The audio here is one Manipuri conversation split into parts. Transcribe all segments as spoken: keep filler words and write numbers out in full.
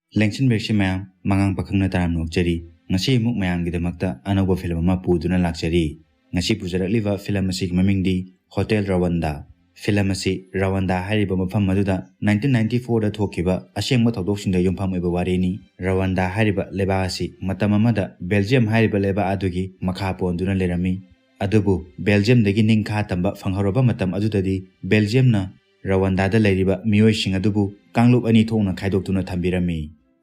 ꯂꯦꯡꯁꯤꯟꯕꯤꯔꯁꯤ ꯃꯌꯥꯝ, ꯃꯉꯥꯡ ꯄꯥꯈꯪꯅ ꯇꯔꯥꯝꯅ ꯑꯣꯛꯆꯔꯤ꯫ ꯉꯁꯤ ꯑꯃꯨꯛ ꯃꯌꯥꯝꯒꯤꯗꯃꯛꯇ ꯑꯅꯧꯕ ꯐꯤꯂꯝ ꯑꯃ ꯄꯨꯗꯨꯅ ꯂꯥꯛꯆꯔꯤ꯫ ꯉꯁꯤ ꯄꯨꯖꯔꯛꯂꯤꯕ ꯐꯤꯂꯝ ꯑꯁꯤꯒꯤ ꯃꯃꯤꯡꯗꯤ ꯍꯣꯇꯦꯜ ꯔꯋꯟꯗꯥ꯫ ꯐꯤꯂꯝ ꯑꯁꯤ ꯔꯋꯟꯗꯥ ꯍꯥꯏꯔꯤꯕ ꯃꯐꯝ ꯑꯗꯨꯗ nineteen ninety fourꯗ ꯊꯣꯛꯈꯤꯕ ꯑꯁꯦꯡꯕ ꯊꯧꯗꯣꯛꯁꯤꯡꯗ ꯌꯨꯝꯐꯝ ꯑꯣꯏꯕ ꯋꯥꯔꯤꯅꯤ꯫ ꯔꯋꯟꯗꯥ ꯍꯥꯏꯔꯤꯕ ꯂꯩꯕꯥꯛ ꯑꯁꯤ ꯃꯇꯝ ꯑꯃꯗ ꯕꯦꯜꯖꯤꯌꯝ ꯍꯥꯏꯔꯤꯕ ꯂꯩꯕꯥꯛ ꯑꯗꯨꯒꯤ ꯃꯈꯥ ꯄꯣꯟꯗꯨꯅ ꯂꯩꯔꯝꯃꯤ꯫ ꯑꯗꯨꯕꯨ ꯕꯦꯜꯖꯤꯌꯝꯗꯒꯤ ꯅꯤꯡꯈꯥ ꯇꯝꯕ ꯐꯪꯍꯧꯔꯕ ꯃꯇꯝ ꯑꯗꯨꯗꯗꯤ ꯕꯦꯜꯖꯤꯌꯝꯅ ꯔꯋꯟꯗꯥꯗ ꯂꯩꯔꯤꯕ ꯃꯤꯑꯣꯏꯁꯤꯡ ꯑꯗꯨꯕꯨ ꯀꯥꯡꯂꯨꯞ ꯑꯅꯤ ꯊꯣꯛꯅ ꯈꯥꯏꯗꯣꯛꯇꯨꯅ ꯊꯝꯕꯤꯔꯝꯃꯤ꯫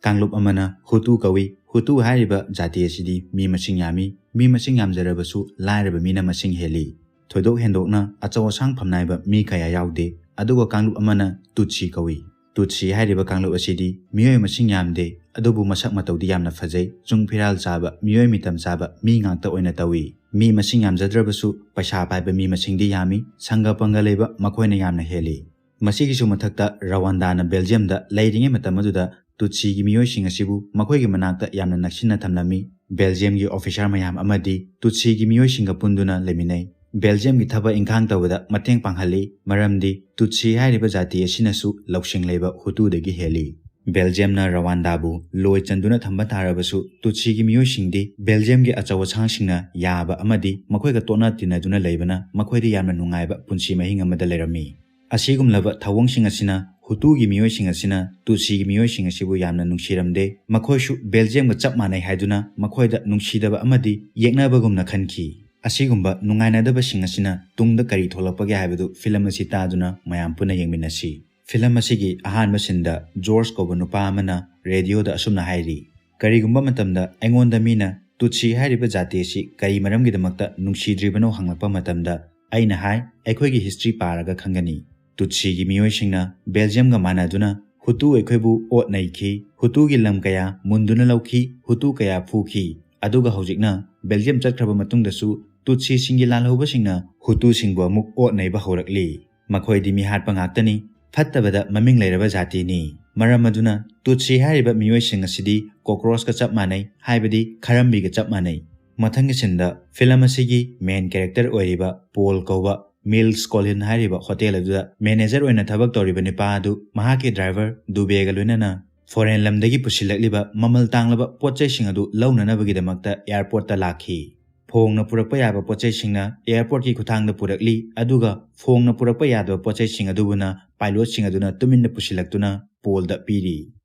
ꯀꯥꯡꯂꯨꯞ ꯑꯃꯅ ꯍꯨꯇꯨ ꯀꯧꯏ꯫ ꯍꯨꯇꯨ ꯍꯥꯏꯔꯤꯕ ꯖꯥꯇꯤ ꯑꯁꯤꯗꯤ ꯃꯤ ꯃꯁꯤꯡ ꯌꯥꯝꯃꯤ꯫ ꯃꯤ ꯃꯁꯤꯡ ꯌꯥꯝꯖꯔꯕꯁꯨ ꯂꯥꯏꯔꯕ ꯃꯤꯅ ꯃꯁꯤꯡ ꯍꯦꯜꯂꯤ꯫ ꯊꯣꯏꯗꯣꯛ ꯍꯦꯟꯗꯣꯛꯅ ꯑꯆꯧ ꯑꯁꯥꯡ ꯐꯝꯅꯥꯏꯕ ꯃꯤ ꯀꯌꯥ ꯌꯥꯎꯗꯦ꯫ ꯑꯗꯨꯒ ꯀꯥꯡꯂꯨꯞ ꯑꯃꯅ ꯇꯨꯠꯁꯤ ꯀꯧꯏ꯫ ꯇꯨꯠꯁꯤ ꯍꯥꯏꯔꯤꯕ ꯀꯥꯡꯂꯨꯞ ꯑꯁꯤꯗꯤ ꯃꯤꯑꯣꯏ ꯃꯁꯤꯡ ꯌꯥꯝꯗꯦ, ꯑꯗꯨꯕꯨ ꯃꯁꯛ ꯃꯇꯧꯗꯤ ꯌꯥꯝꯅ ꯐꯖꯩ꯫ ꯆꯨꯡ ꯐꯤꯔꯥꯜ ꯆꯥꯕ, ꯃꯤꯑꯣꯏ ꯃꯤꯇꯝ ꯆꯥꯕ ꯃꯤ ꯉꯥꯛꯇ ꯑꯣꯏꯅ ꯇꯧꯏ꯫ ꯃꯤ ꯃꯁꯤꯡ ꯌꯥꯝꯖꯗ꯭ꯔꯕꯁꯨ ꯄꯩꯁꯥ ꯄꯥꯏꯕ ꯃꯤ ꯃꯁꯤꯡꯗꯤ ꯌꯥꯝꯃꯤ꯫ ꯁꯪꯒ ꯄꯪꯒ ꯂꯩꯕ ꯃꯈꯣꯏꯅ ꯌꯥꯝꯅ ꯍꯦꯜꯂꯤ꯫ ꯃꯁꯤꯒꯤꯁꯨ ꯃꯊꯛꯇ ꯔꯋꯥꯟꯗꯥꯅ ꯕꯦꯜꯖꯤꯌꯝꯗ ꯂꯩꯔꯤꯉꯩ ꯃꯇꯝ ꯑꯗꯨꯗ ꯇꯨꯠꯁꯤꯒꯤ ꯃꯤꯑꯣꯏꯁꯤꯡ ꯑꯁꯤꯕꯨ ꯃꯈꯣꯏꯒꯤ ꯃꯅꯥꯛꯇ ꯌꯥꯝꯅ ꯅꯛꯁꯤꯟꯅ ꯊꯝꯂꯝꯃꯤ꯫ ꯕꯦꯜꯖꯤꯌꯝꯒꯤ ꯑꯣꯐꯤꯁꯥꯔ ꯃꯌꯥꯝ ꯑꯃꯗꯤ ꯇꯨꯠꯁꯤꯒꯤ ꯃꯤꯑꯣꯏꯁꯤꯡꯒ ꯄꯨꯟꯗꯨꯅ ꯂꯩꯃꯤꯟꯅꯩ꯫ ꯕꯦꯜꯖꯤꯌꯝꯒꯤ ꯊꯕꯛ ꯏꯪꯈꯥꯡ ꯇꯧꯕꯗ ꯃꯇꯦꯡ ꯄꯥꯡꯍꯜꯂꯤ, ꯃꯔꯝꯗꯤ ꯇꯨꯠꯁꯤ ꯍꯥꯏꯔꯤꯕ ꯖꯥꯇꯤ ꯑꯁꯤꯅꯁꯨ ꯂꯧꯁꯤꯡ ꯂꯩꯕ ꯍꯨꯇꯨꯗꯒꯤ ꯍꯦꯜꯂꯤ꯫ ꯕꯦꯜꯖꯤꯌꯝꯅ ꯔꯋꯥꯟꯗꯥꯕꯨ ꯂꯣꯏ ꯆꯟꯗꯨꯅ ꯊꯝꯕ ꯇꯥꯔꯕꯁꯨ, ꯇꯨꯠꯁꯤꯒꯤ ꯃꯤꯑꯣꯏꯁꯤꯡꯗꯤ ꯕꯦꯜꯖꯤꯌꯝꯒꯤ ꯑꯆꯧ ꯑꯁꯥꯡꯁꯤꯡꯅ ꯌꯥꯕ ꯑꯃꯗꯤ ꯃꯈꯣꯏꯒ ꯇꯣꯠꯅ ꯇꯤꯟꯅꯗꯨꯅ ꯂꯩꯕꯅ ꯃꯈꯣꯏꯗ ꯌꯥꯝꯅ ꯅꯨꯡꯉꯥꯏꯕ ꯄꯨꯟꯁꯤ ꯃꯍꯤꯡ ꯑꯃꯗ ꯂꯩꯔꯝꯃꯤ꯫ ꯑꯁꯤꯒꯨꯝꯂꯕ ꯊꯧꯑꯣꯡꯁꯤꯡ ꯑꯁꯤꯅ ꯍꯨꯇꯨꯒꯤ ꯃꯤꯑꯣꯏꯁꯤꯡ ꯑꯁꯤꯅ ꯇꯨꯠꯁꯤꯒꯤ ꯃꯤꯑꯣꯏꯁꯤꯡ ꯑꯁꯤꯕꯨ ꯌꯥꯝꯅ ꯅꯨꯡꯁꯤꯔꯝꯗꯦ꯫ ꯃꯈꯣꯏꯁꯨ ꯕꯦꯜꯖꯤꯌꯝꯒ ꯆꯞ ꯃꯥꯟꯅꯩ ꯍꯥꯏꯗꯨꯅ ꯃꯈꯣꯏꯗ ꯅꯨꯡꯁꯤꯗꯕ ꯑꯃꯗꯤ ꯌꯦꯛꯅꯕꯒꯨꯝꯅ ꯈꯟꯈꯤ꯫ ꯑꯁꯤꯒꯨꯝꯕ ꯅꯨꯡꯉꯥꯏꯅꯗꯕꯁꯤꯡ ꯑꯁꯤꯅ ꯇꯨꯡꯗ ꯀꯔꯤ ꯊꯣꯛꯂꯛꯄꯒꯦ ꯍꯥꯏꯕꯗꯨ ꯐꯤꯂꯝ ꯑꯁꯤ ꯇꯥꯗꯨꯅ ꯃꯌꯥꯝ ꯄꯨꯟꯅ ꯌꯦꯡꯃꯤꯟꯅꯁꯤ꯫ ꯐꯤꯂꯝ ꯑꯁꯤꯒꯤ ꯑꯍꯥꯟꯕ ꯁꯤꯟꯗ ꯖꯣꯔꯖ ꯀꯧꯕ ꯅꯨꯄꯥ ꯑꯃꯅ ꯔꯦꯗꯤꯑꯣꯗ ꯑꯁꯨꯝꯅ ꯍꯥꯏꯔꯤ, "ꯀꯔꯤꯒꯨꯝꯕ ꯃꯇꯝꯗ ꯑꯩꯉꯣꯟꯗ ꯃꯤꯅ ꯇꯨꯠꯁꯤ ꯍꯥꯏꯔꯤꯕ ꯖꯥꯇꯤ ꯑꯁꯤ ꯀꯔꯤ ꯃꯔꯝꯒꯤꯗꯃꯛꯇ ꯅꯨꯡꯁꯤꯗ꯭ꯔꯤꯕꯅꯣ ꯍꯪꯂꯛꯄ ꯃꯇꯝꯗ ꯑꯩꯅ ꯍꯥꯏ, ꯑꯩꯈꯣꯏꯒꯤ ꯍꯤꯁꯇ꯭ꯔꯤ ꯄꯥꯔꯒ ꯈꯪꯒꯅꯤ꯫ ꯇꯨꯠꯁꯤꯒꯤ ꯃꯤꯑꯣꯏꯁꯤꯡꯅ ꯕꯦꯜꯖꯤꯌꯝꯒ ꯃꯥꯟꯅꯗꯨꯅ ꯍꯨꯇꯨ ꯑꯩꯈꯣꯏꯕꯨ ꯑꯣꯠ ꯅꯩꯈꯤ, ꯍꯨꯇꯨꯒꯤ ꯂꯝ ꯀꯌꯥ ꯃꯨꯟꯗꯨꯅ ꯂꯧꯈꯤ, ꯍꯨꯇꯨ ꯀꯌꯥ ꯐꯨꯈꯤ꯫ ꯑꯗꯨꯒ ꯍꯧꯖꯤꯛꯅ ꯕꯦꯜꯖꯤꯌꯝ ꯆꯠꯈ꯭ꯔꯕ ꯃꯇꯨꯡꯗꯁꯨ ꯇꯨꯠꯁꯤꯁꯤꯡꯒꯤ ꯂꯥꯜꯍꯧꯕꯁꯤꯡꯅ ꯍꯨꯇꯨꯁꯤꯡꯕꯨ ꯑꯃꯨꯛ ꯑꯣꯠ ꯅꯩꯕ ꯍꯧꯔꯛꯂꯤ꯫ ꯃꯈꯣꯏꯗꯤ ꯃꯤꯍꯥꯠꯄ ꯉꯥꯛꯇꯅꯤ, ꯐꯠꯇꯕꯗ ꯃꯃꯤꯡ ꯂꯩꯔꯕ ꯖꯥꯇꯤꯅꯤ꯫ ꯃꯔꯝ ꯑꯗꯨꯅ ꯇꯨꯠꯁꯤ ꯍꯥꯏꯔꯤꯕ ꯃꯤꯑꯣꯏꯁꯤꯡ ꯑꯁꯤꯗꯤ ꯀꯣꯀ꯭ꯔꯣꯁꯀ ꯆꯞ ꯃꯥꯟꯅꯩ, ꯍꯥꯏꯕꯗꯤ ꯈꯔꯝꯕꯤꯒ ꯆꯞ ꯃꯥꯟꯅꯩ"꯫ ꯃꯊꯪꯒꯤ ꯁꯤꯟꯗ ꯐꯤꯂꯝ ꯑꯁꯤꯒꯤ ꯃꯦꯟ ꯀꯦꯔꯦꯛꯇꯔ ꯑꯣꯏꯔꯤꯕ ꯄꯣꯜ ꯀꯧꯕ ꯃꯤꯜꯁ ꯀꯣꯂꯤꯟ ꯍꯥꯏꯔꯤꯕ ꯍꯣꯇꯦꯜ ꯑꯗꯨꯗ ꯃꯦꯅꯦꯖꯔ ꯑꯣꯏꯅ ꯊꯕꯛ ꯇꯧꯔꯤꯕ ꯅꯨꯄꯥ ꯑꯗꯨ ꯃꯍꯥꯛꯀꯤ ꯗ꯭ꯔꯥꯏꯚꯔ ꯗꯨꯕꯦꯒ ꯂꯣꯏꯅꯅ ꯐꯣꯔꯦꯟ ꯂꯝꯗꯒꯤ ꯄꯨꯁꯤꯜꯂꯛꯂꯤꯕ ꯃꯃꯜ ꯇꯥꯡꯂꯕ ꯄꯣꯠ ꯆꯩꯁꯤꯡ ꯑꯗꯨ ꯂꯧꯅꯅꯕꯒꯤꯗꯃꯛꯇ ꯑꯦꯌꯥꯔꯄꯣꯔꯠꯇ ꯂꯥꯛꯈꯤ꯫ ꯐꯣꯡꯅ ꯄꯨꯔꯛꯄ ꯌꯥꯕ ꯄꯣꯠ ꯆꯩꯁꯤꯡꯅ ꯑꯦꯌꯥꯔꯄꯣꯔꯠꯀꯤ ꯈꯨꯠꯊꯥꯡꯗ ꯄꯨꯔꯛꯂꯤ, ꯑꯗꯨꯒ ꯐꯣꯡꯅ ꯄꯨꯔꯛꯄ ꯌꯥꯗꯕ ꯄꯣꯠ ꯆꯩꯁꯤꯡ ꯑꯗꯨꯕꯨꯅ ꯄꯥꯏꯂꯣꯠꯁꯤꯡ ꯑꯗꯨꯅ ꯇꯨꯃꯤꯟꯅ ꯄꯨꯁꯤꯜꯂꯛꯇꯨꯅ ꯄꯣꯜꯗ ꯄꯤꯔꯤ꯫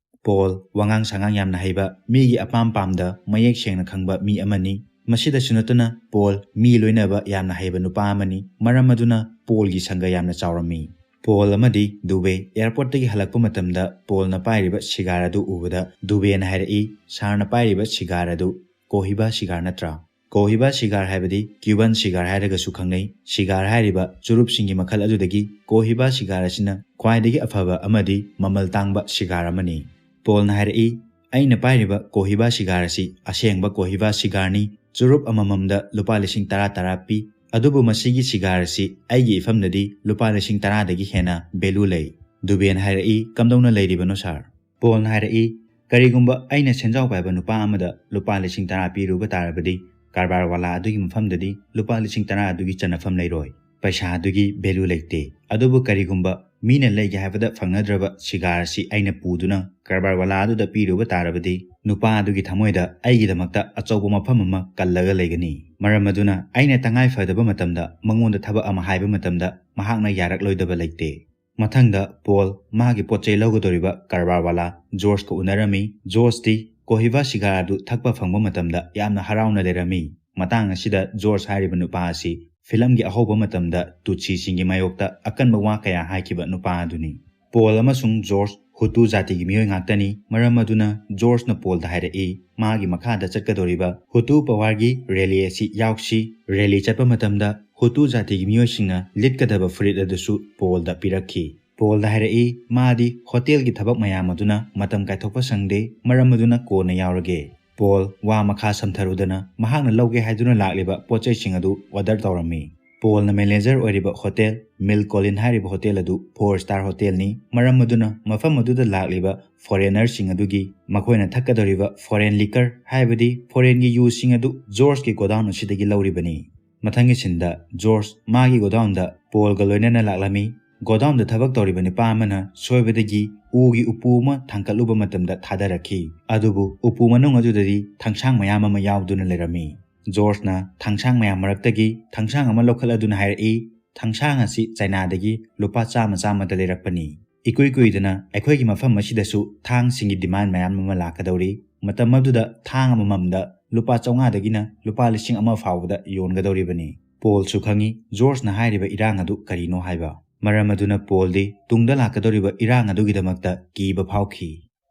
ꯄꯣꯜ ꯋꯥꯉꯥꯡ ꯁꯉꯥꯡ ꯌꯥꯝꯅ ꯍꯩꯕ, ꯃꯤꯒꯤ ꯑꯄꯥꯝ ꯄꯥꯝꯗ ꯃꯌꯦꯛ ꯁꯦꯡꯅ ꯈꯪꯕ ꯃꯤ ꯑꯃꯅꯤ꯫ ꯃꯁꯤꯗꯁꯨ ꯅꯠꯇꯅ ꯄꯣꯜ ꯃꯤ ꯂꯣꯏꯅꯕ ꯌꯥꯝꯅ ꯍꯩꯕ ꯅꯨꯄꯥ ꯑꯃꯅꯤ꯫ ꯃꯔꯝ ꯑꯗꯨꯅ ꯄꯣꯜꯒꯤ ꯁꯪꯒ ꯌꯥꯝꯅ ꯆꯥꯎꯔꯝꯃꯤ꯫ ꯄꯣꯜ ꯑꯃꯗꯤ ꯗꯨꯕꯦ ꯑꯦꯌꯥꯔꯄꯣꯔꯠꯇꯒꯤ ꯍꯜꯂꯛꯄ ꯃꯇꯝꯗ ꯄꯣꯜꯅ ꯄꯥꯏꯔꯤꯕ ꯁꯤꯒꯥꯔ ꯑꯗꯨ ꯎꯕꯗ ꯗꯨꯕꯦꯅ ꯍꯥꯏꯔꯛꯏ, "ꯁꯥꯔꯅ ꯄꯥꯏꯔꯤꯕ ꯁꯤꯒꯥꯔ ꯑꯗꯨ ꯀꯣꯍꯤꯕꯥ ꯁꯤꯒꯥꯔ ꯅꯠꯇ꯭ꯔꯥ?" ꯀꯣꯍꯤꯕꯥ ꯁꯤꯒꯥꯔ ꯍꯥꯏꯕꯗꯤ ꯀ꯭ꯌꯨꯕꯟ ꯁꯤꯒꯥꯔ ꯍꯥꯏꯔꯒꯁꯨ ꯈꯪꯅꯩ꯫ ꯁꯤꯒꯥꯔ ꯍꯥꯏꯔꯤꯕ ꯆꯨꯔꯨꯞꯁꯤꯡꯒꯤ ꯃꯈꯜ ꯑꯗꯨꯗꯒꯤ ꯀꯣꯍꯤꯕꯥ ꯁꯤꯒꯥꯔ ꯑꯁꯤꯅ ꯈ꯭ꯋꯥꯏꯗꯒꯤ ꯑꯐꯕ ꯑꯃꯗꯤ ꯃꯃꯜ ꯇꯥꯡꯕ ꯁꯤꯒꯥꯔ ꯑꯃꯅꯤ꯫ ꯄꯣꯜꯅ ꯍꯥꯏꯔꯛꯏ, "ꯑꯩꯅ ꯄꯥꯏꯔꯤꯕ ꯀꯣꯍꯤꯕꯥ ꯁꯤꯒꯥꯔ ꯑꯁꯤ ꯑꯁꯦꯡꯕ ꯀꯣꯍꯤꯕꯥ ꯁꯤꯒꯥꯔꯅꯤ꯫ ꯆꯨꯔꯨꯞ ꯑꯃꯃꯝꯗ ꯂꯨꯄꯥ ꯂꯤꯁꯤꯡ ꯇꯔꯥ ꯇꯔꯥ ꯄꯤ꯫ ꯑꯗꯨꯕꯨ ꯃꯁꯤꯒꯤ ꯁꯤꯒꯥꯔ ꯑꯁꯤ ꯑꯩꯒꯤ ꯏꯐꯝꯗꯗꯤ ꯂꯨꯄꯥ ꯂꯤꯁꯤꯡ ꯇꯔꯥꯗꯒꯤ ꯍꯦꯟꯅ ꯚꯦꯂꯨ ꯂꯩ꯫" ꯗꯨꯕꯦꯅ ꯍꯥꯏꯔꯛꯏ, "ꯀꯝꯗꯧꯅ ꯂꯩꯔꯤꯕꯅꯣ ꯁꯥꯔ?" ꯄꯣꯜꯅ ꯍꯥꯏꯔꯛꯏ, "ꯀꯔꯤꯒꯨꯝꯕ ꯑꯩꯅ ꯁꯦꯟꯖꯥꯎ ꯄꯥꯏꯕ ꯅꯨꯄꯥ ꯑꯃꯗ ꯂꯨꯄꯥ ꯂꯤꯁꯤꯡ ꯇꯔꯥ ꯄꯤꯔꯨꯕ ꯇꯥꯔꯕꯗꯤ, ꯀꯔꯕꯥꯔ ꯋꯥꯂꯥ ꯑꯗꯨꯒꯤ ꯃꯐꯝꯗꯗꯤ ꯂꯨꯄꯥ ꯂꯤꯁꯤꯡ ꯇꯔꯥ ꯑꯗꯨꯒꯤ ꯆꯟꯅꯐꯝ ꯂꯩꯔꯣꯏ꯫ ꯄꯩꯁꯥ ꯑꯗꯨꯒꯤ ꯚꯦꯂꯨ ꯂꯩꯇꯦ꯫ ꯑꯗꯨꯕꯨ ꯀꯔꯤꯒꯨꯝꯕ ꯃꯤꯅ ꯂꯩꯒꯦ ꯍꯥꯏꯕꯗ ꯐꯪꯅꯗ꯭ꯔꯕ ꯁꯤꯒꯥꯔ ꯑꯁꯤ ꯑꯩꯅ ꯄꯨꯗꯨꯅ ꯀꯔꯕꯥꯔ ꯋꯥꯂꯥ ꯑꯗꯨꯗ ꯄꯤꯔꯨꯕ ꯇꯥꯔꯕꯗꯤ, ꯅꯨꯄꯥ ꯑꯗꯨꯒꯤ ꯊꯃꯣꯏꯗ ꯑꯩꯒꯤꯗꯃꯛꯇ ꯑꯆꯧꯕ ꯃꯐꯝ ꯑꯃ ꯀꯜꯂꯒ ꯂꯩꯒꯅꯤ꯫ ꯃꯔꯝ ꯑꯗꯨꯅ ꯑꯩꯅ ꯇꯉꯥꯏ ꯐꯗꯕ ꯃꯇꯝꯗ ꯃꯉꯣꯟꯗ ꯊꯕꯛ ꯑꯃ ꯍꯥꯏꯕ ꯃꯇꯝꯗ ꯃꯍꯥꯛꯅ ꯌꯥꯔꯛꯂꯣꯏꯗꯕ ꯂꯩꯇꯦ꯫" ꯃꯊꯪꯗ ꯄꯣꯜ ꯃꯥꯒꯤ ꯄꯣꯠ ꯆꯩ ꯂꯧꯒꯗꯧꯔꯤꯕ ꯀꯔꯕꯥꯔ ꯋꯥꯂꯥ ꯖꯣꯔꯖꯀ ꯎꯅꯔꯝꯃꯤ꯫ ꯖꯣꯔꯖꯇꯤ ꯀꯣꯍꯤꯕꯥ ꯁꯤꯒꯥꯔ ꯑꯗꯨ ꯊꯛꯄ ꯐꯪꯕ ꯃꯇꯝꯗ ꯌꯥꯝꯅ ꯍꯔꯥꯎꯅ ꯂꯩꯔꯝꯃꯤ꯫ ꯃꯇꯥꯡ ꯑꯁꯤꯗ ꯖꯣꯔꯖ ꯍꯥꯏꯔꯤꯕ ꯅꯨꯄꯥ ꯑꯁꯤ ꯐꯤꯂꯝꯒꯤ ꯑꯍꯧꯕ ꯃꯇꯝꯗ ꯇꯨꯠꯁꯤꯁꯤꯡꯒꯤ ꯃꯥꯌꯣꯛꯇ ꯑꯀꯟꯕ ꯋꯥ ꯀꯌꯥ ꯍꯥꯏꯈꯤꯕ ꯅꯨꯄꯥ ꯑꯗꯨꯅꯤ꯫ ꯄꯣꯜ ꯑꯃꯁꯨꯡ ꯖꯣꯔꯖ ꯍꯨꯇꯨ ꯖꯥꯇꯤꯒꯤ ꯃꯤꯑꯣꯏ ꯉꯥꯛꯇꯅꯤ꯫ ꯃꯔꯝ ꯑꯗꯨꯅ ꯖꯣꯔꯖꯅ ꯄꯣꯜꯗ ꯍꯥꯏꯔꯛꯏ, ꯃꯥꯒꯤ ꯃꯈꯥꯗ ꯆꯠꯀꯗꯧꯔꯤꯕ ꯍꯨꯇꯨ ꯄꯋꯥꯔꯒꯤ ꯔꯦꯂꯤ ꯑꯁꯤ ꯌꯥꯎꯁꯤ꯫ ꯔꯦꯂꯤ ꯆꯠꯄ ꯃꯇꯝꯗ ꯍꯨꯇꯨ ꯖꯥꯇꯤꯒꯤ ꯃꯤꯑꯣꯏꯁꯤꯡꯅ ꯂꯤꯠꯀꯗꯕ ꯐꯨꯔꯤꯠ ꯑꯗꯨꯁꯨ ꯄꯣꯜꯗ ꯄꯤꯔꯛꯈꯤ꯫ ꯄꯣꯜꯗ ꯍꯥꯏꯔꯛꯏ, ꯃꯥꯗꯤ ꯍꯣꯇꯦꯜꯒꯤ ꯊꯕꯛ ꯃꯌꯥꯝ ꯑꯗꯨꯅ ꯃꯇꯝ ꯀꯥꯏꯊꯣꯛꯄ ꯁꯪꯗꯦ, ꯃꯔꯝ ꯑꯗꯨꯅ ꯀꯣꯟꯅ ꯌꯥꯎꯔꯒꯦ꯫ ꯄꯣꯜ ꯋꯥ ꯃꯈꯥ ꯁꯝꯊꯔꯨꯗꯅ ꯃꯍꯥꯛꯅ ꯂꯧꯒꯦ ꯍꯥꯏꯗꯨꯅ ꯂꯥꯛꯂꯤꯕ ꯄꯣꯠ ꯆꯩꯁꯤꯡ ꯑꯗꯨ ꯑꯣꯔꯗꯔ ꯇꯧꯔꯝꯃꯤ꯫ ꯄꯣꯜꯅ ꯃꯦꯅꯦꯖꯔ ꯑꯣꯏꯔꯤꯕ ꯍꯣꯇꯦꯜ ꯃꯤꯜ ꯀꯣꯂꯤꯟ ꯍꯥꯏꯔꯤꯕ ꯍꯣꯇꯦꯜ ꯑꯗꯨ ꯐꯣꯔ ꯁ꯭ꯇꯥꯔ ꯍꯣꯇꯦꯜꯅꯤ꯫ ꯃꯔꯝ ꯑꯗꯨꯅ ꯃꯐꯝ ꯑꯗꯨꯗ ꯂꯥꯛꯂꯤꯕ ꯐꯣꯔꯦꯅꯔꯁꯤꯡ ꯑꯗꯨꯒꯤ ꯃꯈꯣꯏꯅ ꯊꯛꯀꯗꯧꯔꯤꯕ ꯐꯣꯔꯦꯟ ꯂꯤꯀꯔ, ꯍꯥꯏꯕꯗꯤ ꯐꯣꯔꯦꯟꯒꯤ ꯌꯨꯁꯤꯡ ꯑꯗꯨ ꯖꯣꯔꯖꯀꯤ ꯒꯣꯗꯥꯎꯟ ꯑꯁꯤꯗꯒꯤ ꯂꯧꯔꯤꯕꯅꯤ꯫ ꯃꯊꯪꯒꯤ ꯁꯤꯟꯗ ꯖꯣꯔꯖ ꯃꯥꯒꯤ ꯒꯣꯗꯥꯎꯟꯗ ꯄꯣꯜꯒ ꯂꯣꯏꯅꯅ ꯂꯥꯛꯂꯝꯃꯤ꯫ ꯒꯣꯗꯥꯎꯟꯗ ꯊꯕꯛ ꯇꯧꯔꯤꯕ ꯅꯨꯄꯥ ꯑꯃꯅ ꯁꯣꯏꯕꯗꯒꯤ ꯎꯒꯤ ꯎꯄꯨ ꯑꯃ ꯊꯥꯡꯀꯠꯂꯨꯕ ꯃꯇꯝꯗ ꯊꯥꯗꯔꯛꯈꯤ꯫ ꯑꯗꯨꯕꯨ ꯎꯄꯨ ꯃꯅꯨꯡ ꯑꯗꯨꯗꯗꯤ ꯊꯥꯡꯁꯥꯡ ꯃꯌꯥꯝ ꯑꯃ ꯌꯥꯎꯗꯨꯅ ꯂꯩꯔꯝꯃꯤ꯫ ꯖꯣꯔꯖꯅ ꯊꯥꯡꯁꯥꯡ ꯃꯌꯥꯝ ꯃꯔꯛꯇꯒꯤ ꯊꯥꯡꯁꯥꯡ ꯑꯃ ꯂꯧꯈꯠꯂꯗꯨꯅ ꯍꯥꯏꯔꯛꯏ, "ꯊꯥꯡꯁꯥꯡ ꯑꯁꯤ ꯆꯥꯏꯅꯥꯗꯒꯤ ꯂꯨꯄꯥ ꯆꯥꯝꯃ ꯆꯥꯝꯃꯗ ꯂꯩꯔꯛꯄꯅꯤ꯫ ꯏꯀꯨꯏ ꯀꯨꯏꯗꯅ ꯑꯩꯈꯣꯏꯒꯤ ꯃꯐꯝ ꯑꯁꯤꯗꯁꯨ ꯊꯥꯡꯁꯤꯡꯒꯤ ꯗꯤꯃꯥꯟ ꯃꯌꯥꯝ ꯑꯃ ꯂꯥꯛꯀꯗꯧꯔꯤ꯫ ꯃꯇꯝ ꯑꯗꯨꯗ ꯊꯥꯡ ꯑꯃꯃꯝꯗ ꯂꯨꯄꯥ ꯆꯥꯝꯃꯉꯥꯗꯒꯤꯅ ꯂꯨꯄꯥ ꯂꯤꯁꯤꯡ ꯑꯃ ꯐꯥꯎꯕꯗ ꯌꯣꯟꯒꯗꯧꯔꯤꯕꯅꯤ꯫" ꯄꯣꯜꯁꯨ ꯈꯪꯏ ꯖꯣꯔꯖꯅ ꯍꯥꯏꯔꯤꯕ ꯏꯔꯥꯡ ꯑꯗꯨ ꯀꯔꯤꯅꯣ ꯍꯥꯏꯕ꯫ ꯃꯔꯝ ꯑꯗꯨꯅ ꯄꯣꯜꯗꯤ ꯇꯨꯡꯗ ꯂꯥꯛꯀꯗꯧꯔꯤꯕ ꯏꯔꯥꯡ ꯑꯗꯨꯒꯤꯗꯃꯛꯇ ꯀꯤꯕ ꯐꯥꯎꯈꯤ꯫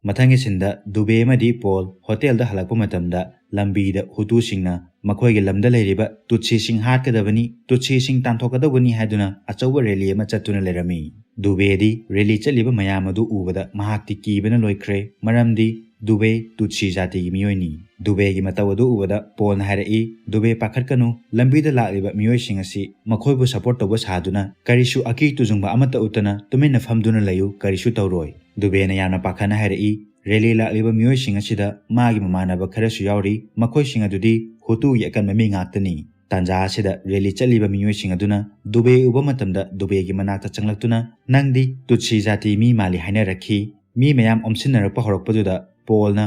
ꯃꯊꯪꯒꯤ ꯁꯤꯟꯗ ꯗꯨꯕꯦ ꯑꯃꯗꯤ ꯄꯣꯜ ꯍꯣꯇꯦꯜꯗ ꯍꯜꯂꯛꯄ ꯃꯇꯝꯗ ꯂꯝꯕꯤꯗ ꯍꯨꯇꯨꯁꯤꯡꯅ ꯃꯈꯣꯏꯒꯤ ꯂꯝꯗ ꯂꯩꯔꯤꯕ ꯇꯨꯠꯁꯤꯁꯤꯡ ꯍꯥꯠꯀꯗꯕꯅꯤ, ꯇꯨꯠꯁꯤꯁꯤꯡ ꯇꯥꯟꯊꯣꯛꯀꯗꯧꯕꯅꯤ ꯍꯥꯏꯗꯨꯅ ꯑꯆꯧꯕ ꯔꯦꯂꯤ ꯑꯃ ꯆꯠꯇꯨꯅ ꯂꯩꯔꯝꯃꯤ꯫ ꯗꯨꯕꯦꯗꯤ ꯔꯦꯂꯤ ꯆꯠꯂꯤꯕ ꯃꯌꯥꯝ ꯑꯗꯨ ꯎꯕꯗ ꯃꯍꯥꯛꯇꯤ ꯀꯤꯕꯅ ꯂꯣꯏꯈ꯭ꯔꯦ, ꯃꯔꯝꯗꯤ ꯗꯨꯕꯦ ꯇꯨꯠꯁꯤ ꯖꯥꯇꯤꯒꯤ ꯃꯤꯑꯣꯏꯅꯤ꯫ ꯗꯨꯕꯦꯒꯤ ꯃꯇꯧ ꯑꯗꯨ ꯎꯕꯗ ꯄꯣꯜꯅ ꯍꯥꯏꯔꯛꯏ, "ꯗꯨꯕꯦ, ꯄꯥꯈꯠꯀꯅꯨ, ꯂꯝꯕꯤꯗ ꯂꯥꯛꯂꯤꯕ ꯃꯤꯑꯣꯏꯁꯤꯡ ꯑꯁꯤ ꯃꯈꯣꯏꯕꯨ ꯁꯄꯣꯔꯠ ꯇꯧꯕ ꯁꯥꯗꯨꯅ ꯀꯔꯤꯁꯨ ꯑꯀꯤ ꯇꯨꯖꯨꯡꯕ ꯑꯃꯠꯇ ꯎꯠꯇꯅ ꯇꯨꯃꯤꯟꯅ ꯐꯝꯗꯨꯅ ꯂꯩꯌꯨ, ꯀꯔꯤꯁꯨ ꯇꯧꯔꯣꯏ꯫" ꯗꯨꯕꯦꯅ ꯌꯥꯝꯅ ꯄꯥꯈꯠꯅ ꯍꯥꯏꯔꯛꯏ, "ꯔꯦꯂꯤ ꯂꯥꯛꯂꯤꯕ ꯃꯤꯑꯣꯏꯁꯤꯡ ꯑꯁꯤꯗ ꯃꯥꯒꯤ ꯃꯃꯥꯟꯅꯕ ꯈꯔꯁꯨ ꯌꯥꯎꯔꯤ, ꯃꯈꯣꯏꯁꯤꯡ ꯑꯗꯨꯗꯤ ꯍꯨꯇꯨꯒꯤ ꯑꯀꯟꯕ ꯃꯤ ꯉꯥꯛꯇꯅꯤ꯫" ꯇꯥꯟꯖꯥ ꯑꯁꯤꯗ ꯔꯦꯂꯤ ꯆꯠꯂꯤꯕ ꯃꯤꯑꯣꯏꯁꯤꯡ ꯑꯗꯨꯅ ꯗꯨꯕꯦ ꯎꯕ ꯃꯇꯝꯗ ꯗꯨꯕꯦꯒꯤ ꯃꯅꯥꯛꯇ ꯆꯪꯂꯛꯇꯨꯅ, "ꯅꯪꯗꯤ ꯇꯨꯠꯁꯤ ꯖꯥꯇꯤ ꯃꯤ ꯃꯥꯜꯂꯤ" ꯍꯥꯏꯅꯔꯛꯈꯤ꯫ ꯃꯤ ꯃꯌꯥꯝ ꯑꯣꯝꯁꯤꯟꯅꯔꯛꯄ ꯍꯧꯔꯛꯄꯗꯨꯗ ꯄꯣꯜꯅ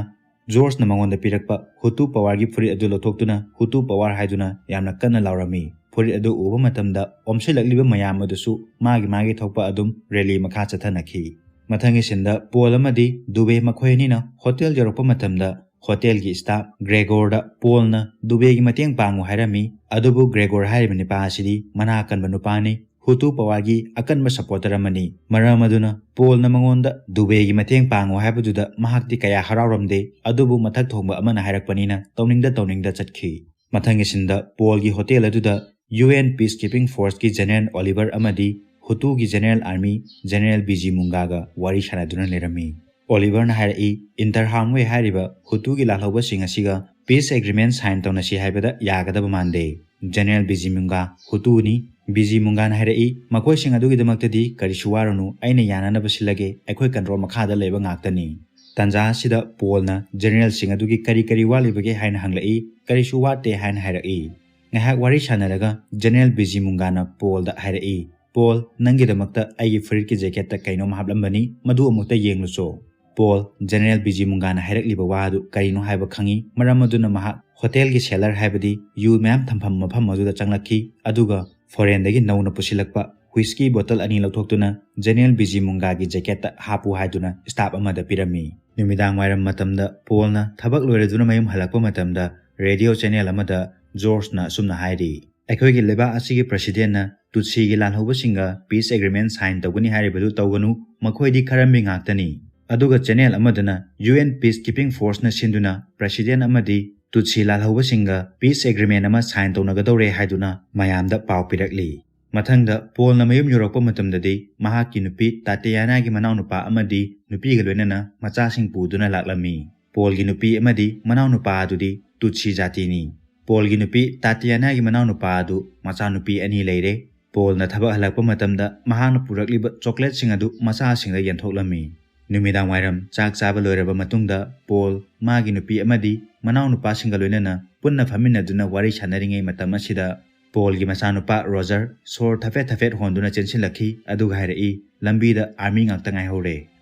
ꯖꯣꯔꯖꯅ ꯃꯉꯣꯟꯗ ꯄꯤꯔꯛꯄ ꯍꯨꯇꯨ ꯄꯋꯥꯔꯒꯤ ꯐꯨꯔꯤꯠ ꯑꯗꯨ ꯂꯧꯊꯣꯛꯇꯨꯅ "ꯍꯨꯇꯨ ꯄꯋꯥꯔ" ꯍꯥꯏꯗꯨꯅ ꯌꯥꯝꯅ ꯀꯟꯅ ꯂꯥꯎꯔꯝꯃꯤ꯫ ꯐꯨꯔꯤꯠ ꯑꯗꯨ ꯎꯕ ꯃꯇꯝꯗ ꯑꯣꯝꯁꯤꯜꯂꯛꯂꯤꯕ ꯃꯌꯥꯝ ꯑꯗꯨꯁꯨ ꯃꯥꯒꯤ ꯃꯥꯒꯤ ꯊꯣꯛꯄ ꯑꯗꯨꯝ ꯔꯦꯂꯤ ꯃꯈꯥ ꯆꯠꯊꯅꯈꯤ꯫ ꯃꯊꯪꯒꯤ ꯁꯤꯟꯗ ꯄꯣꯜ ꯑꯃꯗꯤ ꯗꯨꯕꯦ ꯃꯈꯣꯏ ꯑꯅꯤꯅ ꯍꯣꯇꯦꯜ ꯌꯧꯔꯛꯄ ꯃꯇꯝꯗ ꯍꯣꯇꯦꯜꯒꯤ ꯁ꯭ꯇꯥꯐ ꯒ꯭ꯔꯦꯒꯣꯔꯗ ꯄꯣꯜꯅ ꯗꯨꯕꯦꯒꯤ ꯃꯇꯦꯡ ꯄꯥꯡꯉꯨ ꯍꯥꯏꯔꯝꯃꯤ꯫ ꯑꯗꯨꯕꯨ ꯒ꯭ꯔꯦꯒꯣꯔ ꯍꯥꯏꯔꯤꯕ ꯅꯨꯄꯥ ꯑꯁꯤꯗꯤ ꯃꯅꯥ ꯑꯀꯟꯕ ꯅꯨꯄꯥꯅꯤ, ꯍꯨꯇꯨ ꯄꯋꯥꯔꯒꯤ ꯑꯀꯟꯕ ꯁꯄꯣꯔꯇꯔ ꯑꯃꯅꯤ꯫ ꯃꯔꯝ ꯑꯗꯨꯅ ꯄꯣꯜꯅ ꯃꯉꯣꯟꯗ ꯗꯨꯕꯦꯒꯤ ꯃꯇꯦꯡ ꯄꯥꯡꯉꯨ ꯍꯥꯏꯕꯗꯨꯗ ꯃꯍꯥꯛꯇꯤ ꯀꯌꯥ ꯍꯔꯥꯎꯔꯝꯗꯦ, ꯑꯗꯨꯕꯨ ꯃꯊꯛ ꯊꯣꯡꯕ ꯑꯃꯅ ꯍꯥꯏꯔꯛꯄꯅꯤꯅ ꯇꯧꯅꯤꯡꯗ ꯇꯧꯅꯤꯡꯗ ꯆꯠꯈꯤ꯫ ꯃꯊꯪꯒꯤ ꯁꯤꯟꯗ ꯄꯣꯜꯒꯤ ꯍꯣꯇꯦꯜ ꯑꯗꯨꯗ ꯌꯨ ꯑꯦꯟ peacekeeping forceꯀꯤ ꯖꯦꯅꯔꯦꯜ ꯑꯣꯂꯤꯚꯔ ꯑꯃꯗꯤ ꯍꯨꯇꯨꯒꯤ ꯖꯦꯅꯔꯦꯜ ꯑꯥꯔꯃꯤ ꯖꯦꯅꯔꯦꯜ ꯕꯤꯖꯤ ꯃꯨꯡꯒꯥꯒ ꯋꯥꯔꯤ ꯁꯥꯟꯅꯗꯨꯅ ꯂꯩꯔꯝꯃꯤ꯫ ꯑꯣꯂꯤꯚꯔꯅ ꯍꯥꯏꯔꯛꯏ, "ꯏꯟꯇꯔꯍꯥꯝꯋꯦ ꯍꯥꯏꯔꯤꯕ ꯍꯨꯇꯨꯒꯤ ꯂꯥꯜꯍꯧꯕꯁꯤꯡ ꯑꯁꯤꯒ ꯄꯤꯁ ꯑꯦꯒ꯭ꯔꯤꯃꯦꯟ ꯁꯥꯏꯟ ꯇꯧꯅꯁꯤ ꯍꯥꯏꯕꯗ ꯌꯥꯒꯗꯕ ꯃꯥꯟꯗꯦ꯫" ꯖꯦꯅꯔꯦꯜ ꯕꯤꯖꯤ ꯃꯨꯡꯒꯥ ꯍꯨꯇꯨꯅꯤ꯫ ꯕꯤꯖꯤ ꯃꯨꯡꯒꯥꯅ ꯍꯥꯏꯔꯛꯏ, "ꯃꯈꯣꯏꯁꯤꯡ ꯑꯗꯨꯒꯤꯗꯃꯛꯇꯗꯤ ꯀꯔꯤꯁꯨ ꯋꯥꯔꯨꯅꯨ, ꯑꯩꯅ ꯌꯥꯅꯅꯕ ꯁꯤꯜꯂꯒꯦ, ꯑꯩꯈꯣꯏ ꯀꯟꯇ꯭ꯔꯣꯜ ꯃꯈꯥꯗ ꯂꯩꯕ ꯉꯥꯛꯇꯅꯤ꯫" ꯇꯥꯟꯖꯥ ꯑꯁꯤꯗ ꯄꯣꯜꯅ ꯖꯦꯅꯔꯦꯜꯁꯤꯡ ꯑꯗꯨꯒꯤ ꯀꯔꯤ ꯀꯔꯤ ꯋꯥꯠꯂꯤꯕꯒꯦ ꯍꯥꯏꯅ ꯍꯪꯂꯛꯏ꯫ "ꯀꯔꯤꯁꯨ ꯋꯥꯠꯇꯦ" ꯍꯥꯏꯅ ꯍꯥꯏꯔꯛꯏ꯫ ꯉꯥꯏꯍꯥꯛ ꯋꯥꯔꯤ ꯁꯥꯟꯅꯔꯒ ꯖꯦꯅꯔꯦꯜ ꯕꯤꯖꯤ ꯃꯨꯡꯒꯥꯅ ꯄꯣꯜꯗ ꯍꯥꯏꯔꯛꯏ, "ꯄꯣꯜ, ꯅꯪꯒꯤꯗꯃꯛꯇ ꯑꯩꯒꯤ ꯐꯨꯔꯤꯠꯀꯤ ꯖꯦꯀꯦꯠꯇ ꯀꯩꯅꯣꯝ ꯍꯥꯞꯂꯝꯕꯅꯤ, ꯃꯗꯨ ꯑꯃꯨꯛꯇ ꯌꯦꯡꯂꯨꯆꯣ꯫" ꯄꯣꯜ, ꯖꯦꯅꯦꯔꯦꯜ ꯕꯤꯖꯤ ꯃꯨꯡꯒꯥꯅ ꯍꯥꯏꯔꯛꯂꯤꯕ ꯋꯥ ꯑꯗꯨ ꯀꯔꯤꯅꯣ ꯍꯥꯏꯕ ꯈꯪꯏ꯫ ꯃꯔꯝ ꯑꯗꯨꯅ ꯃꯍꯥꯛ ꯍꯣꯇꯦꯜꯒꯤ ꯁꯦꯂꯔ, ꯍꯥꯏꯕꯗꯤ ꯌꯨ ꯃꯌꯥꯝ ꯊꯝꯐꯝ ꯃꯐꯝ ꯑꯗꯨꯗ ꯆꯪꯂꯛꯈꯤ, ꯑꯗꯨꯒ ꯐꯣꯔꯦꯟꯗꯒꯤ ꯅꯧꯅ ꯄꯨꯁꯤꯜꯂꯛꯄ ꯍꯨꯏꯁꯀꯤ ꯕꯣꯇꯜ ꯑꯅꯤ ꯂꯧꯊꯣꯛꯇꯨꯅ ꯖꯦꯅꯦꯔꯦꯜ ꯕꯤꯖꯤ ꯃꯨꯡꯒꯥꯒꯤ ꯖꯦꯀꯦꯠꯇ ꯍꯥꯞꯄꯨ ꯍꯥꯏꯗꯨꯅ ꯁ꯭ꯇꯥꯐ ꯑꯃꯗ ꯄꯤꯔꯝꯃꯤ꯫ ꯅꯨꯃꯤꯗꯥꯡ ꯋꯥꯏꯔꯝ ꯃꯇꯝꯗ ꯄꯣꯜꯅ ꯊꯕꯛ ꯂꯣꯏꯔꯗꯨꯅ ꯃꯌꯨꯝ ꯍꯜꯂꯛꯄ ꯃꯇꯝꯗ, ꯔꯦꯗꯤꯑꯣ ꯆꯦꯅꯦꯜ ꯑꯃꯗ ꯖꯣꯔꯖꯅ ꯑꯁꯨꯝꯅ ꯍꯥꯏꯔꯤ, "ꯑꯩꯈꯣꯏꯒꯤ ꯂꯩꯕꯥꯛ ꯑꯁꯤꯒꯤ ꯄ꯭ꯔꯁꯤꯗꯦꯟꯅ ꯇꯨꯠꯁꯤꯒꯤ ꯂꯥꯜꯍꯧꯕꯁꯤꯡꯒ ꯄꯤꯁ ꯑꯦꯒ꯭ꯔꯤꯃꯦꯟ ꯁꯥꯏꯟ ꯇꯧꯒꯅꯤ ꯍꯥꯏꯔꯤꯕꯗꯨ ꯇꯧꯒꯅꯨ, ꯃꯈꯣꯏꯗꯤ ꯈꯔꯝꯕꯤ ꯉꯥꯛꯇꯅꯤ꯫" ꯑꯗꯨꯒ ꯆꯦꯅꯦꯜ ꯑꯃꯗꯅ ꯌꯨ ꯑꯦꯟ ꯄꯤꯁ ꯀꯤꯄꯤꯡ ꯐꯣꯔꯁꯅ ꯁꯤꯟꯗꯨꯅ ꯄ꯭ꯔꯁꯤꯗꯦꯟ ꯑꯃꯗꯤ ꯇꯨꯠꯁꯤ ꯂꯥꯜꯍꯧꯕꯁꯤꯡꯒ ꯄꯤꯁ ꯑꯦꯒ꯭ꯔꯤꯃꯦꯟ ꯑꯃ ꯁꯥꯏꯟ ꯇꯧꯅꯒꯗꯧꯔꯦ ꯍꯥꯏꯗꯨꯅ ꯃꯌꯥꯝꯗ ꯄꯥꯎ ꯄꯤꯔꯛꯂꯤ꯫ ꯃꯊꯪꯗ ꯄꯣꯜꯅ ꯃꯌꯨꯝ ꯌꯧꯔꯛꯄ ꯃꯇꯝꯗꯗꯤ ꯃꯍꯥꯛꯀꯤ ꯅꯨꯄꯤ ꯇꯥꯇꯤꯌꯥꯅꯥꯒꯤ ꯃꯅꯥꯎꯅꯨꯄꯥ ꯑꯃꯗꯤ ꯅꯨꯄꯤꯒ ꯂꯣꯏꯅꯅ ꯃꯆꯥꯁꯤꯡ ꯄꯨꯗꯨꯅ ꯂꯥꯛꯂꯝꯃꯤ꯫ ꯄꯣꯜꯒꯤ ꯅꯨꯄꯤ ꯑꯃꯗꯤ ꯃꯅꯥꯎꯅꯨꯄꯥ ꯑꯗꯨꯗꯤ ꯇꯨꯠꯁꯤ ꯖꯥꯇꯤꯅꯤ꯫ ꯄꯣꯜꯒꯤ ꯅꯨꯄꯤ ꯇꯥꯇꯤꯌꯥꯅꯥꯒꯤ ꯃꯅꯥꯎꯅꯨꯄꯥ ꯑꯗꯨ ꯃꯆꯥꯅꯨꯄꯤ ꯑꯅꯤ ꯂꯩꯔꯦ꯫ ꯄꯣꯜꯅ ꯊꯕꯛ ꯍꯜꯂꯛꯄ ꯃꯇꯝꯗ ꯃꯍꯥꯛꯅ ꯄꯨꯔꯛꯂꯤꯕ ꯆꯣꯀ꯭ꯂꯦꯠꯁꯤꯡ ꯑꯗꯨ ꯃꯆꯥꯁꯤꯡꯗ ꯌꯦꯟꯊꯣꯛꯂꯝꯃꯤ꯫ ꯅꯨꯃꯤꯗꯥꯡ ꯋꯥꯏꯔꯝ ꯆꯥꯛ ꯆꯥꯕ ꯂꯣꯏꯔꯕ ꯃꯇꯨꯡꯗ ꯄꯣꯜ ꯃꯥꯒꯤ ꯅꯨꯄꯤ ꯑꯃꯗꯤ ꯃꯅꯥꯎꯅꯨꯄꯥꯁꯤꯡꯒ ꯂꯣꯏꯅꯅ ꯄꯨꯟꯅ ꯐꯝꯃꯤꯟꯅꯗꯨꯅ ꯋꯥꯔꯤ ꯁꯥꯟꯅꯔꯤꯉꯩ ꯃꯇꯝ ꯑꯁꯤꯗ ꯄꯣꯜꯒꯤ ꯃꯆꯥꯅꯨꯄꯥ ꯔꯣꯖꯔ ꯁꯣꯔ ꯊꯐꯦꯠ ꯊꯐꯦꯠ ꯍꯣꯟꯗꯨꯅ ꯆꯦꯟꯁꯤꯜꯂꯛꯈꯤ, ꯑꯗꯨꯒ ꯍꯥꯏꯔꯛꯏ, "ꯂꯝꯕꯤꯗ ꯑꯥꯔꯃꯤ ꯉꯥꯛꯇ ꯉꯥꯏꯍꯧꯔꯦ꯫"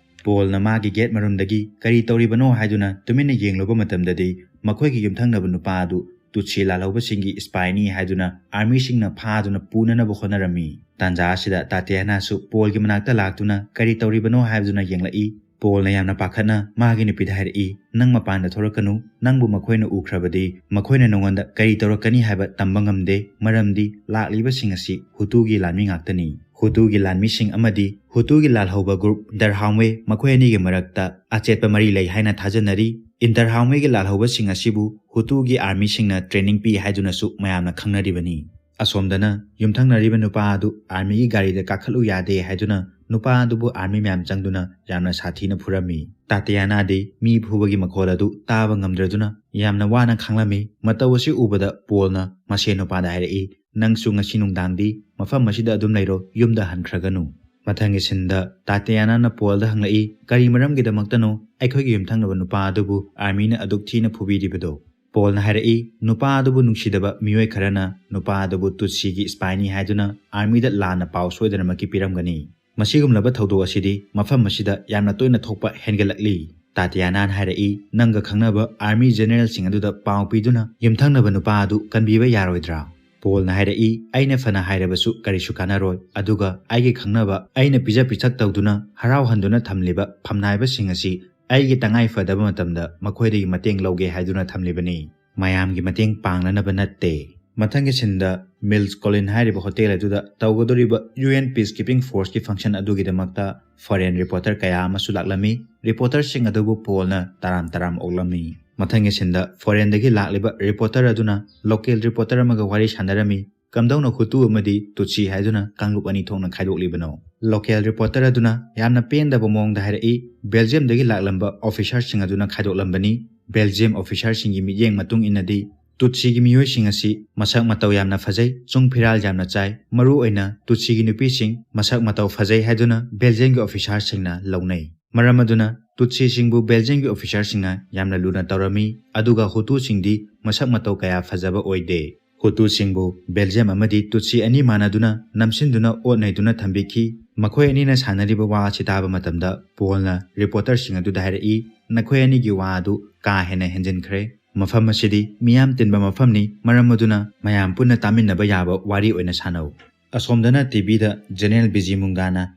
ꯄꯣꯜꯅ ꯃꯥꯒꯤ ꯒꯦꯠ ꯃꯔꯨꯝꯗꯒꯤ ꯀꯔꯤ ꯇꯧꯔꯤꯕꯅꯣ ꯍꯥꯏꯗꯨꯅ ꯇꯨꯃꯤꯟꯅ ꯌꯦꯡꯂꯨꯕ ꯃꯇꯝꯗꯗꯤ ꯃꯈꯣꯏꯒꯤ ꯌꯨꯝꯊꯪꯅꯕ ꯅꯨꯄꯥ ꯑꯗꯨ ꯇꯨꯠꯁꯤ ꯂꯥꯜꯍꯧꯕꯁꯤꯡꯒꯤ ꯏꯁꯄꯥꯏꯅꯤ ꯍꯥꯏꯗꯨꯅ ꯑꯥꯔꯃꯤꯁꯤꯡꯅ ꯐꯥꯗꯨꯅ ꯄꯨꯅꯅꯕ ꯍꯣꯠꯅꯔꯝꯃꯤ꯫ ꯇꯥꯟꯖꯥ ꯑꯁꯤꯗ ꯇꯥꯇꯤꯌꯥꯅꯥꯁꯨ ꯄꯣꯜꯒꯤ ꯃꯅꯥꯛꯇ ꯂꯥꯛꯇꯨꯅ ꯀꯔꯤ ꯇꯧꯔꯤꯕꯅꯣ ꯍꯥꯏꯕꯗꯨꯅ ꯌꯦꯡꯂꯛꯏ꯫ ꯄꯣꯜꯅ ꯌꯥꯝꯅ ꯄꯥꯈꯠꯅ ꯃꯥꯒꯤ ꯅꯨꯄꯤꯗ ꯍꯥꯏꯔꯛꯏ, "ꯅꯪ ꯃꯄꯥꯟꯗ ꯊꯣꯔꯛꯀꯅꯨ, ꯅꯪꯕꯨ ꯃꯈꯣꯏꯅ ꯎꯈ꯭ꯔꯕꯗꯤ ꯃꯈꯣꯏꯅ ꯅꯉꯣꯟꯗ ꯀꯔꯤ ꯇꯧꯔꯛꯀꯅꯤ ꯍꯥꯏꯕ ꯇꯝꯕ ꯉꯝꯗꯦ, ꯃꯔꯝꯗꯤ ꯂꯥꯛꯂꯤꯕꯁꯤꯡ ꯑꯁꯤ ꯍꯨꯇꯨꯒꯤ ꯂꯥꯟꯃꯤ ꯉꯥꯛꯇꯅꯤ꯫ ꯍꯨꯇꯨꯒꯤ ꯂꯥꯟꯃꯤꯁꯤꯡ ꯑꯃꯗꯤ ꯍꯨꯇꯨꯒꯤ ꯂꯥꯜꯍꯧꯕ ꯒ꯭ꯔꯨꯞ ꯗꯔꯍꯥꯝꯋꯦ ꯃꯈꯣꯏ ꯑꯅꯤꯒꯤ ꯃꯔꯛꯇ ꯑꯆꯦꯠꯄ ꯃꯔꯤ ꯂꯩ ꯍꯥꯏꯅ ꯊꯥꯖꯅꯔꯤ꯫ ꯏꯟꯇꯔꯍꯥꯝꯋꯦꯒꯤ ꯂꯥꯜꯍꯧꯕꯁꯤꯡ ꯑꯁꯤꯕꯨ ꯍꯨꯇꯨꯒꯤ ꯑꯥꯔꯃꯤꯁꯤꯡꯅ ꯇ꯭ꯔꯦꯅꯤꯡ ꯄꯤ ꯍꯥꯏꯗꯨꯅꯁꯨ ꯃꯌꯥꯝꯅ ꯈꯪꯅꯔꯤꯕꯅꯤ꯫" ꯑꯁꯣꯝꯗꯅ ꯌꯨꯝꯊꯪꯅꯔꯤꯕ ꯅꯨꯄꯥ ꯑꯗꯨ ꯑꯥꯔꯃꯤꯒꯤ ꯒꯥꯔꯤꯗ ꯀꯥꯈꯠꯂꯨ ꯌꯥꯗꯦ ꯍꯥꯏꯗꯨꯅ ꯅꯨꯄꯥ ꯑꯗꯨꯕꯨ ꯑꯥꯔꯃꯤ ꯃꯌꯥꯝ ꯆꯪꯗꯨꯅ ꯌꯥꯝꯅ ꯁꯥꯊꯤꯅ ꯐꯨꯔꯝꯃꯤ꯫ ꯇꯥꯇꯤꯌꯥꯅꯥꯗꯤ ꯃꯤ ꯐꯨꯕꯒꯤ ꯃꯈꯣꯜ ꯑꯗꯨ ꯇꯥꯕ ꯉꯝꯗ꯭ꯔꯗꯨꯅ ꯌꯥꯝꯅ ꯋꯥꯅ ꯈꯥꯡꯂꯝꯃꯤ꯫ ꯃꯇꯧ ꯑꯁꯤ ꯎꯕꯗ ꯄꯣꯜꯅ ꯃꯁꯦꯟ ꯅꯨꯄꯥꯗ ꯍꯥꯏꯔꯛꯏ, "ꯅꯪꯁꯨ ꯉꯁꯤ ꯅꯨꯡꯗꯥꯡꯗꯤ ꯃꯐꯝ ꯑꯁꯤꯗ ꯑꯗꯨꯝ ꯂꯩꯔꯣ, ꯌꯨꯝꯗ ꯍꯟꯈ꯭ꯔꯒꯅꯨ꯫" ꯃꯊꯪꯒꯤ ꯁꯤꯟꯗ ꯇꯥꯇꯤꯌꯥꯅꯥꯅ ꯄꯣꯜꯗ ꯍꯪꯂꯛꯏ, "ꯀꯔꯤ ꯃꯔꯝꯒꯤꯗꯃꯛꯇꯅꯣ ꯑꯩꯈꯣꯏꯒꯤ ꯌꯨꯝꯊꯪꯅꯕ ꯅꯨꯄꯥ ꯑꯗꯨꯕꯨ ꯑꯥꯔꯃꯤꯅ ꯑꯗꯨꯛ ꯊꯤꯅ ꯐꯨꯕꯤꯔꯤꯕꯗꯣ?" ꯄꯣꯜꯅ ꯍꯥꯏꯔꯛꯏ, ꯅꯨꯄꯥ ꯑꯗꯨꯕꯨ ꯅꯨꯡꯁꯤꯗꯕ ꯃꯤꯑꯣꯏ ꯈꯔꯅ ꯅꯨꯄꯥ ꯑꯗꯨꯕꯨ ꯇꯨꯠꯁꯤꯒꯤ ꯁ꯭ꯄꯥꯏꯅꯤ ꯍꯥꯏꯗꯨꯅ ꯑꯥꯔꯃꯤꯗ ꯂꯥꯟꯅ ꯄꯥꯎ ꯁꯣꯏꯗꯅꯃꯛꯀꯤ ꯄꯤꯔꯝꯒꯅꯤ꯫ ꯃꯁꯤꯒꯨꯝꯂꯕ ꯊꯧꯗꯣꯛ ꯑꯁꯤꯗꯤ ꯃꯐꯝ ꯑꯁꯤꯗ ꯌꯥꯝꯅ ꯇꯣꯏꯅ ꯊꯣꯛꯄ ꯍꯦꯟꯒꯠꯂꯛꯂꯤ꯫ ꯇꯥꯇꯤꯌꯥꯅꯥꯅ ꯍꯥꯏꯔꯛꯏ, ꯅꯪꯒ ꯈꯪꯅꯕ ꯑꯥꯔꯃꯤ ꯖꯦꯅꯦꯔꯦꯜꯁꯤꯡ ꯑꯗꯨꯗ ꯄꯥꯎ ꯄꯤꯗꯨꯅ ꯌꯨꯝꯊꯪꯅꯕ ꯅꯨꯄꯥ ꯑꯗꯨ ꯀꯟꯕꯤꯕ ꯌꯥꯔꯣꯏꯗ꯭ꯔꯥ? ꯄꯣꯜꯅ ꯍꯥꯏꯔꯛꯏ, ꯑꯩꯅ ꯐꯅ ꯍꯥꯏꯔꯕꯁꯨ ꯀꯔꯤꯁꯨ ꯀꯥꯟꯅꯔꯣꯏ, ꯑꯗꯨꯒ ꯑꯩꯒꯤ ꯈꯪꯅꯕ ꯑꯩꯅ ꯄꯤꯖ ꯄꯤꯊꯛ ꯇꯧꯗꯨꯅ ꯍꯔꯥꯎꯍꯟꯗꯨꯅ ꯊꯝꯂꯤꯕ ꯐꯝꯅꯥꯏꯕꯁꯤꯡ ꯑꯁꯤ ꯑꯩꯒꯤ ꯇꯉꯥꯏ ꯐꯗꯕ ꯃꯇꯝꯗ ꯃꯈꯣꯏꯗꯒꯤ ꯃꯇꯦꯡ ꯂꯧꯒꯦ ꯍꯥꯏꯗꯨꯅ ꯊꯝꯂꯤꯕꯅꯤ꯫ ꯃꯌꯥꯝꯒꯤ ꯃꯇꯦꯡ ꯄꯥꯡꯅꯅꯕ ꯅꯠꯇꯦ꯫ ꯃꯊꯪꯒꯤ ꯁꯤꯟꯗ ꯃꯤꯜꯁ ꯀꯣꯂꯤꯟ ꯍꯥꯏꯔꯤꯕ ꯍꯣꯇꯦꯜ ꯑꯗꯨꯗ ꯇꯧꯒꯗꯧꯔꯤꯕ ꯌꯨ ꯑꯦꯟ ꯄꯤꯁ ꯀꯤꯄꯤꯡ ꯐꯣꯔꯁꯀꯤ ꯐꯪꯁꯟ ꯑꯗꯨꯒꯤꯗꯃꯛꯇ ꯐꯣꯔꯦꯟ ꯔꯤꯄꯣꯔꯇꯔ ꯀꯌꯥ ꯑꯃꯁꯨ ꯂꯥꯛꯂꯝꯃꯤ꯫ ꯔꯤꯄꯣꯔꯇꯔꯁꯤꯡ ꯑꯗꯨꯕꯨ ꯄꯣꯜꯅ ꯇꯔꯥꯝ ꯇꯔꯥꯝ ꯑꯣꯛꯂꯝꯃꯤ꯫ ꯃꯊꯪꯒꯤ ꯁꯤꯟꯗ ꯐꯣꯔꯦꯟꯗꯒꯤ ꯂꯥꯛꯂꯤꯕ ꯔꯤꯄꯣꯔꯇꯔ ꯑꯗꯨꯅ ꯂꯣꯀꯦꯜ ꯔꯤꯄꯣꯔꯇꯔ ꯑꯃꯒ ꯋꯥꯔꯤ ꯁꯥꯟꯅꯔꯝꯃꯤ꯫ ꯀꯝꯗꯧꯅ ꯍꯨꯇꯨ ꯑꯃꯗꯤ ꯇꯨꯠꯁꯤ ꯍꯥꯏꯗꯨꯅ ꯀꯥꯡꯂꯨꯞ ꯑꯅꯤ ꯊꯣꯛꯅ ꯈꯥꯏꯗꯣꯛꯂꯤꯕꯅꯣ? ꯂꯣꯀꯦꯜ ꯔꯤꯄꯣꯔꯇꯔ ꯑꯗꯨꯅ ꯌꯥꯝꯅ ꯄꯦꯟꯗꯕ ꯃꯑꯣꯡꯗ ꯍꯥꯏꯔꯛꯏ, ꯕꯦꯜꯖꯤꯌꯝꯗꯒꯤ ꯂꯥꯛꯂꯝꯕ ꯑꯣꯐꯤꯁꯥꯔꯁꯤꯡ ꯑꯗꯨꯅ ꯈꯥꯏꯗꯣꯛꯂꯝꯕꯅꯤ꯫ ꯕꯦꯜꯖꯤꯌꯝ ꯑꯣꯐꯤꯁꯥꯔꯁꯤꯡꯒꯤ ꯃꯤꯠꯌꯦꯡ ꯃꯇꯨꯡ ꯏꯟꯅꯗꯤ ꯇꯨꯠꯁꯤꯒꯤ ꯃꯤꯑꯣꯏꯁꯤꯡ ꯑꯁꯤ ꯃꯁꯛ ꯃꯇꯧ ꯌꯥꯝꯅ ꯐꯖꯩ, ꯆꯨꯡ ꯐꯤꯔꯥꯜ ꯌꯥꯝꯅ ꯆꯥꯏ, ꯃꯔꯨ ꯑꯣꯏꯅ ꯇꯨꯠꯁꯤꯒꯤ ꯅꯨꯄꯤꯁꯤꯡ ꯃꯁꯛ ꯃꯇꯧ ꯐꯖꯩ ꯍꯥꯏꯗꯨꯅ ꯕꯦꯜꯖꯤꯌꯝꯒꯤ ꯑꯣꯐꯤꯁꯥꯔꯁꯤꯡꯅ ꯂꯧꯅꯩ꯫ ꯃꯔꯝ ꯑꯗꯨꯅ ꯇꯨꯠꯁꯤꯁꯤꯡꯕꯨ ꯕꯦꯜꯖꯤꯌꯝꯒꯤ ꯑꯣꯐꯤꯁꯥꯔꯁꯤꯡꯅ ꯌꯥꯝꯅ ꯂꯨꯅ ꯇꯧꯔꯝꯃꯤ, ꯑꯗꯨꯒ ꯍꯨꯇꯨꯁꯤꯡꯗꯤ ꯃꯁꯛ ꯃꯇꯧ ꯀꯌꯥ ꯐꯖꯕ ꯑꯣꯏꯗꯦ꯫ ꯍꯨꯇꯨꯁꯤꯡꯕꯨ ꯕꯦꯜꯖꯤꯌꯝ ꯑꯃꯗꯤ ꯇꯨꯠꯁꯤ ꯑꯅꯤ ꯃꯥꯟꯅꯗꯨꯅ ꯅꯝꯁꯤꯟꯗꯨꯅ ꯑꯣꯠ ꯅꯩꯗꯨꯅ ꯊꯝꯕꯤꯈꯤ꯫ ꯃꯈꯣꯏ ꯑꯅꯤꯅ ꯁꯥꯟꯅꯔꯤꯕ ꯋꯥ ꯑꯁꯤ ꯇꯥꯕ ꯃꯇꯝꯗ ꯄꯣꯜꯅ ꯔꯤꯄꯣꯔꯇꯔꯁꯤꯡ ꯑꯗꯨꯗ ꯍꯥꯏꯔꯛꯏ, ꯅꯈꯣꯏ ꯑꯅꯤꯒꯤ ꯋꯥ ꯑꯗꯨ ꯀꯥ ꯍꯦꯟꯅ ꯍꯦꯟꯖꯤꯟꯈ꯭ꯔꯦ꯫ ꯃꯐꯝ ꯑꯁꯤꯗꯤ ꯃꯤꯌꯥꯝ ꯇꯤꯟꯕ ꯃꯐꯝꯅꯤ, ꯃꯔꯝ ꯑꯗꯨꯅ ꯃꯌꯥꯝ ꯄꯨꯟꯅ ꯇꯥꯃꯤꯟꯅꯕ ꯌꯥꯕ ꯋꯥꯔꯤ ꯑꯣꯏꯅ ꯁꯥꯟꯅꯧ꯫ ꯑꯁꯣꯝꯗꯅ ꯇꯤꯚꯤꯗ ꯖꯦꯅꯦꯔꯦꯜ ꯕꯤꯖꯤ ꯃꯨꯡꯒꯥꯅ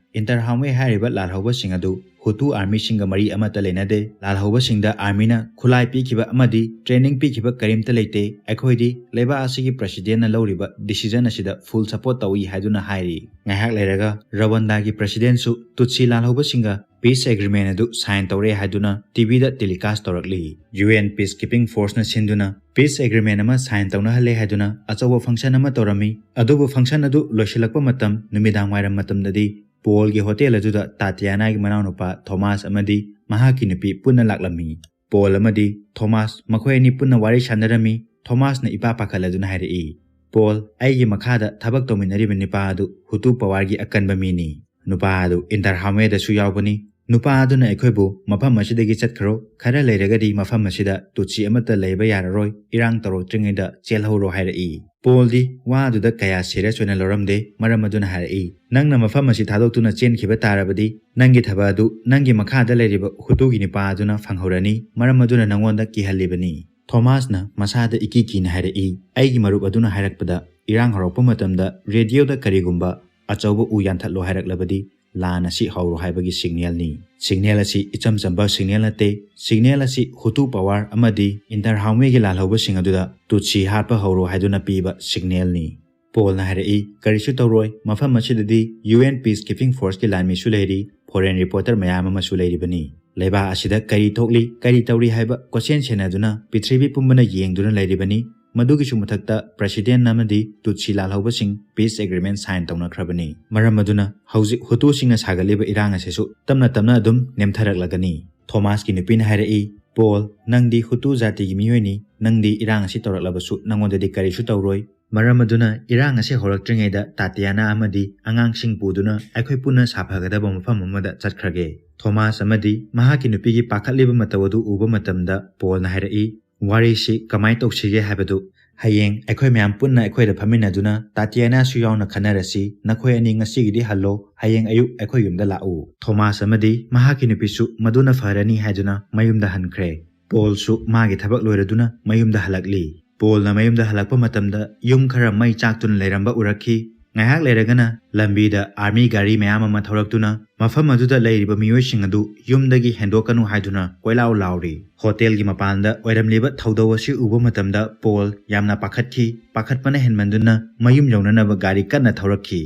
ꯏꯟꯇꯔꯍꯥꯎꯃꯦ ꯍꯥꯏꯔꯤꯕ ꯂꯥꯜꯍꯧꯕꯁꯤꯡ ꯑꯗꯨ ꯍꯨꯇꯨ ꯑꯥꯔꯃꯤꯁꯤꯡꯒ ꯃꯔꯤ ꯑꯃꯠꯇ ꯂꯩꯅꯗꯦ꯫ ꯂꯥꯜꯍꯧꯕꯁꯤꯡꯗ ꯑꯥꯔꯃꯤꯅ ꯈꯨꯠꯂꯥꯏ ꯄꯤꯈꯤꯕ ꯑꯃꯗꯤ ꯇ꯭ꯔꯦꯅꯤꯡ ꯄꯤꯈꯤꯕ ꯀꯔꯤꯝꯇ ꯂꯩꯇꯦ꯫ ꯑꯩꯈꯣꯏꯗꯤ ꯂꯩꯕꯥꯛ ꯑꯁꯤꯒꯤ ꯄ꯭ꯔꯁꯤꯗꯦꯟꯠꯅ ꯂꯧꯔꯤꯕ ꯗꯤꯁꯤꯖꯟ ꯑꯁꯤꯗ ꯐꯨꯜ ꯁꯄꯣꯔꯠ ꯇꯧꯏ ꯍꯥꯏꯗꯨꯅ ꯍꯥꯏꯔꯤ꯫ ꯉꯥꯏꯍꯥꯛ ꯂꯩꯔꯒ ꯔꯋꯥꯟꯗꯥꯒꯤ ꯄ꯭ꯔꯁꯤꯗꯦꯟꯠꯁꯨ ꯇꯨꯠꯁꯤ ꯂꯥꯜꯍꯧꯕꯁꯤꯡꯒ ꯄꯤꯁ ꯑꯦꯒ꯭ꯔꯤꯃꯦꯟ ꯑꯗꯨ ꯁꯥꯏꯟ ꯇꯧꯔꯦ ꯍꯥꯏꯗꯨꯅ ꯇꯤꯚꯤꯗ ꯇꯦꯂꯤꯀꯥꯁ ꯇꯧꯔꯛꯂꯤ꯫ ꯌꯨ ꯑꯦꯟ ꯄꯤꯁ ꯀꯤꯄꯤꯡ ꯐꯣꯔꯁꯅ ꯁꯤꯟꯗꯨꯅ ꯄꯤꯁ ꯑꯦꯒ꯭ꯔꯤꯃꯦꯟ ꯑꯃ ꯁꯥꯏꯟ ꯇꯧꯅꯍꯜꯂꯦ ꯍꯥꯏꯗꯨꯅ ꯑꯆꯧꯕ ꯐꯪꯁꯟ ꯑꯃ ꯇꯧꯔꯝꯃꯤ꯫ ꯑꯗꯨꯕꯨ ꯐꯪꯁꯟ ꯑꯗꯨ ꯂꯣꯏꯁꯤꯜꯂꯛꯄ ꯃꯇꯝ ꯅꯨꯃꯤꯗꯥꯡ ꯋꯥꯏꯔꯝ ꯃꯇꯝꯗꯗꯤ ꯄꯣꯜꯒꯤ ꯍꯣꯇꯦꯜ ꯑꯗꯨꯗ ꯇꯥꯇꯤꯌꯥꯅꯥꯒꯤ ꯃꯅꯥꯎꯅꯨꯄꯥ ꯊꯣꯃꯥꯁ ꯑꯃꯗꯤ ꯃꯍꯥꯛꯀꯤ ꯅꯨꯄꯤ ꯄꯨꯟꯅ ꯂꯥꯛꯂꯝꯃꯤ꯫ ꯄꯣꯜ ꯑꯃꯗꯤ ꯊꯣꯃꯥꯁ ꯃꯈꯣꯏ ꯑꯅꯤ ꯄꯨꯟꯅ ꯋꯥꯔꯤ ꯁꯥꯟꯅꯔꯝꯃꯤ꯫ ꯊꯣꯃꯥꯁꯅ ꯏꯄꯥ ꯄꯥꯈꯠꯂꯗꯨꯅ ꯍꯥꯏꯔꯛꯏ, "ꯄꯣꯜ, ꯑꯩꯒꯤ ꯃꯈꯥꯗ ꯊꯕꯛ ꯇꯧꯃꯤꯟꯅꯔꯤꯕ ꯅꯨꯄꯥ ꯑꯗꯨ ꯍꯨꯇꯨ ꯄꯋꯥꯔꯒꯤ ꯑꯀꯟꯕ ꯃꯤꯅꯤ꯫ ꯅꯨꯄꯥ ꯑꯗꯨ ꯏꯟꯇꯔꯍꯥꯎꯃꯦꯗꯁꯨ ꯌꯥꯎꯕꯅꯤ꯫ "ꯅꯨꯄꯥ ꯑꯗꯨꯅ ꯑꯩꯈꯣꯏꯕꯨ ꯃꯐꯝ ꯑꯁꯤꯗꯒꯤ ꯆꯠꯈ꯭ꯔꯣ, ꯈꯔ ꯂꯩꯔꯒꯗꯤ ꯃꯐꯝ ꯑꯁꯤꯗ ꯇꯨꯠꯁꯤ ꯑꯃꯠꯇ ꯂꯩꯕ ꯌꯥꯔꯔꯣꯏ, ꯏꯔꯥꯡ ꯇꯧꯔꯛꯇ꯭ꯔꯤꯉꯩꯗ ꯆꯦꯜꯍꯧꯔꯣ" ꯍꯥꯏꯔꯛꯏ꯫ ꯄꯣꯜꯗꯤ ꯋꯥꯗꯨꯗ ꯀꯌꯥ ꯁꯤꯔꯤꯌꯁ ꯑꯣꯏꯅ ꯂꯧꯔꯝꯗꯦ, ꯃꯔꯝ ꯑꯗꯨꯅ ꯍꯥꯏꯔꯛꯏ, "ꯅꯪꯅ ꯃꯐꯝ ꯑꯁꯤ ꯊꯥꯗꯣꯛꯇꯨꯅ ꯆꯦꯟꯈꯤꯕ ꯇꯥꯔꯕꯗꯤ, ꯅꯪꯒꯤ ꯊꯕꯛ ꯑꯗꯨ ꯅꯪꯒꯤ ꯃꯈꯥꯗ ꯂꯩꯔꯤꯕ ꯍꯨꯇꯨꯒꯤ ꯅꯨꯄꯥ ꯑꯗꯨꯅ ꯐꯪꯍꯧꯔꯅꯤ, ꯃꯔꯝ ꯑꯗꯨꯅ ꯅꯪꯉꯣꯟꯗ ꯀꯤꯍꯜꯂꯤꯕꯅꯤ"꯫ ꯊꯣꯃꯥꯁꯅ ꯃꯁꯥꯗ ꯏꯀꯤ ꯀꯤꯅ ꯍꯥꯏꯔꯛꯏ, "ꯑꯩꯒꯤ ꯃꯔꯨꯞ ꯑꯗꯨꯅ ꯍꯥꯏꯔꯛꯄꯗ, ꯏꯔꯥꯡ ꯍꯧꯔꯛꯄ ꯃꯇꯝꯗ ꯔꯦꯗꯤꯑꯣꯗ ꯀꯔꯤꯒꯨꯝꯕ ꯑꯆꯧꯕ ꯎ ꯌꯥꯟꯊꯠꯂꯣ ꯍꯥꯏꯔꯛꯂꯕꯗꯤ, ꯂꯥꯟ ꯑꯁꯤ ꯍꯧꯔꯣ ꯍꯥꯏꯕꯒꯤ ꯁꯤꯒꯅꯦꯜꯅꯤ꯫ ꯁꯤꯒꯅꯦꯜ ꯑꯁꯤ ꯏꯆꯝ ꯆꯝꯕ ꯁꯤꯒꯅꯦꯜ ꯅꯠꯇꯦ꯫ ꯁꯤꯒꯅꯦꯜ ꯑꯁꯤ ꯍꯨꯇꯨ ꯄꯋꯥꯔ ꯑꯃꯗꯤ ꯏꯟꯇꯔꯍꯥꯎꯃꯦꯒꯤ ꯂꯥꯜꯍꯧꯕꯁꯤꯡ ꯑꯗꯨꯗ ꯇꯨꯠꯁꯤ ꯍꯥꯠꯄ ꯍꯧꯔꯣ ꯍꯥꯏꯗꯨꯅ ꯄꯤꯕ ꯁꯤꯒꯅꯦꯜꯅꯤ"꯫ ꯄꯣꯜꯅ ꯍꯥꯏꯔꯛꯏ, "ꯀꯔꯤꯁꯨ ꯇꯧꯔꯣꯏ꯫ ꯃꯐꯝ ꯑꯁꯤꯗꯗꯤ ꯌꯨ ꯑꯦꯟ ꯄꯤꯁ ꯀꯤꯄꯤꯡ ꯐꯣꯔꯁꯀꯤ ꯂꯥꯟꯃꯤꯁꯨ ꯂꯩꯔꯤ, ꯐꯣꯔꯦꯟ ꯔꯤꯄꯣꯔꯇꯔ ꯃꯌꯥꯝ ꯑꯃꯁꯨ ꯂꯩꯔꯤꯕꯅꯤ꯫ ꯂꯩꯕꯥꯛ ꯑꯁꯤꯗ ꯀꯔꯤ ꯊꯣꯛꯂꯤ, ꯀꯔꯤ ꯇꯧꯔꯤ ꯍꯥꯏꯕ ꯀꯣꯏꯁꯦꯟ ꯁꯦꯟꯅꯗꯨꯅ ꯄ꯭ꯔꯤꯊꯤꯕꯤ ꯄꯨꯝꯕꯅ ꯌꯦꯡꯗꯨꯅ ꯂꯩꯔꯤꯕꯅꯤ꯫ ꯃꯗꯨꯒꯤꯁꯨ ꯃꯊꯛꯇ ꯄ꯭ꯔꯦꯁꯤꯗꯦꯟꯠ ꯑꯃꯗꯤ ꯇꯨꯠꯁꯤ ꯂꯥꯜꯍꯧꯕꯁꯤꯡ ꯄꯤꯁ ꯑꯦꯒ꯭ꯔꯤꯃꯦꯟ ꯁꯥꯏꯟ ꯇꯧꯅꯈ꯭ꯔꯕꯅꯤ꯫ ꯃꯔꯝ ꯑꯗꯨꯅ ꯍꯧꯖꯤꯛ ꯍꯨꯇꯨꯁꯤꯡꯅ ꯁꯥꯒꯠꯂꯤꯕ ꯏꯔꯥꯡ ꯑꯁꯤꯁꯨ ꯇꯞꯅ ꯇꯞꯅ ꯑꯗꯨꯝ ꯅꯦꯝꯊꯔꯛꯂꯒꯅꯤ"꯫ ꯊꯣꯃꯥꯁꯀꯤ ꯅꯨꯄꯤꯅ ꯍꯥꯏꯔꯛꯏ, "ꯄꯣꯜ, ꯅꯪꯗꯤ ꯍꯨꯇꯨ ꯖꯥꯇꯤꯒꯤ ꯃꯤꯑꯣꯏꯅꯤ꯫ ꯅꯪꯗꯤ ꯏꯔꯥꯡ ꯑꯁꯤ ꯇꯧꯔꯛꯂꯕꯁꯨ ꯅꯪꯉꯣꯟꯗꯗꯤ ꯀꯔꯤꯁꯨ ꯇꯧꯔꯣꯏ꯫ ꯃꯔꯝ ꯑꯗꯨꯅ ꯏꯔꯥꯡ ꯑꯁꯤ ꯍꯧꯔꯛꯇ꯭ꯔꯤꯉꯩꯗ ꯇꯥꯇꯤꯌꯥꯅꯥ ꯑꯃꯗꯤ ꯑꯉꯥꯡꯁꯤꯡ ꯄꯨꯗꯨꯅ ꯑꯩꯈꯣꯏ ꯄꯨꯟꯅ ꯁꯥꯐꯒꯗꯕ ꯃꯐꯝ ꯑꯃꯗ ꯆꯠꯈ꯭ꯔꯒꯦ"꯫ ꯊꯣꯃꯥꯁ ꯑꯃꯗꯤ ꯃꯍꯥꯛꯀꯤ ꯅꯨꯄꯤꯒꯤ ꯄꯥꯈꯠꯂꯤꯕ ꯃꯇꯧ ꯑꯗꯨ ꯎꯕ ꯃꯇꯝꯗ ꯄꯣꯜꯅ ꯍꯥꯏꯔꯛꯏ, "ꯋꯥꯔꯤꯁꯤ ꯀꯃꯥꯏꯅ ꯇꯧꯁꯤꯒꯦ ꯍꯥꯏꯕꯗꯨ ꯍꯌꯦꯡ ꯑꯩꯈꯣꯏ ꯃꯌꯥꯝ ꯄꯨꯟꯅ ꯑꯩꯈꯣꯏꯗ ꯐꯝꯃꯤꯟꯅꯗꯨꯅ ꯇꯥꯇꯤꯌꯥꯅꯥꯁꯨ ꯌꯥꯎꯅ ꯈꯟꯅꯔꯁꯤ꯫ ꯅꯈꯣꯏ ꯑꯅꯤ ꯉꯁꯤꯒꯤꯗꯤ ꯍꯜꯂꯣ, ꯍꯌꯦꯡ ꯑꯌꯨꯛ ꯑꯩꯈꯣꯏ ꯌꯨꯝꯗ ꯂꯥꯛꯎ"꯫ ꯊꯣꯃꯥꯁ ꯑꯃꯗꯤ ꯃꯍꯥꯛꯀꯤ ꯅꯨꯄꯤꯁꯨ ꯃꯗꯨꯅ ꯐꯔꯅꯤ ꯍꯥꯏꯗꯨꯅ ꯃꯌꯨꯝꯗ ꯍꯟꯈ꯭ꯔꯦ꯫ ꯄꯣꯜꯁꯨ ꯃꯥꯒꯤ ꯊꯕꯛ ꯂꯣꯏꯔꯗꯨꯅ ꯃꯌꯨꯝꯗ ꯍꯜꯂꯛꯂꯤ꯫ ꯄꯣꯜꯅ ꯃꯌꯨꯝꯗ ꯍꯜꯂꯛꯄ ꯃꯇꯝꯗ ꯌꯨꯝ ꯈꯔ ꯃꯩ ꯆꯥꯛꯇꯨꯅ ꯂꯩꯔꯝꯕ ꯎꯔꯛꯈꯤ꯫ ꯉꯥꯏꯍꯥꯛ ꯂꯩꯔꯒꯅ ꯂꯝꯕꯤꯗ ꯑꯥꯔꯃꯤ ꯒꯥꯔꯤ ꯃꯌꯥꯝ ꯑꯃ ꯊꯧꯔꯛꯇꯨꯅ ꯃꯐꯝ ꯑꯗꯨꯗ ꯂꯩꯔꯤꯕ ꯃꯤꯑꯣꯏꯁꯤꯡ ꯑꯗꯨ ꯌꯨꯝꯗꯒꯤ ꯍꯦꯟꯗꯣꯛꯀꯅꯨ ꯍꯥꯏꯗꯨꯅ ꯀꯣꯏꯂꯥꯎ ꯂꯥꯎꯔꯤ꯫ ꯍꯣꯇꯦꯜꯒꯤ ꯃꯄꯥꯟꯗ ꯑꯣꯏꯔꯝꯂꯤꯕ ꯊꯧꯗꯧ ꯑꯁꯤ ꯎꯕ ꯃꯇꯝꯗ ꯄꯣꯜ ꯌꯥꯝꯅ ꯄꯥꯈꯠꯈꯤ꯫ ꯄꯥꯈꯠꯄꯅ ꯍꯦꯟꯃꯟꯗꯨꯅ ꯃꯌꯨꯝ ꯌꯧꯅꯅꯕ ꯒꯥꯔꯤ ꯀꯟꯅ ꯊꯧꯔꯛꯈꯤ꯫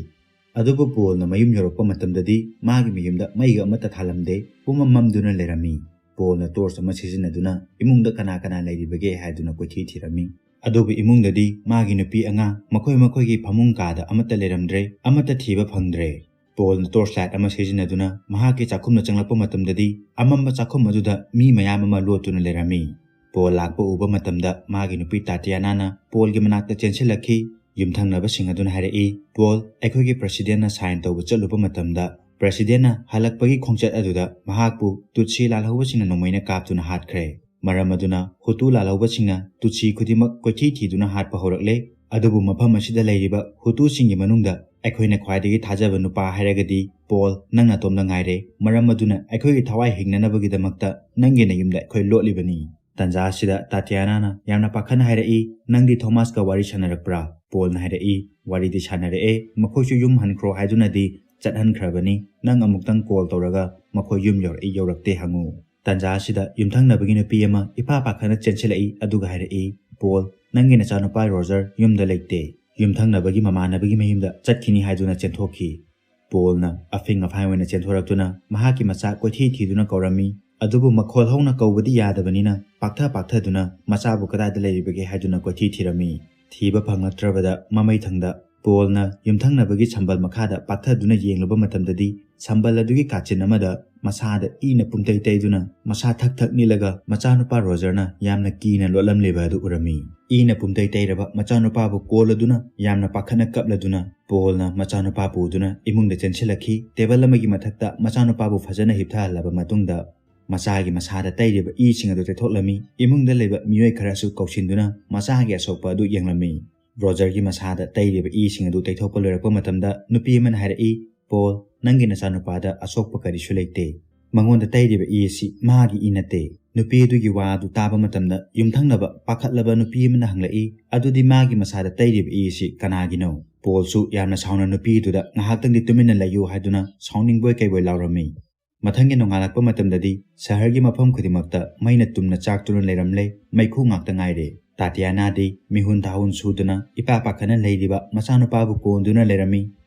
ꯑꯗꯨꯕꯨ ꯄꯣꯜꯅ ꯃꯌꯨꯝ ꯌꯧꯔꯛꯄ ꯃꯇꯝꯗꯗꯤ ꯃꯥꯒꯤ ꯃꯌꯨꯝꯗ ꯃꯩꯒ ꯑꯃꯠꯇ ꯊꯥꯜꯂꯝꯗꯦ, ꯄꯨꯝꯃꯝ ꯃꯝꯗꯨꯅ ꯂꯩꯔꯝꯃꯤ꯫ ꯄꯣꯜꯅ ꯇꯣꯔꯆ ꯑꯃ ꯁꯤꯖꯤꯟꯅꯗꯨꯅ ꯏꯃꯨꯡꯗ ꯀꯅꯥ ꯀꯅꯥ ꯂꯩꯔꯤꯕꯒꯦ ꯍꯥꯏꯗꯨꯅ ꯀꯣꯏꯊꯤ ꯊꯤꯔꯝꯃꯤ꯫ ꯑꯗꯨꯕꯨ ꯏꯃꯨꯡꯗꯗꯤ ꯃꯥꯒꯤ ꯅꯨꯄꯤ ꯑꯉꯥꯡ ꯃꯈꯣꯏ ꯃꯈꯣꯏꯒꯤ ꯐꯃꯨꯡ ꯀꯥꯗ ꯑꯃꯠꯇ ꯂꯩꯔꯝꯗ꯭ꯔꯦ, ꯑꯃꯠꯇ ꯊꯤꯕ ꯐꯪꯗ꯭ꯔꯦ꯫ ꯄꯣꯜꯅ ꯇꯣꯔꯆ ꯂꯥꯏꯠ ꯑꯃ ꯁꯤꯖꯤꯟꯅꯗꯨꯅ ꯃꯍꯥꯛꯀꯤ ꯆꯥꯛꯈꯨꯝꯗ ꯆꯪꯂꯛꯄ ꯃꯇꯝꯗꯗꯤ ꯑꯃꯝꯕ ꯆꯥꯛꯈꯨꯝ ꯑꯗꯨꯗ ꯃꯤ ꯃꯌꯥꯝ ꯑꯃ ꯂꯣꯠꯇꯨꯅ ꯂꯩꯔꯝꯃꯤ꯫ ꯄꯣꯜ ꯂꯥꯛꯄ ꯎꯕ ꯃꯇꯝꯗ ꯃꯥꯒꯤ ꯅꯨꯄꯤ ꯇꯥꯇꯤꯌꯥꯅꯥꯅ ꯄꯣꯜꯒꯤ ꯃꯅꯥꯛꯇ ꯆꯦꯟꯁꯤꯜꯂꯛꯈꯤ꯫ ꯌꯨꯝꯊꯪꯅꯕꯁꯤꯡ ꯑꯗꯨꯅ ꯍꯥꯏꯔꯛꯏ, "ꯄꯣꯜ, ꯑꯩꯈꯣꯏꯒꯤ ꯄ꯭ꯔꯦꯁꯤꯗꯦꯟꯠꯅ ꯁꯥꯏꯟ ꯇꯧꯕ ꯆꯠꯂꯨꯕ ꯃꯇꯝꯗ ꯄ꯭ꯔꯦꯁꯤꯗꯦꯟꯅ ꯍꯜꯂꯛꯄꯒꯤ ꯈꯣꯡꯆꯠ ꯑꯗꯨꯗ ꯃꯍꯥꯛꯄꯨ ꯇꯨꯠꯁꯤ ꯂꯥꯜꯍꯧꯕꯁꯤꯡꯅ ꯅꯣꯡꯃꯩꯅ ꯀꯥꯞꯇꯨꯅ ꯍꯥꯠꯈ꯭ꯔꯦ꯫ ꯃꯔꯝ ꯑꯗꯨꯅ ꯍꯨꯇꯨ ꯂꯥꯜꯍꯧꯕꯁꯤꯡꯅ ꯇꯨꯠꯁꯤ ꯈꯨꯗꯤꯡꯃꯛ ꯀꯣꯏꯊꯤ ꯊꯤꯗꯨꯅ ꯍꯥꯠꯄ ꯍꯧꯔꯛꯂꯦ꯫ ꯑꯗꯨꯕꯨ ꯃꯐꯝ ꯑꯁꯤꯗ ꯂꯩꯔꯤꯕ ꯍꯨꯇꯨꯁꯤꯡꯒꯤ ꯃꯅꯨꯡꯗ ꯑꯩꯈꯣꯏꯅ ꯈ꯭ꯋꯥꯏꯗꯒꯤ ꯊꯥꯖꯕ ꯅꯨꯄꯥ ꯍꯥꯏꯔꯒꯗꯤ ꯄꯣꯜ, ꯅꯪ ꯅꯇꯣꯝꯗ ꯉꯥꯏꯔꯦ꯫ ꯃꯔꯝ ꯑꯗꯨꯅ ꯑꯩꯈꯣꯏꯒꯤ ꯊꯋꯥꯏ ꯍꯤꯡꯅꯅꯕꯒꯤꯗꯃꯛꯇ ꯅꯪꯒꯤ ꯅꯌꯨꯝꯗ ꯑꯩꯈꯣꯏ ꯂꯣꯠꯂꯤꯕꯅꯤ꯫ ꯇꯟꯖꯥ ꯑꯁꯤꯗ ꯇꯥꯇꯤꯌꯥꯅꯥꯅ ꯌꯥꯝꯅ ꯄꯥꯈꯠꯅ ꯍꯥꯏꯔꯛꯏ, "ꯅꯪꯗꯤ ꯊꯣꯃꯥꯁꯀ ꯋꯥꯔꯤ ꯁꯥꯟꯅꯔꯛꯄ꯭ꯔꯥ?" ꯄꯣꯜꯅ ꯍꯥꯏꯔꯛꯏ, "ꯋꯥꯔꯤꯗꯤ ꯁꯥꯟꯅꯔꯛꯑꯦ, ꯃꯈꯣꯏꯁꯨ ꯌꯨꯝ ꯍꯟꯈ꯭ꯔꯣ ꯍꯥꯏꯗꯨꯅꯗꯤ ꯆꯠꯍꯟꯈ꯭ꯔꯕꯅꯤ꯫ ꯅꯪ ꯑꯃꯨꯛꯇꯪ ꯀꯣꯜ ꯇꯧꯔꯒ ꯃꯈꯣꯏ ꯌꯨꯝ ꯌꯧꯔꯛꯏ ꯌꯧꯔꯛꯇꯦ ꯍꯪꯉꯨ꯫" ꯇꯟꯖꯥ ꯑꯁꯤꯗ ꯌꯨꯝꯊꯪꯅꯕꯒꯤ ꯅꯨꯄꯤ ꯑꯃ ꯏꯄꯥ ꯄꯥꯈꯠꯅ ꯆꯦꯟꯁꯤꯜꯂꯛꯏ, ꯑꯗꯨꯒ ꯍꯥꯏꯔꯛꯏ, "ꯄꯣꯜ, ꯅꯪꯒꯤ ꯅꯆꯥꯅꯨꯄꯥ ꯔꯣꯖꯔ ꯌꯨꯝꯗ ꯂꯩꯇꯦ꯫ ꯌꯨꯝꯊꯪꯅꯕꯒꯤ ꯃꯃꯥꯟꯅꯕꯒꯤ ꯃꯌꯨꯝꯗ ꯆꯠꯈꯤꯅꯤ ꯍꯥꯏꯗꯨꯅ ꯆꯦꯟꯊꯣꯛꯈꯤ꯫" ꯄꯣꯜꯅ ꯑꯐꯤꯡ ꯑꯐꯥꯏ ꯑꯣꯏꯅ ꯆꯦꯟꯊꯣꯔꯛꯇꯨꯅ ꯃꯍꯥꯛꯀꯤ ꯃꯆꯥ ꯀꯣꯏꯊꯤ ꯊꯤꯗꯨꯅ ꯀꯧꯔꯝꯃꯤ꯫ ꯑꯗꯨꯕꯨ ꯃꯈꯣꯜ ꯍꯧꯅ ꯀꯧꯕꯗꯤ ꯌꯥꯗꯕꯅꯤꯅ ꯄꯥꯛꯊ ꯄꯥꯛꯊꯗꯨꯅ ꯃꯆꯥꯕꯨ ꯀꯗꯥꯏꯗ ꯂꯩꯔꯤꯕꯒꯦ ꯍꯥꯏꯗꯨꯅ ꯀꯣꯏꯊꯤ ꯊꯤꯔꯝꯃꯤ꯫ ꯊꯤꯕ ꯐꯪꯂꯛꯇ꯭ꯔꯕꯗ ꯃꯃꯩ ꯊꯪꯗ ꯄꯣꯜꯅ ꯌꯨꯝꯊꯪꯅꯕꯒꯤ ꯁꯝꯕꯜ ꯃꯈꯥꯗ ꯄꯥꯛꯊꯗꯨꯅ ꯌꯦꯡꯂꯨꯕ ꯃꯇꯝꯗꯗꯤ ꯁꯝꯕꯜ ꯑꯗꯨꯒꯤ ꯀꯥꯆꯤꯟ ꯑꯃꯗ ꯃꯁꯥꯗ ꯏꯅ ꯄꯨꯝꯇꯩ ꯇꯩꯗꯨꯅ ꯃꯁꯥ ꯊꯛ ꯊꯛ ꯅꯤꯛꯂꯒ ꯃꯆꯥꯅꯨꯄꯥ ꯔꯣꯖꯔꯅ ꯌꯥꯝꯅ ꯀꯤꯅ ꯂꯣꯠꯂꯝꯂꯤꯕ ꯑꯗꯨ ꯎꯔꯝꯃꯤ꯫ ꯏꯅ ꯄꯨꯝꯇꯩ ꯇꯩꯔꯕ ꯃꯆꯥꯅꯨꯄꯥꯕꯨ ꯀꯣꯜꯂꯗꯨꯅ ꯌꯥꯝꯅ ꯄꯥꯈꯠꯅ ꯀꯞꯂꯗꯨꯅ ꯄꯣꯜꯅ ꯃꯆꯥꯅꯨꯄꯥ ꯄꯨꯗꯨꯅ ꯏꯃꯨꯡꯗ ꯆꯦꯟꯁꯤꯜꯂꯛꯈꯤ꯫ ꯇꯦꯕꯜ ꯑꯃꯒꯤ ꯃꯊꯛꯇ ꯃꯆꯥꯅꯨꯄꯥꯕꯨ ꯐꯖꯅ ꯍꯤꯞꯊꯍꯜꯂꯕ ꯃꯇꯨꯡꯗ ꯃꯆꯥꯒꯤ ꯃꯁꯥꯗ ꯇꯩꯔꯤꯕ ꯏꯁꯤꯡ ꯑꯗꯨ ꯇꯩꯊꯣꯛꯂꯝꯃꯤ꯫ ꯏꯃꯨꯡꯗ ꯂꯩꯕ ꯃꯤꯑꯣꯏ ꯈꯔꯁꯨ ꯀꯧꯁꯤꯟꯗꯨꯅ ꯃꯆꯥꯒꯤ ꯑꯁꯣꯛꯄ ꯑꯗꯨ ꯌꯦꯡꯂꯝꯃꯤ꯫ ꯔꯣꯖꯔꯒꯤ ꯃꯁꯥꯗ ꯇꯩꯔꯤꯕ ꯏꯁꯤꯡ ꯑꯗꯨ ꯇꯩꯊꯣꯛꯄ ꯂꯣꯏꯔꯛꯄ ꯃꯇꯝꯗ ꯅꯨꯄꯤ ꯑꯃꯅ ꯍꯥꯏꯔꯛꯏ, "ꯄꯣꯜ, ꯅꯪꯒꯤ ꯅꯆꯥꯅꯨꯄꯥꯗ ꯑꯁꯣꯛꯄ ꯀꯔꯤꯁꯨ ꯂꯩꯇꯦ꯫ ꯃꯉꯣꯟꯗ ꯇꯩꯔꯤꯕ ꯏ ꯑꯁꯤ ꯃꯥꯒꯤ ꯏ ꯅꯠꯇꯦ꯫" ꯅꯨꯄꯤ ꯑꯗꯨꯒꯤ ꯋꯥ ꯑꯗꯨ ꯇꯥꯕ ꯃꯇꯝꯗ ꯌꯨꯝꯊꯪꯅꯕ ꯄꯥꯈꯠꯂꯕ ꯅꯨꯄꯤ ꯑꯃꯅ ꯍꯪꯂꯛꯏ, "ꯑꯗꯨꯗꯤ ꯃꯥꯒꯤ ꯃꯁꯥꯗ ꯇꯩꯔꯤꯕ ꯏ ꯑꯁꯤ ꯀꯅꯥꯒꯤꯅꯣ?" ꯄꯣꯜꯁꯨ ꯌꯥꯝꯅ ꯁꯥꯎꯅ ꯅꯨꯄꯤꯗꯨꯗ ꯉꯥꯏꯍꯥꯛꯇꯪꯗꯤ ꯇꯨꯃꯤꯟꯅ ꯂꯩꯌꯨ ꯍꯥꯏꯗꯨꯅ ꯁꯥꯎꯅꯤꯡꯕꯣꯏ ꯀꯩꯕꯣꯏ ꯂꯥꯎꯔꯝꯃꯤ꯫ ꯃꯊꯪꯒꯤ ꯅꯣꯡꯉꯥꯜꯂꯛꯄ ꯃꯇꯝꯗꯗꯤ ꯁꯍꯔꯒꯤ ꯃꯐꯝ ꯈꯨꯗꯤꯡꯃꯛꯇ ꯃꯩꯅ ꯇꯨꯝꯅ ꯆꯥꯛꯇꯨꯅ ꯂꯩꯔꯝꯂꯦ, ꯃꯩꯈꯨ ꯉꯥꯛꯇ ꯉꯥꯏꯔꯦ꯫ ꯇꯥꯇꯤꯌꯥꯅꯥꯗꯤ ꯃꯤꯍꯨꯟ ꯊꯥꯍꯨꯟ ꯁꯨꯗꯨꯅ ꯏꯄꯥ ꯄꯥꯈꯠꯅ ꯂꯩꯔꯤꯕ ꯃꯆꯥꯅꯨꯄꯥꯕꯨ ꯀꯣꯟꯗꯨꯅ ꯂꯩꯔꯝꯃꯤ꯫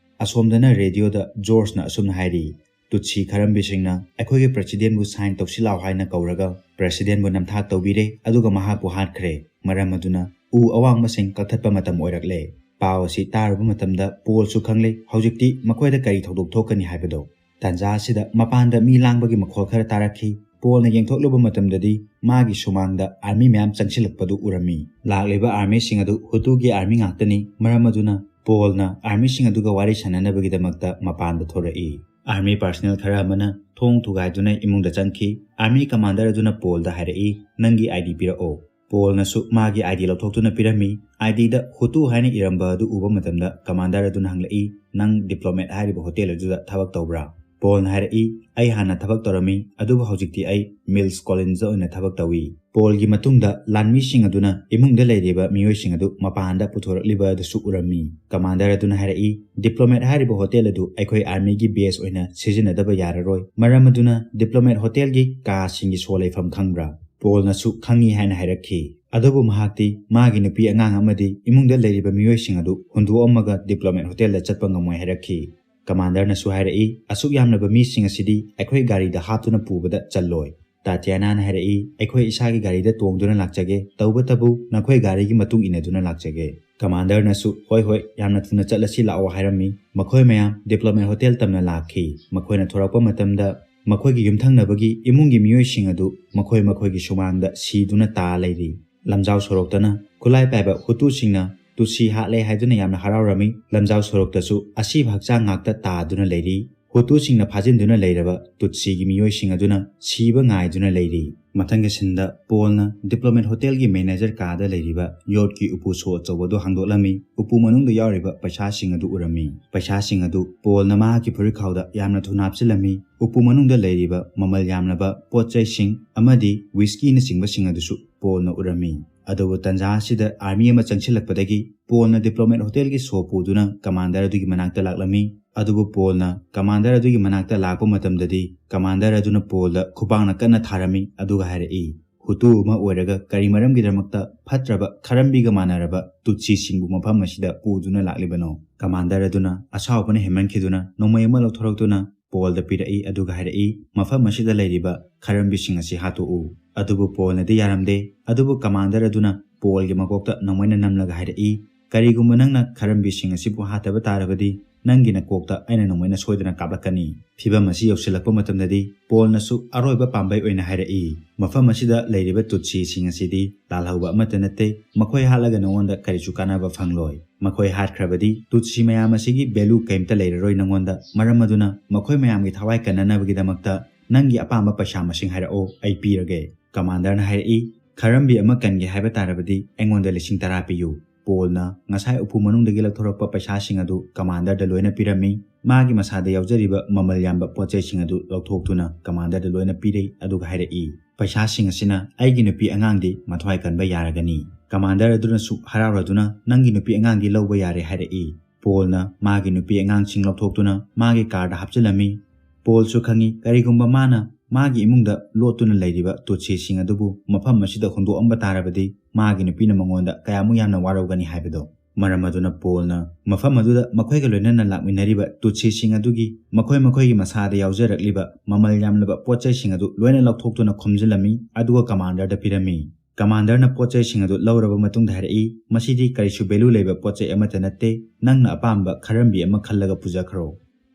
ꯑꯁꯣꯝꯗꯅ ꯔꯦꯗꯤꯑꯣꯗ ꯖꯣꯔꯖꯅ ꯑꯁꯨꯝꯅ ꯍꯥꯏꯔꯤ, "ꯇꯨꯠꯁꯤ ꯈꯔꯝꯕꯤꯁꯤꯡꯅ ꯑꯩꯈꯣꯏꯒꯤ ꯄ꯭ꯔꯦꯁꯤꯗꯦꯟꯕꯨ ꯁꯥꯏꯟ ꯇꯧꯁꯤꯜꯂꯥꯎ ꯍꯥꯏꯅ ꯀꯧꯔꯒ ꯄ꯭ꯔꯦꯁꯤꯗꯦꯟꯕꯨ ꯅꯝꯊꯥꯛ ꯇꯧꯕꯤꯔꯦ, ꯑꯗꯨꯒ ꯃꯍꯥꯛꯄꯨ ꯍꯥꯠꯈ꯭ꯔꯦ꯫ ꯃꯔꯝ ꯑꯗꯨꯅ ꯎ ꯑꯋꯥꯡꯕꯁꯤꯡ ꯀꯛꯊꯠꯄ ꯃꯇꯝ ꯑꯣꯏꯔꯛꯂꯦ꯫" ꯄꯥꯎ ꯑꯁꯤ ꯇꯥꯔꯨꯕ ꯃꯇꯝꯗ ꯄꯣꯜꯁꯨ ꯈꯪꯂꯦ ꯍꯧꯖꯤꯛꯇꯤ ꯃꯈꯣꯏꯗ ꯀꯔꯤ ꯊꯧꯗꯣꯛ ꯊꯣꯛꯀꯅꯤ ꯍꯥꯏꯕꯗꯣ꯫ ꯇꯥꯟꯖꯥ ꯑꯁꯤꯗ ꯃꯄꯥꯟꯗ ꯃꯤ ꯂꯥꯡꯕꯒꯤ ꯃꯈꯣꯜ ꯈꯔ ꯇꯥꯔꯛꯈꯤ꯫ ꯄꯣꯜꯅ ꯌꯦꯡꯊꯣꯛꯂꯨꯕ ꯃꯇꯝꯗꯗꯤ ꯃꯥꯒꯤ ꯁꯨꯃꯥꯡꯗ ꯑꯥꯔꯃꯤ ꯃꯌꯥꯝ ꯆꯪꯁꯤꯜꯂꯛꯄꯗꯨ ꯎꯔꯝꯃꯤ꯫ ꯂꯥꯛꯂꯤꯕ ꯑꯥꯔꯃꯤꯁꯤꯡ ꯑꯗꯨ ꯍꯨꯇꯨꯒꯤ ꯑꯥꯔꯃꯤ ꯉꯥꯛꯇꯅꯤ꯫ ꯃꯔꯝ ꯑꯗꯨꯅ ꯄꯣꯜꯅ ꯑꯥꯔꯃꯤꯁꯤꯡ ꯑꯗꯨꯒ ꯋꯥꯔꯤ ꯁꯥꯟꯅꯅꯕꯒꯤꯗꯃꯛꯇ ꯃꯄꯥꯟꯗ ꯊꯣꯔꯛꯏ꯫ ꯑꯥꯔꯃꯤ ꯄꯥꯔꯁꯅꯦꯜ ꯈꯔ ꯑꯃꯅ ꯊꯣꯡ ꯊꯨꯒꯥꯏꯗꯨꯅ ꯏꯃꯨꯡꯗ ꯆꯪꯈꯤ꯫ ꯑꯥꯔꯃꯤ ꯀꯃꯥꯟꯗꯔ ꯑꯗꯨꯅ ꯄꯣꯜꯗ ꯍꯥꯏꯔꯛꯏ, "ꯅꯪꯒꯤ ꯑꯥꯏ ꯗꯤ ꯄꯤꯔꯛꯑꯣ"꯫ ꯄꯣꯜꯅꯁꯨ ꯃꯥꯒꯤ ꯑꯥꯏ ꯗꯤ ꯂꯧꯊꯣꯛꯇꯨꯅ ꯄꯤꯔꯝꯃꯤ꯫ ꯑꯥꯏ ꯗꯤꯗ ꯍꯨꯇꯨ ꯍꯥꯏꯅ ꯏꯔꯝꯕ ꯑꯗꯨ ꯎꯕ ꯃꯇꯝꯗ ꯀꯃꯥꯟꯗꯔ ꯑꯗꯨꯅ ꯍꯪꯂꯛꯏ, "ꯅꯪ ꯗꯤꯄ꯭ꯂꯣꯃꯦꯠ ꯍꯥꯏꯔꯤꯕ ꯍꯣꯇꯦꯜ ꯑꯗꯨꯗ ꯊꯕꯛ ꯇꯧꯕ꯭ꯔꯥ?" ꯄꯣꯜꯅ ꯍꯥꯏꯔꯛꯏ, "ꯑꯩ ꯍꯥꯟꯅ ꯊꯕꯛ ꯇꯧꯔꯝꯃꯤ, ꯑꯗꯨꯕꯨ ꯍꯧꯖꯤꯛꯇꯤ ꯑꯩ ꯃꯤꯜꯁ ꯀꯣꯂꯤꯟꯁꯇ ꯑꯣꯏꯅ ꯊꯕꯛ ꯇꯧꯏ"꯫ ꯄꯣꯜꯒꯤ ꯃꯇꯨꯡꯗ ꯂꯥꯟꯃꯤꯁꯤꯡ ꯑꯗꯨꯅ ꯏꯃꯨꯡꯗ ꯂꯩꯔꯤꯕ ꯃꯤꯑꯣꯏꯁꯤꯡ ꯑꯗꯨ ꯃꯄꯥꯟꯗ ꯄꯨꯊꯣꯔꯛꯂꯤꯕ ꯑꯗꯨꯁꯨ ꯎꯔꯝꯃꯤ꯫ ꯀꯃꯥꯟꯗꯔ ꯑꯗꯨꯅ ꯍꯥꯏꯔꯛꯏ, "ꯗꯤꯄ꯭ꯂꯣꯃꯦꯠ ꯍꯥꯏꯔꯤꯕ ꯍꯣꯇꯦꯜ ꯑꯗꯨ ꯑꯩꯈꯣꯏ ꯑꯥꯔꯃꯤꯒꯤ ꯕꯦꯁ ꯑꯣꯏꯅ ꯁꯤꯖꯤꯟꯅꯗꯕ ꯌꯥꯔꯔꯣꯏ꯫ ꯃꯔꯝ ꯑꯗꯨꯅ ꯗꯤꯄ꯭ꯂꯣꯃꯦꯠ ꯍꯣꯇꯦꯜꯒꯤ ꯀꯥꯁꯤꯡꯒꯤ ꯁꯣ ꯂꯩꯐꯝ ꯈꯪꯕ꯭ꯔꯥ?" ꯄꯣꯜꯅꯁꯨ ꯈꯪꯉꯤ ꯍꯥꯏꯅ ꯍꯥꯏꯔꯛꯈꯤ꯫ ꯑꯗꯨꯕꯨ ꯃꯍꯥꯛꯇꯤ ꯃꯥꯒꯤ ꯅꯨꯄꯤ ꯑꯉꯥꯡ ꯑꯃꯗꯤ ꯏꯃꯨꯡꯗ ꯂꯩꯔꯤꯕ ꯃꯤꯑꯣꯏꯁꯤꯡ ꯑꯗꯨ ꯍꯨꯟꯗꯣꯛꯑꯝꯃꯒ ꯗꯤꯄ꯭ꯂꯣꯃꯦꯠ ꯍꯣꯇꯦꯜꯗ ꯆꯠꯄ ꯉꯝꯃꯣꯏ ꯍꯥꯏꯔꯛꯈꯤ꯫ ꯀꯃꯥꯟꯗꯔꯅꯁꯨ ꯍꯥꯏꯔꯛꯏ, "ꯑꯁꯨꯛ ꯌꯥꯝꯂꯕ ꯃꯤꯁꯤꯡ ꯑꯁꯤꯗꯤ ꯑꯩꯈꯣꯏ ꯒꯥꯔꯤꯗ ꯍꯥꯞꯇꯨꯅ ꯄꯨꯕꯗ ꯆꯜꯂꯣꯏ"꯫ ꯇꯥꯇꯤꯌꯥꯅꯥꯅ ꯍꯥꯏꯔꯛꯏ, "ꯑꯩꯈꯣꯏ ꯏꯁꯥꯒꯤ ꯒꯥꯔꯤꯗ ꯇꯣꯡꯗꯨꯅ ꯂꯥꯛꯆꯒꯦ, ꯇꯧꯕꯇꯕꯨ ꯅꯈꯣꯏ ꯒꯥꯔꯤꯒꯤ ꯃꯇꯨꯡ ꯏꯟꯅꯗꯨꯅ ꯂꯥꯛꯆꯒꯦ"꯫ ꯀꯃꯥꯟꯗꯔꯅꯁꯨ, "ꯍꯣꯏ, ꯍꯣꯏ, ꯌꯥꯝꯅ ꯊꯨꯅ ꯆꯠꯂꯁꯤ ꯂꯥꯛꯑꯣ" ꯍꯥꯏꯔꯝꯃꯤ꯫ ꯃꯈꯣꯏ ꯃꯌꯥꯝ ꯗꯤꯄ꯭ꯂꯣꯃꯦꯠ ꯍꯣꯇꯦꯜ ꯇꯝꯅ ꯂꯥꯛꯈꯤ꯫ ꯃꯈꯣꯏꯅ ꯊꯣꯔꯛꯄ ꯃꯇꯝꯗ ꯃꯈꯣꯏꯒꯤ ꯌꯨꯝꯊꯪꯅꯕꯒꯤ ꯏꯃꯨꯡꯒꯤ ꯃꯤꯑꯣꯏꯁꯤꯡ ꯑꯗꯨ ꯃꯈꯣꯏ ꯃꯈꯣꯏꯒꯤ ꯁꯨꯃꯥꯡꯗ ꯁꯤꯗꯨꯅ ꯇꯥ ꯂꯩꯔꯤ꯫ ꯂꯝꯖꯥꯎ ꯁꯣꯔꯣꯛꯇꯅ ꯈꯨꯠꯂꯥꯏ ꯄꯥꯏꯕ ꯍꯨꯇꯨꯁꯤꯡꯅ ꯇꯨꯠꯁꯤ ꯍꯥꯠꯂꯦ ꯍꯥꯏꯗꯨꯅ ꯌꯥꯝꯅ ꯍꯔꯥꯎꯔꯝꯃꯤ꯫ ꯂꯝꯖꯥꯎ ꯁꯣꯔꯣꯛꯇꯁꯨ ꯑꯁꯤꯕ ꯍꯛꯆꯥꯡ ꯉꯥꯛꯇ ꯇꯥꯗꯨꯅ ꯂꯩꯔꯤ꯫ ꯍꯨꯇꯨꯁꯤꯡꯅ ꯐꯥꯖꯤꯟꯗꯨꯅ ꯂꯩꯔꯕ ꯇꯨꯠꯁꯤꯒꯤ ꯃꯤꯑꯣꯏꯁꯤꯡ ꯑꯗꯨꯅ ꯁꯤꯕ ꯉꯥꯏꯗꯨꯅ ꯂꯩꯔꯤ꯫ ꯃꯊꯪꯒꯤ ꯁꯤꯟꯗ ꯄꯣꯜꯅ ꯗꯤꯄ꯭ꯂꯣꯃꯦꯠ ꯍꯣꯇꯦꯜꯒꯤ ꯃꯦꯅꯦꯖꯔ ꯀꯥꯗ ꯂꯩꯔꯤꯕ ꯌꯣꯠꯀꯤ ꯎꯄꯨ ꯁꯣ ꯑꯆꯧꯕ ꯑꯗꯨ ꯍꯥꯡꯗꯣꯛꯂꯝꯃꯤ꯫ ꯎꯄꯨ ꯃꯅꯨꯡꯗ ꯌꯥꯎꯔꯤꯕ ꯄꯩꯁꯥꯁꯤꯡ ꯑꯗꯨ ꯎꯔꯝꯃꯤ꯫ ꯄꯩꯁꯥꯁꯤꯡ ꯑꯗꯨ ꯄꯣꯜꯅ ꯃꯍꯥꯛꯀꯤ ꯐꯨꯔꯤꯠꯈꯥꯎꯗ ꯌꯥꯝꯅ ꯊꯨꯅ ꯍꯥꯞꯆꯤꯜꯂꯝꯃꯤ꯫ ꯎꯄꯨ ꯃꯅꯨꯡꯗ ꯂꯩꯔꯤꯕ ꯃꯃꯜ ꯌꯥꯝꯂꯕ ꯄꯣꯠ ꯆꯩꯁꯤꯡ ꯑꯃꯗꯤ ꯋꯤꯁꯀꯤꯅꯆꯤꯡꯕꯁꯤꯡ ꯑꯗꯨꯁꯨ ꯄꯣꯜꯅ ꯎꯔꯝꯃꯤ꯫ ꯑꯗꯨꯕꯨ ꯇꯟꯖꯥ ꯑꯁꯤꯗ ꯑꯥꯔꯃꯤ ꯑꯃ ꯆꯪꯁꯤꯜꯂꯛꯄꯗꯒꯤ ꯄꯣꯜꯅ ꯗꯤꯄ꯭ꯂꯣꯃꯦꯠ ꯍꯣꯇꯦꯜꯒꯤ ꯁꯣ ꯄꯨꯗꯨꯅ ꯀꯃꯥꯟꯗꯔ ꯑꯗꯨꯒꯤ ꯃꯅꯥꯛꯇ ꯂꯥꯛꯂꯝꯃꯤ꯫ ꯑꯗꯨꯕꯨ ꯄꯣꯜꯅ ꯀꯃꯥꯟꯗꯔ ꯑꯗꯨꯒꯤ ꯃꯅꯥꯛꯇ ꯂꯥꯛꯄ ꯃꯇꯝꯗꯗꯤ ꯀꯃꯥꯟꯗꯔ ꯑꯗꯨꯅ ꯄꯣꯜꯗ ꯈꯨꯕꯥꯛꯅ ꯀꯟꯅ ꯊꯥꯔꯝꯃꯤ, ꯑꯗꯨꯒ ꯍꯥꯏꯔꯛꯏ, "ꯍꯨꯇꯨ ꯑꯃ ꯑꯣꯏꯔꯒ ꯀꯔꯤ ꯃꯔꯝꯒꯤꯗꯃꯛꯇ ꯐꯠꯇ꯭ꯔꯕ ꯈꯔꯝꯕꯤꯒ ꯃꯥꯟꯅꯔꯕ ꯇꯨꯠꯁꯤꯁꯤꯡꯕꯨ ꯃꯐꯝ ꯑꯁꯤꯗ ꯄꯨꯗꯨꯅ ꯂꯥꯛꯂꯤꯕꯅꯣ?" ꯀꯃꯥꯟꯗꯔ ꯑꯗꯨꯅ ꯑꯁꯥꯎꯕꯅ ꯍꯦꯟꯃꯟꯈꯤꯗꯨꯅ ꯅꯣꯡꯃꯩ ꯑꯃ ꯂꯧꯊꯣꯔꯛꯇꯨꯅ ꯄꯣꯜꯗ ꯄꯤꯔꯛꯏ, ꯑꯗꯨꯒ ꯍꯥꯏꯔꯛꯏ, "ꯃꯐꯝ ꯑꯁꯤꯗ ꯂꯩꯔꯤꯕ ꯈꯔꯝꯕꯤꯁꯤꯡ ꯑꯁꯤ ꯍꯥꯠꯇꯣꯛꯎ"꯫ ꯑꯗꯨꯕꯨ ꯄꯣꯜꯅꯗꯤ ꯌꯥꯔꯝꯗꯦ꯫ ꯑꯗꯨꯕꯨ ꯀꯃꯥꯟꯗꯔ ꯑꯗꯨꯅ ꯄꯣꯜꯒꯤ ꯃꯀꯣꯛꯇ ꯅꯣꯡꯃꯩꯅ ꯅꯝꯂꯒ ꯍꯥꯏꯔꯛꯏ, "ꯀꯔꯤꯒꯨꯝꯕ ꯅꯪꯅ ꯈꯔꯝꯕꯤꯁꯤꯡ ꯑꯁꯤꯕꯨ ꯍꯥꯠꯇꯕ ꯇꯥꯔꯕꯗꯤ, ꯅꯪꯒꯤ ꯅꯀꯣꯛꯇ ꯑꯩꯅ ꯅꯣꯡꯃꯩꯅ ꯁꯣꯏꯗꯅ ꯀꯥꯞꯂꯛꯀꯅꯤ꯫ ꯐꯤꯚꯝ ꯑꯁꯤ ꯌꯧꯁꯤꯜꯂꯛꯄ ꯃꯇꯝꯗꯗꯤ ꯄꯣꯜꯅꯁꯨ ꯑꯔꯣꯏꯕ ꯄꯥꯝꯕꯩ ꯑꯣꯏꯅ ꯍꯥꯏꯔꯛꯏ, "ꯃꯐꯝ ꯑꯁꯤꯗ ꯂꯩꯔꯤꯕ ꯇꯨꯠꯁꯤꯁꯤꯡ ꯑꯁꯤꯗꯤ ꯂꯥꯜꯍꯧꯕ ꯑꯃꯠꯇ ꯅꯠꯇꯦ꯫ ꯃꯈꯣꯏ ꯍꯥꯠꯂꯒ ꯅꯉꯣꯟꯗ ꯀꯔꯤꯁꯨ ꯀꯥꯟꯅꯕ ꯐꯪꯂꯣꯏ꯫ ꯃꯈꯣꯏ ꯍꯥꯠꯈ꯭ꯔꯕꯗꯤ ꯇꯨꯠꯁꯤ ꯃꯌꯥꯝ ꯑꯁꯤꯒꯤ value ꯀꯩꯝꯇ ꯂꯩꯔꯔꯣꯏ ꯅꯉꯣꯟꯗ꯫ ꯃꯔꯝ ꯑꯗꯨꯅ ꯃꯈꯣꯏ ꯃꯌꯥꯝꯒꯤ ꯊꯋꯥꯏ ꯀꯟꯅꯅꯕꯒꯤꯗꯃꯛꯇ ꯅꯪꯒꯤ ꯑꯄꯥꯝꯕ ꯄꯩꯁꯥ ꯃꯁꯤꯡ ꯍꯥꯏꯔꯛꯑꯣ, ꯑꯩ ꯄꯤꯔꯒꯦ꯫" ꯀꯃꯥꯟꯗꯔꯅ ꯍꯥꯏꯔꯛꯏ, "ꯈꯔꯝꯕꯤ ꯑꯃ ꯀꯟꯒꯦ ꯍꯥꯏꯕ ꯇꯥꯔꯕꯗꯤ ꯑꯩꯉꯣꯟꯗ ꯂꯤꯁꯤꯡ ꯇꯔꯥ ꯄꯤꯌꯨ꯫" ꯄꯣꯜꯅ ꯉꯁꯥꯏ ꯎꯄꯨ ꯃꯅꯨꯡꯗꯒꯤ ꯂꯧꯊꯣꯔꯛꯄ ꯄꯩꯁꯥꯁꯤꯡ ꯑꯗꯨ ꯀꯃꯥꯟꯗꯔꯗ ꯂꯣꯏꯅ ꯄꯤꯔꯝꯃꯤ꯫ ꯃꯥꯒꯤ ꯃꯁꯥꯗ ꯌꯥꯎꯖꯔꯤꯕ ꯃꯃꯜ ꯌꯥꯝꯕ ꯄꯣꯠ ꯆꯩꯁꯤꯡ ꯑꯗꯨ ꯂꯧꯊꯣꯛꯇꯨꯅ ꯀꯃꯥꯟꯗꯔꯗ ꯂꯣꯏꯅ ꯄꯤꯔꯦ, ꯑꯗꯨꯒ ꯍꯥꯏꯔꯛꯏ, "ꯄꯩꯁꯥꯁꯤꯡ ꯑꯁꯤꯅ ꯑꯩꯒꯤ ꯅꯨꯄꯤ ꯑꯉꯥꯡꯗꯤ ꯃꯊ꯭ꯋꯥꯏ ꯀꯟꯕ ꯌꯥꯔꯒꯅꯤ꯫" ꯀꯃꯥꯟꯗꯔ ꯑꯗꯨꯅꯁꯨ ꯍꯔꯥꯎꯔꯗꯨꯅ, "ꯅꯪꯒꯤ ꯅꯨꯄꯤ ꯑꯉꯥꯡꯗꯤ ꯂꯧꯕ ꯌꯥꯔꯦ," ꯍꯥꯏꯔꯛꯏ꯫ ꯄꯣꯜꯅ ꯃꯥꯒꯤ ꯅꯨꯄꯤ ꯑꯉꯥꯡꯁꯤꯡ ꯂꯧꯊꯣꯛꯇꯨꯅ ꯃꯥꯒꯤ ꯀꯥꯔꯗ ꯍꯥꯞꯆꯤꯜꯂꯝꯃꯤ꯫ ꯄꯣꯜꯁꯨ ꯈꯪꯏ, ꯀꯔꯤꯒꯨꯝꯕ ꯃꯥꯅ ꯃꯥꯒꯤ ꯏꯃꯨꯡꯗ ꯂꯣꯠꯇꯨꯅ ꯂꯩꯔꯤꯕ ꯇꯨꯠꯁꯤꯁꯤꯡ ꯑꯗꯨꯕꯨ ꯃꯐꯝ ꯑꯁꯤꯗ ꯍꯨꯟꯗꯣꯛꯑꯝꯕ ꯇꯥꯔꯕꯗꯤ ꯃꯥꯒꯤ ꯅꯨꯄꯤꯅ ꯃꯉꯣꯟꯗ ꯀꯌꯥꯃꯨꯛ ꯌꯥꯝꯅ ꯋꯥꯔꯧꯒꯅꯤ ꯍꯥꯏꯕꯗꯣ꯫ ꯃꯔꯝ ꯑꯗꯨꯅ ꯄꯣꯜꯅ ꯃꯐꯝ ꯑꯗꯨꯗ ꯃꯈꯣꯏꯒ ꯂꯣꯏꯅꯅ ꯂꯥꯛꯃꯤꯟꯅꯔꯤꯕ ꯇꯨꯠꯁꯤꯁꯤꯡ ꯑꯗꯨꯒꯤ ꯃꯈꯣꯏ ꯃꯈꯣꯏꯒꯤ ꯃꯁꯥꯗ ꯌꯥꯎꯖꯔꯛꯂꯤꯕ ꯃꯃꯜ ꯌꯥꯝꯂꯕ ꯄꯣꯠ ꯆꯩꯁꯤꯡ ꯑꯗꯨ ꯂꯣꯏꯅ ꯂꯧꯊꯣꯛꯇꯨꯅ ꯈꯣꯝꯖꯤꯜꯂꯝꯃꯤ, ꯑꯗꯨꯒ ꯀꯃꯥꯟꯗꯔꯗ ꯄꯤꯔꯝꯃꯤ꯫ ꯀꯃꯥꯟꯗꯔꯅ ꯄꯣꯠ ꯆꯩꯁꯤꯡ ꯑꯗꯨ ꯂꯧꯔꯕ ꯃꯇꯨꯡꯗ ꯍꯥꯏꯔꯛꯏ, "ꯃꯁꯤꯗꯤ ꯀꯔꯤꯁꯨ value ꯂꯩꯕ ꯄꯣꯠ ꯆꯩ ꯑꯃꯠꯇ ꯅꯠꯇꯦ꯫ ꯅꯪꯅ ꯑꯄꯥꯝꯕ ꯈꯔꯝꯕꯤ ꯑꯃ ꯈꯜꯂꯒ ꯄꯨꯖꯈ꯭ꯔꯣ꯫"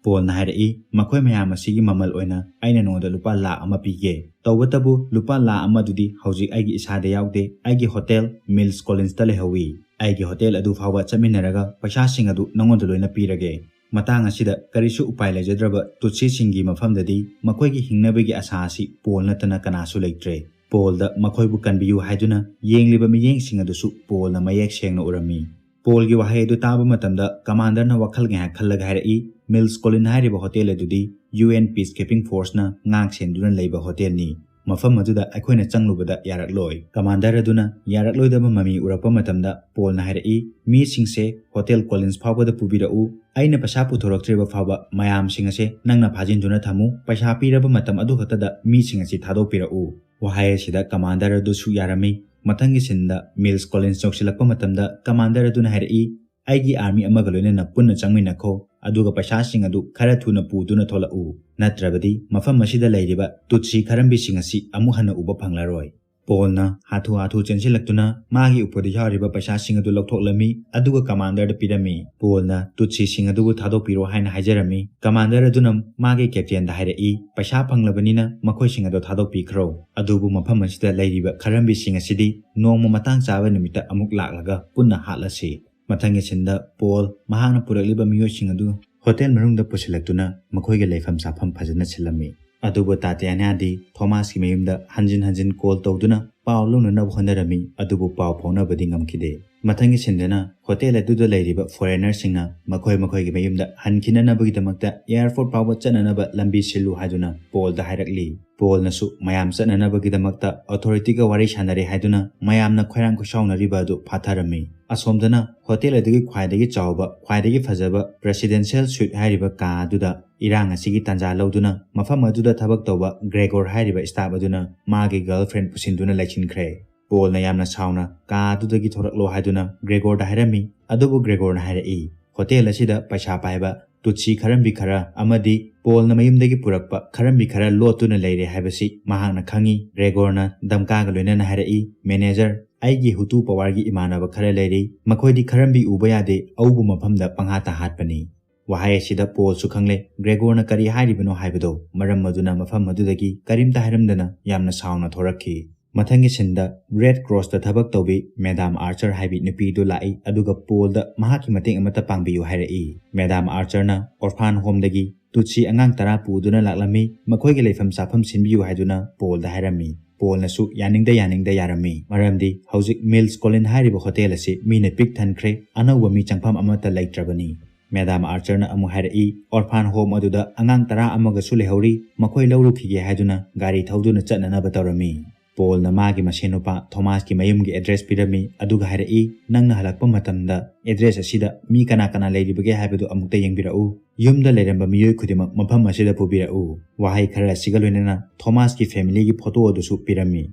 ꯄꯣꯜꯅ ꯍꯥꯏꯔꯛꯏ, "ꯃꯈꯣꯏ ꯃꯌꯥꯝ ꯑꯁꯤꯒꯤ ꯃꯃꯜ ꯑꯣꯏꯅ ꯑꯩꯅ ꯅꯉꯣꯟꯗ ꯂꯨꯄꯥ ꯂꯥꯈ ꯑꯃ ꯄꯤꯒꯦ꯫ ꯇꯧꯕꯇꯕꯨ ꯂꯨꯄꯥ ꯂꯥꯈ ꯑꯃ ꯑꯗꯨꯗꯤ ꯍꯧꯖꯤꯛ ꯑꯩꯒꯤ ꯏꯁꯥꯗ ꯌꯥꯎꯗꯦ, ꯑꯩꯒꯤ ꯍꯣꯇꯦꯜ ꯃꯤꯜꯁ ꯀꯣꯂꯤꯟꯁꯇ ꯂꯩꯍꯧꯏ꯫ ꯑꯩꯒꯤ ꯍꯣꯇꯦꯜ ꯑꯗꯨ ꯐꯥꯎꯕ ꯆꯠꯃꯤꯟꯅꯔꯒ ꯄꯩꯁꯥꯁꯤꯡ ꯑꯗꯨ ꯅꯉꯣꯟꯗ ꯂꯣꯏꯅ ꯄꯤꯔꯒꯦ꯫" ꯃꯇꯥꯡ ꯑꯁꯤꯗ ꯀꯔꯤꯁꯨ ꯎꯄꯥꯏ ꯂꯩꯖꯗ꯭ꯔꯕ ꯇꯨꯠꯁꯤꯁꯤꯡꯒꯤ ꯃꯐꯝꯗꯗꯤ ꯃꯈꯣꯏꯒꯤ ꯍꯤꯡꯅꯕꯒꯤ ꯑꯁꯥ ꯑꯁꯤ ꯄꯣꯜ ꯅꯠꯇꯅ ꯀꯅꯥꯁꯨ ꯂꯩꯇ꯭ꯔꯦ꯫ ꯄꯣꯜꯗ ꯃꯈꯣꯏꯕꯨ ꯀꯟꯕꯤꯌꯨ ꯍꯥꯏꯗꯨꯅ ꯌꯦꯡꯂꯤꯕ ꯃꯤꯠꯌꯦꯡꯁꯤꯡ ꯑꯗꯨꯁꯨ ꯄꯣꯜꯅ ꯃꯌꯦꯛ ꯁꯦꯡꯅ ꯎꯔꯝꯃꯤ꯫ ꯄꯣꯜꯒꯤ ꯋꯥꯍꯩ ꯑꯗꯨ ꯇꯥꯕ ꯃꯇꯝꯗ ꯀꯃꯥꯟꯗꯔꯅ ꯋꯥꯈꯜ ꯉꯥꯏꯍꯥꯛ ꯈꯜꯂꯒ ꯍꯥꯏꯔꯛꯏ, "ꯃꯤꯜꯁ ꯀꯣꯂꯤꯟ ꯍꯥꯏꯔꯤꯕ ꯍꯣꯇꯦꯜ ꯑꯗꯨꯗꯤ ꯌꯨ ꯑꯦꯟ peacekeeping forceꯅ ꯉꯥꯛ ꯁꯦꯟꯗꯨꯅ ꯂꯩꯕ ꯍꯣꯇꯦꯜꯅꯤ꯫ ꯃꯐꯝ ꯑꯗꯨꯗ ꯑꯩꯈꯣꯏꯅ ꯆꯪꯂꯨꯕꯗ ꯌꯥꯔꯛꯂꯣꯏ꯫" ꯀꯃꯥꯟꯗꯔ ꯑꯗꯨꯅ ꯌꯥꯔꯛꯂꯣꯏꯗꯕ ꯃꯃꯤ ꯎꯔꯛꯄ ꯃꯇꯝꯗ ꯄꯣꯜꯅ ꯍꯥꯏꯔꯛꯏ, "ꯃꯤꯁꯤꯡꯁꯦ ꯍꯣꯇꯦꯜ ꯀꯣꯂꯤꯟꯁ ꯐꯥꯎꯕꯗ ꯄꯨꯕꯤꯔꯛꯎ꯫ ꯑꯩꯅ ꯄꯩꯁꯥ ꯄꯨꯊꯣꯔꯛꯇ꯭ꯔꯤꯕ ꯐꯥꯎꯕ ꯃꯌꯥꯝꯁꯤꯡ ꯑꯁꯦ ꯅꯪꯅ ꯐꯥꯖꯤꯟꯗꯨꯅ ꯊꯝꯃꯨ꯫ ꯄꯩꯁꯥ ꯄꯤꯔꯕ ꯃꯇꯝ ꯑꯗꯨ ꯈꯛꯇꯗ ꯃꯤꯁꯤꯡ ꯑꯁꯤ ꯊꯥꯗꯣꯛꯄꯤꯔꯛꯎ꯫" ꯋꯥꯍꯩ ꯑꯁꯤꯗ ꯀꯃꯥꯟꯗꯔ ꯑꯗꯨꯁꯨ ꯌꯥꯔꯝꯃꯤ꯫ ꯃꯊꯪꯒꯤ ꯁꯤꯟꯗ ꯃꯤꯜꯁ ꯀꯣꯂꯤꯟꯁ ꯌꯧꯁꯤꯜꯂꯛꯄ ꯃꯇꯝꯗ ꯀꯃꯥꯟꯗꯔ ꯑꯗꯨꯅ ꯍꯥꯏꯔꯛꯏ, "ꯑꯩꯒꯤ ꯑꯥꯔꯃꯤ ꯑꯃꯒ ꯂꯣꯏꯅꯅ ꯄꯨꯟꯅ ꯆꯪꯃꯤꯟꯅꯈꯣ, ꯑꯗꯨꯒ ꯄꯩꯁꯥꯁꯤꯡ ꯑꯗꯨ ꯈꯔ ꯊꯨꯅ ꯄꯨꯗꯨꯅ ꯊꯣꯛꯂꯛꯎ, ꯅꯠꯇ꯭ꯔꯕꯗꯤ ꯃꯐꯝ ꯑꯁꯤꯗ ꯂꯩꯔꯤꯕ ꯇꯨꯠꯁꯤ ꯈꯔꯝꯕꯤꯁꯤꯡ ꯑꯁꯤ ꯑꯃꯨꯛ ꯍꯟꯅ ꯎꯕ ꯐꯪꯂꯔꯣꯏ꯫" ꯄꯣꯜꯅ ꯍꯥꯊꯨ ꯍꯥꯊꯨ ꯆꯦꯟꯁꯤꯜꯂꯛꯇꯨꯅ ꯃꯥꯒꯤ ꯎꯄꯨꯗ ꯌꯥꯎꯔꯤꯕ ꯄꯩꯁꯥꯁꯤꯡ ꯑꯗꯨ ꯂꯧꯊꯣꯛꯂꯝꯃꯤ, ꯑꯗꯨꯒ ꯀꯃꯥꯟꯗꯔꯗ ꯄꯤꯔꯝꯃꯤ꯫ ꯄꯣꯜꯅ ꯇꯨꯠꯁꯤꯁꯤꯡ ꯑꯗꯨꯕꯨ ꯊꯥꯗꯣꯛꯄꯤꯔꯣ ꯍꯥꯏꯅ ꯍꯥꯏꯖꯔꯝꯃꯤ꯫ ꯀꯃꯥꯟꯗꯔ ꯑꯗꯨꯅ ꯃꯥꯒꯤ ꯀꯦꯞꯇꯦꯟꯗ ꯍꯥꯏꯔꯛꯏ, "ꯄꯩꯁꯥ ꯐꯪꯂꯕꯅꯤꯅ ꯃꯈꯣꯏꯁꯤꯡ ꯑꯗꯨ ꯊꯥꯗꯣꯛꯄꯤꯈ꯭ꯔꯣ꯫ ꯑꯗꯨꯕꯨ ꯃꯐꯝ ꯑꯁꯤꯗ ꯂꯩꯔꯤꯕ ꯈꯔꯝꯕꯤꯁꯤꯡ ꯑꯁꯤꯗꯤ ꯅꯣꯡꯃ ꯃꯇꯥꯡ ꯆꯥꯕ ꯅꯨꯃꯤꯠꯇ ꯑꯃꯨꯛ ꯂꯥꯛꯂꯒ ꯄꯨꯟꯅ ꯍꯥꯠꯂꯁꯤ꯫" ꯃꯊꯪꯒꯤ ꯁꯤꯟꯗ ꯄꯣꯜ ꯃꯍꯥꯛꯅ ꯄꯨꯔꯛꯂꯤꯕ ꯃꯤꯑꯣꯏꯁꯤꯡ ꯑꯗꯨ ꯍꯣꯇꯦꯜ ꯃꯅꯨꯡꯗ ꯄꯨꯁꯤꯜꯂꯛꯇꯨꯅ ꯃꯈꯣꯏꯒꯤ ꯂꯩꯐꯝ ꯆꯥꯐꯝ ꯐꯖꯅ ꯁꯤꯜꯂꯝꯃꯤ꯫ ꯑꯗꯨꯕꯨ ꯇꯥꯇꯤꯌꯥꯅꯥꯗꯤ ꯊꯣꯃꯥꯁꯀꯤ ꯃꯌꯨꯝꯗ ꯍꯟꯖꯤꯟ ꯍꯟꯖꯤꯟ ꯀꯣꯜ ꯇꯧꯗꯨꯅ ꯄꯥꯎ ꯂꯧꯅꯅꯕ ꯍꯣꯠꯅꯔꯝꯃꯤ, ꯑꯗꯨꯕꯨ ꯄꯥꯎ ꯐꯥꯎꯅꯕꯗꯤ ꯉꯝꯈꯤꯗꯦ꯫ ꯃꯊꯪꯒꯤ ꯁꯤꯟꯗꯅ ꯍꯣꯇꯦꯜ ꯑꯗꯨꯗ ꯂꯩꯔꯤꯕ ꯐꯣꯔꯦꯅꯔꯁꯤꯡꯅ ꯃꯈꯣꯏ ꯃꯈꯣꯏꯒꯤ ꯃꯌꯨꯝꯗ ꯍꯟꯈꯤꯅꯅꯕꯒꯤꯗꯃꯛꯇ ꯑꯦꯌꯔꯄꯣꯔꯠ ꯐꯥꯎꯕ ꯆꯠꯅꯅꯕ ꯂꯝꯕꯤ ꯁꯤꯜꯂꯨ ꯍꯥꯏꯗꯨꯅ ꯄꯣꯜꯗ ꯍꯥꯏꯔꯛꯂꯤ꯫ ꯄꯣꯜꯅꯁꯨ ꯃꯌꯥꯝ ꯆꯠꯅꯅꯕꯒꯤꯗꯃꯛꯇ ꯑꯣꯊꯣꯔꯤꯇꯤꯒ ꯋꯥꯔꯤ ꯁꯥꯟꯅꯔꯦ ꯍꯥꯏꯗꯨꯅ ꯃꯌꯥꯝꯅ ꯈꯣꯏꯔꯥꯡ ꯈꯣꯏꯁꯥꯎꯅꯔꯤꯕ ꯑꯗꯨ ꯐꯥꯊꯔꯝꯃꯤ꯫ ꯑꯁꯣꯝꯗꯅ ꯍꯣꯇꯦꯜ ꯑꯗꯨꯒꯤ ꯈ꯭ꯋꯥꯏꯗꯒꯤ ꯆꯥꯎꯕ, ꯈ꯭ꯋꯥꯏꯗꯒꯤ ꯐꯖꯕ ꯄ꯭ꯔꯦꯁꯤꯗꯦꯟꯁꯤꯌꯦꯜ ꯁ꯭ꯋꯤꯠ ꯍꯥꯏꯔꯤꯕ ꯀꯥ ꯑꯗꯨꯗ ꯏꯔꯥꯡ ꯑꯁꯤꯒꯤ ꯇꯥꯟꯖꯥ ꯂꯧꯗꯨꯅ ꯃꯐꯝ ꯑꯗꯨꯗ ꯊꯕꯛ ꯇꯧꯕ ꯒ꯭ꯔꯦꯒꯣꯔ ꯍꯥꯏꯔꯤꯕ ꯁ꯭ꯇꯥꯐ ꯑꯗꯨꯅ ꯃꯥꯒꯤ ꯒꯔꯜꯐ꯭ꯔꯦꯟ ꯄꯨꯁꯤꯟꯗꯨꯅ ꯂꯩꯁꯤꯟꯈ꯭ꯔꯦ꯫ ꯄꯣꯜꯅ ꯌꯥꯝꯅ ꯁꯥꯎꯅ ꯀꯥ ꯑꯗꯨꯗꯒꯤ ꯊꯣꯔꯛꯂꯣ ꯍꯥꯏꯗꯨꯅ ꯒ꯭ꯔꯦꯒꯣꯔꯗ ꯍꯥꯏꯔꯝꯃꯤ, ꯑꯗꯨꯕꯨ ꯒ꯭ꯔꯦꯒꯣꯔꯅ ꯍꯥꯏꯔꯛꯏ, ꯍꯣꯇꯦꯜ ꯑꯁꯤꯗ ꯄꯩꯁꯥ ꯄꯥꯏꯕ ꯇꯨꯠꯁꯤ ꯈꯔꯝꯕꯤ ꯈꯔ ꯑꯃꯗꯤ ꯄꯣꯜꯅ ꯃꯌꯨꯝꯗꯒꯤ ꯄꯨꯔꯛꯄ ꯈꯔꯝꯕꯤ ꯈꯔ ꯂꯣꯠꯇꯨꯅ ꯂꯩꯔꯦ ꯍꯥꯏꯕꯁꯤ ꯃꯍꯥꯛꯅ ꯈꯪꯏ꯫ ꯒ꯭ꯔꯦꯒꯣꯔꯅ ꯗꯝꯀꯥꯒ ꯂꯣꯏꯅꯅ ꯍꯥꯏꯔꯛꯏ, "ꯃꯦꯅꯦꯖꯔ, ꯑꯩꯒꯤ ꯍꯨꯇꯨ ꯄꯋꯥꯔꯒꯤ ꯏꯃꯥꯟꯅꯕ ꯈꯔ ꯂꯩꯔꯤ, ꯃꯈꯣꯏꯗꯤ ꯈꯔꯝꯕꯤ ꯎꯕ ꯌꯥꯗꯦ, ꯑꯎꯕ ꯃꯐꯝꯗ ꯄꯪꯍꯥꯠꯇ ꯍꯥꯠꯄꯅꯤ꯫" ꯋꯥꯍꯩ ꯑꯁꯤꯗ ꯄꯣꯜꯁꯨ ꯈꯪꯂꯦ ꯒ꯭ꯔꯦꯒꯣꯔꯅ ꯀꯔꯤ ꯍꯥꯏꯔꯤꯕꯅꯣ ꯍꯥꯏꯕꯗꯣ, ꯃꯔꯝ ꯑꯗꯨꯅ ꯃꯐꯝ ꯑꯗꯨꯗꯒꯤ ꯀꯔꯤꯝꯇ ꯍꯥꯏꯔꯝꯗꯅ ꯌꯥꯝꯅ ꯁꯥꯎꯅ ꯊꯣꯔꯛꯈꯤ꯫ ꯃꯊꯪꯒꯤ ꯁꯤꯟꯗ ꯔꯦꯗ ꯀ꯭ꯔꯣꯁꯇ ꯊꯕꯛ ꯇꯧꯕꯤ ꯃꯦꯗꯥꯝ ꯑꯥꯔꯆꯔ ꯍꯥꯏꯕꯤ ꯅꯨꯄꯤꯗꯨ ꯂꯥꯛꯏ, ꯑꯗꯨꯒ ꯄꯣꯜꯗ ꯃꯍꯥꯛꯀꯤ ꯃꯇꯦꯡ ꯑꯃꯠꯇ ꯄꯥꯡꯕꯤꯌꯨ ꯍꯥꯏꯔꯛꯏ꯫ ꯃꯦꯗꯥꯝ ꯑꯥꯔꯆꯔꯅ ꯑꯣꯔꯐꯥꯟ ꯍꯣꯝꯗꯒꯤ ꯇꯨꯠꯁꯤ ꯑꯉꯥꯡ ꯇꯔꯥ ꯄꯨꯗꯨꯅ ꯂꯥꯛꯂꯝꯃꯤ, ꯃꯈꯣꯏꯒꯤ ꯂꯩꯐꯝ ꯆꯥꯐꯝ ꯁꯤꯟꯕꯤꯌꯨ ꯍꯥꯏꯗꯨꯅ ꯄꯣꯜꯗ ꯍꯥꯏꯔꯝꯃꯤ꯫ ꯄꯣꯜꯅꯁꯨ ꯌꯥꯅꯤꯡꯗ ꯌꯥꯅꯤꯡꯗ ꯌꯥꯔꯝꯃꯤ, ꯃꯔꯝꯗꯤ ꯍꯧꯖꯤꯛ ꯃꯤꯜꯁ ꯀꯣꯂꯤꯟ ꯍꯥꯏꯔꯤꯕ ꯍꯣꯇꯦꯜ ꯑꯁꯤ ꯃꯤꯅ ꯄꯤꯛ ꯊꯟꯈ꯭ꯔꯦ, ꯑꯅꯧꯕ ꯃꯤ ꯆꯪꯐꯝ ꯑꯃꯠꯇ ꯂꯩꯇ꯭ꯔꯕꯅꯤ꯫ ꯃꯦꯗꯥꯝ ꯑꯥꯔꯆꯔꯅ ꯑꯃꯨꯛ ꯍꯥꯏꯔꯛꯏ, ꯑꯣꯔꯐꯥꯟ ꯍꯣꯝ ꯑꯗꯨꯗ ꯑꯉꯥꯡ ꯇꯔꯥ ꯑꯃꯒꯁꯨ ꯂꯩꯍꯧꯔꯤ, ꯃꯈꯣꯏ ꯂꯧꯔꯨꯈꯤꯒꯦ ꯍꯥꯏꯗꯨꯅ ꯒꯥꯔꯤ ꯊꯧꯗꯨꯅ ꯆꯠꯅꯅꯕ ꯇꯧꯔꯝꯃꯤ꯫ ꯄꯣꯜꯅ ꯃꯥꯒꯤ ꯃꯁꯦꯟ ꯅꯨꯄꯥ ꯊꯣꯃꯥꯁꯀꯤ ꯃꯌꯨꯝꯒꯤ ꯑꯦꯗ꯭ꯔꯦꯁ ꯄꯤꯔꯝꯃꯤ, ꯑꯗꯨꯒ ꯍꯥꯏꯔꯛꯏ, "ꯅꯪꯅ ꯍꯜꯂꯛꯄ ꯃꯇꯝꯗ ꯑꯦꯗ꯭ꯔꯦꯁ ꯑꯁꯤꯗ ꯃꯤ ꯀꯅꯥ ꯀꯅꯥ ꯂꯩꯔꯤꯕꯒꯦ ꯍꯥꯏꯕꯗꯨ ꯑꯃꯨꯛꯇ ꯌꯦꯡꯕꯤꯔꯛꯎ꯫ ꯌꯨꯝꯗ ꯂꯩꯔꯝꯕ ꯃꯤꯑꯣꯏ ꯈꯨꯗꯤꯡꯃꯛ ꯃꯐꯝ ꯑꯁꯤꯗ ꯄꯨꯕꯤꯔꯛꯎ꯫" ꯋꯥꯍꯩ ꯈꯔ ꯑꯁꯤꯒ ꯂꯣꯏꯅꯅ ꯊꯣꯃꯥꯁꯀꯤ ꯐꯦꯃꯤꯂꯤꯒꯤ ꯐꯣꯇꯣ ꯑꯗꯨꯁꯨ ꯄꯤꯔꯝꯃꯤ꯫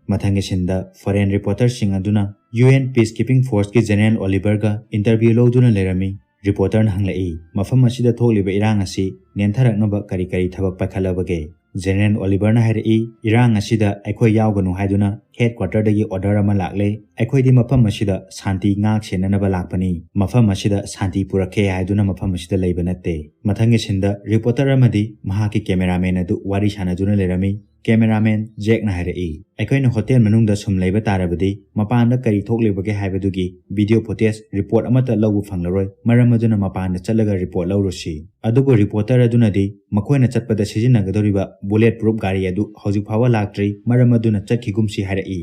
ꯃꯊꯪꯒꯤ ꯁꯤꯟꯗ ꯐꯣꯔꯦꯟ ꯔꯤꯄꯣꯔꯇꯔꯁꯤꯡ ꯑꯗꯨꯅ ꯌꯨ ꯑꯦꯟ ꯄꯤꯁꯀꯤꯄꯤꯡ ꯐꯣꯔꯁꯀꯤ ꯖꯦꯅꯔꯦꯜ ꯑꯣꯂꯤꯚꯔꯒ ꯏꯟꯇꯔꯚ꯭ꯌꯨ ꯂꯧꯗꯨꯅ ꯂꯩꯔꯝꯃꯤ꯫ ꯔꯤꯄꯣꯔꯇꯔꯅ ꯍꯪꯂꯛꯏ, "ꯃꯐꯝ ꯑꯁꯤꯗ ꯊꯣꯛꯂꯤꯕ ꯏꯔꯥꯡ ꯑꯁꯤ ꯅꯦꯟꯊꯔꯛꯅꯕ ꯀꯔꯤ ꯀꯔꯤ ꯊꯕꯛ ꯄꯥꯏꯈꯠꯂꯕꯒꯦ?" ꯖꯦꯅꯔꯦꯜ ꯑꯣꯂꯤꯚꯔꯅ ꯍꯥꯏꯔꯛꯏ, "ꯏꯔꯥꯡ ꯑꯁꯤꯗ ꯑꯩꯈꯣꯏ ꯌꯥꯎꯒꯅꯨ ꯍꯥꯏꯗꯨꯅ ꯍꯦꯗ ꯀ꯭ꯋꯥꯇꯔꯗꯒꯤ ꯑꯣꯔꯗꯔ ꯑꯃ ꯂꯥꯛꯂꯦ꯫ ꯑꯩꯈꯣꯏꯗꯤ ꯃꯐꯝ ꯑꯁꯤꯗ ꯁꯥꯟꯇꯤ ꯉꯥꯛ ꯁꯦꯟꯅꯅꯕ ꯂꯥꯛꯄꯅꯤ꯫ ꯃꯐꯝ ꯑꯁꯤꯗ ꯁꯥꯟꯇꯤ ꯄꯨꯔꯛꯀꯦ ꯍꯥꯏꯗꯨꯅ ꯃꯐꯝ ꯑꯁꯤꯗ ꯂꯩꯕ ꯅꯠꯇꯦ"꯫ ꯃꯊꯪꯒꯤ ꯁꯤꯟꯗ ꯔꯤꯄꯣꯔꯇꯔ ꯑꯃꯗꯤ ꯃꯍꯥꯛꯀꯤ ꯀꯦꯃꯦꯔꯥꯃꯦꯟ ꯑꯗꯨ ꯋꯥꯔꯤ ꯁꯥꯟꯅꯗꯨꯅ ꯂꯩꯔꯝꯃꯤ꯫ ꯀꯦꯃꯦꯔꯥꯃꯦꯟ ꯖꯦꯛꯅ ꯍꯥꯏꯔꯛꯏ, "ꯑꯩꯈꯣꯏꯅ ꯍꯣꯇꯦꯜ ꯃꯅꯨꯡꯗ ꯁꯨꯝ ꯂꯩꯕ ꯇꯥꯔꯕꯗꯤ ꯃꯄꯥꯟꯗ ꯀꯔꯤ ꯊꯣꯛꯂꯤꯕꯒꯦ ꯍꯥꯏꯕꯗꯨꯒꯤ ꯚꯤꯗꯤꯑꯣ ꯐꯨꯇꯦꯖ ꯔꯤꯄꯣꯔꯠ ꯑꯃꯠꯇ ꯂꯧꯕ ꯐꯪꯂꯔꯣꯏ꯫ ꯃꯔꯝ ꯑꯗꯨꯅ ꯃꯄꯥꯟꯗ ꯆꯠꯂꯒ ꯔꯤꯄꯣꯔꯠ ꯂꯧꯔꯨꯁꯤ"꯫ ꯑꯗꯨꯕꯨ ꯔꯤꯄꯣꯔꯇꯔ ꯑꯗꯨꯅꯗꯤ ꯃꯈꯣꯏꯅ ꯆꯠꯄꯗ ꯁꯤꯖꯤꯟꯅꯒꯗꯧꯔꯤꯕ ꯕꯨꯂꯦꯠ ꯄ꯭ꯔꯨꯐ ꯒꯥꯔꯤ ꯑꯗꯨ ꯍꯧꯖꯤꯛ ꯐꯥꯎꯕ ꯂꯥꯛꯇ꯭ꯔꯤ꯫ ꯃꯔꯝ ꯑꯗꯨꯅ ꯆꯠꯈꯤꯒꯨꯝꯁꯤ ꯍꯥꯏꯔꯛꯏ꯫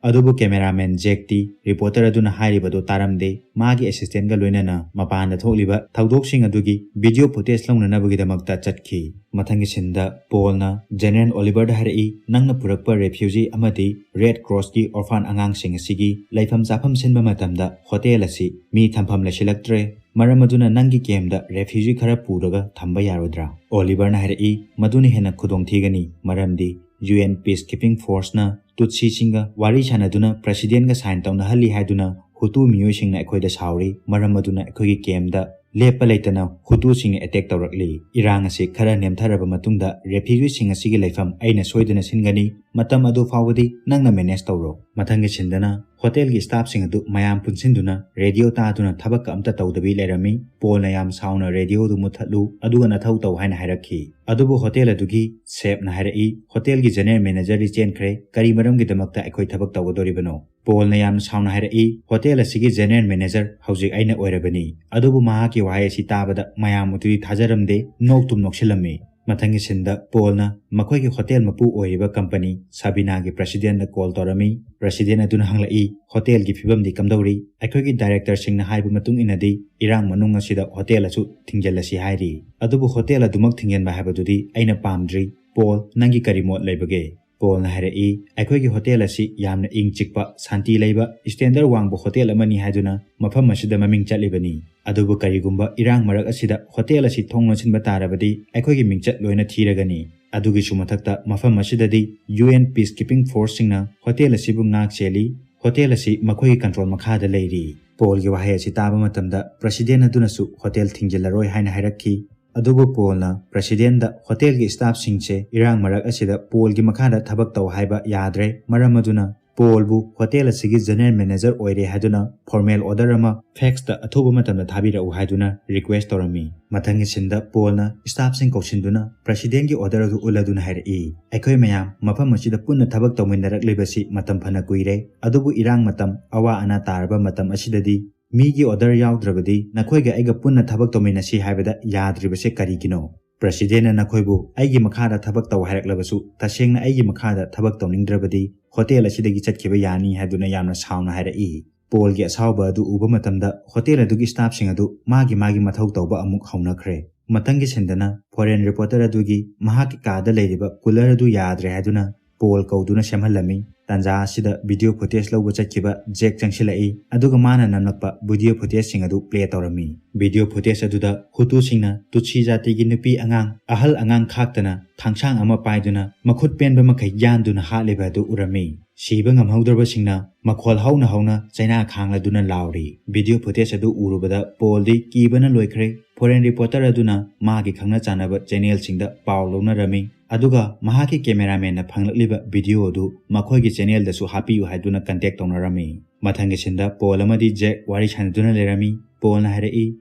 ꯑꯗꯨꯕꯨ ꯀꯦꯃꯦꯔꯥꯃꯦꯟ ꯖꯦꯛꯇꯤ ꯔꯤꯄꯣꯔꯇꯔ ꯑꯗꯨꯅ ꯍꯥꯏꯔꯤꯕꯗꯨ ꯇꯥꯔꯝꯗꯦ꯫ ꯃꯥꯒꯤ ꯑꯦꯁꯤꯁꯇꯦꯟꯒ ꯂꯣꯏꯅꯅ ꯃꯄꯥꯟꯗ ꯊꯣꯛꯂꯤꯕ ꯊꯧꯗꯣꯛꯁꯤꯡ ꯑꯗꯨꯒꯤ ꯚꯤꯗꯤꯑꯣ ꯐꯨꯇꯦꯖ ꯂꯧꯅꯅꯕꯒꯤꯗꯃꯛꯇ ꯆꯠꯈꯤ꯫ ꯃꯊꯪꯒꯤ ꯁꯤꯟꯗ ꯄꯣꯜꯅ ꯖꯦꯅꯔꯦꯜ ꯑꯣꯂꯤꯚꯔꯗ ꯍꯥꯏꯔꯛꯏ, "ꯅꯪꯅ ꯄꯨꯔꯛꯄ ꯔꯦꯐ꯭ꯌꯨꯖꯤ ꯑꯃꯗꯤ ꯔꯦꯗ ꯀ꯭ꯔꯣꯁꯀꯤ ꯑꯣꯔꯐꯥꯟ ꯑꯉꯥꯡꯁꯤꯡ ꯑꯁꯤꯒꯤ ꯂꯩꯐꯝ ꯆꯥꯐꯝ ꯁꯤꯟꯕ ꯃꯇꯝꯗ ꯍꯣꯇꯦꯜ ꯑꯁꯤ ꯃꯤ ꯊꯝꯐꯝ ꯂꯩꯁꯤꯜꯂꯛꯇ꯭ꯔꯦ꯫ ꯃꯔꯝ ꯑꯗꯨꯅ ꯅꯪꯒꯤ ꯀꯦꯝꯗ ꯔꯦꯐ꯭ꯌꯨꯖꯤ ꯈꯔ ꯄꯨꯔꯒ ꯊꯝꯕ ꯌꯥꯔꯣꯏꯗ꯭ꯔꯥ?" ꯑꯣꯂꯤꯚꯔꯅ ꯍꯥꯏꯔꯛꯏ, "ꯃꯗꯨꯅ ꯍꯦꯟꯅ ꯈꯨꯗꯣꯡꯊꯤꯒꯅꯤ, ꯃꯔꯝꯗꯤ ꯌꯨ ꯑꯦꯟ ꯄꯤꯁ ꯀꯤꯄꯤꯡ ꯐꯣꯔꯁꯅ ꯇꯨꯠꯁꯤꯁꯤꯡꯒ ꯋꯥꯔꯤ ꯁꯥꯟꯅꯗꯨꯅ ꯄ꯭ꯔꯦꯁꯤꯗꯦꯟꯒ ꯁꯥꯏꯟ ꯇꯧꯅꯍꯜꯂꯤ ꯍꯥꯏꯗꯨꯅ ꯍꯨꯇꯨ ꯃꯤꯑꯣꯏꯁꯤꯡꯅ ꯑꯩꯈꯣꯏꯗ ꯁꯥꯎꯔꯤ꯫ ꯃꯔꯝ ꯑꯗꯨꯅ ꯑꯩꯈꯣꯏꯒꯤ ꯀꯦꯝꯗ ꯂꯦꯞꯄ ꯂꯩꯇꯅ ꯍꯨꯇꯨꯁꯤꯡꯅ ꯑꯦꯇꯦꯛ ꯇꯧꯔꯛꯂꯤ꯫ ꯏꯔꯥꯡ ꯑꯁꯤ ꯈꯔ ꯅꯦꯝꯊꯔꯕ ꯃꯇꯨꯡꯗ ꯔꯦꯐ꯭ꯌꯨꯖꯤꯁꯤꯡ ꯑꯁꯤꯒꯤ ꯂꯩꯐꯝ ꯑꯩꯅ ꯁꯣꯏꯗꯅ ꯁꯤꯟꯒꯅꯤ꯫ ꯃꯇꯝ ꯑꯗꯨ ꯐꯥꯎꯕꯗꯤ ꯅꯪꯅ ꯃꯦꯅꯦꯖ ꯇꯧꯔꯣ"꯫ ꯃꯊꯪꯒꯤ ꯁꯤꯟꯗꯅ ꯍꯣꯇꯦꯜꯒꯤ ꯁ꯭ꯇꯥꯐꯁꯤꯡ ꯑꯗꯨ ꯃꯌꯥꯝ ꯄꯨꯟꯁꯤꯟꯗꯨꯅ ꯔꯦꯗꯤꯑꯣ ꯇꯥꯗꯨꯅ ꯊꯕꯛꯀ ꯑꯝꯇ ꯇꯧꯗꯕꯤ ꯂꯩꯔꯝꯃꯤ꯫ ꯄꯣꯜꯅ ꯌꯥꯝ ꯁꯥꯎꯅ ꯔꯦꯗꯤꯑꯣꯗꯨ ꯃꯨꯠꯊꯠꯂꯨ, ꯑꯗꯨꯒ ꯅꯊꯧ ꯇꯧ ꯍꯥꯏꯅ ꯍꯥꯏꯔꯛꯈꯤ꯫ ꯑꯗꯨꯕꯨ ꯍꯣꯇꯦꯜ ꯑꯗꯨꯒꯤ ꯁꯦꯐꯅ ꯍꯥꯏꯔꯛꯏ, "ꯍꯣꯇꯦꯜꯒꯤ ꯖꯦꯅꯔꯦꯜ ꯃꯦꯅꯦꯖꯔꯗꯤ ꯆꯦꯟꯈ꯭ꯔꯦ, ꯀꯔꯤ ꯃꯔꯝꯒꯤꯗꯃꯛꯇ ꯑꯩꯈꯣꯏ ꯊꯕꯛ ꯇꯧꯒꯗꯧꯔꯤꯕꯅꯣ?" ꯄꯣꯜꯅ ꯌꯥꯝꯅ ꯁꯥꯎꯅ ꯍꯥꯏꯔꯛꯏ, "ꯍꯣꯇꯦꯜ ꯑꯁꯤꯒꯤ ꯖꯦꯅꯔꯦꯜ ꯃꯦꯅꯦꯖꯔ ꯍꯧꯖꯤꯛ ꯑꯩꯅ ꯑꯣꯏꯔꯕꯅꯤ"꯫ ꯑꯗꯨꯕꯨ ꯃꯍꯥꯛꯀꯤ ꯋꯥꯍꯩ ꯑꯁꯤ ꯇꯥꯕꯗ ꯃꯌꯥꯝ ꯑꯗꯨꯗꯤ ꯊꯥꯖꯔꯝꯗꯦ, ꯅꯣꯛꯇꯨꯝ ꯅꯣꯛꯁꯤꯜꯂꯝꯃꯤ꯫ ꯃꯊꯪꯒꯤ ꯁꯤꯟꯗ ꯄꯣꯜꯅ ꯃꯈꯣꯏꯒꯤ ꯍꯣꯇꯦꯜ ꯃꯄꯨ ꯑꯣꯏꯔꯤꯕ ꯀꯝꯄꯅꯤ ꯁꯥꯕꯤꯅꯥꯒꯤ ꯄ꯭ꯔꯦꯁꯤꯗꯦꯟꯗ ꯀꯣꯜ ꯇꯧꯔꯝꯃꯤ꯫ ꯄ꯭ꯔꯦꯁꯤꯗꯦꯟ ꯑꯗꯨꯅ ꯍꯪꯂꯛꯏ, "ꯍꯣꯇꯦꯜꯒꯤ ꯐꯤꯕꯝꯗꯤ ꯀꯝꯗꯧꯔꯤ? ꯑꯩꯈꯣꯏꯒꯤ ꯗꯥꯏꯔꯦꯛꯇꯔꯁꯤꯡꯅ ꯍꯥꯏꯕ ꯃꯇꯨꯡ ꯏꯟꯅꯗꯤ ꯏꯔꯥꯡ ꯃꯅꯨꯡ ꯑꯁꯤꯗ ꯍꯣꯇꯦꯜ ꯑꯁꯨ ꯊꯤꯡꯖꯤꯜꯂꯁꯤ ꯍꯥꯏꯔꯤ꯫ ꯑꯗꯨꯕꯨ ꯍꯣꯇꯦꯜ ꯑꯗꯨꯃꯛ ꯊꯤꯡꯖꯤꯟꯕ ꯍꯥꯏꯕꯗꯨꯗꯤ ꯑꯩꯅ ꯄꯥꯝꯗ꯭ꯔꯤ꯫ ꯄꯣꯜ, ꯅꯪꯒꯤ ꯀꯔꯤ ꯃꯣꯠ ꯂꯩꯕꯒꯦ?" ꯄꯣꯜꯅ ꯍꯥꯏꯔꯛꯏ, "ꯑꯩꯈꯣꯏꯒꯤ ꯍꯣꯇꯦꯜ ꯑꯁꯤ ꯌꯥꯝꯅ ꯏꯪ ꯆꯤꯛꯄ, ꯁꯥꯟꯇꯤ ꯂꯩꯕ, ꯁ꯭ꯇꯦꯟꯗꯔ ꯋꯥꯡꯕ ꯍꯣꯇꯦꯜ ꯑꯃꯅꯤ ꯍꯥꯏꯗꯨꯅ ꯃꯐꯝ ꯑꯁꯤꯗ ꯃꯃꯤꯡ ꯆꯠꯂꯤꯕꯅꯤ꯫ ꯑꯗꯨꯕꯨ ꯀꯔꯤꯒꯨꯝꯕ ꯏꯔꯥꯡ ꯃꯔꯛ ꯑꯁꯤꯗ ꯍꯣꯇꯦꯜ ꯑꯁꯤ ꯊꯣꯡ ꯂꯣꯟꯁꯤꯟꯕ ꯇꯥꯔꯕꯗꯤ ꯑꯩꯈꯣꯏꯒꯤ ꯃꯤꯡꯆꯠ ꯂꯣꯏꯅ ꯊꯤꯔꯒꯅꯤ꯫ ꯑꯗꯨꯒꯤꯁꯨ ꯃꯊꯛꯇ ꯃꯐꯝ ꯑꯁꯤꯗꯗꯤ ꯌꯨ ꯑꯦꯟ ꯄꯤꯁ ꯀꯤꯄꯤꯡ ꯐꯣꯔꯁꯁꯤꯡꯅ ꯍꯣꯇꯦꯜ ꯑꯁꯤꯕꯨ ꯉꯥꯛ ꯁꯦꯜꯂꯤ꯫ ꯍꯣꯇꯦꯜ ꯑꯁꯤ ꯃꯈꯣꯏꯒꯤ ꯀꯟꯇ꯭ꯔꯣꯜ ꯃꯈꯥꯗ ꯂꯩꯔꯤ"꯫ ꯄꯣꯜꯒꯤ ꯋꯥꯍꯩ ꯑꯁꯤ ꯇꯥꯕ ꯃꯇꯝꯗ ꯄ꯭ꯔꯦꯁꯤꯗꯦꯟ ꯑꯗꯨꯅꯁꯨ ꯍꯣꯇꯦꯜ ꯊꯤꯡꯖꯤꯜꯂꯔꯣꯏ ꯍꯥꯏꯅ ꯍꯥꯏꯔꯛꯈꯤ꯫ ꯑꯗꯨꯕꯨ ꯄꯣꯜꯅ ꯄ꯭ꯔꯦꯁꯤꯗꯦꯟꯗ ꯍꯣꯇꯦꯜꯒꯤ ꯁ꯭ꯇꯥꯐꯁꯤꯡꯁꯦ ꯏꯔꯥꯡ ꯃꯔꯛ ꯑꯁꯤꯗ ꯄꯣꯜꯒꯤ ꯃꯈꯥꯗ ꯊꯕꯛ ꯇꯧ ꯍꯥꯏꯕ ꯌꯥꯗ꯭ꯔꯦ, ꯃꯔꯝ ꯑꯗꯨꯅ ꯄꯣꯜꯕꯨ ꯍꯣꯇꯦꯜ ꯑꯁꯤꯒꯤ ꯖꯦꯅꯔꯦꯜ ꯃꯦꯅꯦꯖꯔ ꯑꯣꯏꯔꯦ ꯍꯥꯏꯗꯨꯅ ꯐꯣꯔꯃꯦꯜ ꯑꯣꯔꯗꯔ ꯑꯃ ꯐꯦꯛꯁꯇ ꯑꯊꯨꯕ ꯃꯇꯝꯗ ꯊꯥꯕꯤꯔꯛꯎ ꯍꯥꯏꯗꯨꯅ ꯔꯤꯀ꯭ꯋꯦꯁ ꯇꯧꯔꯝꯃꯤ꯫ ꯃꯊꯪꯒꯤ ꯁꯤꯟꯗ ꯄꯣꯜꯅ ꯁ꯭ꯇꯥꯐꯁꯤꯡ ꯀꯧꯁꯤꯟꯗꯨꯅ ꯄ꯭ꯔꯦꯁꯤꯗꯦꯟꯒꯤ ꯑꯣꯔꯗꯔ ꯑꯗꯨ ꯎꯠꯂꯗꯨꯅ ꯍꯥꯏꯔꯛꯏ, "ꯑꯩꯈꯣꯏ ꯃꯌꯥꯝ ꯃꯐꯝ ꯑꯁꯤꯗ ꯄꯨꯟꯅ ꯊꯕꯛ ꯇꯧꯃꯤꯟꯅꯔꯛꯂꯤꯕꯁꯤ ꯃꯇꯝ ꯐꯅ ꯀꯨꯏꯔꯦ, ꯑꯗꯨꯕꯨ ꯏꯔꯥꯡ ꯃꯇꯝ, ꯑꯋꯥ ꯑꯅꯥ ꯇꯥꯔꯕ ꯃꯇꯝ ꯑꯁꯤꯗꯗꯤ ꯃꯤꯒꯤ ꯑꯣꯔꯗꯔ ꯌꯥꯎꯗ꯭ꯔꯕꯗꯤ ꯅꯈꯣꯏꯒ ꯑꯩꯒ ꯄꯨꯟꯅ ꯊꯕꯛ ꯇꯧꯃꯤꯟꯅꯁꯤ ꯍꯥꯏꯕꯗ ꯌꯥꯗ꯭ꯔꯤꯕꯁꯦ ꯀꯔꯤꯒꯤꯅꯣ? ꯄ꯭ꯔꯦꯁꯤꯗꯦꯟꯅ ꯅꯈꯣꯏꯕꯨ ꯑꯩꯒꯤ ꯃꯈꯥꯗ ꯊꯕꯛ ꯇꯧ ꯍꯥꯏꯔꯛꯂꯕꯁꯨ ꯇꯁꯦꯡꯅ ꯑꯩꯒꯤ ꯃꯈꯥꯗ ꯊꯕꯛ ꯇꯧꯅꯤꯡꯗ꯭ꯔꯕꯗꯤ ꯍꯣꯇꯦꯜ ꯑꯁꯤꯗꯒꯤ ꯆꯠꯈꯤꯕ ꯌꯥꯅꯤ" ꯍꯥꯏꯗꯨꯅ ꯌꯥꯝꯅ ꯁꯥꯎꯅ ꯍꯥꯏꯔꯛꯏ꯫ ꯄꯣꯜꯒꯤ ꯑꯁꯥꯎꯕ ꯑꯗꯨ ꯎꯕ ꯃꯇꯝꯗ ꯍꯣꯇꯦꯜ ꯑꯗꯨꯒꯤ ꯁ꯭ꯇꯥꯐꯁꯤꯡ ꯑꯗꯨ ꯃꯥꯒꯤ ꯃꯥꯒꯤ ꯃꯊꯧ ꯇꯧꯕ ꯑꯃꯨꯛ ꯍꯧꯅꯈ꯭ꯔꯦ꯫ ꯃꯊꯪꯒꯤ ꯁꯤꯟꯗꯅ ꯐꯣꯔꯦꯟ ꯔꯤꯄꯣꯔꯇꯔ ꯑꯗꯨꯒꯤ ꯃꯍꯥꯛꯀꯤ ꯀꯥꯗ ꯂꯩꯔꯤꯕ ꯀꯨꯂꯔ ꯑꯗꯨ ꯌꯥꯗ꯭ꯔꯦ ꯍꯥꯏꯗꯨꯅ ꯄꯣꯜ ꯀꯧꯗꯨꯅ ꯁꯦꯝꯍꯜꯂꯝꯃꯤ꯫ ꯇꯥꯟꯖꯥ ꯑꯁꯤꯗ ꯚꯤꯗꯤꯑꯣ ꯐꯨꯇꯦꯖ ꯂꯧꯕ ꯆꯠꯈꯤꯕ ꯖꯦꯛ ꯆꯪꯁꯤꯜꯂꯛꯏ, ꯑꯗꯨꯒ ꯃꯥꯅ ꯅꯝꯂꯛꯄ ꯚꯤꯗꯤꯑꯣ ꯐꯨꯇꯦꯖꯁꯤꯡ ꯑꯗꯨ ꯄ꯭ꯂꯦ ꯇꯧꯔꯝꯃꯤ꯫ ꯚꯤꯗꯤꯑꯣ ꯐꯨꯇꯦꯖ ꯑꯗꯨꯗ ꯍꯨꯇꯨꯁꯤꯡꯅ ꯇꯨꯠꯁꯤ ꯖꯥꯇꯤꯒꯤ ꯅꯨꯄꯤ ꯑꯉꯥꯡ, ꯑꯍꯜ ꯑꯉꯥꯡ ꯈꯥꯛꯇꯅ ꯈꯥꯡꯁꯥꯡ ꯑꯃ ꯄꯥꯏꯗꯨꯅ ꯃꯈꯨꯠ ꯄꯦꯟꯕ ꯃꯈꯩ ꯌꯥꯟꯗꯨꯅ ꯍꯥꯠꯂꯤꯕ ꯑꯗꯨ ꯎꯔꯝꯃꯤ꯫ ꯁꯤꯕ ꯉꯝꯍꯧꯗ꯭ꯔꯕꯁꯤꯡꯅ ꯃꯈꯣꯜ ꯍꯧꯅ ꯍꯧꯅ ꯆꯩꯅꯥ ꯈꯥꯡꯂꯗꯨꯅ ꯂꯥꯎꯔꯤ꯫ ꯚꯤꯗꯤꯑꯣ ꯐꯨꯇꯦꯖ ꯑꯗꯨ ꯎꯔꯨꯕꯗ ꯄꯣꯜꯗꯤ ꯀꯤꯕꯅ ꯂꯣꯏꯈ꯭ꯔꯦ꯫ ꯐꯣꯔꯦꯟ ꯔꯤꯄꯣꯔꯇꯔ ꯑꯗꯨꯅ ꯃꯥꯒꯤ ꯈꯪꯅ ꯆꯥꯟꯅꯕ ꯆꯦꯅꯦꯜꯁꯤꯡꯗ ꯄꯥꯎ ꯂꯧꯅꯔꯝꯃꯤ, ꯑꯗꯨꯒ ꯃꯍꯥꯛꯀꯤ ꯀꯦꯃꯦꯔꯥꯃꯦꯟꯅ ꯐꯪꯂꯛꯂꯤꯕ ꯚꯤꯗꯤꯑꯣ ꯑꯗꯨ ꯃꯈꯣꯏꯒꯤ ꯆꯦꯅꯦꯜꯗꯁꯨ ꯍꯥꯞꯄꯤꯌꯨ ꯍꯥꯏꯗꯨꯅ ꯀꯟꯇꯦꯛ ꯇꯧꯅꯔꯝꯃꯤ꯫ ꯃꯊꯪꯒꯤ ꯁꯤꯟꯗ ꯄꯣꯜ ꯑꯃꯗꯤ ꯖꯦꯛ ꯋꯥꯔꯤ ꯁꯥꯟꯅꯗꯨꯅ ꯂꯩꯔꯝꯃꯤ꯫ ꯄꯣꯜꯅ ꯍꯥꯏꯔꯛꯏ,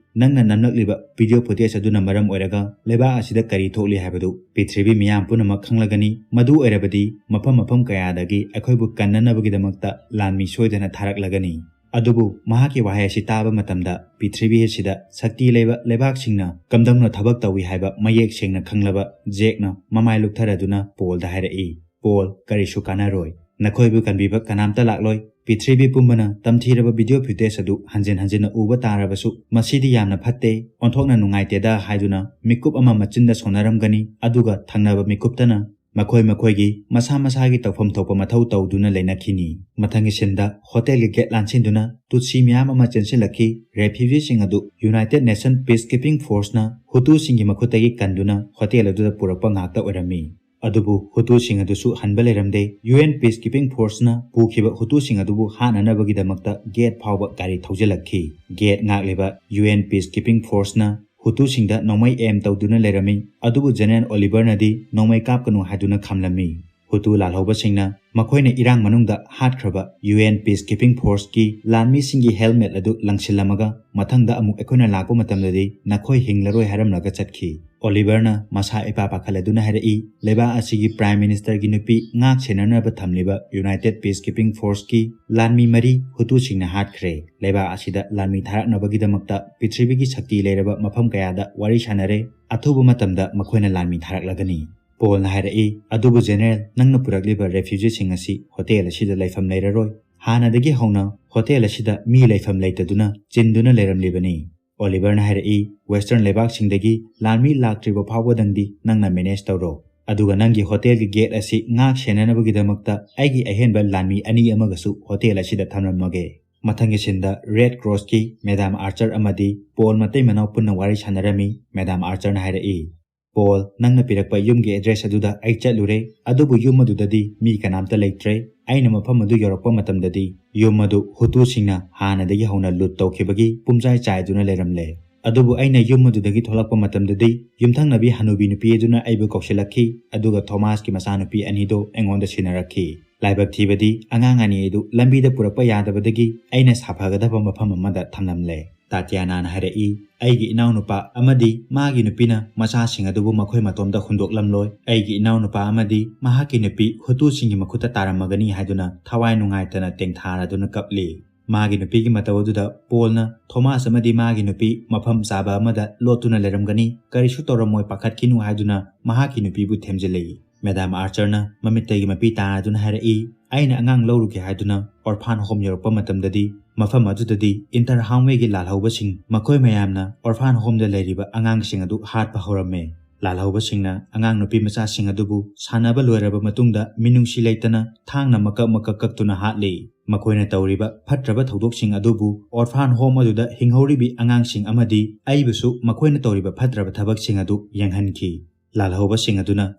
"ꯅꯪꯅ ꯅꯝꯂꯛꯂꯤꯕ ꯚꯤꯗꯤꯑꯣ ꯐꯨꯇꯦꯖ ꯑꯗꯨꯅ ꯃꯔꯝ ꯑꯣꯏꯔꯒ ꯂꯩꯕꯥꯛ ꯑꯁꯤꯗ ꯀꯔꯤ ꯊꯣꯛꯂꯤ ꯍꯥꯏꯕꯗꯨ ꯄ꯭ꯔꯤꯊꯤꯕꯤ ꯃꯤꯌꯥꯝ ꯄꯨꯝꯅꯃꯛ ꯈꯪꯂꯒꯅꯤ꯫ ꯃꯗꯨ ꯑꯣꯏꯔꯕꯗꯤ ꯃꯐꯝ ꯃꯐꯝ ꯀꯌꯥꯗꯒꯤ ꯑꯩꯈꯣꯏꯕꯨ ꯀꯟꯅꯅꯕꯒꯤꯗꯃꯛꯇ ꯂꯥꯟꯃꯤ ꯁꯣꯏꯗꯅ ꯊꯥꯔꯛꯂꯒꯅꯤ꯫ ꯑꯗꯨꯕꯨ ꯃꯍꯥꯛꯀꯤ ꯋꯥꯍꯩ ꯑꯁꯤ ꯇꯥꯕ ꯃꯇꯝꯗ ꯄ꯭ꯔꯤꯊꯤꯕꯤ ꯑꯁꯤꯗ ꯁꯛꯇꯤ ꯂꯩꯕ ꯂꯩꯕꯥꯛꯁꯤꯡꯅ ꯀꯝꯗꯧꯅ ꯊꯕꯛ ꯇꯧꯏ ꯍꯥꯏꯕ ꯃꯌꯦꯛ ꯁꯦꯡꯅ ꯈꯪꯂꯕ ꯖꯦꯛꯅ ꯃꯃꯥꯏ ꯂꯨꯞꯊꯔꯗꯨꯅ ꯄꯣꯜꯗ ꯍꯥꯏꯔꯛꯏ, 'ꯄꯣꯜ, ꯀꯔꯤꯁꯨ ꯀꯥꯟꯅꯔꯣꯏ꯫ ꯅꯈꯣꯏꯕꯨ ꯀꯟꯕꯤꯕ ꯀꯅꯥꯝꯇ ꯂꯥꯛꯂꯣꯏ꯫ ꯄ꯭ꯔꯤꯊꯤꯕꯤ ꯄꯨꯝꯕꯅ ꯇꯝꯊꯤꯔꯕ ꯚꯤꯗꯤꯑꯣ ꯐꯨꯇꯦꯖ ꯑꯗꯨ ꯍꯟꯖꯤꯟ ꯍꯟꯖꯤꯟꯅ ꯎꯕ ꯇꯥꯔꯕꯁꯨ ꯃꯁꯤꯗꯤ ꯌꯥꯝꯅ ꯐꯠꯇꯦ, ꯑꯣꯟꯊꯣꯛꯅ ꯅꯨꯡꯉꯥꯏꯇꯦꯗ' ꯍꯥꯏꯗꯨꯅ ꯃꯤꯀꯨꯞ ꯑꯃ ꯃꯆꯤꯟꯗ ꯁꯣꯟꯅꯔꯝꯒꯅꯤ, ꯑꯗꯨꯒ ꯊꯪꯅꯕ ꯃꯤꯀꯨꯞꯇꯅ ꯃꯈꯣꯏ ꯃꯈꯣꯏꯒꯤ ꯃꯁꯥ ꯃꯁꯥꯒꯤ ꯇꯧꯐꯝ ꯊꯣꯛꯄ ꯃꯊꯧ ꯇꯧꯗꯨꯅ ꯂꯩꯅꯈꯤꯅꯤ꯫ ꯃꯊꯪꯒꯤ ꯁꯤꯟꯗ ꯍꯣꯇꯦꯜꯒꯤ ꯒꯦꯠ ꯂꯥꯟꯁꯤꯟꯗꯨꯅ ꯇꯨꯠꯁꯤ ꯃꯌꯥꯝ ꯑꯃ ꯆꯦꯟꯁꯤꯜꯂꯛꯈꯤ꯫ ꯔꯦꯐ꯭ꯌꯨꯖꯤꯁꯤꯡ ꯑꯗꯨ ꯌꯨꯅꯥꯏꯇꯦꯗ ꯅꯦꯁꯟ ꯄꯤꯁ ꯀꯤꯄꯤꯡ ꯐꯣꯔꯁꯅ ꯍꯨꯇꯨꯁꯤꯡꯒꯤ ꯃꯈꯨꯠꯇꯒꯤ ꯀꯟꯗꯨꯅ ꯍꯣꯇꯦꯜ ꯑꯗꯨꯗ ꯄꯨꯔꯛꯄ ꯉꯥꯛꯇ ꯑꯣꯏꯔꯝꯃꯤ꯫ ꯑꯗꯨꯕꯨ ꯍꯨꯇꯨꯁꯤꯡ ꯑꯗꯨꯁꯨ ꯍꯟꯕ ꯂꯩꯔꯝꯗꯦ꯫ ꯌꯨ ꯑꯦꯟ ꯄꯤꯁ ꯀꯤꯄꯤꯡ ꯐꯣꯔꯁꯅ ꯄꯨꯈꯤꯕ ꯍꯨꯇꯨꯁꯤꯡ ꯑꯗꯨꯕꯨ ꯍꯥꯠꯅꯅꯕꯒꯤꯗꯃꯛꯇ ꯒꯦꯠ ꯐꯥꯎꯕ ꯒꯥꯔꯤ ꯊꯧꯖꯤꯜꯂꯛꯈꯤ꯫ ꯒꯦꯠ ꯉꯥꯛꯂꯤꯕ ꯌꯨ ꯑꯦꯟ ꯄꯤꯁ ꯀꯤꯄꯤꯡ ꯐꯣꯔꯁꯅ ꯍꯨꯇꯨꯁꯤꯡꯗ ꯅꯣꯡꯃꯩ ꯑꯦꯝ ꯇꯧꯗꯨꯅ ꯂꯩꯔꯝꯃꯤ꯫ ꯑꯗꯨꯕꯨ ꯖꯦꯅꯔꯦꯜ ꯑꯣꯂꯤꯚꯔꯅꯗꯤ ꯅꯣꯡꯃꯩ ꯀꯥꯞꯀꯅꯨ ꯍꯥꯏꯗꯨꯅ ꯈꯥꯝꯂꯝꯃꯤ꯫ ꯍꯨꯇꯨ ꯂꯥꯜꯍꯧꯕꯁꯤꯡꯅ ꯃꯈꯣꯏꯅ ꯏꯔꯥꯡ ꯃꯅꯨꯡꯗ ꯍꯥꯠꯈ꯭ꯔꯕ ꯌꯨ ꯑꯦꯟ peacekeeping forceꯀꯤ ꯂꯥꯟꯃꯤꯁꯤꯡꯒꯤ helmet ꯑꯗꯨ ꯂꯪꯁꯤꯜꯂꯝꯃꯒ, ꯃꯊꯪꯗ ꯑꯃꯨꯛ ꯑꯩꯈꯣꯏꯅ ꯂꯥꯛꯄ ꯃꯇꯝꯗꯗꯤ ꯅꯈꯣꯏ ꯍꯤꯡꯂꯔꯣꯏ ꯍꯥꯏꯔꯝꯂꯒ ꯆꯠꯈꯤ꯫ ꯑꯣꯂꯤꯚꯔꯅ ꯃꯁꯥ ꯏꯄꯥ ꯄꯥꯈꯠꯂꯗꯨꯅ ꯍꯥꯏꯔꯛꯏ, ꯂꯩꯕꯥꯛ ꯑꯁꯤꯒꯤ Prime Ministerꯒꯤ ꯅꯨꯄꯤ ꯉꯥꯛ ꯁꯦꯟꯅꯅꯕ ꯊꯝꯂꯤꯕ United Peacekeeping Forceꯀꯤ ꯂꯥꯟꯃꯤ ꯃꯔꯤ ꯍꯨꯇꯨꯁꯤꯡꯅ ꯍꯥꯠꯈ꯭ꯔꯦ꯫ ꯂꯩꯕꯥꯛ ꯑꯁꯤꯗ ꯂꯥꯟꯃꯤ ꯊꯥꯔꯛꯅꯕꯒꯤꯗꯃꯛꯇ ꯄ꯭ꯔꯤꯊꯤꯕꯤꯒꯤ ꯁꯛꯇꯤ ꯂꯩꯔꯕ ꯃꯐꯝ ꯀꯌꯥꯗ ꯋꯥꯔꯤ ꯁꯥꯟꯅꯔꯦ꯫ ꯑꯊꯨꯕ ꯃꯇꯝꯗ ꯃꯈꯣꯏꯅ ꯂꯥꯟꯃꯤ ꯊꯥꯔꯛꯂꯒꯅꯤ꯫ ꯄꯣꯜꯅ ꯍꯥꯏꯔꯛꯏ, ꯑꯗꯨꯕꯨ ꯖꯦꯅꯔꯦꯜ, ꯅꯪꯅ ꯄꯨꯔꯛꯂꯤꯕ refugeeꯁꯤꯡ ꯑꯁꯤ ꯍꯣꯇꯦꯜ ꯑꯁꯤꯗ ꯂꯩꯐꯝ ꯂꯩꯔꯔꯣꯏ꯫ ꯍꯥꯟꯅꯗꯒꯤ ꯍꯧꯅ ꯍꯣꯇꯦꯜ ꯑꯁꯤꯗ ꯃꯤ ꯂꯩꯐꯝ ꯂꯩꯇꯗꯨꯅ ꯆꯤꯟꯗꯨꯅ ꯂꯩꯔꯝꯂꯤꯕꯅꯤ꯫ ꯑꯣꯂꯤꯚꯔꯅ ꯍꯥꯏꯔꯛꯏ, Western ꯂꯩꯕꯥꯛꯁꯤꯡꯗꯒꯤ ꯂꯥꯟꯃꯤ ꯂꯥꯛꯇ꯭ꯔꯤꯕ ꯐꯥꯎꯕꯗꯪꯗꯤ ꯅꯪꯅ manage ꯇꯧꯔꯣ꯫ ꯑꯗꯨꯒ ꯅꯪꯒꯤ ꯍꯣꯇꯦꯜꯒꯤ gate ꯑꯁꯤ ꯉꯥꯛ ꯁꯦꯟꯅꯅꯕꯒꯤꯗꯃꯛꯇ ꯑꯩꯒꯤ ꯑꯍꯦꯟꯕ ꯂꯥꯟꯃꯤ ꯑꯅꯤ ꯑꯃꯒꯁꯨ ꯍꯣꯇꯦꯜ ꯑꯁꯤꯗ ꯊꯝꯂꯝꯃꯒꯦ꯫ ꯃꯊꯪꯒꯤ sceneꯗ Red Crossꯀꯤ Madam Archer ꯑꯃꯗꯤ ꯄꯣꯜ ꯃꯇꯩ ꯃꯅꯥꯎ ꯄꯨꯟꯅ ꯋꯥꯔꯤ ꯁꯥꯟꯅꯔꯝꯃꯤ꯫ Madam Archerꯅ ꯍꯥꯏꯔꯛꯏ, ꯄꯣꯜ, ꯅꯪꯅ ꯄꯤꯔꯛꯄ ꯌꯨꯝꯒꯤ address ꯑꯗꯨꯗ ꯑꯩ ꯆꯠꯂꯨꯔꯦ, ꯑꯗꯨꯕꯨ ꯌꯨꯝ ꯑꯗꯨꯗꯗꯤ ꯃꯤ ꯀꯅꯥꯝꯇ ꯂꯩꯇ꯭ꯔꯦ꯫ ꯑꯩꯅ ꯃꯐꯝ ꯑꯗꯨ ꯌꯧꯔꯛꯄ ꯃꯇꯝꯗꯗꯤ ꯌꯨꯝ ꯑꯗꯨ ꯍꯨꯇꯨꯁꯤꯡꯅ ꯍꯥꯟꯅꯗꯒꯤ ꯍꯧꯅ loot ꯇꯧꯈꯤꯕꯒꯤ ꯄꯨꯝꯆꯥꯏ ꯆꯥꯏꯗꯨꯅ ꯂꯩꯔꯝꯂꯦ꯫ ꯑꯗꯨꯕꯨ ꯑꯩꯅ ꯌꯨꯝ ꯑꯗꯨꯗꯒꯤ ꯊꯣꯛꯂꯛꯄ ꯃꯇꯝꯗꯗꯤ ꯌꯨꯝꯊꯪꯅꯕꯤ ꯍꯅꯨꯕꯤ ꯅꯨꯄꯤ ꯑꯗꯨꯅ ꯑꯩꯕꯨ ꯀꯧꯁꯤꯜꯂꯛꯈꯤ, ꯑꯗꯨꯒ ꯊꯣꯃꯥꯁꯀꯤ ꯃꯆꯥꯅꯨꯄꯤ ꯑꯅꯤꯗꯣ ꯑꯩꯉꯣꯟꯗ ꯁꯤꯟꯅꯔꯛꯈꯤ꯫ ꯂꯥꯏꯕꯛ ꯊꯤꯕꯗꯤ ꯑꯉꯥꯡ ꯑꯅꯤ ꯑꯗꯨ ꯂꯝꯕꯤꯗ ꯄꯨꯔꯛꯄ ꯌꯥꯗꯕꯗꯒꯤ ꯑꯩꯅ ꯁꯥꯐꯒꯗꯕ ꯃꯐꯝ ꯑꯃꯗ ꯊꯝꯂꯝꯂꯦ꯫ ꯇꯥꯇꯤꯌꯥꯅꯥꯅ ꯍꯥꯏꯔꯛꯏ, ꯑꯩꯒꯤ ꯏꯅꯥꯎꯅꯨꯄꯥ ꯑꯃꯗꯤ ꯃꯥꯒꯤ ꯅꯨꯄꯤꯅ ꯃꯆꯥꯁꯤꯡ ꯑꯗꯨꯕꯨ ꯃꯈꯣꯏ ꯃꯇꯣꯝꯗ ꯍꯨꯟꯗꯣꯛꯂꯝꯂꯣꯏ꯫ ꯑꯩꯒꯤ ꯏꯅꯥꯎꯅꯨꯄꯥ ꯑꯃꯗꯤ ꯃꯍꯥꯛꯀꯤ ꯅꯨꯄꯤ ꯍꯨꯇꯨꯁꯤꯡꯒꯤ ꯃꯈꯨꯠꯇ ꯇꯥꯔꯝꯃꯒꯅꯤ ꯍꯥꯏꯗꯨꯅ ꯊꯋꯥꯏ ꯅꯨꯡꯉꯥꯏꯇꯅ ꯇꯦꯡꯊꯥꯔꯗꯨꯅ ꯀꯞꯂꯤ꯫ ꯃꯥꯒꯤ ꯅꯨꯄꯤꯒꯤ ꯃꯇꯧ ꯑꯗꯨꯗ ꯄꯣꯜꯅ ꯊꯣꯃꯥꯁ ꯑꯃꯗꯤ ꯃꯥꯒꯤ ꯅꯨꯄꯤ ꯃꯐꯝ ꯆꯥꯕ ꯑꯃꯗ ꯂꯣꯠꯇꯨꯅ ꯂꯩꯔꯝꯒꯅꯤ, ꯀꯔꯤꯁꯨ ꯇꯧꯔꯝꯃꯣꯏ, ꯄꯥꯈꯠꯈꯤꯅꯨ ꯍꯥꯏꯗꯨꯅ ꯃꯍꯥꯛꯀꯤ ꯅꯨꯄꯤꯕꯨ ꯊꯦꯝꯖꯤꯜꯂꯛꯏ꯫ ꯃꯦꯗꯥꯝ ꯑꯥꯔꯆꯔꯅ ꯃꯃꯤꯠꯇꯒꯤ ꯃꯄꯤ ꯇꯥꯔꯗꯨꯅ ꯍꯥꯏꯔꯛꯏ, ꯑꯩꯅ ꯑꯉꯥꯡ ꯂꯧꯔꯨꯒꯦ ꯍꯥꯏꯗꯨꯅ orphan home ꯌꯧꯔꯛꯄ ꯃꯇꯝꯗꯗꯤ ꯃꯐꯝ ꯑꯗꯨꯗꯗꯤ ꯏꯟꯇꯔ ꯍꯥꯎꯃꯦꯒꯤ ꯂꯥꯜꯍꯧꯕꯁꯤꯡ ꯃꯈꯣꯏ ꯃꯌꯥꯝꯅ orphan homeꯗ ꯂꯩꯔꯤꯕ ꯑꯉꯥꯡꯁꯤꯡ ꯑꯗꯨ ꯍꯥꯠꯄ ꯍꯧꯔꯝꯃꯦ꯫ ꯂꯥꯜꯍꯧꯕꯁꯤꯡꯅ ꯑꯉꯥꯡ ꯅꯨꯄꯤ ꯃꯆꯥꯁꯤꯡ ꯑꯗꯨꯕꯨ ꯁꯥꯟꯅꯕ ꯂꯣꯏꯔꯕ ꯃꯇꯨꯡꯗ ꯃꯤꯅꯨꯡꯁꯤ ꯂꯩꯇꯅ ꯊꯥꯡꯅ ꯃꯀꯛ ꯃꯀꯛ ꯀꯛꯇꯨꯅ ꯍꯥꯠꯂꯤ꯫ ꯃꯈꯣꯏꯅ ꯇꯧꯔꯤꯕ ꯐꯠꯇ꯭ꯔꯕ ꯊꯧꯗꯣꯛꯁꯤꯡ ꯑꯗꯨꯕꯨ orphan home ꯑꯗꯨꯗ ꯍꯤꯡꯍꯧꯔꯤꯕꯤ ꯑꯉꯥꯡꯁꯤꯡ ꯑꯃꯗꯤ ꯑꯩꯕꯨꯁꯨ ꯃꯈꯣꯏꯅ ꯇꯧꯔꯤꯕ ꯐꯠꯇ꯭ꯔꯕ ꯊꯕꯛꯁꯤꯡ ꯑꯗꯨ ꯌꯦꯡꯍꯟꯈꯤ꯫ ꯂꯥꯜꯍꯧꯕꯁꯤꯡ ꯑꯗꯨꯅ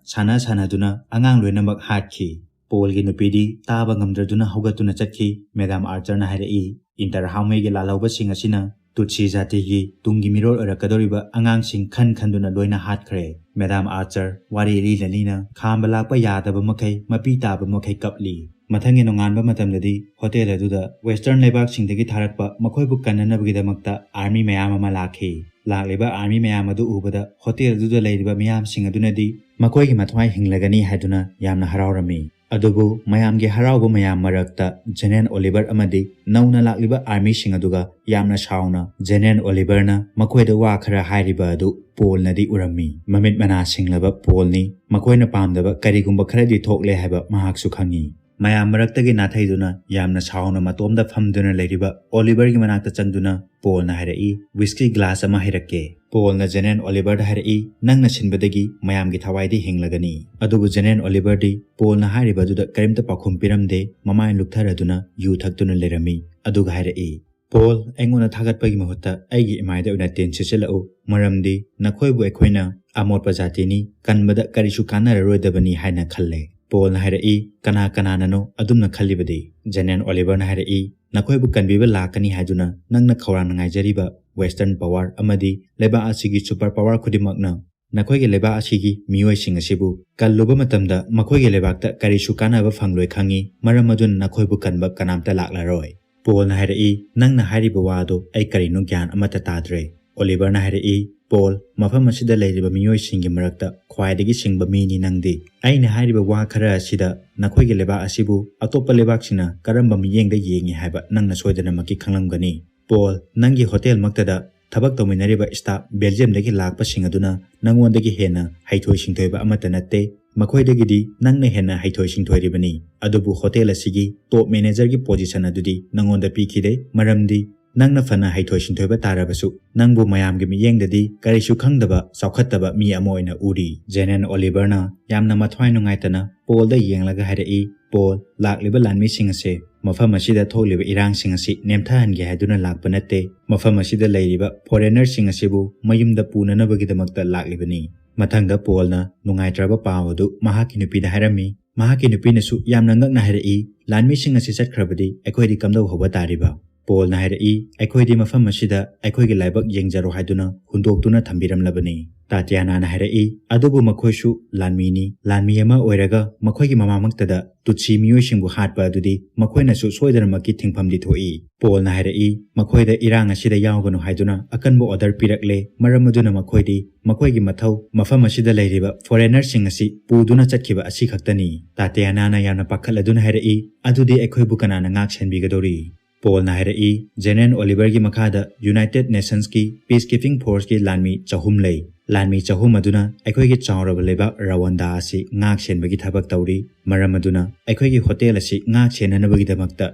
ꯁꯥꯟꯅ ꯁꯥꯟꯅꯗꯨꯅ ꯑꯉꯥꯡ ꯂꯣꯏꯅꯃꯛ ꯍꯥꯠꯈꯤ꯫ ꯄꯣꯜꯒꯤ ꯅꯨꯄꯤꯗꯤ ꯇꯥꯕ ꯉꯝꯗ꯭ꯔꯗꯨꯅ ꯍꯧꯒꯠꯇꯨꯅ ꯆꯠꯈꯤ꯫ ꯃꯦꯗꯥꯝ ꯑꯥꯔꯆꯔꯅ ꯍꯥꯏꯔꯛꯏ, ꯏꯟꯇꯔ ꯍꯥꯎꯃꯦꯒꯤ ꯂꯥꯜꯍꯧꯕꯁꯤꯡ ꯑꯁꯤꯅ ꯇꯨꯠꯁꯤ ꯖꯥꯇꯤꯒꯤ ꯇꯨꯡꯒꯤ ꯃꯤꯔꯣꯜ ꯑꯣꯏꯔꯛꯀꯗꯧꯔꯤꯕ ꯑꯉꯥꯡꯁꯤꯡ ꯈꯟ ꯈꯟꯗꯨꯅ ꯂꯣꯏꯅ ꯍꯥꯠꯈ꯭ꯔꯦ꯫ ꯃꯦꯗꯥꯝ ꯑꯥꯔꯆꯔ ꯋꯥꯔꯤ ꯂꯤꯅ ꯂꯤꯅ ꯈꯥꯝꯕ ꯂꯥꯛꯄ ꯌꯥꯗꯕ ꯃꯈꯩ, ꯃꯄꯤ ꯇꯥꯕ ꯃꯈꯩ ꯀꯞꯂꯤ꯫ ꯃꯊꯪꯒꯤ ꯅꯣꯡꯉꯥꯟꯕ ꯃꯇꯝꯗꯗꯤ ꯍꯣꯇꯦꯜ ꯑꯗꯨꯗ ꯋꯦꯁꯇꯔꯟ ꯂꯩꯕꯥꯛꯁꯤꯡꯗꯒꯤ ꯊꯥꯔꯛꯄ ꯃꯈꯣꯏꯕꯨ ꯀꯟꯅꯅꯕꯒꯤꯗꯃꯛꯇ ꯑꯥꯔꯃꯤ ꯃꯌꯥꯝ ꯑꯃ ꯂꯥꯛꯈꯤ꯫ ꯂꯥꯛꯂꯤꯕ ꯑꯥꯔꯃꯤ ꯃꯌꯥꯝ ꯑꯗꯨ ꯎꯕꯗ ꯍꯣꯇꯦꯜ ꯑꯗꯨꯗ ꯂꯩꯔꯤꯕ ꯃꯤꯌꯥꯝꯁꯤꯡ ꯑꯗꯨꯅꯗꯤ ꯃꯈꯣꯏꯒꯤ ꯃꯊ꯭ꯋꯥꯏ ꯍꯤꯡꯂꯒꯅꯤ ꯍꯥꯏꯗꯨꯅ ꯌꯥꯝꯅ ꯍꯔꯥꯎꯔꯝꯃꯤ꯫ ꯑꯗꯨꯕꯨ ꯃꯌꯥꯝꯒꯤ ꯍꯔꯥꯎꯕ ꯃꯌꯥꯝ ꯃꯔꯛꯇ ꯖꯦꯅꯦꯔꯦꯜ ꯑꯣꯂꯤꯚꯔ ꯑꯃꯗꯤ ꯅꯧꯅ ꯂꯥꯛꯂꯤꯕ ꯑꯥꯔꯃꯤꯁꯤꯡ ꯑꯗꯨꯒ ꯌꯥꯝꯅ ꯁꯥꯎꯅ ꯖꯦꯅꯦꯔꯦꯜ ꯑꯣꯂꯤꯚꯔꯅ ꯃꯈꯣꯏꯗ ꯋꯥ ꯈꯔ ꯍꯥꯏꯔꯤꯕ ꯑꯗꯨ ꯄꯣꯜꯅꯗꯤ ꯎꯔꯝꯃꯤ꯫ ꯃꯃꯤꯠ ꯃꯅꯥ ꯁꯤꯡꯂꯕ ꯄꯣꯜꯅꯤ꯫ ꯃꯈꯣꯏꯅ ꯄꯥꯝꯗꯕ ꯀꯔꯤꯒꯨꯝꯕ ꯈꯔꯗꯤ ꯊꯣꯛꯂꯦ ꯍꯥꯏꯕ ꯃꯍꯥꯛꯁꯨ ꯈꯪꯏ꯫ ꯃꯌꯥꯝ ꯃꯔꯛꯇꯒꯤ ꯅꯥꯊꯩꯗꯨꯅ ꯌꯥꯝꯅ ꯁꯥꯎꯅ ꯃꯇꯣꯝꯗ ꯐꯝꯗꯨꯅ ꯂꯩꯔꯤꯕ ꯑꯣꯂꯤꯚꯔꯒꯤ ꯃꯅꯥꯛꯇ ꯆꯪꯗꯨꯅ ꯄꯣꯜꯅ ꯍꯥꯏꯔꯛꯏ, "ꯋꯤꯁꯀꯤ ꯒ꯭ꯂꯥꯁ ꯑꯃ ꯍꯩꯔꯛꯀꯦ?" ꯄꯣꯜꯅ ꯖꯦꯅꯦꯔꯦꯜ ꯑꯣꯂꯤꯚꯔꯗ ꯍꯥꯏꯔꯛꯏ, "ꯅꯪꯅ ꯁꯤꯟꯕꯗꯒꯤ ꯃꯌꯥꯝꯒꯤ ꯊꯋꯥꯏꯗꯤ ꯍꯤꯡꯂꯒꯅꯤ꯫" ꯑꯗꯨꯕꯨ ꯖꯦꯅꯦꯔꯦꯜ ꯑꯣꯂꯤꯚꯔꯗꯤ ꯄꯣꯜꯅ ꯍꯥꯏꯔꯤꯕ ꯑꯗꯨꯗ ꯀꯔꯤꯝꯇ ꯄꯥꯎꯈꯨꯝ ꯄꯤꯔꯝꯗꯦ꯫ ꯃꯃꯥꯏ ꯂꯨꯞꯊꯔꯗꯨꯅ ꯌꯨ ꯊꯛꯇꯨꯅ ꯂꯩꯔꯝꯃꯤ꯫ ꯑꯗꯨꯒ ꯍꯥꯏꯔꯛꯏ, "ꯄꯣꯜ, ꯑꯩꯉꯣꯟꯗ ꯊꯥꯒꯠꯄꯒꯤ ꯃꯍꯨꯠꯇ ꯑꯩꯒꯤ ꯏꯃꯥꯏꯗ ꯑꯣꯏꯅ ꯇꯤꯟ ꯁꯤꯠꯆꯤꯜꯂꯛꯎ, ꯃꯔꯝꯗꯤ ꯅꯈꯣꯏꯕꯨ ꯑꯩꯈꯣꯏꯅ ꯑꯃꯣꯠꯄ ꯖꯥꯇꯤꯅꯤ, ꯀꯟꯕꯗ ꯀꯔꯤꯁꯨ ꯀꯥꯟꯅꯔꯔꯣꯏꯗꯕꯅꯤ ꯍꯥꯏꯅ ꯈꯜꯂꯦ꯫" ꯄꯣꯜꯅ ꯍꯥꯏꯔꯛꯏ, "ꯀꯅꯥ ꯀꯅꯥꯅꯅꯣ ꯑꯗꯨꯝꯅ ꯈꯜꯂꯤꯕꯗꯤ?" ꯖꯦꯅꯦꯔꯦꯜ ꯑꯣꯂꯤꯚꯔꯅ ꯍꯥꯏꯔꯛꯏ, "ꯅꯈꯣꯏꯕꯨ ꯀꯟꯕꯤꯕ ꯂꯥꯛꯀꯅꯤ ꯍꯥꯏꯗꯨꯅ ꯅꯪꯅ ꯈꯧꯔꯥꯡꯅ ꯉꯥꯏꯖꯔꯤꯕ ꯋꯦꯁꯇꯔꯟ ꯄꯋꯥꯔ ꯑꯃꯗꯤ ꯂꯩꯕꯥꯛ ꯑꯁꯤꯒꯤ ꯁꯨꯄꯔ ꯄꯋꯥꯔ ꯈꯨꯗꯤꯡꯃꯛꯅ ꯅꯈꯣꯏꯒꯤ ꯂꯩꯕꯥꯛ ꯑꯁꯤꯒꯤ ꯃꯤꯑꯣꯏꯁꯤꯡ ꯑꯁꯤꯕꯨ ꯀꯜꯂꯨꯕ ꯃꯇꯝꯗ ꯃꯈꯣꯏꯒꯤ ꯂꯩꯕꯥꯛꯇ ꯀꯔꯤꯁꯨ ꯀꯥꯟꯅꯕ ꯐꯪꯂꯣꯏ ꯈꯪꯏ, ꯃꯔꯝ ꯑꯗꯨꯅ ꯅꯈꯣꯏꯕꯨ ꯀꯟꯕ ꯀꯅꯥꯝꯇ ꯂꯥꯛꯂꯔꯣꯏ꯫" ꯄꯣꯜꯅ ꯍꯥꯏꯔꯛꯏ, "ꯅꯪꯅ ꯍꯥꯏꯔꯤꯕ ꯋꯥ ꯑꯗꯨ ꯑꯩ ꯀꯔꯤꯅꯣ ꯒ꯭ꯌꯥꯟ ꯑꯃꯠꯇ ꯇꯥꯗ꯭ꯔꯦ꯫" ꯑꯣꯂꯤꯚꯔꯅ ꯍꯥꯏꯔꯛꯏ, "ꯄꯣꯜ, ꯃꯐꯝ ꯑꯁꯤꯗ ꯂꯩꯔꯤꯕ ꯃꯤꯑꯣꯏꯁꯤꯡꯒꯤ ꯃꯔꯛꯇ ꯈ꯭ꯋꯥꯏꯗꯒꯤ ꯁꯤꯡꯕ ꯃꯤꯅꯤ ꯅꯪꯗꯤ꯫ ꯑꯩꯅ ꯍꯥꯏꯔꯤꯕ ꯋꯥ ꯈꯔ ꯑꯁꯤꯗ ꯅꯈꯣꯏꯒꯤ ꯂꯩꯕꯥꯛ ꯑꯁꯤꯕꯨ ꯑꯇꯣꯞꯄ ꯂꯩꯕꯥꯛꯁꯤꯡꯅ ꯀꯔꯝꯕ ꯃꯤꯠꯌꯦꯡꯗ ꯌꯦꯡꯉꯤ ꯍꯥꯏꯕ ꯅꯪꯅ ꯁꯣꯏꯗꯅꯃꯛꯀꯤ ꯈꯪꯂꯝꯒꯅꯤ꯫ ꯄꯣꯜ, ꯅꯪꯒꯤ ꯍꯣꯇꯦꯜꯃꯛꯇꯗ ꯊꯕꯛ ꯇꯧꯃꯤꯟꯅꯔꯤꯕ ꯁ꯭ꯇꯥꯐ ꯕꯦꯜꯖꯤꯌꯝꯗꯒꯤ ꯂꯥꯛꯄꯁꯤꯡ ꯑꯗꯨꯅ ꯅꯪꯉꯣꯟꯗꯒꯤ ꯍꯦꯟꯅ ꯍꯩꯊꯣꯏ ꯁꯤꯡꯊꯣꯏꯕ ꯑꯃꯠꯇ ꯅꯠꯇꯦ꯫ ꯃꯈꯣꯏꯗꯒꯤꯗꯤ ꯅꯪꯅ ꯍꯦꯟꯅ ꯍꯩꯊꯣꯏ ꯁꯤꯡꯊꯣꯏꯔꯤꯕꯅꯤ꯫ ꯑꯗꯨꯕꯨ ꯍꯣꯇꯦꯜ ꯑꯁꯤꯒꯤ ꯇꯣꯞ ꯃꯦꯅꯦꯖꯔꯒꯤ ꯄꯣꯖꯤꯁꯟ ꯑꯗꯨꯗꯤ ꯅꯪꯉꯣꯟꯗ ꯄꯤꯈꯤꯗꯦ, ꯃꯔꯝꯗꯤ ꯅꯪꯅ ꯐꯅ ꯍꯩꯊꯣꯏ ꯁꯤꯡꯊꯣꯏꯕ ꯇꯥꯔꯕꯁꯨ, ꯅꯪꯕꯨ ꯃꯌꯥꯝꯒꯤ ꯃꯤꯠꯌꯦꯡꯗꯗꯤ ꯀꯔꯤꯁꯨ ꯈꯪꯗꯕ, ꯆꯥꯎꯈꯠꯇꯕ ꯃꯤ ꯑꯃ ꯑꯣꯏꯅ ꯎꯔꯤ꯫" ꯖꯦꯅꯦꯔꯦꯜ ꯑꯣꯂꯤꯚꯔꯅ ꯌꯥꯝꯅ ꯃꯊ꯭ꯋꯥꯏ ꯅꯨꯡꯉꯥꯏꯇꯅ ꯄꯣꯜꯗ ꯌꯦꯡꯂꯒ ꯍꯥꯏꯔꯛꯏ, "ꯄꯣꯜ, ꯂꯥꯛꯂꯤꯕ ꯂꯥꯟꯃꯤꯁꯤꯡ ꯑꯁꯦ ꯃꯐꯝ ꯑꯁꯤꯗ ꯊꯣꯛꯂꯤꯕ ꯏꯔꯥꯡꯁꯤꯡ ꯑꯁꯤ ꯅꯦꯝꯊꯍꯟꯒꯦ ꯍꯥꯏꯗꯨꯅ ꯂꯥꯛꯄ ꯅꯠꯇꯦ꯫ ꯃꯐꯝ ꯑꯁꯤꯗ ꯂꯩꯔꯤꯕ ꯐꯣꯔꯦꯅꯔꯁꯤꯡ ꯑꯁꯤꯕꯨ ꯃꯌꯨꯝꯗ ꯄꯨꯅꯅꯕꯒꯤꯗꯃꯛꯇ ꯂꯥꯛꯂꯤꯕꯅꯤ꯫" ꯃꯊꯪꯗ ꯄꯣꯜꯅ ꯅꯨꯡꯉꯥꯏꯇ꯭ꯔꯕ ꯄꯥꯎ ꯑꯗꯨ ꯃꯍꯥꯛꯀꯤ ꯅꯨꯄꯤꯗ ꯍꯥꯏꯔꯝꯃꯤ꯫ ꯃꯍꯥꯛꯀꯤ ꯅꯨꯄꯤꯅꯁꯨ ꯌꯥꯝꯅ ꯉꯛꯅ ꯍꯥꯏꯔꯛꯏ, "ꯂꯥꯟꯃꯤꯁꯤꯡ ꯑꯁꯤ ꯆꯠꯈ꯭ꯔꯕꯗꯤ ꯑꯩꯈꯣꯏꯗꯤ ꯀꯝꯗꯧ ꯍꯧꯕ ꯇꯥꯔꯤꯕ?" ꯄꯣꯜꯅ ꯍꯥꯏꯔꯛꯏ, "ꯑꯩꯈꯣꯏꯗꯤ ꯃꯐꯝ ꯑꯁꯤꯗ ꯑꯩꯈꯣꯏꯒꯤ ꯂꯥꯏꯕꯛ ꯌꯦꯡꯖꯔꯣ ꯍꯥꯏꯗꯨꯅ ꯍꯨꯟꯗꯣꯛꯇꯨꯅ ꯊꯝꯕꯤꯔꯝꯂꯕꯅꯤ꯫" ꯇꯥꯇꯤꯌꯥꯅꯥꯅ ꯍꯥꯏꯔꯛꯏ, "ꯑꯗꯨꯕꯨ ꯃꯈꯣꯏꯁꯨ ꯂꯥꯟꯃꯤꯅꯤ꯫ ꯂꯥꯟꯃꯤ ꯑꯃ ꯑꯣꯏꯔꯒ ꯃꯈꯣꯏꯒꯤ ꯃꯃꯥꯃꯛꯇꯗ ꯇꯨꯠꯁꯤ ꯃꯤꯑꯣꯏꯁꯤꯡꯕꯨ ꯍꯥꯠꯄ ꯑꯗꯨꯗꯤ ꯃꯈꯣꯏꯅꯁꯨ ꯁꯣꯏꯗꯅꯃꯛꯀꯤ ꯊꯤꯡꯐꯝꯗꯤ ꯊꯣꯛꯏ꯫" ꯄꯣꯜꯅ ꯍꯥꯏꯔꯛꯏ, "ꯃꯈꯣꯏꯗ ꯏꯔꯥꯡ ꯑꯁꯤꯗ ꯌꯥꯎꯒꯅꯨ ꯍꯥꯏꯗꯨꯅ ꯑꯀꯟꯕ ꯑꯣꯔꯗꯔ ꯄꯤꯔꯛꯂꯦ꯫ ꯃꯔꯝ ꯑꯗꯨꯅ ꯃꯈꯣꯏꯗꯤ ꯃꯈꯣꯏꯒꯤ ꯃꯊꯧ ꯃꯐꯝ ꯑꯁꯤꯗ ꯂꯩꯔꯤꯕ ꯐꯣꯔꯦꯅꯔꯁꯤꯡ ꯑꯁꯤ ꯄꯨꯗꯨꯅ ꯆꯠꯈꯤꯕ ꯑꯁꯤ ꯈꯛꯇꯅꯤ꯫" ꯇꯥꯇꯤꯌꯥꯅꯥꯅ ꯌꯥꯝꯅ ꯄꯥꯈꯠꯂꯗꯨꯅ ꯍꯥꯏꯔꯛꯏ, "ꯑꯗꯨꯗꯤ ꯑꯩꯈꯣꯏꯕꯨ ꯀꯅꯥꯅ ꯉꯥꯛ ꯁꯦꯟꯕꯤꯒꯗꯧꯔꯤ?" ꯄꯣꯜꯅ ꯍꯥꯏꯔꯛꯏ, "ꯖꯦꯅꯔꯦꯜ ꯑꯣꯂꯤꯚꯔꯒꯤ ꯃꯈꯥꯗ ꯌꯨꯅꯥꯏꯇꯦꯗ ꯅꯦꯁꯟꯁꯀꯤ ꯄꯤꯁ ꯀꯤꯄꯤꯡ ꯐꯣꯔꯁꯀꯤ ꯂꯥꯟꯃꯤ ꯆꯍꯨꯝ ꯂꯩ꯫ ꯂꯥꯟꯃꯤ ꯆꯍꯨꯝ ꯑꯗꯨꯅ ꯑꯩꯈꯣꯏꯒꯤ ꯆꯥꯎꯔꯕ ꯂꯩꯕꯥꯛ ꯔꯋꯥꯟꯗꯥ ꯑꯁꯤ ꯉꯥꯛ ꯁꯦꯟꯕꯒꯤ ꯊꯕꯛ ꯇꯧꯔꯤ꯫ ꯃꯔꯝ ꯑꯗꯨꯅ ꯑꯩꯈꯣꯏꯒꯤ ꯍꯣꯇꯦꯜ ꯑꯁꯤ ꯉꯥꯛ ꯁꯦꯟꯅꯅꯕꯒꯤꯗꯃꯛꯇ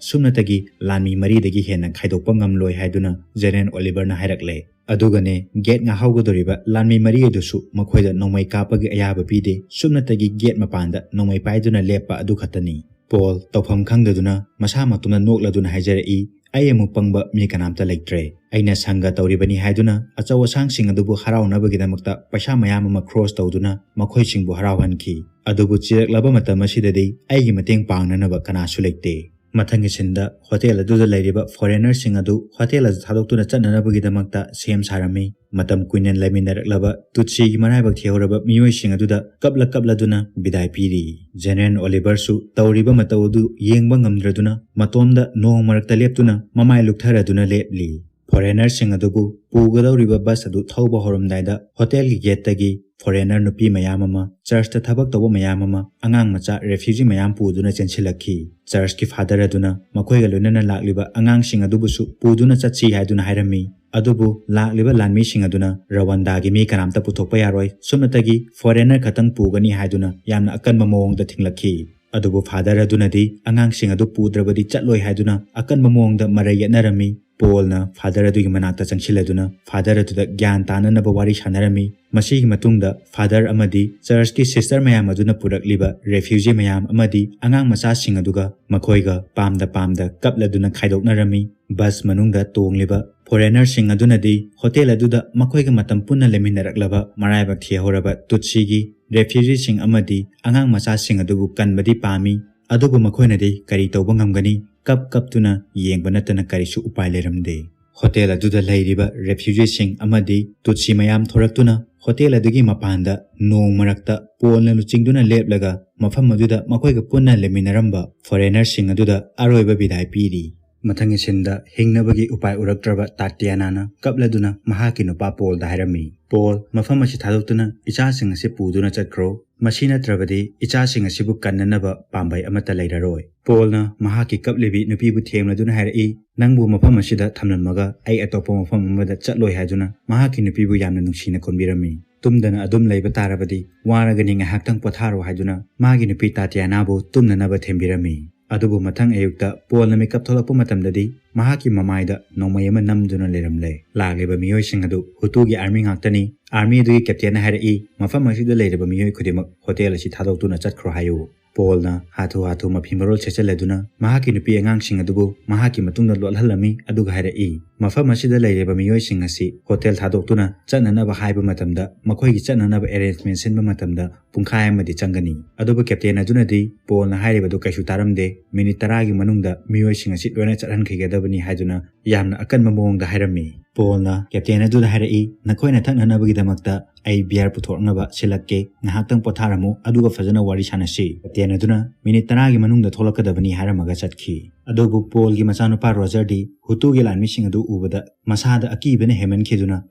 ꯁꯨꯞꯅꯇꯒꯤ ꯂꯥꯟꯃꯤ ꯃꯔꯤꯗꯒꯤ ꯍꯦꯟꯅ ꯈꯥꯏꯗꯣꯛꯄ ꯉꯝꯂꯣꯏ" ꯍꯥꯏꯗꯨꯅ ꯖꯦꯅꯔꯦꯜ ꯑꯣꯂꯤꯚꯔꯅ ꯍꯥꯏꯔꯛꯂꯦ꯫ ꯑꯗꯨꯒꯅꯦ, ꯒꯦꯠ ꯉꯥꯛꯍꯧꯒꯗꯧꯔꯤꯕ ꯂꯥꯟꯃꯤ ꯃꯔꯤ ꯑꯗꯨꯁꯨ ꯃꯈꯣꯏꯗ ꯅꯣꯡꯃꯩ ꯀꯥꯞꯄꯒꯤ ꯑꯌꯥꯕ ꯄꯤꯗꯦ, ꯁꯨꯞꯅꯇꯒꯤ ꯒꯦꯠ ꯃꯄꯥꯟꯗ ꯅꯣꯡꯃꯩ ꯄꯥꯏꯗꯨꯅ ꯂꯦꯞꯄ ꯑꯗꯨ ꯈꯛꯇꯅꯤ꯫ ꯄꯣꯜ ꯇꯧꯐꯝ ꯈꯪꯗꯗꯨꯅ ꯃꯁꯥ ꯃꯇꯣꯝꯗ ꯅꯣꯛꯂꯗꯨꯅ ꯍꯥꯏꯖꯔꯛꯏ, "ꯑꯩ ꯑꯃꯨꯛ ꯄꯪꯕ ꯃꯤ ꯀꯅꯥꯝꯇ ꯂꯩꯇ꯭ꯔꯦ꯫ ꯑꯩꯅ ꯁꯪꯒ ꯇꯧꯔꯤꯕꯅꯤ ꯍꯥꯏꯗꯨꯅ ꯑꯆꯧ ꯑꯁꯥꯡꯁꯤꯡ ꯑꯗꯨꯕꯨ ꯍꯔꯥꯎꯅꯕꯒꯤꯗꯃꯛꯇ ꯄꯩꯁꯥ ꯃꯌꯥꯝ ꯑꯃ ꯈ꯭ꯔꯣꯁ ꯇꯧꯗꯨꯅ ꯃꯈꯣꯏꯁꯤꯡꯕꯨ ꯍꯔꯥꯎꯍꯟꯈꯤ꯫ ꯑꯗꯨꯕꯨ ꯆꯤꯔꯛꯂꯕ ꯃꯇꯝ ꯑꯁꯤꯗꯗꯤ ꯑꯩꯒꯤ ꯃꯇꯦꯡ ꯄꯥꯡꯅꯅꯕ ꯀꯅꯥꯁꯨ ꯂꯩꯇꯦ꯫" ꯃꯊꯪꯒꯤ ꯁꯤꯟꯗ ꯍꯣꯇꯦꯜ ꯑꯗꯨꯗ ꯂꯩꯔꯤꯕ ꯐꯣꯔꯦꯅꯔꯁꯤꯡ ꯑꯗꯨ ꯍꯣꯇꯦꯜ ꯑꯗꯨ ꯊꯥꯗꯣꯛꯇꯨꯅ ꯆꯠꯅꯅꯕꯒꯤꯗꯃꯛꯇ ꯁꯦꯝ ꯁꯥꯔꯝꯃꯤ꯫ ꯃꯇꯝ ꯀꯨꯏꯅ ꯂꯩꯃꯤꯟꯅꯔꯛꯂꯕ ꯇꯨꯠꯁꯤꯒꯤ ꯃꯔꯥꯏꯕꯛ ꯊꯤꯍꯧꯔꯕ ꯃꯤꯑꯣꯏꯁꯤꯡ ꯑꯗꯨꯗ ꯀꯞꯂ ꯀꯞꯂꯗꯨꯅ ꯕꯤꯗꯥꯏ ꯄꯤꯔꯤ꯫ ꯖꯦꯅꯔꯦꯜ ꯑꯣꯂꯤꯚꯔꯁꯨ ꯇꯧꯔꯤꯕ ꯃꯇꯧ ꯑꯗꯨ ꯌꯦꯡꯕ ꯉꯝꯗ꯭ꯔꯗꯨꯅ ꯃꯇꯣꯝꯗ ꯅꯣꯡ ꯃꯔꯛꯇ ꯂꯦꯞꯇꯨꯅ ꯃꯃꯥꯏ ꯂꯨꯛꯊꯔꯗꯨꯅ ꯂꯦꯞꯂꯤ꯫ ꯐꯣꯔꯦꯅꯔꯁꯤꯡ ꯑꯗꯨꯕꯨ ꯄꯨꯒꯗꯧꯔꯤꯕ ꯕꯁ ꯑꯗꯨ ꯊꯧꯕ ꯍꯧꯔꯝꯗꯥꯏꯗ ꯍꯣꯇꯦꯜꯒꯤ ꯒꯦꯠꯇꯒꯤ ꯐꯣꯔꯦꯅꯔ ꯅꯨꯄꯤ ꯃꯌꯥꯝ ꯑꯃ, ꯆꯔꯆꯇ ꯊꯕꯛ ꯇꯧꯕ ꯃꯌꯥꯝ ꯑꯃ, ꯑꯉꯥꯡ ꯃꯆꯥ, ꯔꯦꯐ꯭ꯌꯨꯖꯤ ꯃꯌꯥꯝ ꯄꯨꯗꯨꯅ ꯆꯦꯟꯁꯤꯜꯂꯛꯈꯤ꯫ ꯆꯔꯆꯀꯤ ꯐꯥꯗꯔ ꯑꯗꯨꯅ ꯃꯈꯣꯏꯒ ꯂꯣꯏꯅꯅ ꯂꯥꯛꯂꯤꯕ ꯑꯉꯥꯡꯁꯤꯡ ꯑꯗꯨꯕꯨꯁꯨ ꯄꯨꯗꯨꯅ ꯆꯠꯁꯤ ꯍꯥꯏꯗꯨꯅ ꯍꯥꯏꯔꯝꯃꯤ꯫ ꯑꯗꯨꯕꯨ ꯂꯥꯛꯂꯤꯕ ꯂꯥꯟꯃꯤꯁꯤꯡ ꯑꯗꯨꯅ "ꯔꯋꯥꯟꯗꯥꯒꯤ ꯃꯤ ꯀꯅꯥꯝꯇ ꯄꯨꯊꯣꯛꯄ ꯌꯥꯔꯣꯏ, ꯁꯨꯞꯅꯇꯒꯤ ꯐꯣꯔꯦꯅꯔ ꯈꯛꯇꯪ ꯄꯨꯒꯅꯤ" ꯍꯥꯏꯗꯨꯅ ꯌꯥꯝꯅ ꯑꯀꯟꯕ ꯃꯑꯣꯡꯗ ꯊꯤꯡꯂꯛꯈꯤ꯫ ꯑꯗꯨꯕꯨ ꯐꯥꯗꯔ ꯑꯗꯨꯅꯗꯤ ꯑꯉꯥꯡꯁꯤꯡ ꯑꯗꯨ ꯄꯨꯗ꯭ꯔꯕꯗꯤ ꯆꯠꯂꯣꯏ ꯍꯥꯏꯗꯨꯅ ꯑꯀꯟꯕ ꯃꯑꯣꯡꯗ ꯃꯔꯩ ꯌꯦꯠꯅꯔꯝꯃꯤ꯫ ꯄꯣꯜꯅ ꯐꯥꯗꯔ ꯑꯗꯨꯒꯤ ꯃꯅꯥꯛꯇ ꯆꯪꯁꯤꯜꯂꯗꯨꯅ ꯐꯥꯗꯔ ꯑꯗꯨꯗ ꯒ꯭ꯌꯥꯟ ꯇꯥꯅꯅꯕ ꯋꯥꯔꯤ ꯁꯥꯟꯅꯔꯝꯃꯤ꯫ ꯃꯁꯤꯒꯤ ꯃꯇꯨꯡꯗ ꯐꯥꯗꯔ ꯑꯃꯗꯤ ꯆꯔꯆꯀꯤ ꯁꯤꯁꯇꯔ ꯃꯌꯥꯝ ꯑꯗꯨꯅ ꯄꯨꯔꯛꯂꯤꯕ ꯔꯦꯐ꯭ꯌꯨꯖꯤ ꯃꯌꯥꯝ ꯑꯃꯗꯤ ꯑꯉꯥꯡ ꯃꯆꯥꯁꯤꯡ ꯑꯗꯨꯒ ꯃꯈꯣꯏꯒ ꯄꯥꯝꯗ ꯄꯥꯝꯗ ꯀꯞꯂꯗꯨꯅ ꯈꯥꯏꯗꯣꯛꯅꯔꯝꯃꯤ꯫ ꯕꯁ ꯃꯅꯨꯡꯗ ꯇꯣꯡꯂꯤꯕ ꯐꯣꯔꯦꯅꯔꯁꯤꯡ ꯑꯗꯨꯅꯗꯤ ꯍꯣꯇꯦꯜ ꯑꯗꯨꯗ ꯃꯈꯣꯏꯒ ꯃꯇꯝ ꯄꯨꯟꯅ ꯂꯩꯃꯤꯟꯅꯔꯛꯂꯕ ꯃꯔꯥꯏꯕꯛ ꯊꯤꯍꯧꯔꯕ ꯇꯨꯠꯁꯤꯒꯤ ꯔꯦꯐ꯭ꯌꯨꯖꯤꯁꯤꯡ ꯑꯃꯗꯤ ꯑꯉꯥꯡ ꯃꯆꯥꯁꯤꯡ ꯑꯗꯨꯕꯨ ꯀꯟꯕꯗꯤ ꯄꯥꯝꯃꯤ꯫ ꯑꯗꯨꯕꯨ ꯃꯈꯣꯏꯅꯗꯤ ꯀꯔꯤ ꯇꯧꯕ ꯉꯝꯒꯅꯤ? ꯀꯞ ꯀꯞꯇꯨꯅ ꯌꯦꯡꯕ ꯅꯠꯇꯅ ꯀꯔꯤꯁꯨ ꯎꯄꯥꯏ ꯂꯩꯔꯝꯗꯦ꯫ ꯍꯣꯇꯦꯜ ꯑꯗꯨꯗ ꯂꯩꯔꯤꯕ ꯔꯦꯐ꯭ꯌꯨꯖꯤꯁꯤꯡ ꯑꯃꯗꯤ ꯇꯨꯠꯁꯤ ꯃꯌꯥꯝ ꯊꯣꯔꯛꯇꯨꯅ ꯍꯣꯇꯦꯜ ꯑꯗꯨꯒꯤ ꯃꯄꯥꯟꯗ ꯅꯣꯡ ꯃꯔꯛꯇ ꯄꯣꯜꯅ ꯂꯨꯆꯤꯡꯗꯨꯅ ꯂꯦꯞꯂꯒ ꯃꯐꯝ ꯑꯗꯨꯗ ꯃꯈꯣꯏꯒ ꯄꯨꯟꯅ ꯂꯩꯃꯤꯟꯅꯔꯝꯕ ꯐꯣꯔꯦꯅꯔꯁꯤꯡ ꯑꯗꯨꯗ ꯑꯔꯣꯏꯕ ꯕꯤꯗꯥꯏ ꯄꯤꯔꯤ꯫ ꯃꯊꯪꯒꯤ ꯁꯤꯟꯗ ꯍꯤꯡꯅꯕꯒꯤ ꯎꯄꯥꯏ ꯎꯔꯛꯇ꯭ꯔꯕ ꯇꯥꯇꯤꯌꯥꯅꯥꯅ ꯀꯞꯂꯗꯨꯅ ꯃꯍꯥꯛꯀꯤ ꯅꯨꯄꯥ ꯄꯣꯜꯗ ꯍꯥꯏꯔꯝꯃꯤ, "ꯄꯣꯜ, ꯃꯐꯝ ꯑꯁꯤ ꯊꯥꯗꯣꯛꯇꯨꯅ ꯏꯆꯥꯁꯤꯡ ꯑꯁꯤ ꯄꯨꯗꯨꯅ ꯆꯠꯈ꯭ꯔꯣ꯫ ꯃꯁꯤ ꯅꯠꯇ꯭ꯔꯕꯗꯤ ꯏꯆꯥꯁꯤꯡ ꯑꯁꯤꯕꯨ ꯀꯟꯅꯅꯕ ꯄꯥꯝꯕꯩ ꯑꯃꯠꯇ ꯂꯩꯔꯔꯣꯏ꯫" ꯄꯣꯜꯅ ꯃꯍꯥꯛꯀꯤ ꯀꯞꯂꯤꯕꯤ ꯅꯨꯄꯤꯕꯨ ꯊꯦꯝꯂꯗꯨꯅ ꯍꯥꯏꯔꯛꯏ, "ꯅꯪꯕꯨ ꯃꯐꯝ ꯑꯁꯤꯗ ꯊꯝꯂꯝꯃꯒ ꯑꯩ ꯑꯇꯣꯞꯄ ꯃꯐꯝ ꯑꯃꯗ ꯆꯠꯂꯣꯏ" ꯍꯥꯏꯗꯨꯅ ꯃꯍꯥꯛꯀꯤ ꯅꯨꯄꯤꯕꯨ ꯌꯥꯝꯅ ꯅꯨꯡꯁꯤꯅ ꯀꯣꯟꯕꯤꯔꯝꯃꯤ꯫ "ꯇꯨꯝꯗꯅ ꯑꯗꯨꯝ ꯂꯩꯕ ꯇꯥꯔꯕꯗꯤ ꯋꯥꯔꯒꯅꯤ, ꯉꯥꯏꯍꯥꯛꯇꯪ ꯄꯣꯊꯥꯔꯣ" ꯍꯥꯏꯗꯨꯅ ꯃꯥꯒꯤ ꯅꯨꯄꯤ ꯇꯥꯇꯤꯌꯥꯅꯥꯕꯨ ꯇꯨꯝꯅꯅꯕ ꯊꯦꯝꯕꯤꯔꯝꯃꯤ꯫ ꯑꯗꯨꯕꯨ ꯃꯊꯪ ꯑꯌꯨꯛꯇ ꯄꯣꯜꯅ ꯃꯤꯀꯞ ꯊꯣꯛꯂꯛꯄ ꯃꯇꯝꯗꯗꯤ ꯃꯍꯥꯛꯀꯤ ꯃꯃꯥꯏꯗ ꯅꯣꯡꯃꯩ ꯑꯃ ꯅꯝꯗꯨꯅ ꯂꯩꯔꯝꯂꯦ꯫ ꯂꯥꯛꯂꯤꯕ ꯃꯤꯑꯣꯏꯁꯤꯡ ꯑꯗꯨ ꯍꯨꯇꯨꯒꯤ ꯑꯥꯔꯃꯤ ꯉꯥꯛꯇꯅꯤ꯫ ꯑꯥꯔꯃꯤ ꯑꯗꯨꯒꯤ ꯀꯦꯞꯇꯦꯟꯅ ꯍꯥꯏꯔꯛꯏ, "ꯃꯐꯝ ꯑꯁꯤꯗ ꯂꯩꯔꯤꯕ ꯃꯤꯑꯣꯏ ꯈꯨꯗꯤꯡꯃꯛ ꯍꯣꯇꯦꯜ ꯑꯁꯤ ꯊꯥꯗꯣꯛꯇꯨꯅ ꯆꯠꯈ꯭ꯔꯣ ꯍꯥꯏꯌꯨ꯫" ꯄꯣꯜꯅ ꯍꯥꯊꯨ ꯍꯥꯊꯨ ꯃꯐꯤ ꯃꯔꯣꯜ ꯁꯦꯠꯆꯜꯂꯗꯨꯅ ꯃꯍꯥꯛꯀꯤ ꯅꯨꯄꯤ ꯑꯉꯥꯡꯁꯤꯡ ꯑꯗꯨꯕꯨ ꯃꯍꯥꯛꯀꯤ ꯃꯇꯨꯡꯗ ꯂꯣꯠꯍꯜꯂꯝꯃꯤ, ꯑꯗꯨꯒ ꯍꯥꯏꯔꯛꯏ, "ꯃꯐꯝ ꯑꯁꯤꯗ ꯂꯩꯔꯤꯕ ꯃꯤꯑꯣꯏꯁꯤꯡ ꯑꯁꯤ ꯍꯣꯇꯦꯜ ꯊꯥꯗꯣꯛꯇꯨꯅ ꯆꯠꯅꯅꯕ ꯍꯥꯏꯕ ꯃꯇꯝꯗ ꯃꯈꯣꯏꯒꯤ ꯆꯠꯅꯅꯕ ꯑꯦꯔꯦꯟꯖꯃꯦꯟ ꯁꯤꯟꯕ ꯃꯇꯝꯗ ꯄꯨꯡꯈꯥꯏ ꯑꯃꯗꯤ ꯆꯪꯒꯅꯤ꯫" ꯑꯗꯨꯕꯨ ꯀꯦꯞꯇꯦꯟ ꯑꯗꯨꯅꯗꯤ ꯄꯣꯜꯅ ꯍꯥꯏꯔꯤꯕꯗꯨ ꯀꯩꯁꯨ ꯇꯥꯔꯝꯗꯦ꯫ ꯃꯤꯅꯤꯠ ꯇꯔꯥꯒꯤ ꯃꯅꯨꯡꯗ ꯃꯤꯑꯣꯏꯁꯤꯡ ꯑꯁꯤ ꯂꯣꯏꯅ ꯆꯠꯍꯟꯈꯤꯒꯗꯕꯅꯤ ꯍꯥꯏꯗꯨꯅ ꯌꯥꯝꯅ ꯑꯀꯟꯕ ꯃꯑꯣꯡꯗ ꯍꯥꯏꯔꯝꯃꯤ꯫ ꯄꯣꯜꯅ ꯀꯦꯞꯇꯦꯟ ꯑꯗꯨꯗ ꯍꯥꯏꯔꯛꯏ, "ꯅꯈꯣꯏꯅ ꯊꯛꯅꯅꯕꯒꯤꯗꯃꯛꯇ ꯑꯩ ꯕꯤꯌꯔ ꯄꯨꯊꯣꯔꯛꯅꯕ ꯁꯤꯜꯂꯛꯀꯦ, ꯉꯥꯏꯍꯥꯛꯇꯪ ꯄꯣꯊꯥꯔꯝꯃꯨ, ꯑꯗꯨꯒ ꯐꯖꯅ ꯋꯥꯔꯤ ꯁꯥꯟꯅꯁꯤ꯫" ꯀꯦꯞꯇꯦꯟ ꯑꯗꯨꯅ ꯃꯤꯅꯤꯠ ꯇꯔꯥꯒꯤ ꯃꯅꯨꯡꯗ ꯊꯣꯛꯂꯛꯀꯗꯕꯅꯤ ꯍꯥꯏꯔꯝꯃꯒ ꯆꯠꯈꯤ꯫ ꯑꯗꯨꯕꯨ ꯄꯣꯜꯒꯤ ꯃꯆꯥꯅꯨꯄꯥ ꯔꯣꯖꯔꯗꯤ ꯍꯨꯇꯨꯒꯤ ꯂꯥꯟꯃꯤꯁꯤꯡ ꯑꯗꯨ ꯎꯕꯗ ꯃꯁꯥꯗ ꯑꯀꯤꯕꯅ ꯍꯦꯟꯃꯟꯈꯤꯗꯨꯅ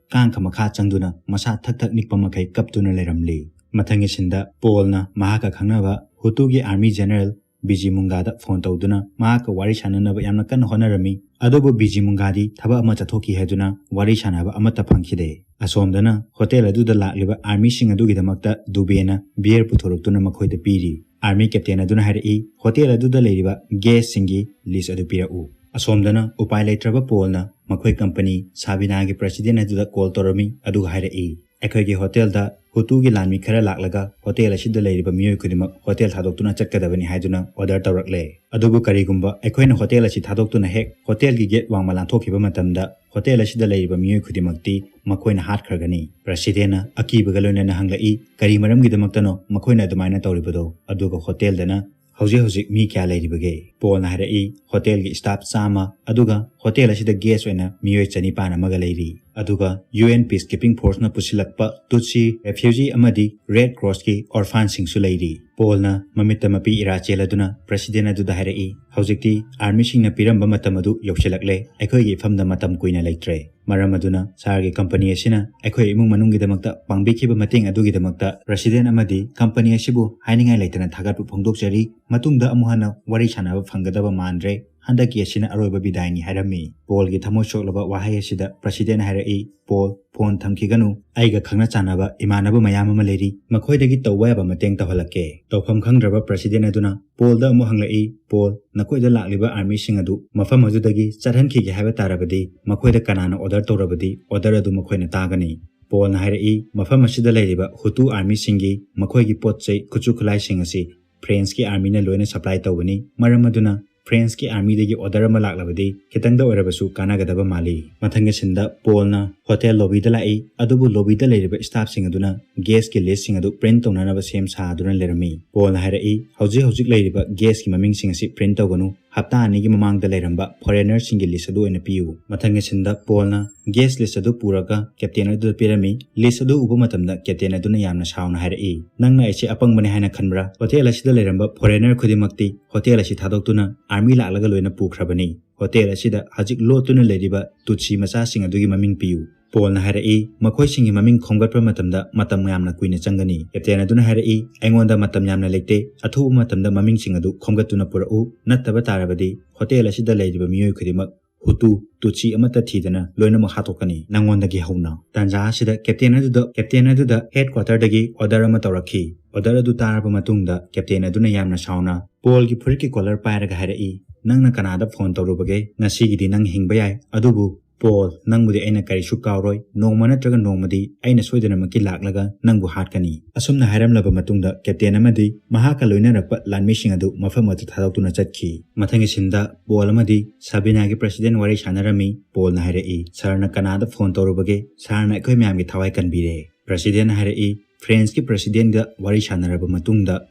ꯀꯥꯡꯈ ꯃꯈꯥ ꯆꯪꯗꯨꯅ ꯃꯁꯥ ꯊꯛ ꯊꯛ ꯅꯤꯛꯄ ꯃꯈꯩ ꯀꯞꯇꯨꯅ ꯂꯩꯔꯝꯂꯤ꯫ ꯃꯊꯪꯒꯤ ꯁꯤꯟꯗ ꯄꯣꯜꯅ ꯃꯍꯥꯛꯀ ꯈꯪꯅꯕ ꯍꯨꯇꯨꯒꯤ ꯑꯥꯔꯃꯤ ꯖꯦꯅꯔꯦꯜ ꯕꯤꯖꯤ ꯃꯨꯡꯒꯥꯗ ꯐꯣꯟ ꯇꯧꯗꯨꯅ ꯃꯍꯥꯛꯀ ꯋꯥꯔꯤ ꯁꯥꯟꯅꯅꯕ ꯌꯥꯝꯅ ꯀꯟꯅ ꯍꯣꯠꯅꯔꯝꯃꯤ꯫ ꯑꯗꯨꯕꯨ ꯕꯤꯖꯤ ꯃꯨꯡꯒꯥꯗꯤ ꯊꯕꯛ ꯑꯃ ꯆꯠꯊꯣꯛꯈꯤ ꯍꯥꯏꯗꯨꯅ ꯋꯥꯔꯤ ꯁꯥꯟꯅꯕ ꯑꯃꯠꯇ ꯐꯪꯈꯤꯗꯦ꯫ ꯑꯁꯣꯝꯗꯅ ꯍꯣꯇꯦꯜ ꯑꯗꯨꯗ ꯂꯥꯛꯂꯤꯕ ꯑꯥꯔꯃꯤꯁꯤꯡ ꯑꯗꯨꯒꯤꯗꯃꯛꯇ ꯗꯨꯕꯦꯅ ꯕꯤꯌꯔ ꯄꯨꯊꯣꯔꯛꯇꯨꯅ ꯃꯈꯣꯏꯗ ꯄꯤꯔꯤ꯫ ꯑꯥꯔꯃꯤ ꯀꯦꯞꯇꯦꯟ ꯑꯗꯨꯅ ꯍꯥꯏꯔꯛꯏ, "ꯍꯣꯇꯦꯜ ꯑꯗꯨꯗ ꯂꯩꯔꯤꯕ ꯒꯦꯁꯁꯤꯡꯒꯤ ꯂꯤꯁ ꯑꯗꯨ ꯄꯤꯔꯛꯎ꯫" ꯑꯁꯣꯝꯗꯅ ꯎꯄꯥꯏ ꯂꯩꯇ꯭ꯔꯕ ꯄꯣꯜꯅ ꯃꯈꯣꯏ ꯀꯝꯄꯅꯤ ꯁꯥꯕꯤꯅꯥꯒꯤ ꯄ꯭ꯔꯦꯁꯤꯗꯦꯟ ꯑꯗꯨꯗ ꯀꯣꯜ ꯇꯧꯔꯝꯃꯤ, ꯑꯗꯨꯒ ꯍꯥꯏꯔꯛꯏ, "ꯑꯩꯈꯣꯏꯒꯤ ꯍꯣꯇꯦꯜꯗ ꯍꯨꯇꯨꯒꯤ ꯂꯥꯟꯃꯤ ꯈꯔ ꯂꯥꯛꯂꯒ ꯍꯣꯇꯦꯜ ꯑꯁꯤꯗ ꯂꯩꯔꯤꯕ ꯃꯤꯑꯣꯏ ꯈꯨꯗꯤꯡꯃꯛ ꯍꯣꯇꯦꯜ ꯊꯥꯗꯣꯛꯇꯨꯅ ꯆꯠꯀꯗꯕꯅꯤ ꯍꯥꯏꯗꯨꯅ ꯑꯣꯔꯗꯔ ꯇꯧꯔꯛꯂꯦ꯫ ꯑꯗꯨꯕꯨ ꯀꯔꯤꯒꯨꯝꯕ ꯑꯩꯈꯣꯏꯅ ꯍꯣꯇꯦꯜ ꯑꯁꯤ ꯊꯥꯗꯣꯛꯇꯨꯅ ꯍꯦꯛ ꯍꯣꯇꯦꯜꯒꯤ ꯒꯦꯠ ꯋꯥꯡꯃ ꯂꯥꯟꯊꯣꯛꯈꯤꯕ ꯃꯇꯝꯗ ꯍꯣꯇꯦꯜ ꯑꯁꯤꯗ ꯂꯩꯔꯤꯕ ꯃꯤꯑꯣꯏ ꯈꯨꯗꯤꯡꯃꯛꯇꯤ ꯃꯈꯣꯏꯅ ꯍꯥꯠꯈ꯭ꯔꯒꯅꯤ꯫" ꯄ꯭ꯔꯦꯁꯤꯗꯦꯟꯅ ꯑꯀꯤꯕꯒ ꯂꯣꯏꯅꯅ ꯍꯪꯂꯛꯏ, "ꯀꯔꯤ ꯃꯔꯝꯒꯤꯗꯃꯛꯇꯅꯣ ꯃꯈꯣꯏꯅ ꯑꯗꯨꯃꯥꯏꯅ ꯇꯧꯔꯤꯕꯗꯣ?" ꯑꯗꯨꯒ ꯍꯣꯇꯦꯜꯗꯅ "ꯍꯧꯖꯤꯛ ꯍꯧꯖꯤꯛ ꯃꯤ ꯀꯌꯥ ꯂꯩꯔꯤꯕꯒꯦ?" ꯄꯣꯜꯅ ꯍꯥꯏꯔꯛꯏ, "ꯍꯣꯇꯦꯜꯒꯤ ꯁ꯭ꯇꯥꯐ ꯆꯥꯝꯃ, ꯑꯗꯨꯒ ꯍꯣꯇꯦꯜ ꯑꯁꯤꯗ ꯒꯦꯁ ꯑꯣꯏꯅ ꯃꯤꯑꯣꯏ ꯆꯅꯤꯄꯥꯟ ꯑꯃꯒ ꯂꯩꯔꯤ꯫ ꯑꯗꯨꯒ ꯌꯨ ꯑꯦꯟ ꯄꯤꯁꯀꯤꯄꯤꯡ ꯐꯣꯔꯁꯅ ꯄꯨꯁꯤꯜꯂꯛꯄ ꯇꯨꯠꯁꯤ, ꯔꯦꯐ꯭ꯌꯨꯖꯤ ꯑꯃꯗꯤ ꯔꯦꯗ ꯀ꯭ꯔꯣꯁꯀꯤ ꯑꯣꯔꯐꯥꯟꯁꯤꯡꯁꯨ ꯂꯩꯔꯤ"꯫ ꯄꯣꯜꯅ ꯃꯃꯤꯠꯇ ꯃꯄꯤ ꯏꯔꯥ ꯆꯦꯜꯂꯗꯨꯅ ꯄ꯭ꯔꯁꯤꯗꯦꯟ ꯑꯗꯨꯗ ꯍꯥꯏꯔꯛꯏ, "ꯍꯧꯖꯤꯛꯇꯤ ꯑꯥꯔꯃꯤꯁꯤꯡꯅ ꯄꯤꯔꯝꯕ ꯃꯇꯝ ꯑꯗꯨ ꯌꯧꯁꯤꯜꯂꯛꯂꯦ꯫ ꯑꯩꯈꯣꯏꯒꯤ ꯏꯐꯝꯗ ꯃꯇꯝ ꯀꯨꯏꯅ ꯂꯩꯇ꯭ꯔꯦ꯫ ꯃꯔꯝ ꯑꯗꯨꯅ ꯁꯥꯔꯒꯤ ꯀꯝꯄꯅꯤ ꯑꯁꯤꯅ ꯑꯩꯈꯣꯏ ꯏꯃꯨꯡ ꯃꯅꯨꯡꯒꯤꯗꯃꯛꯇ ꯄꯥꯡꯕꯤꯈꯤꯕ ꯃꯇꯦꯡ ꯑꯗꯨꯒꯤꯗꯃꯛꯇ ꯄ꯭ꯔꯁꯤꯗꯦꯟ ꯑꯃꯗꯤ ꯀꯝꯄꯅꯤ ꯑꯁꯤꯕꯨ ꯍꯥꯏꯅꯤꯡꯉꯥꯏ ꯂꯩꯇꯅ ꯊꯥꯒꯠꯄ ꯐꯣꯡꯗꯣꯛꯆꯔꯤ꯫ ꯃꯇꯨꯡꯗ ꯑꯃꯨꯛ ꯍꯟꯅ ꯋꯥꯔꯤ ꯁꯥꯟꯅꯕ ꯐꯪꯒꯗꯕ ꯃꯥꯟꯗ꯭ꯔꯦ꯫ ꯍꯟꯗꯛꯀꯤ ꯑꯁꯤꯅ ꯑꯔꯣꯏꯕ ꯕꯤꯗꯥꯏꯅꯤ" ꯍꯥꯏꯔꯝꯃꯤ꯫ ꯄꯣꯜꯒꯤ ꯊꯃꯣꯏ ꯁꯣꯛꯂꯕ ꯋꯥꯍꯩ ꯑꯁꯤꯗ ꯄ꯭ꯔꯁꯤꯗꯦꯟ ꯍꯥꯏꯔꯛꯏ, "ꯄꯣꯜ, ꯐꯣꯟ ꯊꯝꯈꯤꯒꯅꯨ꯫ ꯑꯩꯒ ꯈꯪꯅ ꯆꯥꯟꯅꯕ ꯏꯃꯥꯟꯅꯕ ꯃꯌꯥꯝ ꯑꯃ ꯂꯩꯔꯤ, ꯃꯈꯣꯏꯗꯒꯤ ꯇꯧꯕ ꯌꯥꯕ ꯃꯇꯦꯡ ꯇꯧꯍꯜꯂꯛꯀꯦ"꯫ ꯇꯧꯐꯝ ꯈꯪꯗ꯭ꯔꯕ ꯄ꯭ꯔꯁꯤꯗꯦꯟ ꯑꯗꯨꯅ ꯄꯣꯜꯗ ꯑꯃꯨꯛ ꯍꯪꯂꯛꯏ, "ꯄꯣꯜ, ꯅꯈꯣꯏꯗ ꯂꯥꯛꯂꯤꯕ ꯑꯥꯔꯃꯤꯁꯤꯡ ꯑꯗꯨ ꯃꯐꯝ ꯑꯗꯨꯗꯒꯤ ꯆꯠꯍꯟꯈꯤꯒꯦ ꯍꯥꯏꯕ ꯇꯥꯔꯕꯗꯤ ꯃꯈꯣꯏꯗ ꯀꯅꯥꯅ ꯑꯣꯔꯗꯔ ꯇꯧꯔꯕꯗꯤ ꯑꯣꯔꯗꯔ ꯑꯗꯨ ꯃꯈꯣꯏꯅ ꯇꯥꯒꯅꯤ?" ꯄꯣꯜꯅ ꯍꯥꯏꯔꯛꯏ, "ꯃꯐꯝ ꯑꯁꯤꯗ ꯂꯩꯔꯤꯕ ꯍꯨꯇꯨ ꯑꯥꯔꯃꯤꯁꯤꯡꯒꯤ ꯃꯈꯣꯏꯒꯤ ꯄꯣꯠ ꯆꯩ, ꯈꯨꯠꯁꯨ ꯈꯨꯠꯂꯥꯏꯁꯤꯡ ꯑꯁꯤ ꯐ꯭ꯔꯦꯟꯁꯀꯤ ꯑꯥꯔꯃꯤꯅ ꯂꯣꯏꯅ ꯁꯄ꯭ꯂꯥꯏ ꯇꯧꯕꯅꯤ꯫ ꯃꯔꯝ ꯑꯗꯨꯅ ꯐ꯭ꯔꯦꯟꯁꯀꯤ ꯑꯥꯔꯃꯤꯗꯒꯤ ꯑꯣꯔꯗꯔ ꯑꯃ ꯂꯥꯛꯂꯕꯗꯤ ꯈꯤꯇꯪꯗ ꯑꯣꯏꯔꯕꯁꯨ ꯀꯥꯟꯅꯒꯗꯕ ꯃꯥꯜꯂꯤ"꯫ ꯃꯊꯪꯒꯤ ꯁꯤꯟꯗ ꯄꯣꯜꯅ ꯍꯣꯇꯦꯜ ꯂꯣꯕꯤꯗ ꯂꯥꯛꯏ, ꯑꯗꯨꯕꯨ ꯂꯣꯕꯤꯗ ꯂꯩꯔꯤꯕ ꯁ꯭ꯇꯥꯐꯁꯤꯡ ꯑꯗꯨꯅ ꯒꯦꯁꯀꯤ ꯂꯤꯁꯁꯤꯡ ꯑꯗꯨ ꯄ꯭ꯔꯤꯟꯠ ꯇꯧꯅꯅꯕ ꯁꯦꯝ ꯁꯥꯗꯨꯅ ꯂꯩꯔꯝꯃꯤ꯫ ꯄꯣꯜꯅ ꯍꯥꯏꯔꯛꯏ, "ꯍꯧꯖꯤꯛ ꯍꯧꯖꯤꯛ ꯂꯩꯔꯤꯕ ꯒꯦꯁꯀꯤ ꯃꯃꯤꯡꯁꯤꯡ ꯑꯁꯤ ꯄ꯭ꯔꯤꯟꯠ ꯇꯧꯒꯅꯨ꯫ ꯍꯞꯇꯥ ꯑꯅꯤꯒꯤ ꯃꯃꯥꯡꯗ ꯂꯩꯔꯝꯕ ꯐꯣꯔꯦꯅꯔꯁꯤꯡꯒꯤ ꯂꯤꯁ ꯑꯗꯨ ꯑꯣꯏꯅ ꯄꯤꯌꯨ"꯫ ꯃꯊꯪꯒꯤ ꯁꯤꯟꯗ ꯄꯣꯜꯅ ꯒꯦꯁ ꯂꯤꯁ ꯑꯗꯨ ꯄꯨꯔꯒ ꯀꯦꯞꯇꯦꯟ ꯑꯗꯨꯗ ꯄꯤꯔꯝꯃꯤ꯫ ꯂꯤꯁ ꯑꯗꯨ ꯎꯕ ꯃꯇꯝꯗ ꯀꯦꯞꯇꯦꯟ ꯑꯗꯨꯅ ꯌꯥꯝꯅ ꯁꯥꯎꯅ ꯍꯥꯏꯔꯛꯏ, "ꯅꯪꯅ ꯑꯩꯁꯦ ꯑꯄꯪꯕꯅꯤ ꯍꯥꯏꯅ ꯈꯟꯕ꯭ꯔꯥ? ꯍꯣꯇꯦꯜ ꯑꯁꯤꯗ ꯂꯩꯔꯝꯕ ꯐꯣꯔꯦꯅꯔ ꯈꯨꯗꯤꯡꯃꯛꯇꯤ ꯍꯣꯇꯦꯜ ꯑꯁꯤ ꯊꯥꯗꯣꯛꯇꯨꯅ ꯑꯥꯔꯃꯤ ꯂꯥꯛꯂꯒ ꯂꯣꯏꯅ ꯄꯨꯈ꯭ꯔꯕꯅꯤ꯫ ꯍꯣꯇꯦꯜ ꯑꯁꯤꯗ ꯍꯧꯖꯤꯛ ꯂꯣꯠꯇꯨꯅ ꯂꯩꯔꯤꯕ ꯇꯨꯠꯁꯤ ꯃꯆꯥꯁꯤꯡ ꯑꯗꯨꯒꯤ ꯃꯃꯤꯡ ꯄꯤꯌꯨ"꯫ ꯄꯣꯜꯅ ꯍꯥꯏꯔꯛꯏ, "ꯃꯈꯣꯏꯁꯤꯡꯒꯤ ꯃꯃꯤꯡ ꯈꯣꯝꯒꯠꯄ ꯃꯇꯝꯗ ꯃꯇꯝ ꯌꯥꯝꯅ ꯀꯨꯏꯅ ꯆꯪꯒꯅꯤ"꯫ ꯀꯦꯞꯇꯦꯟ ꯑꯗꯨꯅ ꯍꯥꯏꯔꯛꯏ, "ꯑꯩꯉꯣꯟꯗ ꯃꯇꯝ ꯌꯥꯝꯅ ꯂꯩꯇꯦ꯫ ꯑꯊꯨꯕ ꯃꯇꯝꯗ ꯃꯃꯤꯡꯁꯤꯡ ꯑꯗꯨ ꯈꯣꯝꯒꯠꯇꯨꯅ ꯄꯨꯔꯛꯎ꯫ ꯅꯠꯇꯕ ꯇꯥꯔꯕꯗꯤ ꯍꯣꯇꯦꯜ ꯑꯁꯤꯗ ꯂꯩꯔꯤꯕ ꯃꯤꯑꯣꯏ ꯈꯨꯗꯤꯡꯃꯛ ꯍꯨꯇꯨ, ꯇꯨꯠꯁꯤ ꯑꯃꯠꯇ ꯊꯤꯗꯅ ꯂꯣꯏꯅꯃꯛ ꯍꯥꯠꯇꯣꯛꯀꯅꯤ, ꯅꯪꯉꯣꯟꯗꯒꯤ ꯍꯧꯅ"꯫ ꯇꯥꯟꯖꯥ ꯑꯁꯤꯗ ꯀꯦꯞꯇꯦꯟ ꯑꯗꯨꯗ, ꯀꯦꯞꯇꯦꯟ ꯑꯗꯨꯗ ꯍꯦꯗꯀ꯭ꯋꯥꯇꯔꯗꯒꯤ ꯑꯣꯔꯗꯔ ꯑꯃ ꯇꯧꯔꯛꯈꯤ꯫ ꯑꯣꯔꯗꯔ ꯑꯗꯨ ꯇꯥꯔꯕ ꯃꯇꯨꯡꯗ ꯀꯦꯞꯇꯦꯟ ꯑꯗꯨꯅ ꯌꯥꯝꯅ ꯁꯥꯎꯅ ꯄꯣꯜꯒꯤ ꯐꯨꯔꯤꯠꯀꯤ ꯀꯣꯂꯔ ꯄꯥꯏꯔꯒ ꯍꯥꯏꯔꯛꯏ, "ꯅꯪꯅ ꯀꯅꯥꯗ ꯐꯣꯟ ꯇꯧꯔꯨꯕꯒꯦ? ꯉꯁꯤꯒꯤꯗꯤ ꯅꯪ ꯍꯤꯡꯕ ꯌꯥꯏ, ꯑꯗꯨꯕꯨ ꯄꯣꯜ, ꯅꯪꯕꯨꯗꯤ ꯑꯩꯅ ꯀꯔꯤꯁꯨ ꯀꯥꯎꯔꯣꯏ꯫ ꯅꯣꯡꯃ ꯅꯠꯇ꯭ꯔꯒ ꯅꯣꯡꯃꯗꯤ ꯑꯩꯅ ꯁꯣꯏꯗꯅꯃꯛꯀꯤ ꯂꯥꯛꯂꯒ ꯅꯪꯕꯨ ꯍꯥꯠꯀꯅꯤ"꯫ ꯑꯁꯨꯝꯅ ꯍꯥꯏꯔꯝꯂꯕ ꯃꯇꯨꯡꯗ ꯀꯦꯞꯇꯦꯟ ꯑꯃꯗꯤ ꯃꯍꯥꯛꯀ ꯂꯣꯏꯅꯔꯛꯄ ꯂꯥꯟꯃꯤꯁꯤꯡ ꯑꯗꯨ ꯃꯐꯝ ꯑꯗꯨ ꯊꯥꯗꯣꯛꯇꯨꯅ ꯆꯠꯈꯤ꯫ ꯃꯊꯪꯒꯤ ꯁꯤꯟꯗ ꯄꯣꯜ ꯑꯃꯗꯤ ꯁꯥꯕꯤꯅꯥꯒꯤ ꯄ꯭ꯔꯁꯤꯗꯦꯟ ꯋꯥꯔꯤ ꯁꯥꯟꯅꯔꯝꯃꯤ꯫ ꯄꯣꯜꯅ ꯍꯥꯏꯔꯛꯏ, "ꯁꯥꯔꯅ ꯀꯅꯥꯗ ꯐꯣꯟ ꯇꯧꯔꯨꯕꯒꯦ? ꯁꯥꯔꯅ ꯑꯩꯈꯣꯏ ꯃꯌꯥꯝꯒꯤ ꯊꯋꯥꯏ ꯀꯟꯕꯤꯔꯦ"꯫ ꯄ꯭ꯔꯁꯤꯗꯦꯟꯅ ꯍꯥꯏꯔꯛꯏ, ꯐ꯭ꯔꯦꯟꯁꯀꯤ ꯄ꯭ꯔꯁꯤꯗꯦꯟꯒ ꯋꯥꯔꯤ ꯁꯥꯟꯅꯔꯕ ꯃꯇꯨꯡꯗ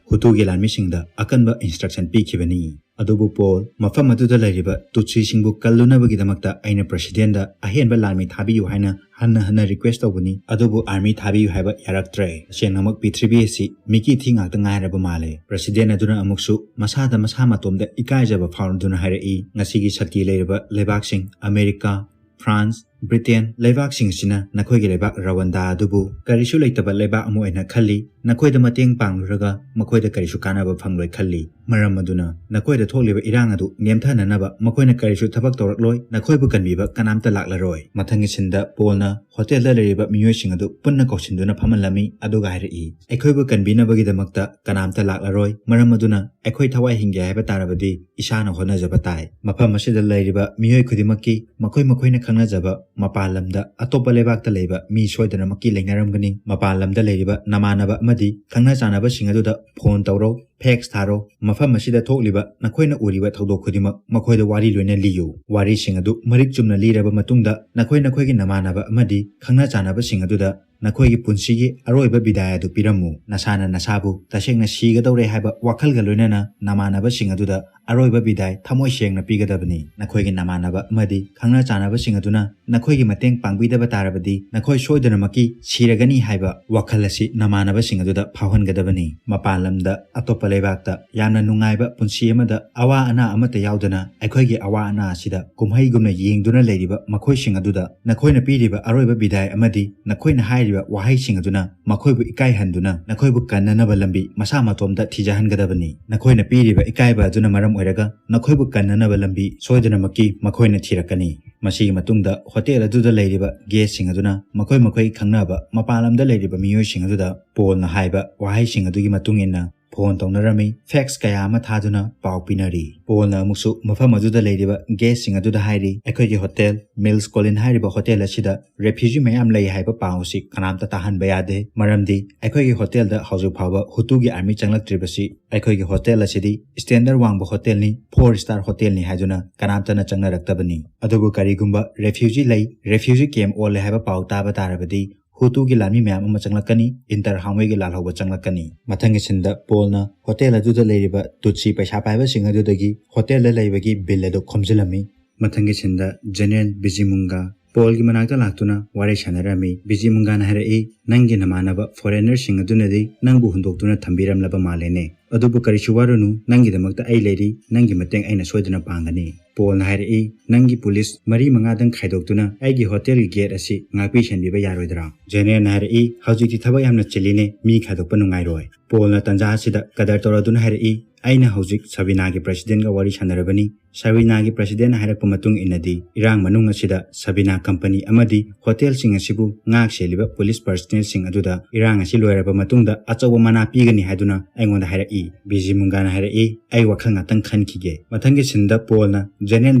ꯍꯨꯇꯨꯒꯤ ꯂꯥꯟꯃꯤꯁꯤꯡꯗ ꯑꯀꯟꯕ ꯏꯟꯁꯇ꯭ꯔꯛꯁꯟ ꯄꯤꯈꯤꯕꯅꯤ꯫ ꯑꯗꯨꯕꯨ ꯄꯣꯜ, ꯃꯐꯝ ꯑꯗꯨꯗ ꯂꯩꯔꯤꯕ ꯇꯨꯠꯁꯤꯁꯤꯡꯕꯨ ꯀꯜꯂꯨꯅꯕꯒꯤꯗꯃꯛꯇ ꯑꯩꯅ ꯄ꯭ꯔꯁꯤꯗꯦꯟꯗ ꯑꯍꯦꯟꯕ ꯂꯥꯟꯃꯤ ꯊꯥꯕꯤꯌꯨ ꯍꯥꯏꯅ ꯍꯟꯅ ꯍꯟꯅ ꯔꯤꯀ꯭ꯋꯦꯁ ꯇꯧꯕꯅꯤ, ꯑꯗꯨꯕꯨ ꯑꯥꯔꯃꯤ ꯊꯥꯕꯤꯌꯨ ꯍꯥꯏꯕ ꯌꯥꯔꯛꯇ꯭ꯔꯦ꯫ ꯇꯁꯦꯡꯅꯃꯛ ꯄ꯭ꯔꯤꯊꯤꯕꯤ ꯑꯁꯤ ꯃꯤꯀꯤ ꯊꯤ ꯉꯥꯛꯇ ꯉꯥꯏꯔꯕ ꯃꯥꯜꯂꯦ꯫ ꯄ꯭ꯔꯁꯤꯗꯦꯟ ꯑꯗꯨꯅ ꯑꯃꯨꯛꯁꯨ ꯃꯁꯥꯗ ꯃꯁꯥ ꯃꯇꯣꯝꯗ ꯏꯀꯥꯏꯖꯕ ꯐꯥꯎꯔꯗꯨꯅ ꯍꯥꯏꯔꯛꯏ, "ꯉꯁꯤꯒꯤ ꯁꯛꯇꯤ ꯂꯩꯔꯕ ꯂꯩꯕꯥꯛꯁꯤꯡ, ꯑꯃꯦꯔꯤꯀꯥ, ꯐ꯭ꯔꯥꯟꯁ, ꯕ꯭ꯔꯤꯇꯦꯟ ꯂꯩꯕꯥꯛꯁꯤꯡ ꯑꯁꯤꯅ ꯅꯈꯣꯏꯒꯤ ꯂꯩꯕꯥꯛ ꯔꯋꯥꯟꯗꯥ ꯑꯗꯨꯕꯨ ꯀꯔꯤꯁꯨ ꯂꯩꯇꯕ ꯂꯩꯕꯥꯛ ꯑꯃ ꯑꯣꯏꯅ ꯈꯜꯂꯤ꯫ ꯅꯈꯣꯏꯗ ꯃꯇꯦꯡ ꯄꯥꯡꯂꯨꯔꯒ ꯃꯈꯣꯏꯗ ꯀꯔꯤꯁꯨ ꯀꯥꯟꯅꯕ ꯐꯪꯂꯣꯏ ꯈꯜꯂꯤ꯫ ꯃꯔꯝ ꯑꯗꯨꯅ ꯅꯈꯣꯏꯗ ꯊꯣꯛꯂꯤꯕ ꯏꯔꯥꯡ ꯑꯗꯨ ꯅꯦꯝꯊꯅꯅꯕ ꯃꯈꯣꯏꯅ ꯀꯔꯤꯁꯨ ꯊꯕꯛ ꯇꯧꯔꯛꯂꯣꯏ꯫ ꯅꯈꯣꯏꯕꯨ ꯀꯟꯕꯤꯕ ꯀꯅꯥꯝꯇ ꯂꯥꯛꯂꯔꯣꯏ꯫" ꯃꯊꯪꯒꯤ ꯁꯤꯟꯗ ꯄꯣꯜꯅ ꯍꯣꯇꯦꯜꯗ ꯂꯩꯔꯤꯕ ꯃꯤꯑꯣꯏꯁꯤꯡ ꯑꯗꯨ ꯄꯨꯟꯅ ꯀꯧꯁꯤꯟꯗꯨꯅ ꯐꯝꯍꯜꯂꯝꯃꯤ, ꯑꯗꯨꯒ ꯍꯥꯏꯔꯛꯏ, "ꯑꯩꯈꯣꯏꯕꯨ ꯀꯟꯕꯤꯅꯕꯒꯤꯗꯃꯛꯇ ꯀꯅꯥꯝꯇ ꯂꯥꯛꯂꯔꯣꯏ꯫ ꯃꯔꯝ ꯑꯗꯨꯅ ꯑꯩꯈꯣꯏ ꯊꯋꯥꯏ ꯍꯤꯡꯒꯦ ꯍꯥꯏꯕ ꯇꯥꯔꯕꯗꯤ ꯏꯁꯥꯅ ꯍꯣꯠꯅꯖꯕ ꯇꯥꯏ꯫" ꯃꯐꯝ ꯑꯁꯤꯗ ꯂꯩꯔꯤꯕ ꯃꯤꯑꯣꯏ ꯈꯨꯗꯤꯡꯃꯛꯀꯤ ꯃꯈꯣꯏ ꯃꯈꯣꯏꯅ ꯈꯪꯅꯖꯕ ꯃꯄꯥꯟ ꯂꯝꯗ, ꯑꯇꯣꯞꯄ ꯂꯩꯕꯥꯛꯇ ꯂꯩꯕ ꯃꯤ ꯁꯣꯏꯗꯅꯃꯛꯀꯤ ꯂꯩꯅꯔꯝꯒꯅꯤ꯫ ꯃꯄꯥꯟ ꯂꯝꯗ ꯂꯩꯔꯤꯕ ꯅꯃꯥꯟꯅꯕ ꯑꯃꯗꯤ ꯈꯪꯅ ꯆꯥꯟꯅꯕꯁꯤꯡ ꯑꯗꯨꯗ ꯐꯣꯟ ꯇꯧꯔꯣ, ꯐꯦꯛꯁ ꯊꯥꯔꯣ꯫ ꯃꯐꯝ ꯑꯁꯤꯗ ꯊꯣꯛꯂꯤꯕ ꯅꯈꯣꯏꯅ ꯎꯔꯤꯕ ꯊꯧꯗꯣꯛ ꯈꯨꯗꯤꯡꯃꯛ ꯃꯈꯣꯏꯗ ꯋꯥꯔꯤ ꯂꯣꯏꯅ ꯂꯤꯌꯨ꯫ ꯋꯥꯔꯤꯁꯤꯡ ꯑꯗꯨ ꯃꯔꯤꯛ ꯆꯨꯝꯅ ꯂꯤꯔꯕ ꯃꯇꯨꯡꯗ, ꯅꯈꯣꯏ ꯅꯈꯣꯏꯒꯤ ꯅꯃꯥꯟꯅꯕ ꯑꯃꯗꯤ ꯈꯪꯅ ꯆꯥꯟꯅꯕꯁꯤꯡ ꯑꯗꯨꯗ ꯅꯈꯣꯏꯒꯤ ꯄꯨꯟꯁꯤꯒꯤ ꯑꯔꯣꯏꯕ ꯕꯤꯗꯥꯏ ꯑꯗꯨ ꯄꯤꯔꯝꯃꯨ꯫ ꯅꯁꯥꯅ ꯅꯁꯥꯕꯨ ꯇꯁꯦꯡꯅ ꯁꯤꯒꯗꯧꯔꯦ ꯍꯥꯏꯕ ꯋꯥꯈꯜꯒ ꯂꯣꯏꯅꯅ ꯅꯃꯥꯟꯅꯕꯁꯤꯡ ꯑꯗꯨꯗ ꯑꯔꯣꯏꯕ ꯕꯤꯗꯥꯏ ꯊꯃꯣꯏ ꯁꯦꯡꯅ ꯄꯤꯒꯗꯕꯅꯤ꯫ ꯅꯈꯣꯏꯒꯤ ꯅꯃꯥꯟꯅꯕ ꯑꯃꯗꯤ ꯈꯪꯅ ꯆꯥꯟꯅꯕꯁꯤꯡ ꯑꯗꯨꯅ ꯅꯈꯣꯏꯒꯤ ꯃꯇꯦꯡ ꯄꯥꯡꯕꯤꯗꯕ ꯇꯥꯔꯕꯗꯤ, ꯅꯈꯣꯏ ꯁꯣꯏꯗꯅꯃꯛꯀꯤ ꯁꯤꯔꯒꯅꯤ ꯍꯥꯏꯕ ꯋꯥꯈꯜ ꯑꯁꯤ ꯅꯃꯥꯟꯅꯕꯁꯤꯡ ꯑꯗꯨꯗ ꯐꯥꯎꯍꯟꯒꯗꯕꯅꯤ꯫ ꯃꯄꯥꯟ ꯂꯝꯗ, ꯑꯇꯣꯞꯄ ꯂꯩꯕꯥꯛꯇ ꯌꯥꯝꯅ ꯅꯨꯡꯉꯥꯏꯕ ꯄꯨꯟꯁꯤ ꯑꯃꯗ ꯑꯋꯥ ꯑꯅꯥ ꯑꯃꯠꯇ ꯌꯥꯎꯗꯅ ꯑꯩꯈꯣꯏꯒꯤ ꯑꯋꯥ ꯑꯅꯥ ꯑꯁꯤꯗ ꯀꯨꯝꯍꯩꯒꯨꯝꯅ ꯌꯦꯡꯗꯨꯅ ꯂꯩꯔꯤꯕ ꯃꯈꯣꯏꯁꯤꯡ ꯑꯗꯨꯗ ꯅꯈꯣꯏꯅ ꯄꯤꯔꯤꯕ ꯑꯔꯣꯏꯕ ꯕꯤꯗꯥꯏ ꯑꯃꯗꯤ ꯅꯈꯣꯏꯅ ꯍꯥꯏꯔꯤꯕ ꯋꯥꯍꯩꯁꯤꯡ ꯑꯗꯨꯅ ꯃꯈꯣꯏꯕꯨ ꯏꯀꯥꯏꯍꯟꯗꯨꯅ ꯅꯈꯣꯏꯕꯨ ꯀꯟꯅꯅꯕ ꯂꯝꯕꯤ ꯃꯁꯥ ꯃꯇꯣꯝꯇ ꯊꯤꯖꯍꯟꯒꯗꯕꯅꯤ꯫ ꯅꯈꯣꯏꯅ ꯄꯤꯔꯤꯕ ꯏꯀꯥꯏꯕ ꯑꯗꯨꯅ ꯃꯔꯝ ꯑꯣꯏꯔꯒ ꯅꯈꯣꯏꯕꯨ ꯀꯟꯅꯅꯕ ꯂꯝꯕꯤ ꯁꯣꯏꯗꯅꯃꯛꯀꯤ ꯃꯈꯣꯏꯅ ꯊꯤꯔꯛꯀꯅꯤ꯫ ꯃꯁꯤꯒꯤ ꯃꯇꯨꯡꯗ ꯍꯣꯇꯦꯜ ꯑꯗꯨꯗ ꯂꯩꯔꯤꯕ ꯒꯦꯁꯁꯤꯡ ꯑꯗꯨꯅ ꯃꯈꯣꯏ ꯃꯈꯣꯏꯒꯤ ꯈꯪꯅꯕ ꯃꯄꯥꯟ ꯂꯝꯗ ꯂꯩꯔꯤꯕ ꯃꯤꯑꯣꯏꯁꯤꯡ ꯑꯗꯨꯗ ꯄꯣꯜꯅ ꯍꯥꯏꯕ ꯋꯥꯍꯩꯁꯤꯡ ꯑꯗꯨꯒꯤ ꯃꯇꯨꯡ ꯏꯟꯅ ꯐꯣꯟ ꯇꯧꯅꯔꯝꯃꯤ, ꯐꯦꯛꯁ ꯀꯌꯥ ꯑꯃ ꯊꯥꯗꯨꯅ ꯄꯥꯎ ꯄꯤꯅꯔꯤ꯫ ꯄꯣꯜꯅ ꯑꯃꯨꯛꯁꯨ ꯃꯐꯝ ꯑꯗꯨꯗ ꯂꯩꯔꯤꯕ ꯒꯦꯁꯁꯤꯡ ꯑꯗꯨꯗ ꯍꯥꯏꯔꯤ, "ꯑꯩꯈꯣꯏꯒꯤ ꯍꯣꯇꯦꯜ ꯃꯤꯜꯁ ꯀꯣꯂꯤꯟ ꯍꯥꯏꯔꯤꯕ ꯍꯣꯇꯦꯜ ꯑꯁꯤꯗ ꯔꯦꯐ꯭ꯌꯨꯖꯤ ꯃꯌꯥꯝ ꯂꯩ ꯍꯥꯏꯕ ꯄꯥꯎ ꯑꯁꯤ ꯀꯅꯥꯝꯇ ꯇꯥꯍꯟꯕ ꯌꯥꯗꯦ, ꯃꯔꯝꯗꯤ ꯑꯩꯈꯣꯏꯒꯤ ꯍꯣꯇꯦꯜꯗ ꯍꯧꯖꯤꯛ ꯐꯥꯎꯕ ꯍꯨꯇꯨꯒꯤ ꯑꯥꯔꯃꯤ ꯆꯪꯂꯛꯇ꯭ꯔꯤꯕꯁꯤ ꯑꯩꯈꯣꯏꯒꯤ ꯍꯣꯇꯦꯜ ꯑꯁꯤꯗꯤ ꯁ꯭ꯇꯦꯟꯗꯔ ꯋꯥꯡꯕ ꯍꯣꯇꯦꯜꯅꯤ, ꯐꯣꯔ ꯁ꯭ꯇꯥꯔ ꯍꯣꯇꯦꯜꯅꯤ ꯍꯥꯏꯗꯨꯅ ꯀꯅꯥꯝꯇꯅ ꯆꯪꯅꯔꯛꯇꯕꯅꯤ꯫ ꯑꯗꯨꯕꯨ ꯀꯔꯤꯒꯨꯝꯕ ꯔꯦꯐ꯭ꯌꯨꯖꯤ ꯂꯩ, ꯔꯦꯐ꯭ꯌꯨꯖꯤ ꯀꯦꯝꯞ ꯑꯣꯜꯂꯦ ꯍꯥꯏꯕ ꯄꯥꯎ ꯇꯥꯕ ꯇꯥꯔꯕꯗꯤ ꯍꯨꯇꯨꯒꯤ ꯂꯥꯟꯃꯤ ꯃꯌꯥꯝ ꯑꯃ ꯆꯪꯂꯛꯀꯅꯤ, ꯏꯟꯇꯔ ꯍꯥꯡꯋꯦꯒꯤ ꯂꯥꯜꯍꯧꯕ ꯆꯪꯂꯛꯀꯅꯤ꯫ ꯃꯊꯪꯒꯤ ꯁꯤꯟꯗ ꯄꯣꯜꯅ ꯍꯣꯇꯦꯜ ꯑꯗꯨꯗ ꯂꯩꯔꯤꯕ ꯇꯨꯠꯁꯤ ꯄꯩꯁꯥ ꯄꯥꯏꯕꯁꯤꯡ ꯑꯗꯨꯗꯒꯤ ꯍꯣꯇꯦꯜꯗ ꯂꯩꯕꯒꯤ ꯕꯤꯜ ꯑꯗꯨ ꯈꯣꯝꯖꯤꯜꯂꯝꯃꯤ꯫ ꯃꯊꯪꯒꯤ ꯁꯤꯟꯗ ꯖꯦꯅꯦꯔꯦꯜ ꯕꯤꯖꯤꯃꯨꯡꯒ ꯄꯣꯜꯒꯤ ꯃꯅꯥꯛꯇ ꯂꯥꯛꯇꯨꯅ ꯋꯥꯔꯤ ꯁꯥꯟꯅꯔꯝꯃꯤ꯫ ꯕꯤꯖꯤꯃꯨꯡꯒꯥꯅ ꯍꯥꯏꯔꯛꯏ, "ꯅꯪꯒꯤ ꯅꯃꯥꯟꯅꯕ ꯐꯣꯔꯦꯅꯔꯁꯤꯡ ꯑꯗꯨꯅꯗꯤ ꯅꯪꯕꯨ ꯍꯨꯟꯗꯣꯛꯇꯨꯅ ꯊꯝꯕꯤꯔꯝꯂꯕ ꯃꯥꯜꯂꯦꯅꯦ꯫ ꯑꯗꯨꯕꯨ ꯀꯔꯤꯁꯨ ꯋꯥꯔꯨꯅꯨ, ꯅꯪꯒꯤꯗꯃꯛꯇ ꯑꯩ ꯂꯩꯔꯤ, ꯅꯪꯒꯤ ꯃꯇꯦꯡ ꯑꯩꯅ ꯁꯣꯏꯗꯅ ꯄꯥꯡꯒꯅꯤ꯫" ꯄꯣꯜꯅ ꯍꯥꯏꯔꯛꯏ, "ꯅꯪꯒꯤ ꯄꯨꯂꯤꯁ ꯃꯔꯤ ꯃꯉꯥꯗꯪ ꯈꯥꯏꯗꯣꯛꯇꯨꯅ ꯑꯩꯒꯤ ꯍꯣꯇꯦꯜꯒꯤ ꯒꯦꯠ ꯑꯁꯤ ꯉꯥꯛꯄꯤ ꯁꯦꯟꯕꯤꯕ ꯌꯥꯔꯣꯏꯗ꯭ꯔꯥ?" ꯖꯦꯅꯦꯔꯦꯜꯅ ꯍꯥꯏꯔꯛꯏ, "ꯍꯧꯖꯤꯛꯇꯤ ꯊꯕꯛ ꯌꯥꯝꯅ ꯆꯤꯜꯂꯤꯅꯦ, ꯃꯤ ꯈꯥꯏꯗꯣꯛꯄ ꯅꯨꯡꯉꯥꯏꯔꯣꯏ꯫" ꯄꯣꯜꯅ ꯇꯟꯖꯥ ꯑꯁꯤꯗ ꯀꯗꯔ ꯇꯧꯔꯗꯨꯅ ꯍꯥꯏꯔꯛꯏ, "ꯑꯩꯅ ꯍꯧꯖꯤꯛ ꯁꯕꯤꯅꯥꯒꯤ ꯄ꯭ꯔꯦꯁꯤꯗꯦꯟꯒ ꯋꯥꯔꯤ ꯁꯥꯟꯅꯔꯕꯅꯤ꯫ ꯁꯕꯤꯅꯥꯒꯤ ꯄ꯭ꯔꯦꯁꯤꯗꯦꯟꯅ ꯍꯥꯏꯔꯛꯄ ꯃꯇꯨꯡ ꯏꯟꯅꯗꯤ ꯏꯔꯥꯡ ꯃꯅꯨꯡ ꯑꯁꯤꯗ ꯁꯕꯤꯅꯥ ꯀꯝꯄꯅꯤ ꯑꯃꯗꯤ ꯍꯣꯇꯦꯜꯁꯤꯡ ꯑꯁꯤꯕꯨ ꯉꯥꯛ ꯁꯦꯜꯂꯤꯕ ꯄꯨꯂꯤꯁ ꯄꯔꯁꯅꯦꯜꯁꯤꯡ ꯑꯗꯨꯗ ꯏꯔꯥꯡ ꯑꯁꯤ ꯂꯣꯏꯔꯕ ꯃꯇꯨꯡꯗ ꯑꯆꯧꯕ ꯃꯅꯥ ꯄꯤꯒꯅꯤ ꯍꯥꯏꯗꯨꯅ ꯑꯩꯉꯣꯟꯗ ꯍꯥꯏꯔꯛꯏ꯫" ꯕꯤꯖꯤꯃꯨꯡꯒꯥꯅ ꯍꯥꯏꯔꯛꯏ, "ꯑꯩ ꯋꯥꯈꯜ ꯉꯥꯛꯇꯪ ꯈꯟꯈꯤꯒꯦ꯫" ꯃꯊꯪꯒꯤ ꯁꯤꯟꯗ ꯄꯣꯜꯅ ꯖꯦꯅꯦꯔꯦꯜ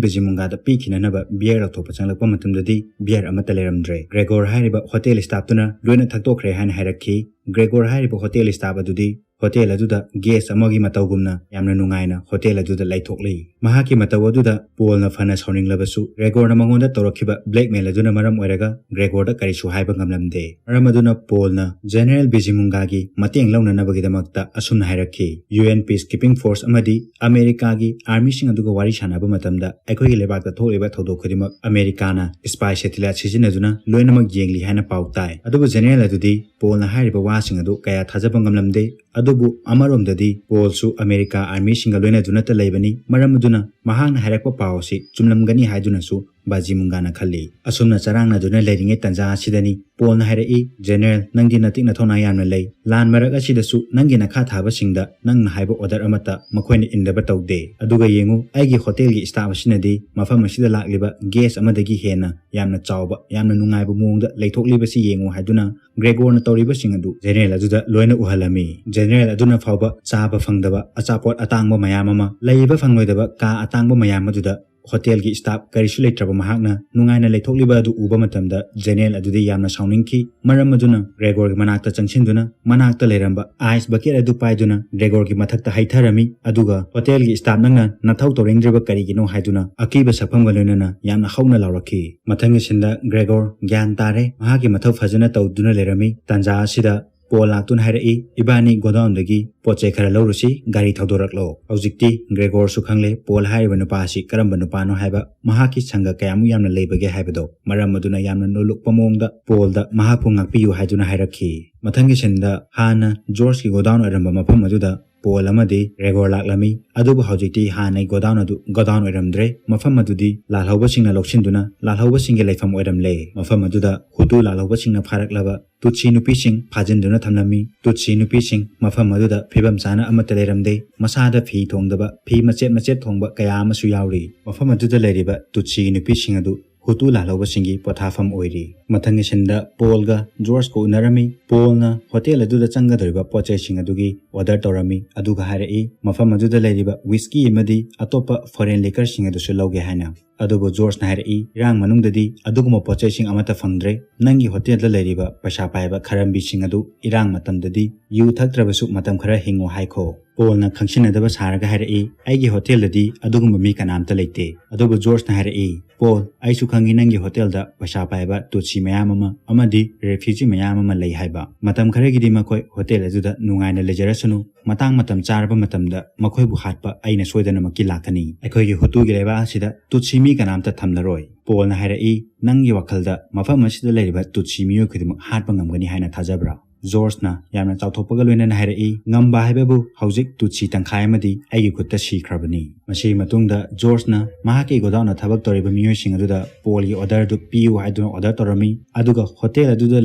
ꯕꯤꯖꯤꯃꯨꯡꯒꯥꯗ ꯄꯤꯈꯤꯅꯅꯕ ꯕꯤꯌꯔ ꯂꯧꯊꯣꯛꯄ ꯆꯪꯂꯛꯄ ꯃꯇꯝꯗꯗꯤ ꯕꯤꯌꯔ ꯑꯃꯠꯇ ꯂꯩꯔꯝꯗ꯭ꯔꯦ꯫ ꯒ꯭ꯔꯦꯒꯣꯔ ꯍꯥꯏꯔꯤꯕ ꯍꯣꯇꯦꯜ ꯁ꯭ꯇꯥꯐꯇꯨꯅ ꯂꯣꯏꯅ ꯊꯛꯇꯣꯛꯈ꯭ꯔꯦ ꯍꯥꯏꯅ ꯍꯥꯏꯔꯛꯈꯤ꯫ ꯒ꯭ꯔꯦꯒꯣꯔ ꯍꯥꯏꯔꯤꯕ ꯍꯣꯇꯦꯜ ꯁ꯭ꯇꯥꯐ ꯑꯗꯨꯗꯤ ꯍꯣꯇꯦꯜ ꯑꯗꯨꯗ ꯒꯦꯁ ꯑꯃꯒꯤ ꯃꯇꯧꯒꯨꯝꯅ ꯌꯥꯝꯅ ꯅꯨꯡꯉꯥꯏꯅ ꯍꯣꯇꯦꯜ ꯑꯗꯨꯗ ꯂꯩꯊꯣꯛꯂꯤ꯫ ꯃꯍꯥꯛꯀꯤ ꯃꯇꯧ ꯑꯗꯨꯗ ꯄꯣꯜꯅ ꯐꯅ ꯁꯥꯎꯅꯤꯡꯂꯕꯁꯨ, ꯒ꯭ꯔꯦꯒꯣꯔꯅ ꯃꯉꯣꯟꯗ ꯇꯧꯔꯛꯈꯤꯕ ꯕ꯭ꯂꯦꯛꯃꯦꯜ ꯑꯗꯨꯅ ꯃꯔꯝ ꯑꯣꯏꯔꯒ ꯒ꯭ꯔꯦꯒꯣꯔꯗ ꯀꯔꯤꯁꯨ ꯍꯥꯏꯕ ꯉꯝꯂꯝꯗꯦ꯫ ꯃꯔꯝ ꯑꯗꯨꯅ ꯄꯣꯜꯅ ꯖꯦꯅꯦꯔꯦꯜ ꯕꯤꯖꯤꯃꯨꯡꯒꯥꯒꯤ ꯃꯇꯦꯡ ꯂꯧꯅꯅꯕꯒꯤꯗꯃꯛꯇ ꯑꯁꯨꯝꯅ ꯍꯥꯏꯔꯛꯈꯤ, "ꯌꯨ ꯑꯦꯟ peacekeeping force ꯑꯃꯗꯤ ꯑꯃꯦꯔꯤꯀꯥꯒꯤ ꯑꯥꯔꯃꯤꯁꯤꯡ ꯑꯗꯨꯒ ꯋꯥꯔꯤ ꯁꯥꯟꯅꯕ ꯃꯇꯝꯗ ꯑꯩꯈꯣꯏꯒꯤ ꯂꯩꯕꯥꯛꯇ ꯊꯣꯛꯂꯤꯕ ꯊꯧꯗꯣꯛ ꯈꯨꯗꯤꯡꯃꯛ ꯑꯃꯦꯔꯤꯀꯥꯅ spy satellite ꯁꯤꯖꯤꯟꯅꯗꯨꯅ ꯂꯣꯏꯅꯃꯛ ꯌꯦꯡꯂꯤ ꯍꯥꯏꯅ ꯄꯥꯎ ꯇꯥꯏ꯫" ꯑꯗꯨꯕꯨ ꯖꯦꯅꯦꯔꯦꯜ ꯑꯗꯨꯗꯤ ꯄꯣꯜꯅ ꯍꯥꯏꯔꯤꯕ ꯋꯥꯁꯤꯡ ꯑꯗꯨ ꯀꯌꯥ ꯊꯥꯖꯕ ꯉꯝꯂꯝꯗꯦ꯫ ꯑꯗꯨꯕꯨ ꯑꯃꯔꯣꯝꯗꯗꯤ ꯄꯣꯜꯁꯨ ꯑꯃꯦꯔꯤꯀꯥ ꯑꯥꯔꯃꯤꯁꯤꯡꯒ ꯂꯣꯏꯅꯗꯨꯅꯇ ꯂꯩꯕꯅꯤ꯫ ꯃꯔꯝ ꯑꯗꯨꯅ ꯃꯍꯥꯛꯅ ꯍꯥꯏꯔꯛꯄ ꯄꯥꯎ ꯑꯁꯤ ꯆꯨꯝꯂꯝꯒꯅꯤ ꯍꯥꯏꯗꯨꯅꯁꯨ ꯕꯥꯖꯤꯃꯨꯡꯒꯥꯅ ꯈꯜꯂꯤ꯫ ꯑꯁꯨꯝꯅ ꯆꯔꯥꯡꯅꯗꯨꯅ ꯂꯩꯔꯤꯉꯩ ꯇꯟꯖꯥ ꯑꯁꯤꯗꯅꯤ ꯄꯣꯜꯅ ꯍꯥꯏꯔꯛꯏ, "ꯖꯦꯅꯦꯔꯦꯜ, ꯅꯪꯗꯤ ꯅꯇꯤꯛ ꯅꯊꯧꯅꯥ ꯌꯥꯝꯅ ꯂꯩ꯫ ꯂꯥꯟ ꯃꯔꯛ ꯑꯁꯤꯗꯁꯨ ꯅꯪꯒꯤ ꯅꯈꯥ ꯊꯥꯕꯁꯤꯡꯗ ꯅꯪꯅ ꯍꯥꯏꯕ ꯑꯣꯔꯗꯔ ꯑꯃꯠꯇ ꯃꯈꯣꯏꯅ ꯏꯟꯗꯕ ꯇꯧꯗꯦ꯫ ꯑꯗꯨꯒ ꯌꯦꯡꯉꯨ, ꯑꯩꯒꯤ ꯍꯣꯇꯦꯜꯒꯤ ꯁ꯭ꯇꯥꯐ ꯑꯁꯤꯅꯗꯤ ꯃꯐꯝ ꯑꯁꯤꯗ ꯂꯥꯛꯂꯤꯕ ꯒꯦꯁ ꯑꯃꯗꯒꯤ ꯍꯦꯟꯅ ꯌꯥꯝꯅ ꯆꯥꯎꯕ, ꯌꯥꯝꯅ ꯅꯨꯡꯉꯥꯏꯕ ꯃꯑꯣꯡꯗ ꯂꯩꯊꯣꯛꯂꯤꯕꯁꯤ ꯌꯦꯡꯉꯨ" ꯍꯥꯏꯗꯨꯅ ꯒ꯭ꯔꯦꯒꯣꯔꯅ ꯇꯧꯔꯤꯕꯁꯤꯡ ꯑꯗꯨ ꯖꯦꯅꯦꯔꯦꯜ ꯑꯗꯨꯗ ꯂꯣꯏꯅ ꯎꯍꯜꯂꯝꯃꯤ꯫ ꯖꯦꯅꯦꯔꯦꯜ ꯑꯗꯨꯅ ꯐꯥꯎꯕ ꯆꯥꯕ ꯐꯪꯗꯕ ꯑꯆꯥꯄꯣꯠ ꯑꯇꯥꯡꯕ ꯃꯌꯥꯝ ꯑꯃ, ꯂꯩꯕ ꯐꯪꯂꯣꯏꯗꯕ ꯀꯥ ꯑꯇꯥꯡꯕ ꯃꯌꯥꯝ ꯑꯗꯨꯗ ꯍꯣꯇꯦꯜꯒꯤ ꯁ꯭ꯇꯥꯐ ꯀꯔꯤꯁꯨ ꯂꯩꯇ꯭ꯔꯕ ꯃꯍꯥꯛꯅ ꯅꯨꯡꯉꯥꯏꯅ ꯂꯩꯊꯣꯛꯂꯤꯕ ꯑꯗꯨ ꯎꯕ ꯃꯇꯝꯗ ꯖꯦꯅꯦꯜ ꯑꯗꯨꯗꯤ ꯌꯥꯝꯅ ꯁꯥꯎꯅꯤꯡꯈꯤ꯫ ꯃꯔꯝ ꯑꯗꯨꯅ ꯒ꯭ꯔꯦꯒꯣꯔꯒꯤ ꯃꯅꯥꯛꯇ ꯆꯪꯁꯤꯟꯗꯨꯅ ꯃꯅꯥꯛꯇ ꯂꯩꯔꯝꯕ ꯑꯥꯏꯁ ꯕꯀꯦꯠ ꯑꯗꯨ ꯄꯥꯏꯗꯨꯅ ꯒ꯭ꯔꯦꯒꯣꯔꯒꯤ ꯃꯊꯛꯇ ꯍꯩꯊꯔꯝꯃꯤ꯫ ꯑꯗꯨꯒ ꯍꯣꯇꯦꯜꯒꯤ ꯁ꯭ꯇꯥꯐ ꯅꯪꯅ ꯅꯊꯧ ꯇꯧꯅꯤꯡꯗ꯭ꯔꯤꯕ ꯀꯔꯤꯒꯤꯅꯣ ꯍꯥꯏꯗꯨꯅ ꯑꯀꯤꯕ ꯁꯛꯐꯝꯒ ꯂꯣꯏꯅꯅ ꯌꯥꯝꯅ ꯍꯧꯅ ꯂꯥꯎꯔꯛꯈꯤ꯫ ꯃꯊꯪꯒꯤ ꯁꯤꯟꯗ ꯒ꯭ꯔꯦꯒꯣꯔ ꯒ꯭ꯌꯥꯟ ꯇꯥꯔꯦ, ꯃꯍꯥꯛꯀꯤ ꯃꯊꯧ ꯐꯖꯅ ꯇꯧꯗꯨꯅ ꯂꯩꯔꯝꯃꯤ꯫ ꯇꯥꯟꯖꯥ ꯑꯁꯤꯗ ꯄꯣꯜ ꯂꯥꯛꯇꯨꯅ ꯍꯥꯏꯔꯛꯏ, "ꯏꯕꯥꯅꯤ ꯒꯣꯗꯥꯎꯟꯗꯒꯤ ꯄꯣꯠ ꯆꯩ ꯈꯔ ꯂꯧꯔꯨꯁꯤ, ꯒꯥꯔꯤ ꯊꯧꯗꯣꯔꯛꯂꯣ꯫" ꯍꯧꯖꯤꯛꯇꯤ ꯒ꯭ꯔꯦꯒꯣꯔꯁꯨ ꯈꯪꯂꯦ ꯄꯣꯜ ꯍꯥꯏꯔꯤꯕ ꯅꯨꯄꯥ ꯑꯁꯤ ꯀꯔꯝꯕ ꯅꯨꯄꯥꯅꯣ ꯍꯥꯏꯕ, ꯃꯍꯥꯛꯀꯤ ꯁꯪꯒ ꯀꯌꯥꯃꯨꯛ ꯌꯥꯝꯅ ꯂꯩꯕꯒꯦ ꯍꯥꯏꯕꯗꯣ꯫ ꯃꯔꯝ ꯑꯗꯨꯅ ꯌꯥꯝꯅ ꯅꯣꯜꯂꯨꯛꯄ ꯃꯑꯣꯡꯗ ꯄꯣꯜꯗ ꯃꯍꯥꯛꯄꯨ ꯉꯥꯛꯄꯤꯌꯨ ꯍꯥꯏꯗꯨꯅ ꯍꯥꯏꯔꯛꯈꯤ꯫ ꯃꯊꯪꯒꯤ ꯁꯤꯟꯗ ꯍꯥꯟꯅ ꯖꯣꯔꯖꯀꯤ ꯒꯣꯗꯥꯎꯟ ꯑꯣꯏꯔꯝꯕ ꯃꯐꯝ ꯑꯗꯨꯗ ꯄꯣꯜ ꯑꯃꯗꯤ ꯒ꯭ꯔꯦꯒꯣꯔ ꯂꯥꯛꯂꯝꯃꯤ꯫ ꯑꯗꯨꯕꯨ ꯍꯧꯖꯤꯛꯇꯤ ꯍꯥꯟꯅꯩ ꯒꯣꯗꯥꯎꯟ ꯑꯗꯨ ꯒꯣꯗꯥꯎꯟ ꯑꯣꯏꯔꯝꯗ꯭ꯔꯦ꯫ ꯃꯐꯝ ꯑꯗꯨꯗꯤ ꯂꯥꯜꯍꯧꯕꯁꯤꯡꯅ ꯂꯧꯁꯤꯟꯗꯨꯅ ꯂꯥꯜꯍꯧꯕꯁꯤꯡꯒꯤ ꯂꯩꯐꯝ ꯑꯣꯏꯔꯝꯂꯦ꯫ ꯃꯐꯝ ꯑꯗꯨꯗ ꯍꯨꯇꯨ ꯂꯥꯜꯍꯧꯕꯁꯤꯡꯅ ꯐꯥꯔꯛꯂꯕ ꯇꯨꯠꯁꯤ ꯅꯨꯄꯤꯁꯤꯡ ꯐꯥꯖꯤꯟꯗꯨꯅ ꯊꯝꯂꯝꯃꯤ꯫ ꯇꯨꯠꯁꯤ ꯅꯨꯄꯤꯁꯤꯡ ꯃꯐꯝ ꯑꯗꯨꯗ ꯐꯤꯕꯝ ꯆꯥꯅ ꯑꯃꯠꯇ ꯂꯩꯔꯝꯗꯦ꯫ ꯃꯁꯥꯗ ꯐꯤ ꯊꯣꯡꯗꯕ, ꯐꯤ ꯃꯆꯦꯠ ꯃꯆꯦꯠ ꯊꯣꯡꯕ ꯀꯌꯥ ꯑꯃꯁꯨ ꯌꯥꯎꯔꯤ꯫ ꯃꯐꯝ ꯑꯗꯨꯗ ꯂꯩꯔꯤꯕ ꯇꯨꯠꯁꯤ ꯅꯨꯄꯤꯁꯤꯡ ꯑꯗꯨ ꯍꯨꯇꯨ ꯂꯥꯜꯍꯧꯕꯁꯤꯡꯒꯤ ꯄꯣꯊꯥꯐꯝ ꯑꯣꯏꯔꯤ꯫ ꯃꯊꯪꯒꯤ ꯁꯤꯟꯗ ꯄꯣꯜꯒ ꯖꯣꯔꯖꯀ ꯎꯅꯔꯝꯃꯤ꯫ ꯄꯣꯜꯅ ꯍꯣꯇꯦꯜ ꯑꯗꯨꯗ ꯆꯪꯒꯗꯧꯔꯤꯕ ꯄꯣꯠ ꯆꯩꯁꯤꯡ ꯑꯗꯨꯒꯤ ꯑꯣꯔꯗꯔ ꯇꯧꯔꯝꯃꯤ, ꯑꯗꯨꯒ ꯍꯥꯏꯔꯛꯏ ꯃꯐꯝ ꯑꯗꯨꯗ ꯂꯩꯔꯤꯕ ꯋꯤꯁꯀꯤ ꯑꯃꯗꯤ ꯑꯇꯣꯞꯄ ꯐꯣꯔꯦꯟ ꯂꯤꯀꯔꯁꯤꯡ ꯑꯗꯨꯁꯨ ꯂꯧꯒꯦ ꯍꯥꯏꯅ꯫ ꯑꯗꯨꯕꯨ ꯖꯣꯔꯖꯅ ꯍꯥꯏꯔꯛꯏ, "ꯏꯔꯥꯡ ꯃꯅꯨꯡꯗꯗꯤ ꯑꯗꯨꯒꯨꯝꯕ ꯄꯣꯠ ꯆꯩꯁꯤꯡ ꯑꯃꯠꯇ ꯐꯪꯗ꯭ꯔꯦ꯫ ꯅꯪꯒꯤ ꯍꯣꯇꯦꯜꯗ ꯂꯩꯔꯤꯕ ꯄꯩꯁꯥ ꯄꯥꯏꯕ ꯈꯔꯝꯕꯤꯁꯤꯡ ꯑꯗꯨ ꯏꯔꯥꯡ ꯃꯇꯝꯗꯗꯤ ꯌꯨ ꯊꯛꯇ꯭ꯔꯕꯁꯨ ꯃꯇꯝ ꯈꯔ ꯍꯤꯡꯉꯣ ꯍꯥꯏꯈꯣ꯫" ꯄꯣꯜꯅ ꯈꯪꯁꯤꯟꯅꯗꯕ ꯁꯥꯔꯒ ꯍꯥꯏꯔꯛꯏ, "ꯑꯩꯒꯤ ꯍꯣꯇꯦꯜꯗꯗꯤ ꯑꯗꯨꯒꯨꯝꯕ ꯃꯤ ꯀꯅꯥꯝꯇ ꯂꯩꯇꯦ꯫" ꯑꯗꯨꯕꯨ ꯖꯣꯔꯖꯅ ꯍꯥꯏꯔꯛꯏ, "ꯄꯣꯜ, ꯑꯩꯁꯨ ꯈꯪꯉꯤ ꯅꯪꯒꯤ ꯍꯣꯇꯦꯜꯗ ꯄꯩꯁꯥ ꯄꯥꯏꯕ ꯇꯨꯠꯁꯤ ꯃꯌꯥꯝ ꯑꯃ ꯑꯃꯗꯤ ꯔꯦꯐ꯭ꯌꯨꯖꯤ ꯃꯌꯥꯝ ꯑꯃ ꯂꯩ ꯍꯥꯏꯕ꯫ ꯃꯇꯝ ꯈꯔꯒꯤꯗꯤ ꯃꯈꯣꯏ ꯍꯣꯇꯦꯜ ꯑꯗꯨꯗ ꯅꯨꯡꯉꯥꯏꯅ ꯂꯩꯖꯔꯁꯅꯨ꯫ ꯃꯇꯥꯡ ꯃꯇꯝ ꯆꯥꯔꯕ ꯃꯇꯝꯗ ꯃꯈꯣꯏꯕꯨ ꯍꯥꯠꯄ ꯑꯩꯅ ꯁꯣꯏꯗꯅꯃꯛꯀꯤ ꯂꯥꯛꯀꯅꯤ꯫ ꯑꯩꯈꯣꯏꯒꯤ ꯍꯨꯇꯨꯒꯤ ꯂꯩꯕꯥꯛ ꯑꯁꯤꯗ ꯇꯨꯠꯁꯤ ꯃꯤ ꯀꯅꯥꯝꯇ ꯊꯝꯂꯔꯣꯏ꯫" ꯄꯣꯜꯅ ꯍꯥꯏꯔꯛꯏ, "ꯅꯪꯒꯤ ꯋꯥꯈꯜꯗ ꯃꯐꯝ ꯑꯁꯤꯗ ꯂꯩꯔꯤꯕ ꯇꯨꯠꯁꯤ ꯃꯤꯑꯣꯏ ꯈꯨꯗꯤꯡꯃꯛ ꯍꯥꯠꯄ ꯉꯝꯒꯅꯤ ꯍꯥꯏꯅ ꯊꯥꯖꯕ꯭ꯔꯥ?" ꯖꯣꯔꯖꯅ ꯌꯥꯝꯅ ꯆꯥꯎꯊꯣꯛꯄꯒ ꯂꯣꯏꯅꯅ ꯍꯥꯏꯔꯛꯏ, "ꯉꯝꯕ ꯍꯥꯏꯕꯕꯨ ꯍꯧꯖꯤꯛ ꯇꯨꯠꯁꯤ ꯇꯪꯈꯥꯏ ꯑꯃꯗꯤ ꯑꯩꯒꯤ ꯈꯨꯠꯇ ꯁꯤꯈ꯭ꯔꯕꯅꯤ꯫" ꯃꯁꯤꯒꯤ ꯃꯇꯨꯡꯗ ꯖꯣꯔꯖꯅ ꯃꯍꯥꯛꯀꯤ ꯒꯣꯗꯥꯎꯟꯗ ꯊꯕꯛ ꯇꯧꯔꯤꯕ ꯃꯤꯑꯣꯏꯁꯤꯡ ꯑꯗꯨꯗ ꯄꯣꯜꯒꯤ ꯑꯣꯔꯗꯔ ꯑꯗꯨ ꯄꯤꯌꯨ ꯍꯥꯏꯗꯨꯅ ꯑꯣꯔꯗꯔ ꯇꯧꯔꯝꯃꯤ, ꯑꯗꯨꯒ ꯍꯣꯇꯦꯜ ꯑꯗꯨꯗ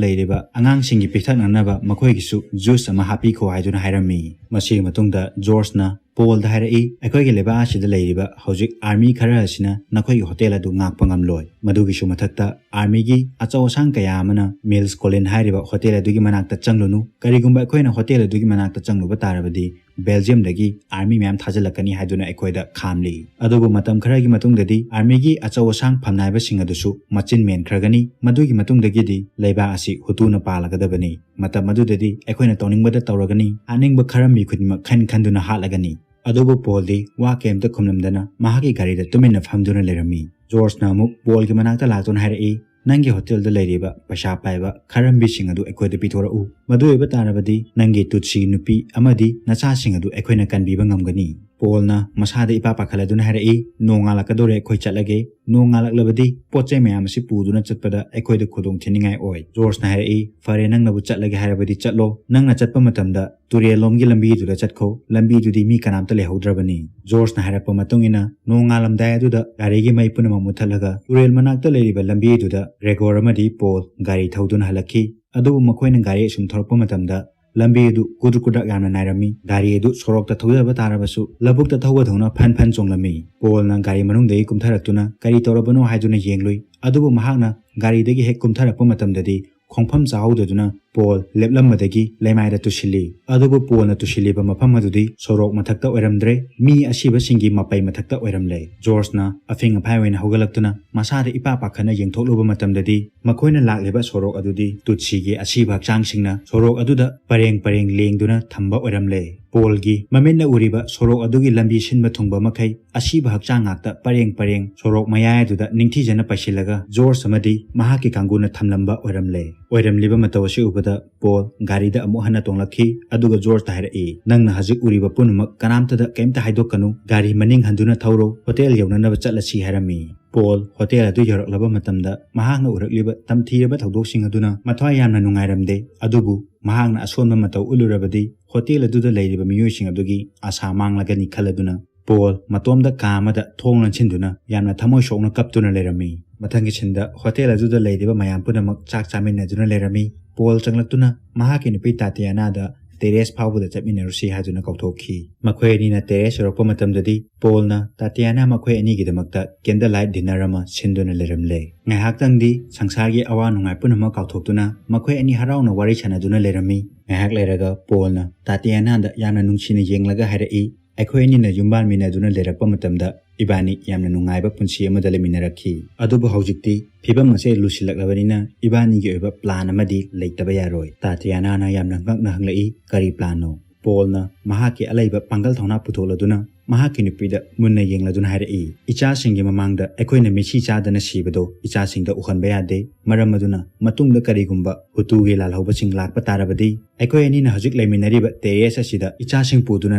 ꯂꯩꯔꯤꯕ ꯑꯉꯥꯡꯁꯤꯡꯒꯤ ꯄꯤꯊꯛꯅꯅꯕ ꯃꯈꯣꯏꯒꯤꯁꯨ ꯖꯨꯁ ꯑꯃ ꯍꯥꯞꯄꯤꯈꯣ ꯍꯥꯏꯗꯨꯅ ꯍꯥꯏꯔꯝꯃꯤ꯫ ꯃꯁꯤꯒꯤ ꯃꯇꯨꯡꯗ ꯖꯣꯔꯖꯅ ꯄꯣꯜꯗ ꯍꯥꯏꯔꯛꯏ, "ꯑꯩꯈꯣꯏꯒꯤ ꯂꯩꯕꯥꯛ ꯑꯁꯤꯗ ꯂꯩꯔꯤꯕ ꯍꯧꯖꯤꯛ ꯑꯥꯔꯃꯤ ꯈꯔ ꯑꯁꯤꯅ ꯅꯈꯣꯏꯒꯤ ꯍꯣꯇꯦꯜ ꯑꯗꯨ ꯉꯥꯛꯄ ꯉꯝꯂꯣꯏ꯫ ꯃꯗꯨꯒꯤꯁꯨ ꯃꯊꯛꯇ ꯑꯥꯔꯃꯤꯒꯤ ꯑꯆꯧ ꯑꯁꯥꯡ ꯀꯌꯥ ꯑꯃꯅ ꯃꯤꯜꯁ ꯀꯣꯂꯤꯟ ꯍꯥꯏꯔꯤꯕ ꯍꯣꯇꯦꯜ ꯑꯗꯨꯒꯤ ꯃꯅꯥꯛꯇ ꯆꯪꯂꯨꯅꯨ꯫ ꯀꯔꯤꯒꯨꯝꯕ ꯑꯩꯈꯣꯏꯅ ꯍꯣꯇꯦꯜ ꯑꯗꯨꯒꯤ ꯃꯅꯥꯛꯇ ꯆꯪꯂꯨꯕ ꯇꯥꯔꯕꯗꯤ ꯕꯦꯜꯖꯤꯌꯝꯗꯒꯤ ꯑꯥꯔꯃꯤ ꯃꯌꯥꯝ ꯊꯥꯖꯤꯜꯂꯛꯀꯅꯤ ꯍꯥꯏꯗꯨꯅ ꯑꯩꯈꯣꯏꯗ ꯈꯥꯝꯂꯤ꯫ ꯑꯗꯨꯕꯨ ꯃꯇꯝ ꯈꯔꯒꯤ ꯃꯇꯨꯡꯗꯗꯤ ꯑꯥꯔꯃꯤꯒꯤ ꯑꯆꯧ ꯑꯁꯥꯡ ꯐꯝꯅꯥꯏꯕꯁꯤꯡ ꯑꯗꯨꯁꯨ ꯃꯆꯤꯟ ꯃꯦꯟꯈ꯭ꯔꯒꯅꯤ꯫ ꯃꯗꯨꯒꯤ ꯃꯇꯨꯡꯗꯒꯤꯗꯤ ꯂꯩꯕꯥꯛ ꯑꯁꯤ ꯍꯨꯇꯨꯅ ꯄꯥꯜꯂꯒꯗꯕꯅꯤ꯫ ꯃꯇꯝ ꯑꯗꯨꯗꯗꯤ ꯑꯩꯈꯣꯏꯅ ꯇꯧꯅꯤꯡꯕꯗ ꯇꯧꯔꯒꯅꯤ, ꯍꯥꯠꯅꯤꯡꯕ ꯈꯔꯝꯕꯤ ꯈꯨꯗꯤꯡꯃꯛ ꯈꯟ ꯈꯟꯗꯨꯅ ꯍꯥꯠꯂꯒꯅꯤ꯫ ꯑꯗꯨꯕꯨ ꯄꯣꯜꯗꯤ ꯋꯥ ꯀꯩꯝꯇ ꯈꯨꯝꯂꯝꯗꯅ ꯃꯍꯥꯛꯀꯤ ꯒꯥꯔꯤꯗ ꯇꯨꯃꯤꯟꯅ ꯐꯝꯗꯨꯅ ꯂꯩꯔꯝꯃꯤ꯫ ꯖꯣꯔꯖꯅ ꯑꯃꯨꯛ ꯄꯣꯜꯒꯤ ꯃꯅꯥꯛꯇ ꯂꯥꯛꯇꯨꯅ ꯍꯥꯏꯔꯛꯏ, "ꯅꯪꯒꯤ ꯍꯣꯇꯦꯜꯗ ꯂꯩꯔꯤꯕ ꯄꯩꯁꯥ ꯄꯥꯏꯕ ꯈꯔꯝꯕꯤꯁꯤꯡ ꯑꯗꯨ ꯑꯩꯈꯣꯏꯗ ꯄꯤꯊꯣꯔꯛꯎ꯫ ꯃꯗꯨ ꯑꯣꯏꯕ ꯇꯥꯔꯕꯗꯤ ꯅꯪꯒꯤ ꯇꯨꯠꯁꯤ ꯅꯨꯄꯤ ꯑꯃꯗꯤ ꯅꯆꯥꯁꯤꯡ ꯑꯗꯨ ꯑꯩꯈꯣꯏꯅ ꯀꯟꯕꯤꯕ ꯉꯝꯒꯅꯤ꯫" ꯄꯣꯜꯅ ꯃꯁꯥꯗ ꯏꯄꯥ ꯄꯥꯈꯠꯂꯗꯨꯅ ꯍꯥꯏꯔꯛꯏ, "ꯅꯣꯡ ꯉꯥꯜꯂꯛꯀꯗꯧꯔꯦ, ꯑꯩꯈꯣꯏ ꯆꯠꯂꯒꯦ꯫ ꯅꯣꯡ ꯉꯥꯜꯂꯛꯂꯕꯗꯤ ꯄꯣꯠ ꯆꯩ ꯃꯌꯥꯝ ꯑꯁꯤ ꯄꯨꯗꯨꯅ ꯆꯠꯄꯗ ꯑꯩꯈꯣꯏꯗ ꯈꯨꯗꯣꯡ ꯊꯤꯅꯤꯡꯉꯥꯏ ꯑꯣꯏ꯫" ꯖꯣꯔꯖꯅ ꯍꯥꯏꯔꯛꯏ, "ꯐꯔꯦ, ꯅꯪꯅꯕꯨ ꯆꯠꯂꯒꯦ ꯍꯥꯏꯔꯕꯗꯤ ꯆꯠꯂꯣ꯫ ꯅꯪꯅ ꯆꯠꯄ ꯃꯇꯝꯗ ꯇꯨꯔꯦꯜꯂꯣꯝꯒꯤ ꯂꯝꯕꯤꯗꯨꯗ ꯆꯠꯈꯣ, ꯂꯝꯕꯤꯗꯨꯗꯤ ꯃꯤ ꯀꯅꯥꯝꯇ ꯂꯩꯍꯧꯗ꯭ꯔꯕꯅꯤ꯫" ꯖꯣꯔꯖꯅ ꯍꯥꯏꯔꯛꯄ ꯃꯇꯨꯡ ꯏꯟꯅ ꯅꯣꯡꯉꯥꯜꯂꯝꯗꯥꯏ ꯑꯗꯨꯗ ꯒꯥꯔꯤꯒꯤ ꯃꯩ ꯄꯨꯝꯅꯃꯛ ꯃꯨꯠꯊꯠꯂꯒ ꯇꯨꯔꯦꯜ ꯃꯅꯥꯛꯇ ꯂꯩꯔꯤꯕ ꯂꯝꯕꯤ ꯑꯗꯨꯗ ꯒ꯭ꯔꯦꯒꯣꯔ ꯑꯃꯗꯤ ꯄꯣꯜ ꯒꯥꯔꯤ ꯊꯧꯗꯨꯅ ꯍꯜꯂꯛꯈꯤ꯫ ꯑꯗꯨꯕꯨ ꯃꯈꯣꯏꯅ ꯒꯥꯔꯤ ꯑꯁꯨꯝ ꯊꯧꯔꯛꯄ ꯃꯇꯝꯗ ꯂꯝꯕꯤ ꯑꯗꯨ ꯀꯨꯗ꯭ꯔꯨꯛ ꯀꯨꯗ꯭ꯔꯛ ꯌꯥꯝꯅ ꯅꯥꯏꯔꯝꯃꯤ꯫ ꯒꯥꯔꯤ ꯑꯗꯨ ꯁꯣꯔꯣꯛꯇ ꯊꯧꯖꯕ ꯇꯥꯔꯕꯁꯨ ꯂꯧꯕꯨꯛꯇ ꯊꯧꯕꯗꯧꯅ ꯐꯟ ꯐꯟ ꯆꯣꯡꯂꯝꯃꯤ꯫ ꯄꯣꯜꯅ ꯒꯥꯔꯤ ꯃꯅꯨꯡꯗꯒꯤ ꯀꯨꯝꯊꯔꯛꯇꯨꯅ ꯀꯔꯤ ꯇꯧꯔꯕꯅꯣ ꯍꯥꯏꯗꯨꯅ ꯌꯦꯡꯂꯨꯏ꯫ ꯑꯗꯨꯕꯨ ꯃꯍꯥꯛꯅ ꯒꯥꯔꯤꯗꯒꯤ ꯍꯦꯛ ꯀꯨꯝꯊꯔꯛꯄ ꯃꯇꯝꯗꯗꯤ ꯈꯣꯡꯐꯝ ꯆꯥꯍꯧꯗꯗꯨꯅ ꯄꯣꯜ ꯂꯦꯞꯂꯝꯕꯗꯒꯤ ꯂꯩꯃꯥꯏꯗ ꯇꯨꯁꯤꯜꯂꯤ꯫ ꯑꯗꯨꯕꯨ ꯄꯣꯜꯅ ꯇꯨꯁꯤꯜꯂꯤꯕ ꯃꯐꯝ ꯑꯗꯨꯗꯤ ꯁꯣꯔꯣꯛ ꯃꯊꯛꯇ ꯑꯣꯏꯔꯝꯗ꯭ꯔꯦ, ꯃꯤ ꯑꯁꯤꯕꯁꯤꯡꯒꯤ ꯃꯄꯩ ꯃꯊꯛꯇ ꯑꯣꯏꯔꯝꯂꯦ꯫ ꯖꯣꯔꯖꯅ ꯑꯐꯤꯡ ꯑꯐꯥꯏ ꯑꯣꯏꯅ ꯍꯧꯒꯠꯂꯛꯇꯨꯅ ꯃꯁꯥꯗ ꯏꯄꯥ ꯄꯥꯈꯠꯅ ꯌꯦꯡꯊꯣꯛꯂꯨꯕ ꯃꯇꯝꯗꯗꯤ ꯃꯈꯣꯏꯅ ꯂꯥꯛꯂꯤꯕ ꯁꯣꯔꯣꯛ ꯑꯗꯨꯗꯤ ꯇꯨꯠꯁꯤꯒꯤ ꯑꯁꯤꯕ ꯍꯛꯆꯥꯡꯁꯤꯡꯅ ꯁꯣꯔꯣꯛ ꯑꯗꯨꯗ ꯄꯔꯦꯡ ꯄꯔꯦꯡ ꯂꯦꯡꯗꯨꯅ ꯊꯝꯕ ꯑꯣꯏꯔꯝꯂꯦ꯫ ꯄꯣꯜꯒꯤ ꯃꯃꯤꯠꯅ ꯎꯔꯤꯕ ꯁꯣꯔꯣꯛ ꯑꯗꯨꯒꯤ ꯂꯝꯕꯤ ꯁꯤꯟꯕ ꯊꯨꯡꯕ ꯃꯈꯩ ꯑꯁꯤꯕ ꯍꯛꯆꯥꯡ ꯉꯥꯛꯇ ꯄꯔꯦꯡ ꯄꯔꯦꯡ ꯁꯣꯔꯣꯛ ꯃꯌꯥꯏ ꯑꯗꯨꯗ ꯅꯤꯡꯊꯤꯖꯅ ꯄꯩꯁꯤꯜꯂꯒ ꯖꯣꯔꯖ ꯑꯃꯗꯤ ꯃꯍꯥꯛꯀꯤ ꯀꯥꯡꯕꯨꯅ ꯊꯝꯂꯝꯕ ꯑꯣꯏꯔꯝꯂꯦ꯫ ꯑꯣꯏꯔꯝꯂꯤꯕ ꯃꯇꯧ ꯑꯁꯤ ꯎꯕꯗ ꯄꯣꯜ ꯒꯥꯔꯤꯗ ꯑꯃꯨꯛ ꯍꯟꯅ ꯇꯣꯡꯂꯛꯈꯤ, ꯑꯗꯨꯒ ꯖꯣꯔꯖꯇ ꯍꯥꯏꯔꯛꯏ, "ꯅꯪꯅ ꯍꯧꯖꯤꯛ ꯎꯔꯤꯕ ꯄꯨꯝꯅꯃꯛ ꯀꯅꯥꯝꯇꯗ ꯀꯩꯝꯇ ꯍꯥꯏꯗꯣꯛꯀꯅꯨ, ꯒꯥꯔꯤ ꯃꯅꯤꯡ ꯍꯟꯗꯨꯅ ꯊꯧꯔꯣ, ꯍꯣꯇꯦꯜ ꯌꯧꯅꯅꯕ ꯆꯠꯂꯁꯤ" ꯍꯥꯏꯔꯝꯃꯤ꯫ ꯄꯣꯜ ꯍꯣꯇꯦꯜ ꯑꯗꯨ ꯌꯧꯔꯛꯂꯕ ꯃꯇꯝꯗ ꯃꯍꯥꯛꯅ ꯎꯔꯛꯂꯤꯕ ꯇꯝꯊꯤꯔꯕ ꯊꯧꯗꯣꯛꯁꯤꯡ ꯑꯗꯨꯅ ꯃꯊ꯭ꯋꯥꯏ ꯌꯥꯝꯅ ꯅꯨꯡꯉꯥꯏꯔꯝꯗꯦ꯫ ꯑꯗꯨꯕꯨ ꯃꯍꯥꯛꯅ ꯑꯁꯣꯟꯕ ꯃꯇꯧ ꯎꯠꯂꯨꯔꯕꯗꯤ ꯍꯣꯇꯦꯜ ꯑꯗꯨꯗ ꯂꯩꯔꯤꯕ ꯃꯤꯑꯣꯏꯁꯤꯡ ꯑꯗꯨꯒꯤ ꯑꯥꯁꯥ ꯃꯥꯡꯂꯒꯅꯤ ꯈꯜꯂꯗꯨꯅ ꯄꯣꯜ ꯃꯇꯣꯝꯗ ꯀꯥ ꯑꯃꯗ ꯊꯣꯡ ꯂꯣꯟꯁꯤꯟꯗꯨꯅ ꯌꯥꯝꯅ ꯊꯃꯣꯏ ꯁꯣꯛꯅ ꯀꯞꯇꯨꯅ ꯂꯩꯔꯝꯃꯤ꯫ ꯃꯊꯪꯒꯤ ꯁꯤꯟꯗ ꯍꯣꯇꯦꯜ ꯑꯗꯨꯗ ꯂꯩꯔꯤꯕ ꯃꯌꯥꯝ ꯄꯨꯝꯅꯃꯛ ꯆꯥꯛ ꯆꯥꯃꯤꯟꯅꯗꯨꯅ ꯂꯩꯔꯝꯃꯤ꯫ ꯄꯣꯜ ꯆꯪꯂꯛꯇꯨꯅ ꯃꯍꯥꯛꯀꯤ ꯅꯨꯄꯤ ꯇꯥꯇꯤꯌꯥꯅꯥꯗ ꯇꯦꯔꯦꯁ ꯐꯥꯎꯕꯗ ꯆꯠꯃꯤꯟꯅꯔꯨꯁꯤ ꯍꯥꯏꯗꯨꯅ ꯀꯧꯊꯣꯛꯈꯤ꯫ ꯃꯈꯣꯏ ꯑꯅꯤꯅ ꯇꯦꯔꯦꯁ ꯌꯧꯔꯛꯄ ꯃꯇꯝꯗꯗꯤ ꯄꯣꯜꯅ ꯇꯥꯇꯤꯌꯥꯅꯥ ꯃꯈꯣꯏ ꯑꯅꯤꯒꯤꯗꯃꯛꯇ candle light dinner ꯑꯃ ꯁꯤꯟꯗꯨꯅ ꯂꯩꯔꯝꯂꯦ꯫ ꯉꯥꯏꯍꯥꯛꯇꯪꯗꯤ ꯁꯪꯁꯥꯔꯒꯤ ꯑꯋꯥ ꯅꯨꯡꯉꯥꯏ ꯄꯨꯝꯅꯃꯛ ꯀꯥꯎꯊꯣꯛꯇꯨꯅ ꯃꯈꯣꯏ ꯑꯅꯤ ꯍꯔꯥꯎꯅ ꯋꯥꯔꯤ ꯁꯥꯟꯅꯗꯨꯅ ꯂꯩꯔꯝꯃꯤ꯫ ꯉꯥꯏꯍꯥꯛ ꯂꯩꯔꯒ ꯄꯣꯜꯅ ꯇꯥꯇꯤꯌꯥꯅꯥꯗ ꯌꯥꯝꯅ ꯅꯨꯡꯁꯤꯅ ꯌꯦꯡꯂꯒ ꯍꯥꯏꯔꯛꯏ, "ꯑꯩꯈꯣꯏ ꯑꯅꯤꯅ ꯌꯨꯝꯕꯥꯟꯃꯤꯟꯅꯗꯨꯅ ꯂꯩꯔꯛꯄ ꯃꯇꯝꯗ ꯏꯕꯥꯅꯤ ꯌꯥꯝꯅ ꯅꯨꯡꯉꯥꯏꯕ ꯄꯨꯟꯁꯤ ꯑꯃꯗ ꯂꯩꯃꯤꯟꯅꯔꯛꯈꯤ꯫ ꯑꯗꯨꯕꯨ ꯍꯧꯖꯤꯛꯇꯤ ꯐꯤꯕꯝ ꯑꯁꯦ ꯂꯨꯁꯤꯜꯂꯛꯂꯕꯅꯤꯅ ꯏꯕꯥꯅꯤꯒꯤ ꯑꯣꯏꯕ plan ꯑꯃꯗꯤ ꯂꯩꯇꯕ ꯌꯥꯔꯣꯏ꯫" ꯇꯥꯇꯤꯌꯥꯅꯥꯅ ꯌꯥꯝꯅ ꯉꯛꯅ ꯍꯪꯂꯛꯏ, "ꯀꯔꯤ planꯅꯣ?" ꯄꯣꯜꯅ ꯃꯍꯥꯛꯀꯤ ꯑꯂꯩꯕ ꯄꯥꯡꯒꯜ ꯊꯧꯅꯥ ꯄꯨꯊꯣꯛꯂꯗꯨꯅ ꯃꯍꯥꯛꯀꯤ ꯅꯨꯄꯤꯗ ꯃꯨꯟꯅ ꯌꯦꯡꯂꯗꯨꯅ ꯍꯥꯏꯔꯛꯏ, "ꯏꯆꯥꯁꯤꯡꯒꯤ ꯃꯃꯥꯡꯗ ꯑꯩꯈꯣꯏꯅ ꯃꯤꯠꯁꯤ ꯆꯥꯗꯅ ꯁꯤꯕꯗꯣ ꯏꯆꯥꯁꯤꯡꯗ ꯎꯍꯟꯕ ꯌꯥꯗꯦ꯫ ꯃꯔꯝ ꯑꯗꯨꯅ ꯃꯇꯨꯡꯗ ꯀꯔꯤꯒꯨꯝꯕ ꯍꯨꯇꯨꯒꯤ ꯂꯥꯜꯍꯧꯕꯁꯤꯡ ꯂꯥꯛꯄ ꯇꯥꯔꯕꯗꯤ ꯑꯩꯈꯣꯏ ꯑꯅꯤꯅ ꯍꯧꯖꯤꯛ ꯂꯩꯃꯤꯟꯅꯔꯤꯕ ꯇꯦꯔꯦꯁ ꯑꯁꯤꯗ ꯏꯆꯥꯁꯤꯡ ꯄꯨꯗꯨꯅ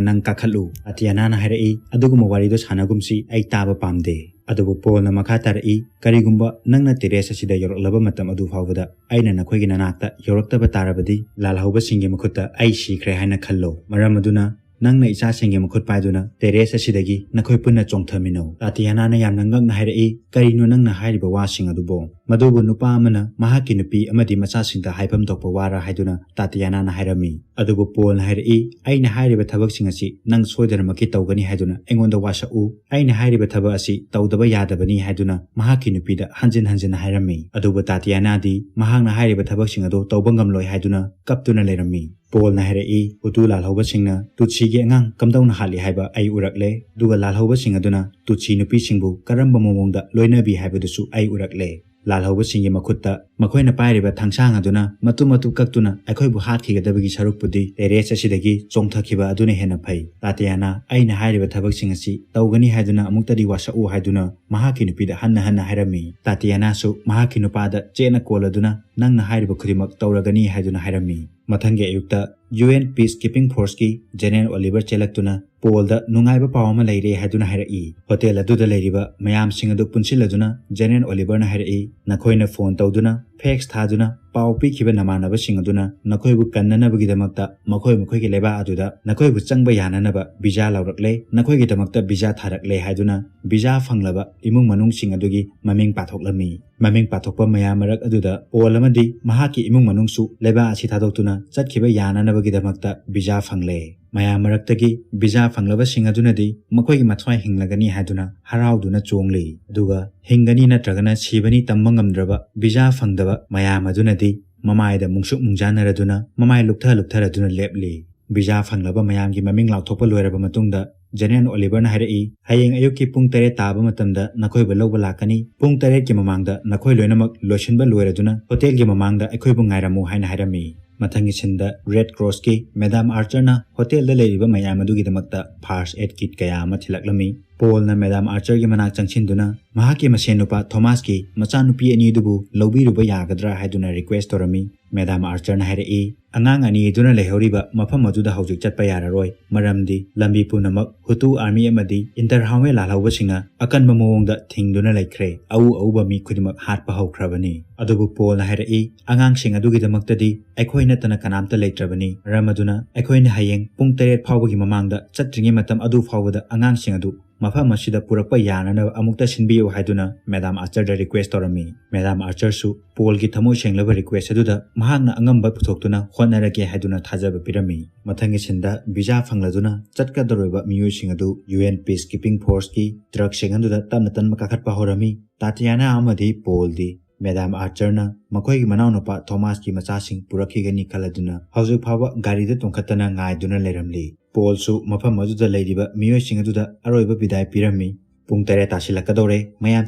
ꯅꯪ ꯀꯥꯈꯠꯂꯨ꯫" ꯇꯥꯇꯤꯌꯥꯅꯥꯅ ꯍꯥꯏꯔꯛꯏ, "ꯑꯗꯨꯒꯨꯝꯕ ꯋꯥꯔꯤꯗꯣ ꯁꯥꯟꯅꯒꯨꯝꯁꯤ, ꯑꯩ ꯇꯥꯕ ꯄꯥꯝꯗꯦ꯫" ꯑꯗꯨꯕꯨ ꯄꯣꯜꯅ ꯃꯈꯥ ꯇꯥꯔꯛꯏ, "ꯀꯔꯤꯒꯨꯝꯕ ꯅꯪꯅ ꯇꯦꯔꯦꯁ ꯑꯁꯤꯗ ꯌꯧꯔꯛꯂꯕ ꯃꯇꯝ ꯑꯗꯨ ꯐꯥꯎꯕꯗ ꯑꯩꯅ ꯅꯈꯣꯏꯒꯤ ꯅꯅꯥꯛꯇ ꯌꯧꯔꯛꯇꯕ ꯇꯥꯔꯕꯗꯤ ꯂꯥꯜꯍꯧꯕꯁꯤꯡꯒꯤ ꯃꯈꯨꯠꯇ ꯑꯩ ꯁꯤꯈ꯭ꯔꯦ ꯍꯥꯏꯅ ꯈꯜꯂꯣ꯫ ꯃꯔꯝ ꯑꯗꯨꯅ ꯅꯪꯅ ꯏꯆꯥꯁꯤꯡꯒꯤ ꯃꯈꯨꯠ ꯄꯥꯏꯗꯨꯅ ꯇꯦꯔꯦꯁ ꯑꯁꯤꯗꯒꯤ ꯅꯈꯣꯏ ꯄꯨꯟꯅ ꯆꯣꯡꯊꯃꯤꯟꯅꯧ꯫" ꯇꯥꯇꯤꯌꯥꯅꯥꯅ ꯌꯥꯝꯅ ꯉꯛꯅ ꯍꯥꯏꯔꯛꯏ, "ꯀꯔꯤꯅꯣ ꯅꯪꯅ ꯍꯥꯏꯔꯤꯕ ꯋꯥꯁꯤꯡ ꯑꯗꯨꯕꯣ?" ꯃꯗꯨꯕꯨ ꯅꯨꯄꯥ ꯑꯃꯅ ꯃꯍꯥꯛꯀꯤ ꯅꯨꯄꯤ ꯑꯃꯗꯤ ꯃꯆꯥꯁꯤꯡꯗ ꯍꯥꯏꯐꯝ ꯊꯣꯛꯄ ꯋꯥꯔ ꯍꯥꯏꯗꯨꯅ ꯇꯥꯇꯤꯌꯥꯅꯥꯅ ꯍꯥꯏꯔꯝꯃꯤ꯫ ꯑꯗꯨꯕꯨ ꯄꯣꯜꯅ ꯍꯥꯏꯔꯛꯏ, "ꯑꯩꯅ ꯍꯥꯏꯔꯤꯕ ꯊꯕꯛꯁꯤꯡ ꯑꯁꯤ ꯅꯪ ꯁꯣꯏꯗꯅꯃꯛꯀꯤ ꯇꯧꯒꯅꯤ ꯍꯥꯏꯗꯨꯅ ꯑꯩꯉꯣꯟꯗ ꯋꯥꯁꯛꯎ꯫ ꯑꯩꯅ ꯍꯥꯏꯔꯤꯕ ꯊꯕꯛ ꯑꯁꯤ ꯇꯧꯗꯕ ꯌꯥꯗꯕꯅꯤ" ꯍꯥꯏꯗꯨꯅ ꯃꯍꯥꯛꯀꯤ ꯅꯨꯄꯤꯗ ꯍꯟꯖꯤꯟ ꯍꯟꯖꯤꯟ ꯍꯥꯏꯔꯝꯃꯤ꯫ ꯑꯗꯨꯕꯨ ꯇꯥꯇꯤꯌꯥꯅꯥꯗꯤ ꯃꯍꯥꯛꯅ ꯍꯥꯏꯔꯤꯕ ꯊꯕꯛꯁꯤꯡ ꯑꯗꯨ ꯇꯧꯕ ꯉꯝꯂꯣꯏ ꯍꯥꯏꯗꯨꯅ ꯀꯞꯇꯨꯅ ꯂꯩꯔꯝꯃꯤ꯫ ꯄꯣꯜꯅ ꯍꯥꯏꯔꯛꯏ, "ꯍꯨꯇꯨ ꯂꯥꯜꯍꯧꯕꯁꯤꯡꯅ ꯇꯨꯠꯁꯤꯒꯤ ꯑꯉꯥꯡ ꯀꯝꯗꯧꯅ ꯍꯥꯠꯂꯤ ꯍꯥꯏꯕ ꯑꯩ ꯎꯔꯛꯂꯦ, ꯑꯗꯨꯒ ꯂꯥꯜꯍꯧꯕꯁꯤꯡ ꯑꯗꯨꯅ ꯇꯨꯠꯁꯤ ꯅꯨꯄꯤꯁꯤꯡꯕꯨ ꯀꯔꯝꯕ ꯃꯑꯣꯡꯗ ꯂꯣꯏꯅꯕꯤ ꯍꯥꯏꯕꯗꯨꯁꯨ ꯑꯩ ꯎꯔꯛꯂꯦ꯫ ꯂꯥꯜꯍꯧꯕꯁꯤꯡꯒꯤ ꯃꯈꯨꯠꯇ ꯃꯈꯣꯏꯅ ꯄꯥꯏꯔꯤꯕ ꯊꯥꯡꯁꯥꯡ ꯑꯗꯨꯅ ꯃꯇꯨꯝ ꯃꯇꯨꯝ ꯀꯛꯇꯨꯅ ꯑꯩꯈꯣꯏꯕꯨ ꯍꯥꯠꯈꯤꯒꯗꯕꯒꯤ ꯁꯔꯨꯛꯄꯨꯗꯤ ꯇꯦꯔꯦꯁ ꯑꯁꯤꯗꯒꯤ ꯆꯣꯡꯊꯈꯤꯕ ꯑꯗꯨꯅ ꯍꯦꯟꯅ ꯐꯩ꯫ ꯇꯥꯇꯤꯌꯥꯅꯥ, ꯑꯩꯅ ꯍꯥꯏꯔꯤꯕ ꯊꯕꯛꯁꯤꯡ ꯑꯁꯤ ꯇꯧꯒꯅꯤ ꯍꯥꯏꯗꯨꯅ ꯑꯃꯨꯛꯇꯗꯤ ꯋꯥꯁꯛꯎ" ꯍꯥꯏꯗꯨꯅ ꯃꯍꯥꯛꯀꯤ ꯅꯨꯄꯤꯗ ꯍꯟꯅ ꯍꯟꯅ ꯍꯥꯏꯔꯝꯃꯤ꯫ ꯇꯥꯇꯤꯌꯥꯅꯥꯁꯨ ꯃꯍꯥꯛꯀꯤ ꯅꯨꯄꯥꯗ ꯆꯦꯠꯅ ꯀꯣꯜꯂꯗꯨꯅ "ꯅꯪꯅ ꯍꯥꯏꯔꯤꯕ ꯈꯨꯗꯤꯡꯃꯛ ꯇꯧꯔꯒꯅꯤ" ꯍꯥꯏꯗꯨꯅ ꯍꯥꯏꯔꯝꯃꯤ꯫ ꯃꯊꯪꯒꯤ ꯑꯌꯨꯛꯇ UN peace keeping forceꯀꯤ General Oliver ꯆꯦꯜꯂꯛꯇꯨꯅ ꯄꯣꯜꯗ ꯅꯨꯡꯉꯥꯏꯕ ꯄꯥꯎ ꯑꯃ ꯂꯩꯔꯦ ꯍꯥꯏꯗꯨꯅ ꯍꯥꯏꯔꯛꯏ꯫ ꯍꯣꯇꯦꯜ ꯑꯗꯨꯗ ꯂꯩꯔꯤꯕ ꯃꯌꯥꯝꯁꯤꯡ ꯑꯗꯨ ꯄꯨꯟꯁꯤꯜꯂꯗꯨꯅ General Oliverꯅ ꯍꯥꯏꯔꯛꯏ, "ꯅꯈꯣꯏꯅ ꯐꯣꯟ ꯇꯧꯗꯨꯅ, ꯐꯦꯛꯁ ꯊꯥꯗꯨꯅ, ꯄꯥꯎ ꯄꯤꯈꯤꯕ ꯅꯃꯥꯟꯅꯕꯁꯤꯡ ꯑꯗꯨꯅ ꯅꯈꯣꯏꯕꯨ ꯀꯟꯅꯅꯕꯒꯤꯗꯃꯛꯇ ꯃꯈꯣꯏ ꯃꯈꯣꯏꯒꯤ ꯂꯩꯕꯥꯛ ꯑꯗꯨꯗ ꯅꯈꯣꯏꯕꯨ ꯆꯪꯕ ꯌꯥꯅꯅꯕ ꯚꯤꯖꯥ ꯂꯧꯔꯛꯂꯦ, ꯅꯈꯣꯏꯒꯤꯗꯃꯛꯇ ꯚꯤꯖꯥ ꯊꯥꯔꯛꯂꯦ ꯍꯥꯏꯗꯨꯅ ꯚꯤꯖꯥ ꯐꯪꯂꯕ ꯏꯃꯨꯡ ꯃꯅꯨꯡꯁꯤꯡ ꯑꯗꯨꯒꯤ ꯃꯃꯤꯡ ꯄꯥꯊꯣꯛꯂꯝꯃꯤ꯫ ꯃꯃꯤꯡ ꯄꯥꯊꯣꯛꯄ ꯃꯌꯥꯝ ꯃꯔꯛ ꯑꯗꯨꯗ ꯄꯣꯜ ꯑꯃꯗꯤ ꯃꯍꯥꯛꯀꯤ ꯏꯃꯨꯡ ꯃꯅꯨꯡꯁꯨ ꯂꯩꯕꯥꯛ ꯑꯁꯤ ꯊꯥꯗꯣꯛꯇꯨꯅ ꯆꯠꯈꯤꯕ ꯌꯥꯅꯅꯕꯒꯤꯗꯃꯛꯇ ꯚꯤꯖꯥ ꯐꯪꯂꯦ꯫ ꯃꯌꯥꯝ ꯃꯔꯛꯇꯒꯤ ꯚꯤꯖꯥ ꯐꯪꯂꯕꯁꯤꯡ ꯑꯗꯨꯅꯗꯤ ꯃꯈꯣꯏꯒꯤ ꯃꯊ꯭ꯋꯥꯏ ꯍꯤꯡꯂꯒꯅꯤ ꯍꯥꯏꯗꯨꯅ ꯍꯔꯥꯎꯗꯨꯅ ꯆꯣꯡꯂꯤ꯫ ꯑꯗꯨꯒ ꯍꯤꯡꯒꯅꯤ ꯅꯠꯇ꯭ꯔꯒꯅ ꯁꯤꯕꯅꯤ ꯇꯝꯕ ꯉꯝꯗ꯭ꯔꯕ ꯚꯤꯖꯥ ꯐꯪꯗꯕ ꯃꯌꯥꯝ ꯑꯗꯨꯅꯗꯤ ꯃꯃꯥꯏꯗ ꯃꯨꯡꯁꯨꯛ ꯃꯨꯡꯖꯥꯅꯔꯗꯨꯅ ꯃꯃꯥꯏ ꯂꯨꯞꯊ ꯂꯨꯞꯊꯔꯗꯨꯅ ꯂꯦꯞꯂꯤ꯫ ꯚꯤꯖꯥ ꯐꯪꯂꯕ ꯃꯌꯥꯝꯒꯤ ꯃꯃꯤꯡ ꯂꯥꯎꯊꯣꯛꯄ ꯂꯣꯏꯔꯕ ꯃꯇꯨꯡꯗ ꯖꯦꯅꯦꯔꯦꯜ ꯑꯣꯂꯤꯚꯔꯅ ꯍꯥꯏꯔꯛꯏ, "ꯍꯌꯦꯡ ꯑꯌꯨꯛꯀꯤ ꯄꯨꯡ ꯇꯔꯦꯠ ꯇꯥꯕ ꯃꯇꯝꯗ ꯅꯈꯣꯏꯕꯨ ꯂꯧꯕ ꯂꯥꯛꯀꯅꯤ꯫ ꯄꯨꯡ ꯇꯔꯦꯠꯀꯤ ꯃꯃꯥꯡꯗ ꯅꯈꯣꯏ ꯂꯣꯏꯅꯃꯛ ꯂꯣꯏꯁꯤꯟꯕ ꯂꯣꯏꯔꯗꯨꯅ ꯍꯣꯇꯦꯜꯒꯤ ꯃꯃꯥꯡꯗ ꯑꯩꯈꯣꯏꯕꯨ ꯉꯥꯏꯔꯝꯃꯨ" ꯍꯥꯏꯅ ꯍꯥꯏꯔꯝꯃꯤ꯫ ꯃꯊꯪꯒꯤ ꯁꯤꯟꯗ ꯔꯦꯗ ꯀ꯭ꯔꯣꯁꯀꯤ ꯃꯦꯗꯥꯝ ꯑꯥꯔꯆꯔꯅ ꯍꯣꯇꯦꯜꯗ ꯂꯩꯔꯤꯕ ꯃꯌꯥꯝ ꯑꯗꯨꯒꯤꯗꯃꯛꯇ ꯐꯥꯔꯁ ꯑꯦꯗ ꯀꯤꯠ ꯀꯌꯥ ꯑꯃ ꯊꯤꯜꯂꯛꯂꯝꯃꯤ꯫ ꯄꯣꯜꯅ ꯃꯦꯗꯥꯝ ꯑꯥꯔꯆꯔꯒꯤ ꯃꯅꯥꯛ ꯆꯪꯁꯤꯟꯗꯨꯅ ꯃꯍꯥꯛꯀꯤ ꯃꯁꯦꯟ ꯅꯨꯄꯥ ꯊꯣꯃꯥꯁꯀꯤ ꯃꯆꯥꯅꯨꯄꯤ ꯑꯅꯤ ꯑꯗꯨꯕꯨ ꯂꯧꯕꯤꯔꯨꯕ ꯌꯥꯒꯗ꯭ꯔꯥ ꯍꯥꯏꯗꯨꯅ ꯔꯤꯀ꯭ꯋꯦꯁ ꯇꯧꯔꯝꯃꯤ꯫ ꯃꯦꯗꯥꯝ ꯑꯥꯔꯆꯔꯅ ꯍꯥꯏꯔꯛꯏ, "ꯑꯉꯥꯡ ꯑꯅꯤ ꯑꯗꯨꯅ ꯂꯩꯍꯧꯔꯤꯕ ꯃꯐꯝ ꯑꯗꯨꯗ ꯍꯧꯖꯤꯛ ꯆꯠꯄ ꯌꯥꯔꯔꯣꯏ, ꯃꯔꯝꯗꯤ ꯂꯝꯕꯤ ꯄꯨꯝꯅꯃꯛ ꯍꯨꯇꯨ ꯑꯥꯔꯃꯤ ꯑꯃꯗꯤ ꯏꯟꯇꯔꯍꯥꯎꯋꯦ ꯂꯥꯜꯍꯧꯕꯁꯤꯡꯅ ꯑꯀꯟꯕ ꯃꯑꯣꯡꯗ ꯊꯤꯡꯗꯨꯅ ꯂꯩꯈ꯭ꯔꯦ꯫ ꯑꯎ ꯑꯎꯕ ꯃꯤ ꯈꯨꯗꯤꯡꯃꯛ ꯍꯥꯠꯄ ꯍꯧꯈ꯭ꯔꯕꯅꯤ꯫" ꯑꯗꯨꯕꯨ ꯄꯣꯜꯅ ꯍꯥꯏꯔꯛꯏ, "ꯑꯉꯥꯡꯁꯤꯡ ꯑꯗꯨꯒꯤꯗꯃꯛꯇꯗꯤ ꯑꯩꯈꯣꯏ ꯅꯠꯇꯅ ꯀꯅꯥꯝꯇ ꯂꯩꯇ꯭ꯔꯕꯅꯤ꯫ ꯃꯔꯝ ꯑꯗꯨꯅ ꯑꯩꯈꯣꯏꯅ ꯍꯌꯦꯡ ꯄꯨꯡ ꯇꯔꯦꯠ ꯐꯥꯎꯕꯒꯤ ꯃꯃꯥꯡꯗ ꯆꯠꯇ꯭ꯔꯤꯉꯩ ꯃꯇꯝ ꯑꯗꯨ ꯐꯥꯎꯕꯗ ꯑꯉꯥꯡꯁꯤꯡ ꯑꯗꯨ ꯃꯐꯝ ꯑꯁꯤꯗ ꯄꯨꯔꯛꯄ ꯌꯥꯅꯅꯕ ꯑꯃꯨꯛꯇ ꯁꯤꯟꯕꯤꯌꯨ" ꯍꯥꯏꯗꯨꯅ ꯃꯦꯗꯥꯝ ꯑꯥꯔꯆꯔꯗ ꯔꯤꯀ꯭ꯋꯦꯁ ꯇꯧꯔꯝꯃꯤ꯫ ꯃꯦꯗꯥꯝ ꯑꯥꯔꯆꯔꯁꯨ ꯄꯣꯜꯒꯤ ꯊꯃꯣꯏ ꯁꯦꯡꯂꯕ ꯔꯤꯀ꯭ꯋꯦꯁ ꯑꯗꯨꯗ ꯃꯍꯥꯛꯅ ꯑꯉꯝꯕ ꯄꯨꯊꯣꯛꯇꯨꯅ ꯍꯣꯠꯅꯔꯒꯦ ꯍꯥꯏꯗꯨꯅ ꯊꯥꯖꯕ ꯄꯤꯔꯝꯃꯤ꯫ ꯃꯊꯪꯒꯤ ꯁꯤꯟꯗ ꯚꯤꯖꯥ ꯐꯪꯂꯗꯨꯅ ꯆꯠꯀꯗꯧꯔꯤꯕ ꯃꯤꯑꯣꯏꯁꯤꯡ ꯑꯗꯨ ꯌꯨ ꯑꯦꯟ ꯄꯤꯁ ꯀꯤꯄꯤꯡ ꯐꯣꯔꯁꯀꯤ ꯇ꯭ꯔꯛꯁꯤꯡ ꯑꯗꯨꯗ ꯇꯞꯅ ꯇꯞꯅ ꯀꯥꯈꯠꯄ ꯍꯧꯔꯝꯃꯤ꯫ ꯇꯥꯇꯤꯌꯥꯅꯥ ꯑꯃꯗꯤ ꯄꯣꯜꯗꯤ ꯃꯦꯗꯥꯝ ꯑꯥꯔꯆꯔꯅ ꯃꯈꯣꯏꯒꯤ ꯃꯅꯥꯎꯅꯨꯄꯥ ꯊꯣꯃꯥꯁꯀꯤ ꯃꯆꯥꯁꯤꯡ ꯄꯨꯔꯛꯈꯤꯒꯅꯤ ꯈꯜꯂꯗꯨꯅ ꯍꯧꯖꯤꯛ ꯐꯥꯎꯕ ꯒꯥꯔꯤꯗ ꯇꯣꯡꯈꯠꯇꯅ ꯉꯥꯏꯗꯨꯅ ꯂꯩꯔꯝꯂꯤ꯫ ꯄꯣꯜꯁꯨ ꯃꯐꯝ ꯑꯗꯨꯗ ꯂꯩꯔꯤꯕ ꯃꯤꯑꯣꯏꯁꯤꯡ ꯑꯗꯨꯗ ꯑꯔꯣꯏꯕ ꯕꯤꯗꯥꯏ ꯄꯤꯔꯝꯃꯤ꯫ "ꯄꯨꯡ ꯇꯔꯦꯠ ꯇꯥꯁꯤꯜꯂꯛꯀꯗꯧꯔꯦ, ꯃꯌꯥꯝ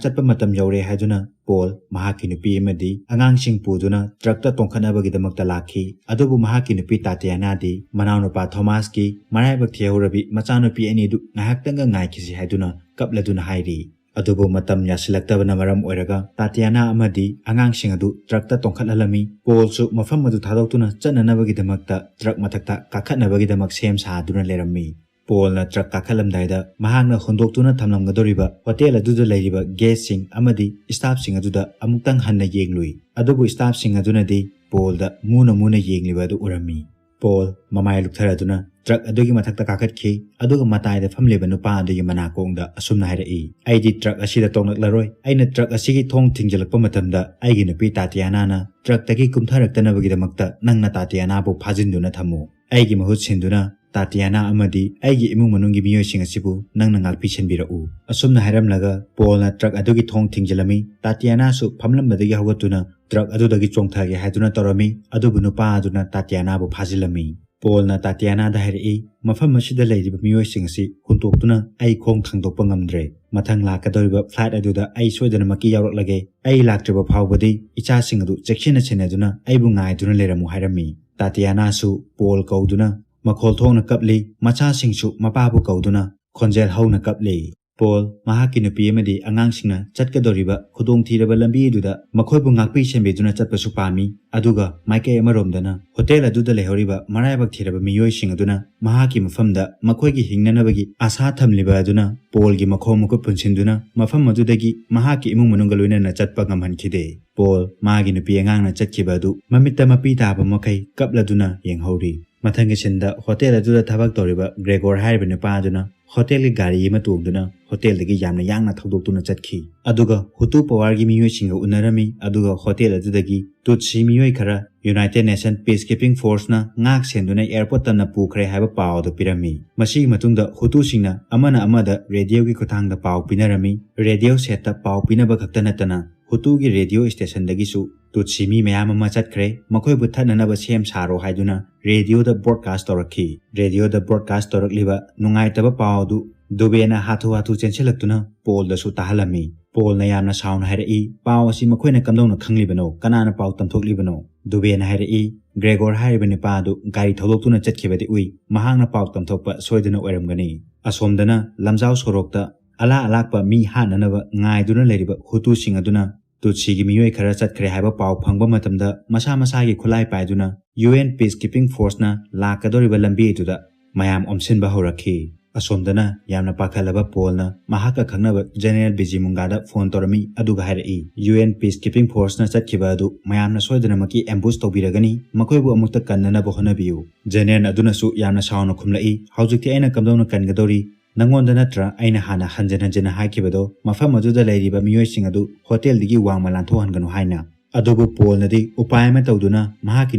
ꯆꯠꯄ ꯃꯇꯝ ꯌꯧꯔꯦ" ꯍꯥꯏꯗꯨꯅ ꯄꯣꯜ, ꯃꯍꯥꯛꯀꯤ ꯅꯨꯄꯤ ꯑꯃꯗꯤ ꯑꯉꯥꯡꯁꯤꯡ ꯄꯨꯗꯨꯅ ꯇ꯭ꯔꯛꯇ ꯇꯣꯡꯈꯠꯅꯕꯒꯤꯗꯃꯛꯇ ꯂꯥꯛꯈꯤ꯫ ꯑꯗꯨꯕꯨ ꯃꯍꯥꯛꯀꯤ ꯅꯨꯄꯤ ꯇꯥꯇꯤꯌꯥꯅꯥꯗꯤ ꯃꯅꯥꯎꯅꯨꯄꯥ ꯊꯣꯃꯥꯁꯀꯤ ꯃꯔꯥꯏꯕꯛ ꯊꯤꯍꯧꯔꯕꯤ ꯃꯆꯥꯅꯨꯄꯤ ꯑꯅꯤꯗꯨ ꯉꯥꯏꯍꯥꯛꯇꯪꯒ ꯉꯥꯏꯈꯤꯁꯤ ꯍꯥꯏꯗꯨꯅ ꯀꯞꯂꯗꯨꯅ ꯍꯥꯏꯔꯤ꯫ ꯑꯗꯨꯕꯨ ꯃꯇꯝ ꯌꯥꯁꯤꯜꯂꯛꯇꯕꯅ ꯃꯔꯝ ꯑꯣꯏꯔꯒ ꯇꯥꯇꯤꯌꯥꯅꯥ ꯑꯃꯗꯤ ꯑꯉꯥꯡꯁꯤꯡ ꯑꯗꯨ ꯇ꯭ꯔꯛꯇ ꯇꯣꯡꯈꯠꯍꯜꯂꯝꯃꯤ꯫ ꯄꯣꯜꯁꯨ ꯃꯐꯝ ꯑꯗꯨ ꯊꯥꯗꯣꯛꯇꯨꯅ ꯆꯠꯅꯅꯕꯒꯤꯗꯃꯛꯇ ꯇ꯭ꯔꯛ ꯃꯊꯛꯇ ꯀꯥꯈꯠꯅꯕꯒꯤꯗꯃꯛ ꯁꯦꯝ ꯁꯥꯗꯨꯅ ꯂꯩꯔꯝꯃꯤ꯫ ꯄꯣꯜꯅ ꯇ꯭ꯔꯛ ꯀꯥꯈꯠꯂꯝꯗꯥꯏꯗ ꯃꯍꯥꯛꯅ ꯍꯨꯟꯗꯣꯛꯇꯨꯅ ꯊꯝꯂꯝꯒꯗꯧꯔꯤꯕ ꯍꯣꯇꯦꯜ ꯑꯗꯨꯗ ꯂꯩꯔꯤꯕ ꯒꯦꯁꯁꯤꯡ ꯑꯃꯗꯤ ꯁ꯭ꯇꯥꯐꯁꯤꯡ ꯑꯗꯨꯗ ꯑꯃꯨꯛꯇꯪ ꯍꯟꯅ ꯌꯦꯡꯂꯨꯏ꯫ ꯑꯗꯨꯕꯨ ꯁ꯭ꯇꯥꯐꯁꯤꯡ ꯑꯗꯨꯅꯗꯤ ꯄꯣꯜꯗ ꯃꯨꯅ ꯃꯨꯅ ꯌꯦꯡꯂꯤꯕ ꯑꯗꯨ ꯎꯔꯝꯃꯤ꯫ ꯄꯣꯜ ꯃꯃꯥꯏ ꯂꯨꯞꯊꯔꯗꯨꯅ ꯇ꯭ꯔꯛ ꯑꯗꯨꯒꯤ ꯃꯊꯛꯇ ꯀꯥꯈꯠꯈꯤ, ꯑꯗꯨꯒ ꯃꯇꯥꯏꯗ ꯐꯝꯂꯤꯕ ꯅꯨꯄꯥ ꯑꯗꯨꯒꯤ ꯃꯅꯥꯀꯣꯡꯗ ꯑꯁꯨꯝꯅ ꯍꯥꯏꯔꯛꯏ, "ꯑꯩꯗꯤ ꯇ꯭ꯔꯛ ꯑꯁꯤꯗ ꯇꯣꯡꯂꯛꯂꯔꯣꯏ꯫ ꯑꯩꯅ ꯇ꯭ꯔꯛ ꯑꯁꯤꯒꯤ ꯊꯣꯡ ꯊꯤꯡꯖꯤꯜꯂꯛꯄ ꯃꯇꯝꯗ ꯑꯩꯒꯤ ꯅꯨꯄꯤ ꯇꯥꯇꯤꯌꯥꯅꯥꯅ ꯇ꯭ꯔꯛꯇꯒꯤ ꯀꯨꯝꯊꯔꯛꯇꯅꯕꯒꯤꯗꯃꯛꯇ ꯅꯪꯅ ꯇꯥꯇꯤꯌꯥꯅꯥꯕꯨ ꯐꯥꯖꯤꯟꯗꯨꯅ ꯊꯝꯃꯨ꯫ ꯑꯩꯒꯤ ꯃꯍꯨꯠ ꯁꯤꯟꯗꯨꯅ ꯇꯥꯇꯤꯌꯥꯅꯥ ꯑꯃꯗꯤ ꯑꯩꯒꯤ ꯏꯃꯨꯡ ꯃꯅꯨꯡꯒꯤ ꯃꯤꯑꯣꯏꯁꯤꯡ ꯑꯁꯤꯕꯨ ꯅꯪꯅ ꯉꯥꯛꯄꯤ ꯁꯦꯟꯕꯤꯔꯛꯎ"꯫ ꯑꯁꯨꯝꯅ ꯍꯥꯏꯔꯝꯂꯒ ꯄꯣꯜꯅ ꯇ꯭ꯔꯛ ꯑꯗꯨꯒꯤ ꯊꯣꯡ ꯊꯤꯡꯖꯤꯜꯂꯝꯃꯤ꯫ ꯇꯥꯇꯤꯌꯥꯅꯥꯁꯨ ꯐꯝꯂꯝꯕꯗꯒꯤ ꯍꯧꯒꯠꯇꯨꯅ ꯇ꯭ꯔꯛ ꯑꯗꯨꯗꯒꯤ ꯆꯣꯡꯊꯒꯦ ꯍꯥꯏꯗꯨꯅ ꯇꯧꯔꯝꯃꯤ, ꯑꯗꯨꯕꯨ ꯅꯨꯄꯥ ꯑꯗꯨꯅ ꯇꯥꯇꯤꯌꯥꯅꯥꯕꯨ ꯐꯥꯖꯤꯜꯂꯝꯃꯤ꯫ ꯄꯣꯜꯅ ꯇꯥꯇꯤꯌꯥꯅꯥꯗ ꯍꯥꯏꯔꯛꯏ, "ꯃꯐꯝ ꯑꯁꯤꯗ ꯂꯩꯔꯤꯕ ꯃꯤꯑꯣꯏꯁꯤꯡ ꯑꯁꯤ ꯍꯨꯟꯇꯣꯛꯇꯨꯅ ꯑꯩ ꯈꯣꯡ ꯊꯥꯡꯗꯣꯛꯄ ꯉꯝꯗ꯭ꯔꯦ꯫ ꯃꯊꯪ ꯂꯥꯛꯀꯗꯧꯔꯤꯕ ꯐ꯭ꯂꯥꯏꯠ ꯑꯗꯨꯗ ꯑꯩ ꯁꯣꯏꯗꯅꯃꯛꯀꯤ ꯌꯥꯎꯔꯛꯂꯒꯦ꯫ ꯑꯩ ꯂꯥꯛꯇ꯭ꯔꯤꯕ ꯐꯥꯎꯕꯗꯤ ꯏꯆꯥꯁꯤꯡ ꯑꯗꯨ ꯆꯦꯛꯁꯤꯟꯅ ꯁꯦꯟꯅꯗꯨꯅ ꯑꯩꯕꯨ ꯉꯥꯏꯗꯨꯅ ꯂꯩꯔꯝꯃꯨ" ꯍꯥꯏꯔꯝꯃꯤ꯫ ꯇꯥꯇꯤꯌꯥꯅꯥꯁꯨ ꯄꯣꯜ ꯀꯧꯗꯨꯅ ꯃꯈꯣꯜ ꯊꯣꯛꯅ ꯀꯞꯂꯤ, ꯃꯆꯥꯁꯤꯡꯁꯨ ꯃꯄꯥꯕꯨ ꯀꯧꯗꯨꯅ ꯈꯣꯟꯖꯦꯜ ꯍꯧꯅ ꯀꯞꯂꯤ꯫ ꯄꯣꯜ ꯃꯍꯥꯛꯀꯤ ꯅꯨꯄꯤ ꯑꯃꯗꯤ ꯑꯉꯥꯡꯁꯤꯡꯅ ꯆꯠꯀꯗꯧꯔꯤꯕ ꯈꯨꯗꯣꯡꯊꯤꯔꯕ ꯂꯝꯕꯤ ꯑꯗꯨꯗ ꯃꯈꯣꯏꯕꯨ ꯉꯥꯛꯄꯤ ꯁꯦꯟꯕꯤꯗꯨꯅ ꯆꯠꯄꯁꯨ ꯄꯥꯝꯃꯤ, ꯑꯗꯨꯒ ꯃꯥꯏꯀꯩ ꯑꯃꯔꯣꯝꯗꯅ ꯍꯣꯇꯦꯜ ꯑꯗꯨꯗ ꯂꯩꯍꯧꯔꯤꯕ ꯃꯔꯥꯏꯕꯛ ꯊꯤꯔꯕ ꯃꯤꯑꯣꯏꯁꯤꯡ ꯑꯗꯨꯅ ꯃꯍꯥꯛꯀꯤ ꯃꯐꯝꯗ ꯃꯈꯣꯏꯒꯤ ꯍꯤꯡꯅꯅꯕꯒꯤ ꯑꯥꯁꯥ ꯊꯝꯂꯤꯕ ꯑꯗꯨꯅ ꯄꯣꯜꯒꯤ ꯃꯈꯣꯡ ꯃꯈꯨꯠ ꯄꯨꯟꯁꯤꯟꯗꯨꯅ ꯃꯐꯝ ꯑꯗꯨꯗꯒꯤ ꯃꯍꯥꯛꯀꯤ ꯏꯃꯨꯡ ꯃꯅꯨꯡꯒ ꯂꯣꯏꯅꯅ ꯆꯠꯄ ꯉꯝꯍꯟꯈꯤꯗꯦ꯫ ꯄꯣꯜ ꯃꯥꯒꯤ ꯅꯨꯄꯤ ꯑꯉꯥꯡꯅ ꯆꯠꯈꯤꯕ ꯑꯗꯨ ꯃꯃꯤꯠꯇ ꯃꯄꯤ ꯇꯥꯕ ꯃꯈꯩ ꯀꯞꯂꯗꯨꯅ ꯌꯦꯡꯍꯧꯔꯤ꯫ ꯃꯊꯪꯒꯤ ꯁꯤꯟꯗ ꯍꯣꯇꯦꯜ ꯑꯗꯨꯗ ꯊꯕꯛ ꯇꯧꯔꯤꯕ ꯒ꯭ꯔꯦꯒꯣꯔ ꯍꯥꯏꯔꯤꯕ ꯅꯨꯄꯥ ꯑꯗꯨꯅ ꯍꯣꯇꯦꯜꯒꯤ ꯒꯥꯔꯤ ꯑꯃ ꯇꯣꯡꯗꯨꯅ ꯍꯣꯇꯦꯜꯗꯒꯤ ꯌꯥꯝꯅ ꯌꯥꯡꯅ ꯊꯧꯗꯣꯛꯇꯨꯅ ꯆꯠꯈꯤ꯫ ꯑꯗꯨꯒ ꯍꯨꯇꯨ ꯄꯋꯥꯔꯒꯤ ꯃꯤꯑꯣꯏꯁꯤꯡꯒ ꯎꯅꯔꯝꯃꯤ, ꯑꯗꯨꯒ ꯍꯣꯇꯦꯜ ꯑꯗꯨꯗꯒꯤ ꯇꯨꯠꯁꯤ ꯃꯤꯑꯣꯏ ꯈꯔ ꯌꯨꯅꯥꯏꯇꯦꯗ ꯅꯦꯁꯟ ꯄꯤꯁ ꯀꯤꯄꯤꯡ ꯐꯣꯔꯁꯅ ꯉꯥꯛ ꯁꯦꯟꯗꯨꯅ ꯑꯦꯌꯔꯄꯣꯔꯠ ꯇꯝꯅ ꯄꯨꯈ꯭ꯔꯦ ꯍꯥꯏꯕ ꯄꯥꯎ ꯑꯗꯨ ꯄꯤꯔꯝꯃꯤ꯫ ꯃꯁꯤꯒꯤ ꯃꯇꯨꯡꯗ ꯍꯨꯇꯨꯁꯤꯡꯅ ꯑꯃꯅ ꯑꯃꯗ ꯔꯦꯗꯤꯑꯣꯒꯤ ꯈꯨꯠꯊꯥꯡꯗ ꯄꯥꯎ ꯄꯤꯅꯔꯝꯃꯤ꯫ ꯔꯦꯗꯤꯑꯣ ꯁꯦꯠꯇ ꯄꯥꯎ ꯄꯤꯅꯕ ꯈꯛꯇ ꯅꯠꯇꯅ ꯍꯨꯇꯨꯒꯤ ꯔꯦꯗꯤꯑꯣ ꯁ꯭ꯇꯦꯁꯟꯗꯒꯤꯁꯨ ꯇꯨꯠꯁꯤ ꯃꯤ ꯃꯌꯥꯝ ꯑꯃ ꯆꯠꯈ꯭ꯔꯦ, ꯃꯈꯣꯏꯕꯨ ꯊꯠꯅꯅꯕ ꯁꯦꯝ ꯁꯥꯔꯣ ꯍꯥꯏꯗꯨꯅ ꯔꯦꯗꯤꯑꯣꯗ ꯕ꯭ꯔꯣꯗꯀꯥꯁ ꯇꯧꯔꯛꯈꯤ꯫ ꯔꯦꯗꯤꯑꯣꯗ ꯕ꯭ꯔꯣꯗꯀꯥꯁ ꯇꯧꯔꯛꯂꯤꯕ ꯅꯨꯡꯉꯥꯏꯇꯕ ꯄꯥꯎ ꯑꯗꯨ ꯗꯨꯕꯦꯅ ꯍꯥꯊꯨ ꯍꯥꯊꯨ ꯆꯦꯟꯁꯤꯜꯂꯛꯇꯨꯅ ꯄꯣꯜꯗꯁꯨ ꯇꯥꯍꯜꯂꯝꯃꯤ꯫ ꯄꯣꯜꯅ ꯌꯥꯝꯅ ꯁꯥꯎꯅ ꯍꯥꯏꯔꯛꯏ, "ꯄꯥꯎ ꯑꯁꯤ ꯃꯈꯣꯏꯅ ꯀꯝꯗꯧꯅ ꯈꯪꯂꯤꯕꯅꯣ? ꯀꯅꯥꯅ ꯄꯥꯎ ꯇꯝꯊꯣꯛꯂꯤꯕꯅꯣ?" ꯗꯨꯕꯦꯅ ꯍꯥꯏꯔꯛꯏ, "ꯒ꯭ꯔꯦꯒꯣꯔ ꯍꯥꯏꯔꯤꯕ ꯅꯨꯄꯥ ꯑꯗꯨ ꯒꯥꯔꯤ ꯊꯧꯗꯣꯛꯇꯨꯅ ꯆꯠꯈꯤꯕꯗꯤ ꯎꯏ, ꯃꯍꯥꯛꯅ ꯄꯥꯎ ꯇꯝꯊꯣꯛꯄ ꯁꯣꯏꯗꯅ ꯑꯣꯏꯔꯝꯒꯅꯤ"꯫ ꯑꯁꯣꯝꯗꯅ ꯂꯝꯖꯥꯎ ꯁꯣꯔꯣꯛꯇ ꯑꯂꯥ ꯑꯂꯥꯛꯄ ꯃꯤ ꯍꯥꯠꯅꯅꯕ ꯉꯥꯏꯗꯨꯅ ꯂꯩꯔꯤꯕ ꯍꯨꯇꯨꯁꯤꯡ ꯑꯗꯨꯅ ꯇꯨꯠꯁꯤꯒꯤ ꯃꯤꯑꯣꯏ ꯈꯔ ꯆꯠꯈ꯭ꯔꯦ ꯍꯥꯏꯕ ꯄꯥꯎ ꯐꯪꯕ ꯃꯇꯝꯗ ꯃꯁꯥ ꯃꯁꯥꯒꯤ ꯈꯨꯠꯂꯥꯏ ꯄꯥꯏꯗꯨꯅ ꯌꯨ ꯑꯦꯟ ꯄꯤꯁ ꯀꯤꯄꯤꯡ ꯐꯣꯔꯁꯅ ꯂꯥꯛꯀꯗꯧꯔꯤꯕ ꯂꯝꯕꯤ ꯑꯗꯨꯗ ꯃꯌꯥꯝ ꯑꯣꯝꯁꯤꯟꯕ ꯍꯧꯔꯛꯈꯤ꯫ ꯑꯁꯣꯝꯗꯅ ꯌꯥꯝꯅ ꯄꯥꯈꯠꯂꯕ ꯄꯣꯜꯅ ꯃꯍꯥꯛꯀ ꯈꯪꯅꯕ ꯖꯦꯅꯦꯔꯦꯜ ꯕꯤꯖꯤꯃꯨꯡꯒꯥꯗ ꯐꯣꯟ ꯇꯧꯔꯝꯃꯤ, ꯑꯗꯨꯒ ꯍꯥꯏꯔꯛꯏ, "ꯌꯨ ꯑꯦꯟ peacekeeping forceꯅ ꯆꯠꯈꯤꯕ ꯑꯗꯨ ꯃꯌꯥꯝꯅ ꯁꯣꯏꯗꯅꯃꯛꯀꯤ ambush ꯇꯧꯕꯤꯔꯒꯅꯤ, ꯃꯈꯣꯏꯕꯨ ꯑꯃꯨꯛꯇ ꯀꯟꯅꯅꯕ ꯍꯣꯠꯅꯕꯤꯌꯨ꯫" ꯖꯦꯅꯦꯔꯦꯜ ꯑꯗꯨꯅꯁꯨ ꯌꯥꯝꯅ ꯁꯥꯎꯅ ꯈꯨꯝꯂꯛꯏ, "ꯍꯧꯖꯤꯛꯇꯤ ꯑꯩꯅ ꯀꯝꯗꯧꯅ ꯀꯟꯒꯗꯧꯔꯤ? ꯅꯪꯉꯣꯟꯗ ꯅꯠꯇ꯭ꯔꯥ ꯑꯩꯅ ꯍꯥꯟꯅ ꯍꯟꯖꯤꯟ ꯍꯟꯖꯤꯟꯅ ꯍꯥꯏꯈꯤꯕꯗꯣ, ꯃꯐꯝ ꯑꯗꯨꯗ ꯂꯩꯔꯤꯕ ꯃꯤꯑꯣꯏꯁꯤꯡ ꯑꯗꯨ ꯍꯣꯇꯦꯜꯗꯒꯤ ꯋꯥꯡꯃ ꯂꯥꯟꯊꯣꯛꯍꯟꯒꯅꯨ ꯍꯥꯏꯅ?" ꯑꯗꯨꯕꯨ ꯄꯣꯜꯅꯗꯤ ꯎꯄꯥꯏ ꯑꯃ ꯇꯧꯗꯨꯅ ꯃꯍꯥꯛꯀꯤ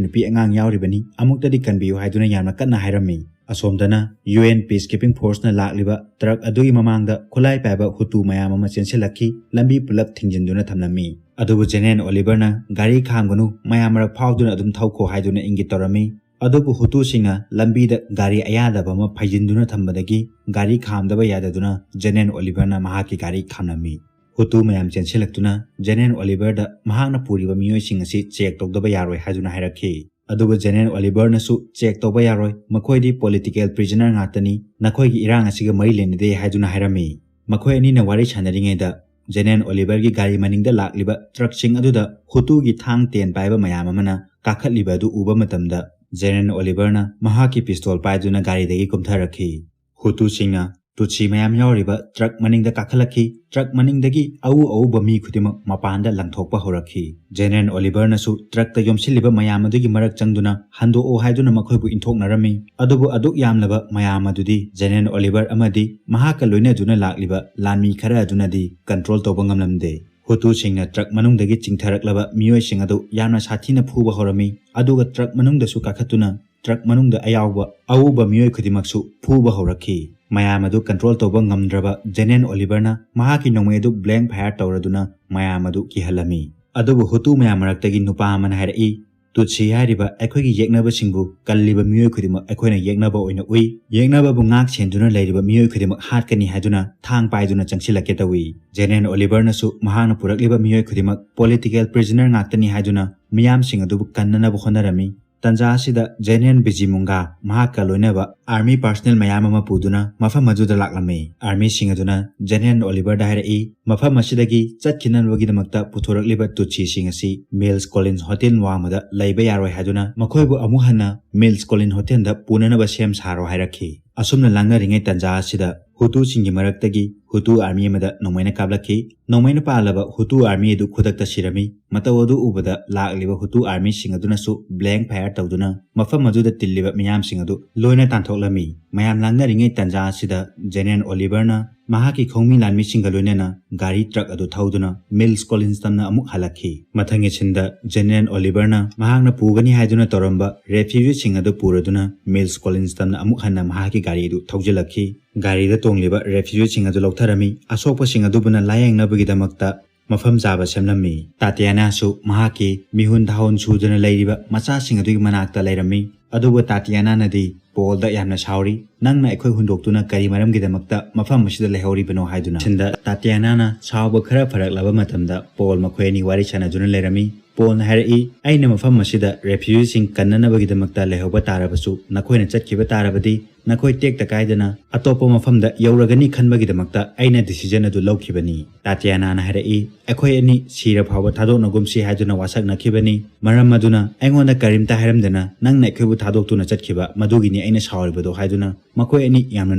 ꯅꯨꯄꯤ ꯑꯉꯥꯡ ꯌꯥꯎꯔꯤꯕꯅꯤ, ꯑꯃꯨꯛꯇꯗꯤ ꯀꯟꯕꯤꯌꯨ ꯍꯥꯏꯗꯨꯅ ꯌꯥꯝꯅ ꯀꯟꯅ ꯍꯥꯏꯔꯝꯃꯤ꯫ ꯑꯁꯣꯝꯗꯅ ꯌꯨ ꯑꯦꯟ peacekeeping forceꯅ ꯂꯥꯛꯂꯤꯕ ꯇ꯭ꯔꯛ ꯑꯗꯨꯒꯤ ꯃꯃꯥꯡꯗ ꯈꯨꯠꯂꯥꯏ ꯄꯥꯏꯕ ꯍꯨꯇꯨ ꯃꯌꯥꯝ ꯑꯃ ꯆꯦꯟꯁꯤꯜꯂꯛꯈꯤ, ꯂꯝꯕꯤ ꯄꯨꯂꯞ ꯊꯤꯡꯖꯤꯟꯗꯨꯅ ꯊꯝꯂꯝꯃꯤ꯫ ꯑꯗꯨꯕꯨ ꯖꯦꯅꯦꯔꯦꯜ ꯑꯣꯂꯤꯚꯔꯅ, "ꯒꯥꯔꯤ ꯈꯥꯝꯒꯅꯨ, ꯃꯌꯥꯝ ꯃꯔꯛ ꯐꯥꯎꯗꯨꯅ ꯑꯗꯨꯝ ꯊꯧꯈꯣ" ꯍꯥꯏꯗꯨꯅ ꯏꯪꯒꯤꯠ ꯇꯧꯔꯝꯃꯤ꯫ ꯑꯗꯨꯕꯨ ꯍꯨꯇꯨꯁꯤꯡꯅ ꯂꯝꯕꯤꯗ ꯒꯥꯔꯤ ꯑꯌꯥꯗꯕ ꯑꯃ ꯐꯩꯖꯤꯟꯗꯨꯅ ꯊꯝꯕꯗꯒꯤ ꯒꯥꯔꯤ ꯈꯥꯝꯗꯕ ꯌꯥꯗꯗꯨꯅ ꯖꯦꯅꯦꯔꯦꯜ ꯑꯣꯂꯤꯚꯔꯅ ꯃꯍꯥꯛꯀꯤ ꯒꯥꯔꯤ ꯈꯥꯝꯂꯝꯃꯤ꯫ ꯍꯨꯇꯨ ꯃꯌꯥꯝ ꯆꯦꯟꯁꯤꯜꯂꯛꯇꯨꯅ ꯖꯦꯅꯦꯔꯦꯜ ꯑꯣꯂꯤꯚꯔꯗ ꯃꯍꯥꯛꯅ ꯄꯨꯔꯤꯕ ꯃꯤꯑꯣꯏꯁꯤꯡ ꯑꯁꯤ ꯆꯦꯛ ꯇꯧꯗꯕ ꯌꯥꯔꯣꯏ ꯍꯥꯏꯗꯨꯅ ꯍꯥꯏꯔꯛꯈꯤ꯫ ꯑꯗꯨꯕꯨ ꯖꯦꯅꯦꯔꯦꯜ ꯑꯣꯂꯤꯚꯔꯅꯁꯨ, "ꯆꯦꯛ ꯇꯧꯕ ꯌꯥꯔꯣꯏ, ꯃꯈꯣꯏꯗꯤ political prisoner ꯉꯥꯛꯇꯅꯤ, ꯅꯈꯣꯏꯒꯤ ꯏꯔꯥꯡ ꯑꯁꯤꯒ ꯃꯔꯤ ꯂꯩꯅꯗꯦ" ꯍꯥꯏꯗꯨꯅ ꯍꯥꯏꯔꯝꯃꯤ꯫ ꯃꯈꯣꯏ ꯑꯅꯤꯅ ꯋꯥꯔꯤ ꯁꯥꯟꯅꯔꯤꯉꯩꯗ ꯖꯦꯅꯦꯔꯦꯜ ꯑꯣꯂꯤꯚꯔꯒꯤ ꯒꯥꯔꯤ ꯃꯅꯤꯡꯗ ꯂꯥꯛꯂꯤꯕ ꯇ꯭ꯔꯛꯁꯤꯡ ꯑꯗꯨꯗ ꯍꯨꯇꯨꯒꯤ ꯊꯥꯡ ꯇꯦꯟ ꯄꯥꯏꯕ ꯃꯌꯥꯝ ꯑꯃꯅ ꯀꯥꯈꯠꯂꯤꯕ ꯑꯗꯨ ꯎꯕ ꯃꯇꯝꯗ ꯖꯦꯅꯦꯔꯦꯜ ꯑꯣꯂꯤꯚꯔꯅ ꯃꯍꯥꯛꯀꯤ ꯄꯤꯁꯇꯣꯜ ꯄꯥꯏꯗꯨꯅ ꯒꯥꯔꯤꯗꯒꯤ ꯀꯨꯝꯊꯔꯛꯈꯤ꯫ ꯍꯨꯇꯨꯁꯤꯡꯅ ꯇꯨꯠꯁꯤ ꯃꯌꯥꯝ ꯌꯥꯎꯔꯤꯕ ꯇ꯭ꯔꯛ ꯃꯅꯤꯡꯗ ꯀꯥꯈꯠꯂꯛꯈꯤ꯫ ꯇ꯭ꯔꯛ ꯃꯅꯤꯡꯗꯒꯤ ꯑꯎ ꯑꯎꯕ ꯃꯤ ꯈꯨꯗꯤꯡꯃꯛ ꯃꯄꯥꯟꯗ ꯂꯪꯊꯣꯛꯄ ꯍꯧꯔꯛꯈꯤ꯫ ꯖꯦꯅꯦꯔꯦꯜ ꯑꯣꯂꯤꯚꯔꯅꯁꯨ ꯇ꯭ꯔꯛꯇ ꯌꯣꯝꯁꯤꯜꯂꯤꯕ ꯃꯌꯥꯝ ꯑꯗꯨꯒꯤ ꯃꯔꯛ ꯆꯪꯗꯨꯅ ꯍꯟꯗꯣꯛꯑꯣ ꯍꯥꯏꯗꯨꯅ ꯃꯈꯣꯏꯕꯨ ꯏꯟꯊꯣꯛꯅꯔꯝꯃꯤ꯫ ꯑꯗꯨꯕꯨ ꯑꯗꯨꯛ ꯌꯥꯝꯂꯕ ꯃꯌꯥꯝ ꯑꯗꯨꯗꯤ ꯖꯦꯅꯦꯔꯦꯜ ꯑꯣꯂꯤꯚꯔ ꯑꯃꯗꯤ ꯃꯍꯥꯛꯀ ꯂꯣꯏꯅꯗꯨꯅ ꯂꯥꯛꯂꯤꯕ ꯂꯥꯟꯃꯤ ꯈꯔ ꯑꯗꯨꯅꯗꯤ ꯀꯟꯇ꯭ꯔꯣꯜ ꯇꯧꯕ ꯉꯝꯂꯝꯗꯦ꯫ ꯍꯨꯇꯨꯁꯤꯡꯅ ꯇ꯭ꯔꯛ ꯃꯅꯨꯡꯗꯒꯤ ꯆꯤꯡꯊꯔꯛꯂꯕ ꯃꯤꯑꯣꯏꯁꯤꯡ ꯑꯗꯨ ꯌꯥꯝꯅ ꯁꯥꯊꯤꯅ ꯐꯨꯕ ꯍꯧꯔꯝꯃꯤ, ꯑꯗꯨꯒ ꯇ꯭ꯔꯛ ꯃꯅꯨꯡꯗꯁꯨ ꯀꯥꯈꯠꯇꯨꯅ ꯇ꯭ꯔꯛ ꯃꯅꯨꯡꯗ ꯑꯌꯥꯎꯕ ꯑꯎꯕ ꯃꯤꯑꯣꯏ ꯈꯨꯗꯤꯡꯃꯛꯁꯨ ꯐꯨꯕ ꯍꯧꯔꯛꯈꯤ꯫ ꯃꯌꯥꯝ ꯑꯗꯨ ꯀꯟꯇ꯭ꯔꯣꯜ ꯇꯧꯕ ꯉꯝꯗ꯭ꯔꯕ ꯖꯦꯅꯦꯔꯦꯜ ꯑꯣꯂꯤꯚꯔꯅ ꯃꯍꯥꯛꯀꯤ ꯅꯣꯡꯃꯩ ꯑꯗꯨ blank fire ꯇꯧꯔꯗꯨꯅ ꯃꯌꯥꯝ ꯑꯗꯨ ꯀꯤꯍꯜꯂꯝꯃꯤ꯫ ꯑꯗꯨꯕꯨ ꯍꯨꯇꯨ ꯃꯌꯥꯝ ꯃꯔꯛꯇꯒꯤ ꯅꯨꯄꯥ ꯑꯃꯅ ꯍꯥꯏꯔꯛꯏ, "ꯇꯨꯠꯁꯤ ꯍꯥꯏꯔꯤꯕ ꯑꯩꯈꯣꯏꯒꯤ ꯌꯦꯛꯅꯕꯁꯤꯡꯕꯨ ꯀꯜꯂꯤꯕ ꯃꯤꯑꯣꯏ ꯈꯨꯗꯤꯡꯃꯛ ꯑꯩꯈꯣꯏꯅ ꯌꯦꯛꯅꯕ ꯑꯣꯏꯅ ꯎꯏ꯫ ꯌꯦꯛꯅꯕꯕꯨ ꯉꯥꯛ ꯁꯦꯟꯗꯨꯅ ꯂꯩꯔꯤꯕ ꯃꯤꯑꯣꯏ ꯈꯨꯗꯤꯡꯃꯛ ꯍꯥꯠꯀꯅꯤ ꯍꯥꯏꯗꯨꯅ ꯊꯥꯡ ꯄꯥꯏꯗꯨꯅ ꯆꯪꯁꯤꯜꯂꯛꯀꯦ ꯇꯧꯏ꯫" ꯖꯦꯅꯦꯔꯦꯜ ꯑꯣꯂꯤꯚꯔꯅꯁꯨ ꯃꯍꯥꯛꯅ ꯄꯨꯔꯛꯂꯤꯕ ꯃꯤꯑꯣꯏ ꯈꯨꯗꯤꯡꯃꯛ political prisoner ꯉꯥꯛꯇꯅꯤ ꯍꯥꯏꯗꯨꯅ ꯃꯤꯌꯥꯝꯁꯤꯡ ꯑꯗꯨꯕꯨ ꯀꯟꯅꯅꯕ ꯍꯣꯠꯅꯔꯝꯃꯤ꯫ ꯇꯥꯟꯖꯥ ꯑꯁꯤꯗ ꯖꯦꯅꯦꯔꯦꯜ ꯕꯤꯖꯤꯃꯨꯡꯒꯥ ꯃꯍꯥꯛꯀ ꯂꯣꯏꯅꯕ ꯑꯥꯔꯃꯤ ꯄꯥꯔꯁꯅꯦꯜ ꯃꯌꯥꯝ ꯑꯃ ꯄꯨꯗꯨꯅ ꯃꯐꯝ ꯑꯗꯨꯗ ꯂꯥꯛꯂꯝꯃꯤ꯫ ꯑꯥꯔꯃꯤꯁꯤꯡ ꯑꯗꯨꯅ ꯖꯦꯅꯦꯔꯦꯜ ꯑꯣꯂꯤꯚꯔꯗ ꯍꯥꯏꯔꯛꯏ, ꯃꯐꯝ ꯑꯁꯤꯗꯒꯤ ꯆꯠꯈꯤꯅꯕꯒꯤꯗꯃꯛꯇ ꯄꯨꯊꯣꯔꯛꯂꯤꯕ ꯇꯨꯠꯁꯤꯁꯤꯡ ꯑꯁꯤ ꯃꯤꯜꯁ ꯀꯣꯂꯤꯟꯁ ꯍꯣꯇꯦꯜ ꯋꯥꯡꯃꯗ ꯂꯩꯕ ꯌꯥꯔꯣꯏ ꯍꯥꯏꯗꯨꯅ ꯃꯈꯣꯏꯕꯨ ꯑꯃꯨꯛ ꯍꯟꯅ ꯃꯤꯜꯁ ꯀꯣꯂꯤꯟ ꯍꯣꯇꯦꯜꯗ ꯄꯨꯅꯅꯕ ꯁꯦꯝ ꯁꯥꯔꯣ ꯍꯥꯏꯔꯛꯈꯤ꯫ ꯑꯁꯨꯝꯅ ꯂꯥꯡꯅꯔꯤꯉꯩ ꯇꯥꯟꯖꯥ ꯑꯁꯤꯗ ꯍꯨꯇꯨꯁꯤꯡꯒꯤ ꯃꯔꯛꯇꯒꯤ ꯍꯨꯇꯨ ꯑꯥꯔꯃꯤ ꯑꯃꯗ ꯅꯣꯡꯃꯩꯅ ꯀꯥꯞꯂꯛꯈꯤ꯫ ꯅꯣꯡꯃꯩꯅ ꯄꯥꯜꯂꯕ ꯍꯨꯇꯨ ꯑꯥꯔꯃꯤ ꯑꯗꯨ ꯈꯨꯗꯛꯇ ꯁꯤꯔꯝꯃꯤ꯫ ꯃꯇꯧ ꯑꯗꯨ ꯎꯕꯗ ꯂꯥꯛꯂꯤꯕ ꯍꯨꯇꯨ ꯑꯥꯔꯃꯤꯁꯤꯡ ꯑꯗꯨꯅꯁꯨ ꯕ꯭ꯂꯦꯡ ꯐꯥꯌꯔ ꯇꯧꯗꯨꯅ ꯃꯐꯝ ꯑꯗꯨꯗ ꯇꯤꯜꯂꯤꯕ ꯃꯤꯌꯥꯝꯁꯤꯡ ꯑꯗꯨ ꯂꯣꯏꯅ ꯇꯥꯟꯊꯣꯛꯂꯝꯃꯤ꯫ ꯃꯌꯥꯝ ꯂꯥꯡꯅꯔꯤꯉꯩ ꯇꯥꯟꯖꯥ ꯑꯁꯤꯗ ꯖꯦꯅꯦꯔꯦꯜ ꯑꯣꯂꯤꯚꯔꯅ ꯃꯍꯥꯛꯀꯤ ꯈꯣꯡꯃꯤ ꯂꯥꯟꯃꯤꯁꯤꯡꯒ ꯂꯣꯏꯅꯅ ꯒꯥꯔꯤ ꯇ꯭ꯔꯛ ꯑꯗꯨ ꯊꯧꯗꯨꯅ ꯃꯤꯜꯁ ꯀꯣꯂꯤꯟꯁ ꯇꯝꯅ ꯑꯃꯨꯛ ꯍꯜꯂꯛꯈꯤ꯫ ꯃꯊꯪꯒꯤ ꯁꯤꯟꯗ ꯖꯦꯅꯦꯔꯦꯜ ꯑꯣꯂꯤꯚꯔꯅ ꯃꯍꯥꯛꯅ ꯄꯨꯒꯅꯤ ꯍꯥꯏꯗꯨꯅ ꯇꯧꯔꯝꯕ ꯔꯦꯐ꯭ꯌꯨꯖꯤꯁꯤꯡ ꯑꯗꯨ ꯄꯨꯔꯗꯨꯅ ꯃꯤꯜꯁ ꯀꯣꯂꯤꯟꯁ ꯇꯝꯅ ꯑꯃꯨꯛ ꯍꯟꯅ ꯃꯍꯥꯛꯀꯤ ꯒꯥꯔꯤ ꯑꯗꯨ ꯊꯧꯖꯤꯜꯂꯛꯈꯤ꯫ ꯒꯥꯔꯤꯗ ꯇꯣꯡꯂꯤꯕ ꯔꯦꯐ꯭ꯌꯨꯖꯤꯁꯤꯡ ꯑꯗꯨ ꯂꯧꯊꯔꯝꯃꯤ꯫ ꯑꯁꯣꯛꯄꯁꯤꯡ ꯑꯗꯨꯕꯨꯅ ꯂꯥꯌꯦꯡꯅꯕꯒꯤꯗꯃꯛꯇ ꯃꯐꯝ ꯆꯥꯕ ꯁꯦꯝꯂꯝꯃꯤ꯫ ꯇꯥꯇꯤꯌꯥꯅꯥꯁꯨ ꯃꯍꯥꯛꯀꯤ ꯃꯤꯍꯨꯟ ꯊꯥꯍꯨꯟ ꯁꯨꯗꯨꯅ ꯂꯩꯔꯤꯕ ꯃꯆꯥꯁꯤꯡ ꯑꯗꯨꯒꯤ ꯃꯅꯥꯛꯇ ꯂꯩꯔꯝꯃꯤ꯫ ꯑꯗꯨꯕꯨ ꯇꯥꯇꯤꯌꯥꯅꯥꯅꯗꯤ ꯄꯣꯜꯗ ꯌꯥꯝꯅ ꯁꯥꯎꯔꯤ, "ꯅꯪꯅ ꯑꯩꯈꯣꯏ ꯍꯨꯟꯗꯣꯛꯇꯨꯅ ꯀꯔꯤ ꯃꯔꯝꯒꯤꯗꯃꯛꯇ ꯃꯐꯝ ꯑꯁꯤꯗ ꯂꯩꯍꯧꯔꯤꯕꯅꯣ?" ꯍꯥꯏꯗꯨꯅ꯫ ꯁꯤꯟꯗ ꯇꯥꯇꯤꯌꯥꯅꯥꯅ ꯁꯥꯎꯕ ꯈꯔ ꯐꯔꯛꯂꯕ ꯃꯇꯝꯗ ꯄꯣꯜ ꯃꯈꯣꯏ ꯑꯅꯤ ꯋꯥꯔꯤ ꯁꯥꯟꯅꯗꯨꯅ ꯂꯩꯔꯝꯃꯤ꯫ ꯄꯣꯜꯅ ꯍꯥꯏꯔꯛꯏ, "ꯑꯩꯅ ꯃꯐꯝ ꯑꯁꯤꯗ ꯔꯦꯐ꯭ꯌꯨꯖꯤꯁꯤꯡ ꯀꯟꯅꯅꯕꯒꯤꯗꯃꯛꯇ ꯂꯩꯍꯧꯕ ꯇꯥꯔꯕꯁꯨ, ꯅꯈꯣꯏꯅ ꯆꯠꯈꯤꯕ ꯇꯥꯔꯕꯗꯤ ꯅꯈꯣꯏ ꯇꯦꯛꯇ ꯀꯥꯏꯗꯅ ꯑꯇꯣꯞꯄ ꯃꯐꯝꯗ ꯌꯧꯔꯒꯅꯤ ꯈꯟꯕꯒꯤꯗꯃꯛꯇ ꯑꯩꯅ ꯗꯤꯁꯤꯖꯟ ꯑꯗꯨ ꯂꯧꯈꯤꯕꯅꯤ꯫" ꯇꯥꯇꯤꯌꯥꯅꯥꯅ ꯍꯥꯏꯔꯛꯏ, "ꯑꯩꯈꯣꯏ ꯑꯅꯤ ꯁꯤꯔ ꯐꯥꯎꯕ ꯊꯥꯗꯣꯛꯅꯒꯨꯝꯁꯤ ꯍꯥꯏꯗꯨꯅ ꯋꯥꯁꯛꯅꯈꯤꯕꯅꯤ꯫ ꯃꯔꯝ ꯑꯗꯨꯅ ꯑꯩꯉꯣꯟꯗ ꯀꯔꯤꯝꯇ ꯍꯥꯏꯔꯝꯗꯅ ꯅꯪꯅ ꯑꯩꯈꯣꯏꯕꯨ ꯊꯥꯗꯣꯛꯇꯨꯅ ꯆꯠꯈꯤꯕ, ꯃꯗꯨꯒꯤꯅꯤ ꯑꯩꯅ ꯁꯥꯎꯔꯤꯕꯗꯣ" ꯍꯥꯏꯗꯨꯅ ꯃꯈꯣꯏ ꯑꯅꯤ ꯌꯥꯝꯅ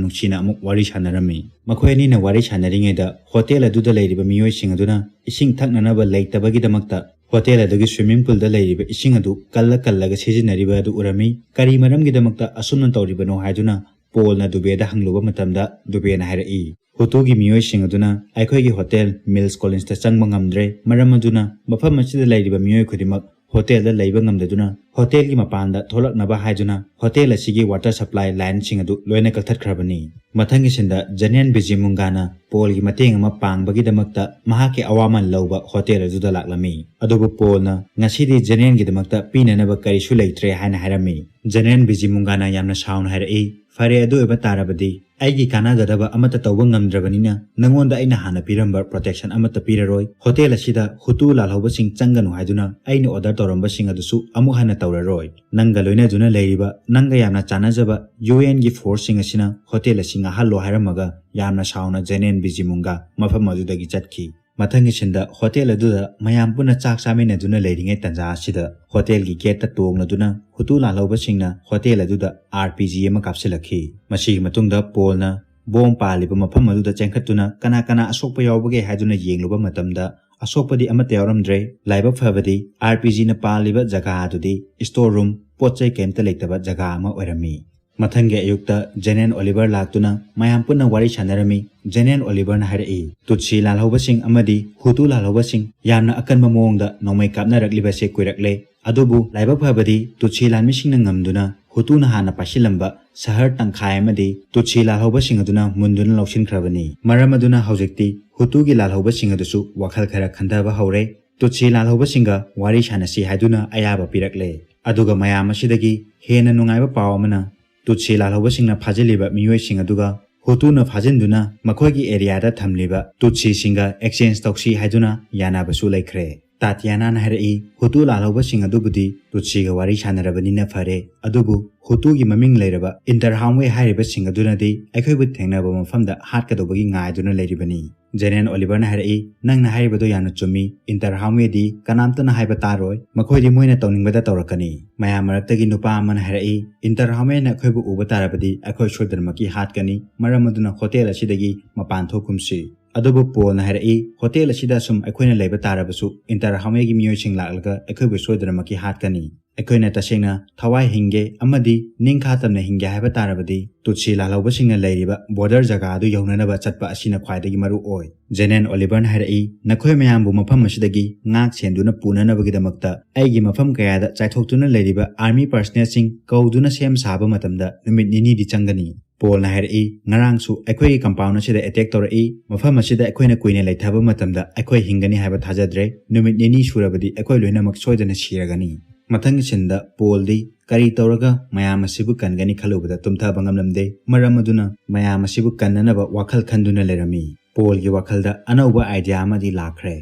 ꯅꯨꯡꯁꯤꯅ ꯑꯃꯨꯛ ꯋꯥꯔꯤ ꯁꯥꯟꯅꯔꯝꯃꯤ꯫ ꯃꯈꯣꯏ ꯑꯅꯤꯅ ꯋꯥꯔꯤ ꯁꯥꯟꯅꯔꯤꯉꯩꯗ ꯍꯣꯇꯦꯜ ꯑꯗꯨꯗ ꯂꯩꯔꯤꯕ ꯃꯤꯑꯣꯏꯁꯤꯡ ꯑꯗꯨꯅ ꯏꯁꯤꯡ ꯊꯛꯅꯅꯕ ꯂꯩꯇꯕꯒꯤꯗꯃꯛꯇ ꯍꯣꯇꯦꯜ ꯑꯗꯨꯒꯤ ꯁ꯭ꯋꯤꯃꯤꯡ ꯄꯨꯜꯗ ꯂꯩꯔꯤꯕ ꯏꯁꯤꯡ ꯑꯗꯨ ꯀꯜꯂ ꯀꯜꯂꯒ ꯁꯤꯖꯤꯟꯅꯔꯤꯕ ꯑꯗꯨ ꯎꯔꯝꯃꯤ꯫ "ꯀꯔꯤ ꯃꯔꯝꯒꯤꯗꯃꯛꯇ ꯑꯁꯨꯝꯅ ꯇꯧꯔꯤꯕꯅꯣ?" ꯍꯥꯏꯗꯨꯅ ꯄꯣꯜꯅ ꯗꯨꯕꯦꯗ ꯍꯪꯂꯨꯕ ꯃꯇꯝꯗ ꯗꯨꯕꯦꯅ ꯍꯥꯏꯔꯛꯏ, "ꯍꯨꯇꯨꯒꯤ ꯃꯤꯑꯣꯏꯁꯤꯡ ꯑꯗꯨꯅ ꯑꯩꯈꯣꯏꯒꯤ ꯍꯣꯇꯦꯜ ꯃꯤꯜꯁ ꯀꯣꯂꯤꯟꯁꯇ ꯆꯪꯕ ꯉꯝꯗ꯭ꯔꯦ꯫ ꯃꯔꯝ ꯑꯗꯨꯅ ꯃꯐꯝ ꯑꯁꯤꯗ ꯂꯩꯔꯤꯕ ꯃꯤꯑꯣꯏ ꯈꯨꯗꯤꯡꯃꯛ ꯍꯣꯇꯦꯜꯗ ꯂꯩꯕ ꯉꯝꯗꯗꯨꯅ ꯍꯣꯇꯦꯜꯒꯤ ꯃꯄꯥꯟꯗ ꯊꯣꯛꯂꯛꯅꯕ ꯍꯥꯏꯗꯨꯅ ꯍꯣꯇꯦꯜ ꯑꯁꯤꯒꯤ ꯋꯥꯇꯔ ꯁꯄ꯭ꯂꯥꯏ ꯂꯥꯏꯟꯁꯤꯡ ꯑꯗꯨ ꯂꯣꯏꯅ ꯀꯛꯊꯠꯈ꯭ꯔꯕꯅꯤ꯫" ꯃꯊꯪꯒꯤ ꯁꯤꯟꯗ ꯖꯦꯅꯦꯔꯦꯜ ꯕꯤꯖꯤꯃꯨꯡꯒꯥꯅ ꯄꯣꯜꯒꯤ ꯃꯇꯦꯡ ꯑꯃ ꯄꯥꯡꯕꯒꯤꯗꯃꯛꯇ ꯃꯍꯥꯛꯀꯤ ꯑꯋꯥꯃꯟ ꯂꯧꯕ ꯍꯣꯇꯦꯜ ꯑꯗꯨꯗ ꯂꯥꯛꯂꯝꯃꯤ꯫ ꯑꯗꯨꯕꯨ ꯄꯣꯜꯅ, "ꯉꯁꯤꯗꯤ ꯖꯦꯅꯦꯔꯦꯜꯒꯤꯗꯃꯛꯇ ꯄꯤꯅꯅꯕ ꯀꯔꯤꯁꯨ ꯂꯩꯇ꯭ꯔꯦ" ꯍꯥꯏꯅ ꯍꯥꯏꯔꯝꯃꯤ꯫ ꯖꯦꯅꯦꯔꯦꯜ ꯕꯤꯖꯤꯃꯨꯡꯒꯥꯅ ꯌꯥꯝꯅ ꯁꯥꯎꯅ ꯍꯥꯏꯔꯛꯏ, "ꯐꯔꯦ, ꯑꯗꯨ ꯑꯣꯏꯕ ꯇꯥꯔꯕꯗꯤ ꯑꯩꯒꯤ ꯀꯥꯟꯅꯒꯗꯕ ꯑꯃꯠꯇ ꯇꯧꯕ ꯉꯝꯗ꯭ꯔꯕꯅꯤꯅ ꯅꯪꯉꯣꯟꯗ ꯑꯩꯅ ꯍꯥꯟꯅ ꯄꯤꯔꯝꯕ protection ꯑꯃꯠꯇ ꯄꯤꯔꯔꯣꯏ꯫ ꯍꯣꯇꯦꯜ ꯑꯁꯤꯗ ꯍꯨꯇꯨ ꯂꯥꯜꯍꯧꯕꯁꯤꯡ ꯆꯪꯒꯅꯨ ꯍꯥꯏꯗꯨꯅ ꯑꯩꯅ order ꯇꯧꯔꯝꯕꯁꯤꯡ ꯑꯗꯨꯁꯨ ꯑꯃꯨꯛ ꯍꯟꯅ ꯇꯧꯔꯔꯣꯏ꯫ ꯅꯪꯒ ꯂꯣꯏꯅꯗꯨꯅ ꯂꯩꯔꯤꯕ, ꯅꯪꯒ ꯌꯥꯝꯅ ꯆꯥꯟꯅꯖꯕ ꯌꯨ ꯑꯦꯟꯒꯤ forceꯁꯤꯡ ꯑꯁꯤꯅ ꯍꯣꯇꯦꯜ ꯑꯁꯤ ꯉꯥꯛꯍꯜꯂꯣ" ꯍꯥꯏꯔꯝꯃꯒ ꯌꯥꯝꯅ ꯁꯥꯎꯅ ꯖꯦꯅꯦꯟ ꯕꯤꯖꯤꯃꯨꯟꯒ ꯃꯐꯝ ꯑꯗꯨꯗꯒꯤ ꯆꯠꯈꯤ꯫ ꯃꯊꯪꯒꯤ ꯁꯤꯟꯗ ꯍꯣꯇꯦꯜ ꯑꯗꯨꯗ ꯃꯌꯥꯝ ꯄꯨꯟꯅ ꯆꯥꯛ ꯆꯥꯃꯤꯟꯅꯗꯨꯅ ꯂꯩꯔꯤꯉꯩ ꯇꯥꯟꯖꯥ ꯑꯁꯤꯗ ꯍꯣꯇꯦꯜꯒꯤ ꯒꯦꯠꯇ ꯇꯣꯡꯂꯗꯨꯅ ꯍꯨꯇꯨ ꯂꯥꯜꯍꯧꯕꯁꯤꯡꯅ ꯍꯣꯇꯦꯜ ꯑꯗꯨꯗ ꯑꯥꯔ ꯄꯤ ꯖꯤ ꯑꯃ ꯀꯥꯞꯁꯤꯜꯂꯛꯈꯤ꯫ ꯃꯁꯤꯒꯤ ꯃꯇꯨꯡꯗ ꯄꯣꯜꯅ ꯕꯣꯝ ꯄꯥꯜꯂꯤꯕ ꯃꯐꯝ ꯑꯗꯨꯗ ꯆꯦꯟꯈꯠꯇꯨꯅ ꯀꯅꯥ ꯀꯅꯥ ꯑꯁꯣꯛꯄ ꯌꯥꯎꯕꯒꯦ ꯍꯥꯏꯗꯨꯅ ꯌꯦꯡꯂꯨꯕ ꯃꯇꯝꯗ ꯑꯁꯣꯛꯄꯗꯤ ꯑꯃꯠꯇ ꯌꯥꯎꯔꯝꯗ꯭ꯔꯦ꯫ ꯂꯥꯏꯕꯛ ꯐꯕꯗꯤ ꯑꯥꯔ ꯄꯤ ꯖꯤꯅ ꯄꯥꯜꯂꯤꯕ ꯖꯒꯥ ꯑꯗꯨꯗꯤ store room, ꯄꯣꯠ ꯆꯩ ꯀꯔꯤꯝꯇ ꯂꯩꯇꯕ ꯖꯒꯥ ꯑꯃ ꯑꯣꯏꯔꯝꯃꯤ꯫ ꯃꯊꯪꯒꯤ ꯑꯌꯨꯛꯇ ꯖꯦꯅꯦꯟ ꯑꯣꯂꯤꯚꯔ ꯂꯥꯛꯇꯨꯅ ꯃꯌꯥꯝ ꯄꯨꯟꯅ ꯋꯥꯔꯤ ꯁꯥꯟꯅꯔꯝꯃꯤ꯫ ꯖꯦꯅꯦꯟ ꯑꯣꯂꯤꯚꯔꯅ ꯍꯥꯏꯔꯛꯏ, "ꯇꯨꯠꯁꯤ ꯂꯥꯜꯍꯧꯕꯁꯤꯡ ꯑꯃꯗꯤ ꯍꯨꯇꯨ ꯂꯥꯜꯍꯧꯕꯁꯤꯡ ꯌꯥꯝꯅ ꯑꯀꯟꯕ ꯃꯑꯣꯡꯗ ꯅꯣꯡꯃꯩ ꯀꯥꯞꯅꯔꯛꯂꯤꯕꯁꯦ ꯀꯨꯏꯔꯛꯂꯦ꯫ ꯑꯗꯨꯕꯨ ꯂꯥꯏꯕꯛ ꯐꯕꯗꯤ ꯇꯨꯠꯁꯤ ꯂꯥꯟꯃꯤꯁꯤꯡꯅ ꯉꯝꯗꯨꯅ ꯍꯨꯇꯨꯅ ꯍꯥꯟꯅ ꯄꯥꯏꯁꯤꯜꯂꯝꯕ ꯁꯍꯔ ꯇꯪꯈꯥꯏ ꯑꯃꯗꯤ ꯇꯨꯠꯁꯤ ꯂꯥꯜꯍꯧꯕꯁꯤꯡ ꯑꯗꯨꯅ ꯃꯨꯟꯗꯨꯅ ꯂꯧꯁꯤꯟꯈ꯭ꯔꯕꯅꯤ꯫ ꯃꯔꯝ ꯑꯗꯨꯅ ꯍꯧꯖꯤꯛꯇꯤ ꯍꯨꯇꯨꯒꯤ ꯂꯥꯜꯍꯧꯕꯁꯤꯡ ꯑꯗꯨꯁꯨ ꯋꯥꯈꯜ ꯈꯔ ꯈꯟꯊꯕ ꯍꯧꯔꯦ꯫ ꯇꯨꯠꯁꯤ ꯂꯥꯜꯍꯧꯕꯁꯤꯡꯒ ꯋꯥꯔꯤ ꯁꯥꯟꯅꯁꯤ" ꯍꯥꯏꯗꯨꯅ ꯑꯌꯥꯕ ꯄꯤꯔꯛꯂꯦ꯫ ꯑꯗꯨꯒ ꯃꯌꯥꯝ ꯑꯁꯤꯗꯒꯤ ꯍꯦꯟꯅ ꯅꯨꯡꯉꯥꯏꯕ ꯄꯥꯎ ꯑꯃꯅ, ꯇꯨꯠꯁꯤ ꯂꯥꯜꯍꯧꯕꯁꯤꯡꯅ ꯐꯥꯖꯤꯜꯂꯤꯕ ꯃꯤꯑꯣꯏꯁꯤꯡ ꯑꯗꯨꯒ ꯍꯨꯇꯨꯅ ꯐꯥꯖꯤꯟꯗꯨꯅ ꯃꯈꯣꯏꯒꯤ areaꯗ ꯊꯝꯂꯤꯕ ꯇꯨꯠꯁꯤꯁꯤꯡꯒ exchange ꯇꯧꯁꯤ ꯍꯥꯏꯗꯨꯅ ꯌꯥꯅꯕꯁꯨ ꯂꯩꯈ꯭ꯔꯦ꯫ ꯇꯥꯇꯤꯌꯥꯅꯥꯅ ꯍꯥꯏꯔꯛꯏ, "ꯍꯨꯇꯨ ꯂꯥꯜꯍꯧꯕꯁꯤꯡ ꯑꯗꯨꯕꯨꯗꯤ ꯇꯨꯠꯁꯤꯒ ꯋꯥꯔꯤ ꯁꯥꯟꯅꯔꯕꯅꯤꯅ ꯐꯔꯦ, ꯑꯗꯨꯕꯨ ꯍꯨꯇꯨꯒꯤ ꯃꯃꯤꯡ ꯂꯩꯔꯕ ꯏꯟꯇꯔꯍꯥꯝꯋꯦ ꯍꯥꯏꯔꯤꯕꯁꯤꯡ ꯑꯗꯨꯅꯗꯤ ꯑꯩꯈꯣꯏꯕꯨ ꯊꯦꯡꯅꯕ ꯃꯐꯝꯗ ꯍꯥꯠꯀꯗꯧꯕꯒꯤ ꯉꯥꯏꯗꯨꯅ ꯂꯩꯔꯤꯕꯅꯤ꯫" ꯖꯦꯅꯦꯟ ꯑꯣꯂꯤꯚꯔꯅ ꯍꯥꯏꯔꯛꯏ, "ꯅꯪꯅ ꯍꯥꯏꯔꯤꯕꯗꯣ ꯌꯥꯝꯅ ꯆꯨꯝꯃꯤ꯫ ꯏꯟꯇꯔꯍꯥꯝꯋꯦꯗꯤ ꯀꯅꯥꯝꯇꯅ ꯍꯥꯏꯕ ꯇꯥꯔꯣꯏ꯫ ꯃꯈꯣꯏꯗꯤ ꯃꯣꯏꯅ ꯇꯧꯅꯤꯡꯕꯗ ꯇꯧꯔꯛꯀꯅꯤ꯫" ꯃꯌꯥꯝ ꯃꯔꯛꯇꯒꯤ ꯅꯨꯄꯥ ꯑꯃꯅ ꯍꯥꯏꯔꯛꯏ, "ꯏꯟꯇꯔꯍꯥꯝꯋꯦꯅ ꯑꯩꯈꯣꯏꯕꯨ ꯎꯕ ꯇꯥꯔꯕꯗꯤ ꯑꯩꯈꯣꯏ ꯁꯣꯏꯗꯅꯃꯛꯀꯤ ꯍꯥꯠꯀꯅꯤ꯫ ꯃꯔꯝ ꯑꯗꯨꯅ ꯍꯣꯇꯦꯜ ꯑꯁꯤꯗꯒꯤ ꯃꯄꯥꯟ ꯊꯣꯛꯈꯨꯝꯁꯤ꯫" ꯑꯗꯨꯕꯨ ꯄꯣꯜꯅ ꯍꯥꯏꯔꯛꯏ, "ꯍꯣꯇꯦꯜ ꯑꯁꯤꯗ ꯑꯁꯨꯝ ꯑꯩꯈꯣꯏꯅ ꯂꯩꯕ ꯇꯥꯔꯕꯁꯨ ꯏꯟꯇꯔꯍꯥꯝꯋꯦꯒꯤ ꯃꯤꯑꯣꯏꯁꯤꯡ ꯂꯥꯛꯂꯒ ꯑꯩꯈꯣꯏꯕꯨ ꯁꯣꯏꯗꯅꯃꯛꯀꯤ ꯍꯥꯠꯀꯅꯤ꯫ ꯑꯩꯈꯣꯏꯅ ꯇꯁꯦꯡꯅ ꯊꯋꯥꯏ ꯍꯤꯡꯒꯦ ꯑꯃꯗꯤ ꯅꯤꯡꯈꯥ ꯇꯝꯅ ꯍꯤꯡꯒꯦ ꯍꯥꯏꯕ ꯇꯥꯔꯕꯗꯤ ꯇꯨꯠꯁꯤ ꯂꯥꯜꯍꯧꯕꯁꯤꯡꯅ ꯂꯩꯔꯤꯕ border ꯖꯒꯥ ꯑꯗꯨ ꯌꯧꯅꯅꯕ ꯆꯠꯄ ꯑꯁꯤꯅ ꯈ꯭ꯋꯥꯏꯗꯒꯤ ꯃꯔꯨ ꯑꯣꯏ꯫" ꯖꯦꯅꯦꯟ ꯑꯣꯂꯤꯚꯔꯅ ꯍꯥꯏꯔꯛꯏ, "ꯅꯈꯣꯏ ꯃꯌꯥꯝꯕꯨ ꯃꯐꯝ ꯑꯁꯤꯗꯒꯤ ꯉꯥꯛ ꯁꯦꯟꯗꯨꯅ ꯄꯨꯅꯅꯕꯒꯤꯗꯃꯛꯇ ꯑꯩꯒꯤ ꯃꯐꯝ ꯀꯌꯥꯗ ꯆꯥꯏꯊꯣꯛꯇꯨꯅ ꯂꯩꯔꯤꯕ army personnelꯁꯤꯡ ꯀꯧꯗꯨꯅ ꯁꯦꯝ ꯁꯥꯕ ꯃꯇꯝꯗ ꯅꯨꯃꯤꯠ ꯅꯤꯅꯤꯗꯤ ꯆꯪꯒꯅꯤ꯫" ꯄꯣꯜꯅ ꯍꯥꯏꯔꯛꯏ, "ꯉꯔꯥꯡꯁꯨ ꯑꯩꯈꯣꯏꯒꯤ compound ꯑꯁꯤꯗ attack ꯇꯧꯔꯛꯏ꯫ ꯃꯐꯝ ꯑꯁꯤꯗ ꯑꯩꯈꯣꯏꯅ ꯀꯨꯏꯅ ꯂꯩꯊꯕ ꯃꯇꯝꯗ ꯑꯩꯈꯣꯏ ꯍꯤꯡꯒꯅꯤ ꯍꯥꯏꯕ ꯊꯥꯖꯗ꯭ꯔꯦ꯫ ꯅꯨꯃꯤꯠ ꯅꯤꯅꯤ ꯁꯨꯔꯕꯗꯤ ꯑꯩꯈꯣꯏ ꯂꯣꯏꯅꯃꯛ ꯁꯣꯏꯗꯅ ꯁꯤꯔꯒꯅꯤ꯫" ꯃꯊꯪꯒꯤ ꯁꯤꯟꯗ ꯄꯣꯜꯗꯤ ꯀꯔꯤ ꯇꯧꯔꯒ ꯃꯌꯥꯝ ꯑꯁꯤꯕꯨ ꯀꯟꯒꯅꯤ ꯈꯜꯂꯨꯕꯗ ꯇꯨꯝꯊꯕ ꯉꯝꯂꯝꯗꯦ꯫ ꯃꯔꯝ ꯑꯗꯨꯅ ꯃꯌꯥꯝ ꯑꯁꯤꯕꯨ ꯀꯟꯅꯅꯕ ꯋꯥꯈꯜ ꯈꯟꯗꯨꯅ ꯂꯩꯔꯝꯃꯤ꯫ ꯄꯣꯜꯒꯤ ꯋꯥꯈꯜꯗ ꯑꯅꯧꯕ idea ꯑꯃꯗꯤ ꯂꯥꯛꯈ꯭ꯔꯦ꯫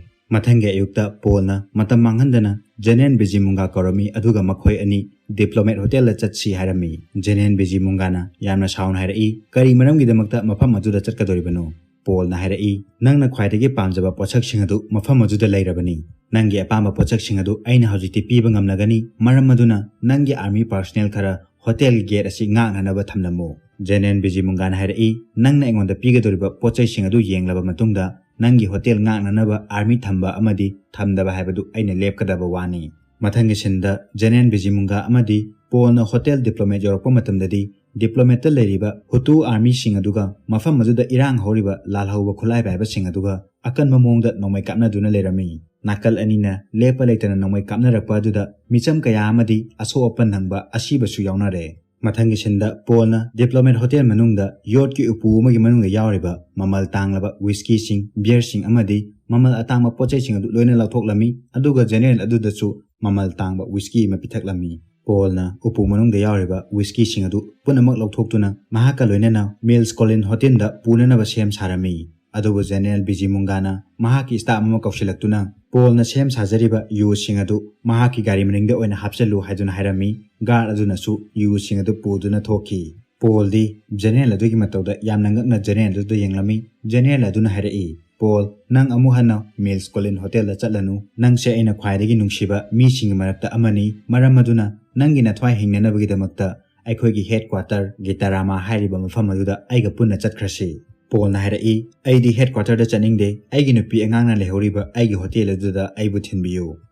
ꯃꯊꯪꯒꯤ ꯑꯌꯨꯛꯇ ꯄꯣꯜꯅ ꯃꯇꯝ ꯃꯥꯡꯍꯟꯗꯅ ꯖꯦꯅꯦꯔꯦꯜ ꯕꯤꯖꯤꯃꯨꯡꯒꯥ ꯀꯧꯔꯝꯃꯤ, ꯑꯗꯨꯒ ꯃꯈꯣꯏ ꯑꯅꯤ ꯗꯤꯄ꯭ꯂꯣꯃꯦꯠ ꯍꯣꯇꯦꯜꯗ ꯆꯠꯁꯤ ꯍꯥꯏꯔꯝꯃꯤ꯫ ꯖꯦꯅꯦꯔꯦꯜ ꯕꯤꯖꯤꯃꯨꯡꯒꯥꯅ ꯌꯥꯝꯅ ꯁꯥꯎꯅ ꯍꯥꯏꯔꯛꯏ, "ꯀꯔꯤ ꯃꯔꯝꯒꯤꯗꯃꯛꯇ ꯃꯐꯝ ꯑꯗꯨꯗ ꯆꯠꯀꯗꯧꯔꯤꯕꯅꯣ?" ꯄꯣꯜꯅ ꯍꯥꯏꯔꯛꯏ, "ꯅꯪꯅ ꯈ꯭ꯋꯥꯏꯗꯒꯤ ꯄꯥꯝꯖꯕ ꯄꯣꯠꯁꯛꯁꯤꯡ ꯑꯗꯨ ꯃꯐꯝ ꯑꯗꯨꯗ ꯂꯩꯔꯕꯅꯤ꯫ ꯅꯪꯒꯤ ꯑꯄꯥꯝꯕ ꯄꯣꯠꯁꯛꯁꯤꯡ ꯑꯗꯨ ꯑꯩꯅ ꯍꯧꯖꯤꯛꯇꯤ ꯄꯤꯕ ꯉꯝꯂꯒꯅꯤ꯫ ꯃꯔꯝ ꯑꯗꯨꯅ ꯅꯪꯒꯤ army personnel ꯈꯔ ꯍꯣꯇꯦꯜꯒꯤ gate ꯑꯁꯤ ꯉꯥꯛꯅꯅꯕ ꯊꯝꯂꯝꯃꯨ꯫" ꯖꯦꯅꯦꯔꯦꯜ ꯕꯤꯖꯤꯃꯨꯡꯒꯥꯅ ꯍꯥꯏꯔꯛꯏ, "ꯅꯪꯅ ꯑꯩꯉꯣꯟꯗ ꯄꯤꯒꯗꯧꯔꯤꯕ ꯄꯣꯠ ꯆꯩꯁꯤꯡ ꯑꯗꯨ ꯌꯦꯡꯂꯕ ꯃꯇꯨꯡꯗ, ꯅꯪꯒꯤ ꯍꯣꯇꯦꯜ ꯉꯥꯛꯅꯅꯕ army ꯊꯝꯕ ꯑꯃꯗꯤ ꯊꯝꯗꯕ ꯍꯥꯏꯕꯗꯨ ꯑꯩꯅ ꯂꯦꯞꯀꯗꯕ ꯋꯥꯅꯤ꯫" ꯃꯊꯪꯒꯤ ꯁꯤꯟꯗ ꯖꯦꯅꯦꯔꯦꯜ ꯕꯤꯖꯤꯃꯨꯡꯒꯥ ꯑꯃꯗꯤ ꯄꯣꯜꯅ ꯍꯣꯇꯦꯜ ꯗꯤꯄ꯭ꯂꯣꯃꯦꯠ ꯌꯧꯔꯛꯄ ꯃꯇꯝꯗꯗꯤ, ꯗꯤꯄ꯭ꯂꯣꯃꯦꯠꯇ ꯂꯩꯔꯤꯕ ꯍꯨꯇꯨ armyꯁꯤꯡ ꯑꯗꯨꯒ ꯃꯐꯝ ꯑꯗꯨꯗ ꯏꯔꯥꯡ ꯍꯧꯔꯤꯕ ꯂꯥꯜꯍꯧꯕ ꯈꯨꯠꯂꯥꯏ ꯄꯥꯏꯕꯁꯤꯡ ꯑꯗꯨꯒ ꯑꯀꯟꯕ ꯃꯑꯣꯡꯗ ꯅꯣꯡꯃꯩ ꯀꯥꯞꯅꯗꯨꯅ ꯂꯩꯔꯝꯃꯤ꯫ ꯅꯥꯀꯜ ꯑꯅꯤꯅ ꯂꯦꯞꯄ ꯂꯩꯇꯅ ꯅꯣꯡꯃꯩ ꯀꯥꯞꯅꯔꯛꯄ ꯑꯗꯨꯗ ꯃꯤꯆꯝ ꯀꯌꯥ ꯑꯃꯗꯤ ꯑꯁꯣꯛ ꯑꯄꯟ ꯅꯪꯕ, ꯑꯁꯤꯕꯁꯨ ꯌꯥꯎꯅꯔꯦ꯫ ꯃꯊꯪꯒꯤ ꯁꯤꯟꯗ ꯄꯣꯜꯅ ꯗꯤꯄ꯭ꯂꯣꯃꯦꯠ ꯍꯣꯇꯦꯜ ꯃꯅꯨꯡꯗ ꯌꯣꯠꯀꯤ ꯎꯄꯨ ꯑꯃꯒꯤ ꯃꯅꯨꯡꯗ ꯌꯥꯎꯔꯤꯕ ꯃꯃꯜ ꯇꯥꯡꯂꯕ ꯋꯤꯁꯀꯤꯁꯤꯡ, ꯕꯤꯌꯔꯁꯤꯡ ꯑꯃꯗꯤ ꯃꯃꯜ ꯑꯇꯥꯡꯕ ꯄꯣꯠ ꯆꯩꯁꯤꯡ ꯑꯗꯨ ꯂꯣꯏꯅ ꯂꯧꯊꯣꯛꯂꯝꯃꯤ, ꯑꯗꯨꯒ ꯖꯦꯅꯦꯔꯦꯜ ꯑꯗꯨꯗꯁꯨ ꯃꯃꯜ ꯇꯥꯡꯕ ꯋꯤꯁꯀꯤ ꯑꯃ ꯄꯤꯊꯛꯂꯝꯃꯤ꯫ ꯄꯣꯜꯅ ꯎꯄꯨ ꯃꯅꯨꯡꯗ ꯌꯥꯎꯔꯤꯕ ꯋꯤꯁꯀꯤꯁꯤꯡ ꯑꯗꯨ ꯄꯨꯝꯅꯃꯛ ꯂꯧꯊꯣꯛꯇꯨꯅ ꯃꯍꯥꯛꯀ ꯂꯣꯏꯅꯅ ꯃꯤꯜꯁ ꯀꯣꯂꯤꯟ ꯍꯣꯇꯦꯜꯗ ꯄꯨꯅꯅꯕ ꯁꯦꯝ ꯁꯥꯔꯝꯃꯤ꯫ ꯑꯗꯨꯕꯨ ꯖꯦꯅꯦꯔꯦꯜ ꯕꯤꯖꯤꯃꯨꯡꯒꯥꯅ ꯃꯍꯥꯛꯀꯤ staff ꯑꯃ ꯀꯧꯁꯤꯜꯂꯛꯇꯨꯅ ꯄꯣꯜꯅ ꯁꯦꯝ ꯁꯥꯖꯔꯤꯕ ꯌꯨꯁꯤꯡ ꯑꯗꯨ ꯃꯍꯥꯛꯀꯤ ꯒꯥꯔꯤ ꯃꯅꯤꯡꯗ ꯑꯣꯏꯅ ꯍꯥꯞꯆꯜꯂꯨ ꯍꯥꯏꯗꯨꯅ ꯍꯥꯏꯔꯝꯃꯤ꯫ Guard ꯑꯗꯨꯅꯁꯨ ꯌꯨꯁꯤꯡ ꯑꯗꯨ ꯄꯨꯗꯨꯅ ꯊꯣꯛꯈꯤ꯫ ꯄꯣꯜꯗꯤ ꯖꯦꯅꯦꯔꯦꯜ ꯑꯗꯨꯒꯤ ꯃꯇꯧꯗ ꯌꯥꯝꯅ ꯉꯛꯅ ꯖꯦꯅꯦꯔꯦꯜ ꯑꯗꯨꯗ ꯌꯦꯡꯂꯝꯃꯤ꯫ ꯖꯦꯅꯦꯔꯦꯜ ꯑꯗꯨꯅ ꯍꯥꯏꯔꯛꯏ, "ꯄꯣꯜ, ꯅꯪ ꯑꯃꯨꯛ ꯍꯟꯅ ꯃꯤꯜꯁ ꯀꯣꯂꯤꯟ ꯍꯣꯇꯦꯜꯗ ꯆꯠꯂꯅꯨ꯫ ꯅꯪꯁꯦ ꯑꯩꯅ ꯈ꯭ꯋꯥꯏꯗꯒꯤ ꯅꯨꯡꯁꯤꯕ ꯃꯤꯁꯤꯡꯒꯤ ꯃꯔꯛꯇ ꯑꯃꯅꯤ꯫ ꯃꯔꯝ ꯑꯗꯨꯅ ꯅꯪꯒꯤ ꯅꯊ꯭ꯋꯥꯏ ꯍꯤꯡꯅꯅꯕꯒꯤꯗꯃꯛꯇ ꯑꯩꯈꯣꯏꯒꯤ headquarter ꯒꯤꯇꯥꯔꯥꯃꯥ ꯍꯥꯏꯔꯤꯕ ꯃꯐꯝ ꯑꯗꯨꯗ ꯑꯩꯒ ꯄꯨꯟꯅ ꯆꯠꯈ꯭ꯔꯁꯤ꯫" ꯄꯣꯜꯅ ꯍꯥꯏꯔꯛꯏ, "ꯑꯩꯗꯤ headquarter ꯗ ꯆꯠꯅꯤꯡꯗꯦ꯫ ꯑꯩꯒꯤ ꯅꯨꯄꯤ ꯑꯉꯥꯡꯅ ꯂꯩꯍꯧꯔꯤꯕ ꯑꯩꯒꯤ ꯍꯣꯇꯦꯜ ꯑꯗꯨꯗ ꯑꯩꯕꯨ ꯊꯤꯟꯕꯤꯌꯨ꯫"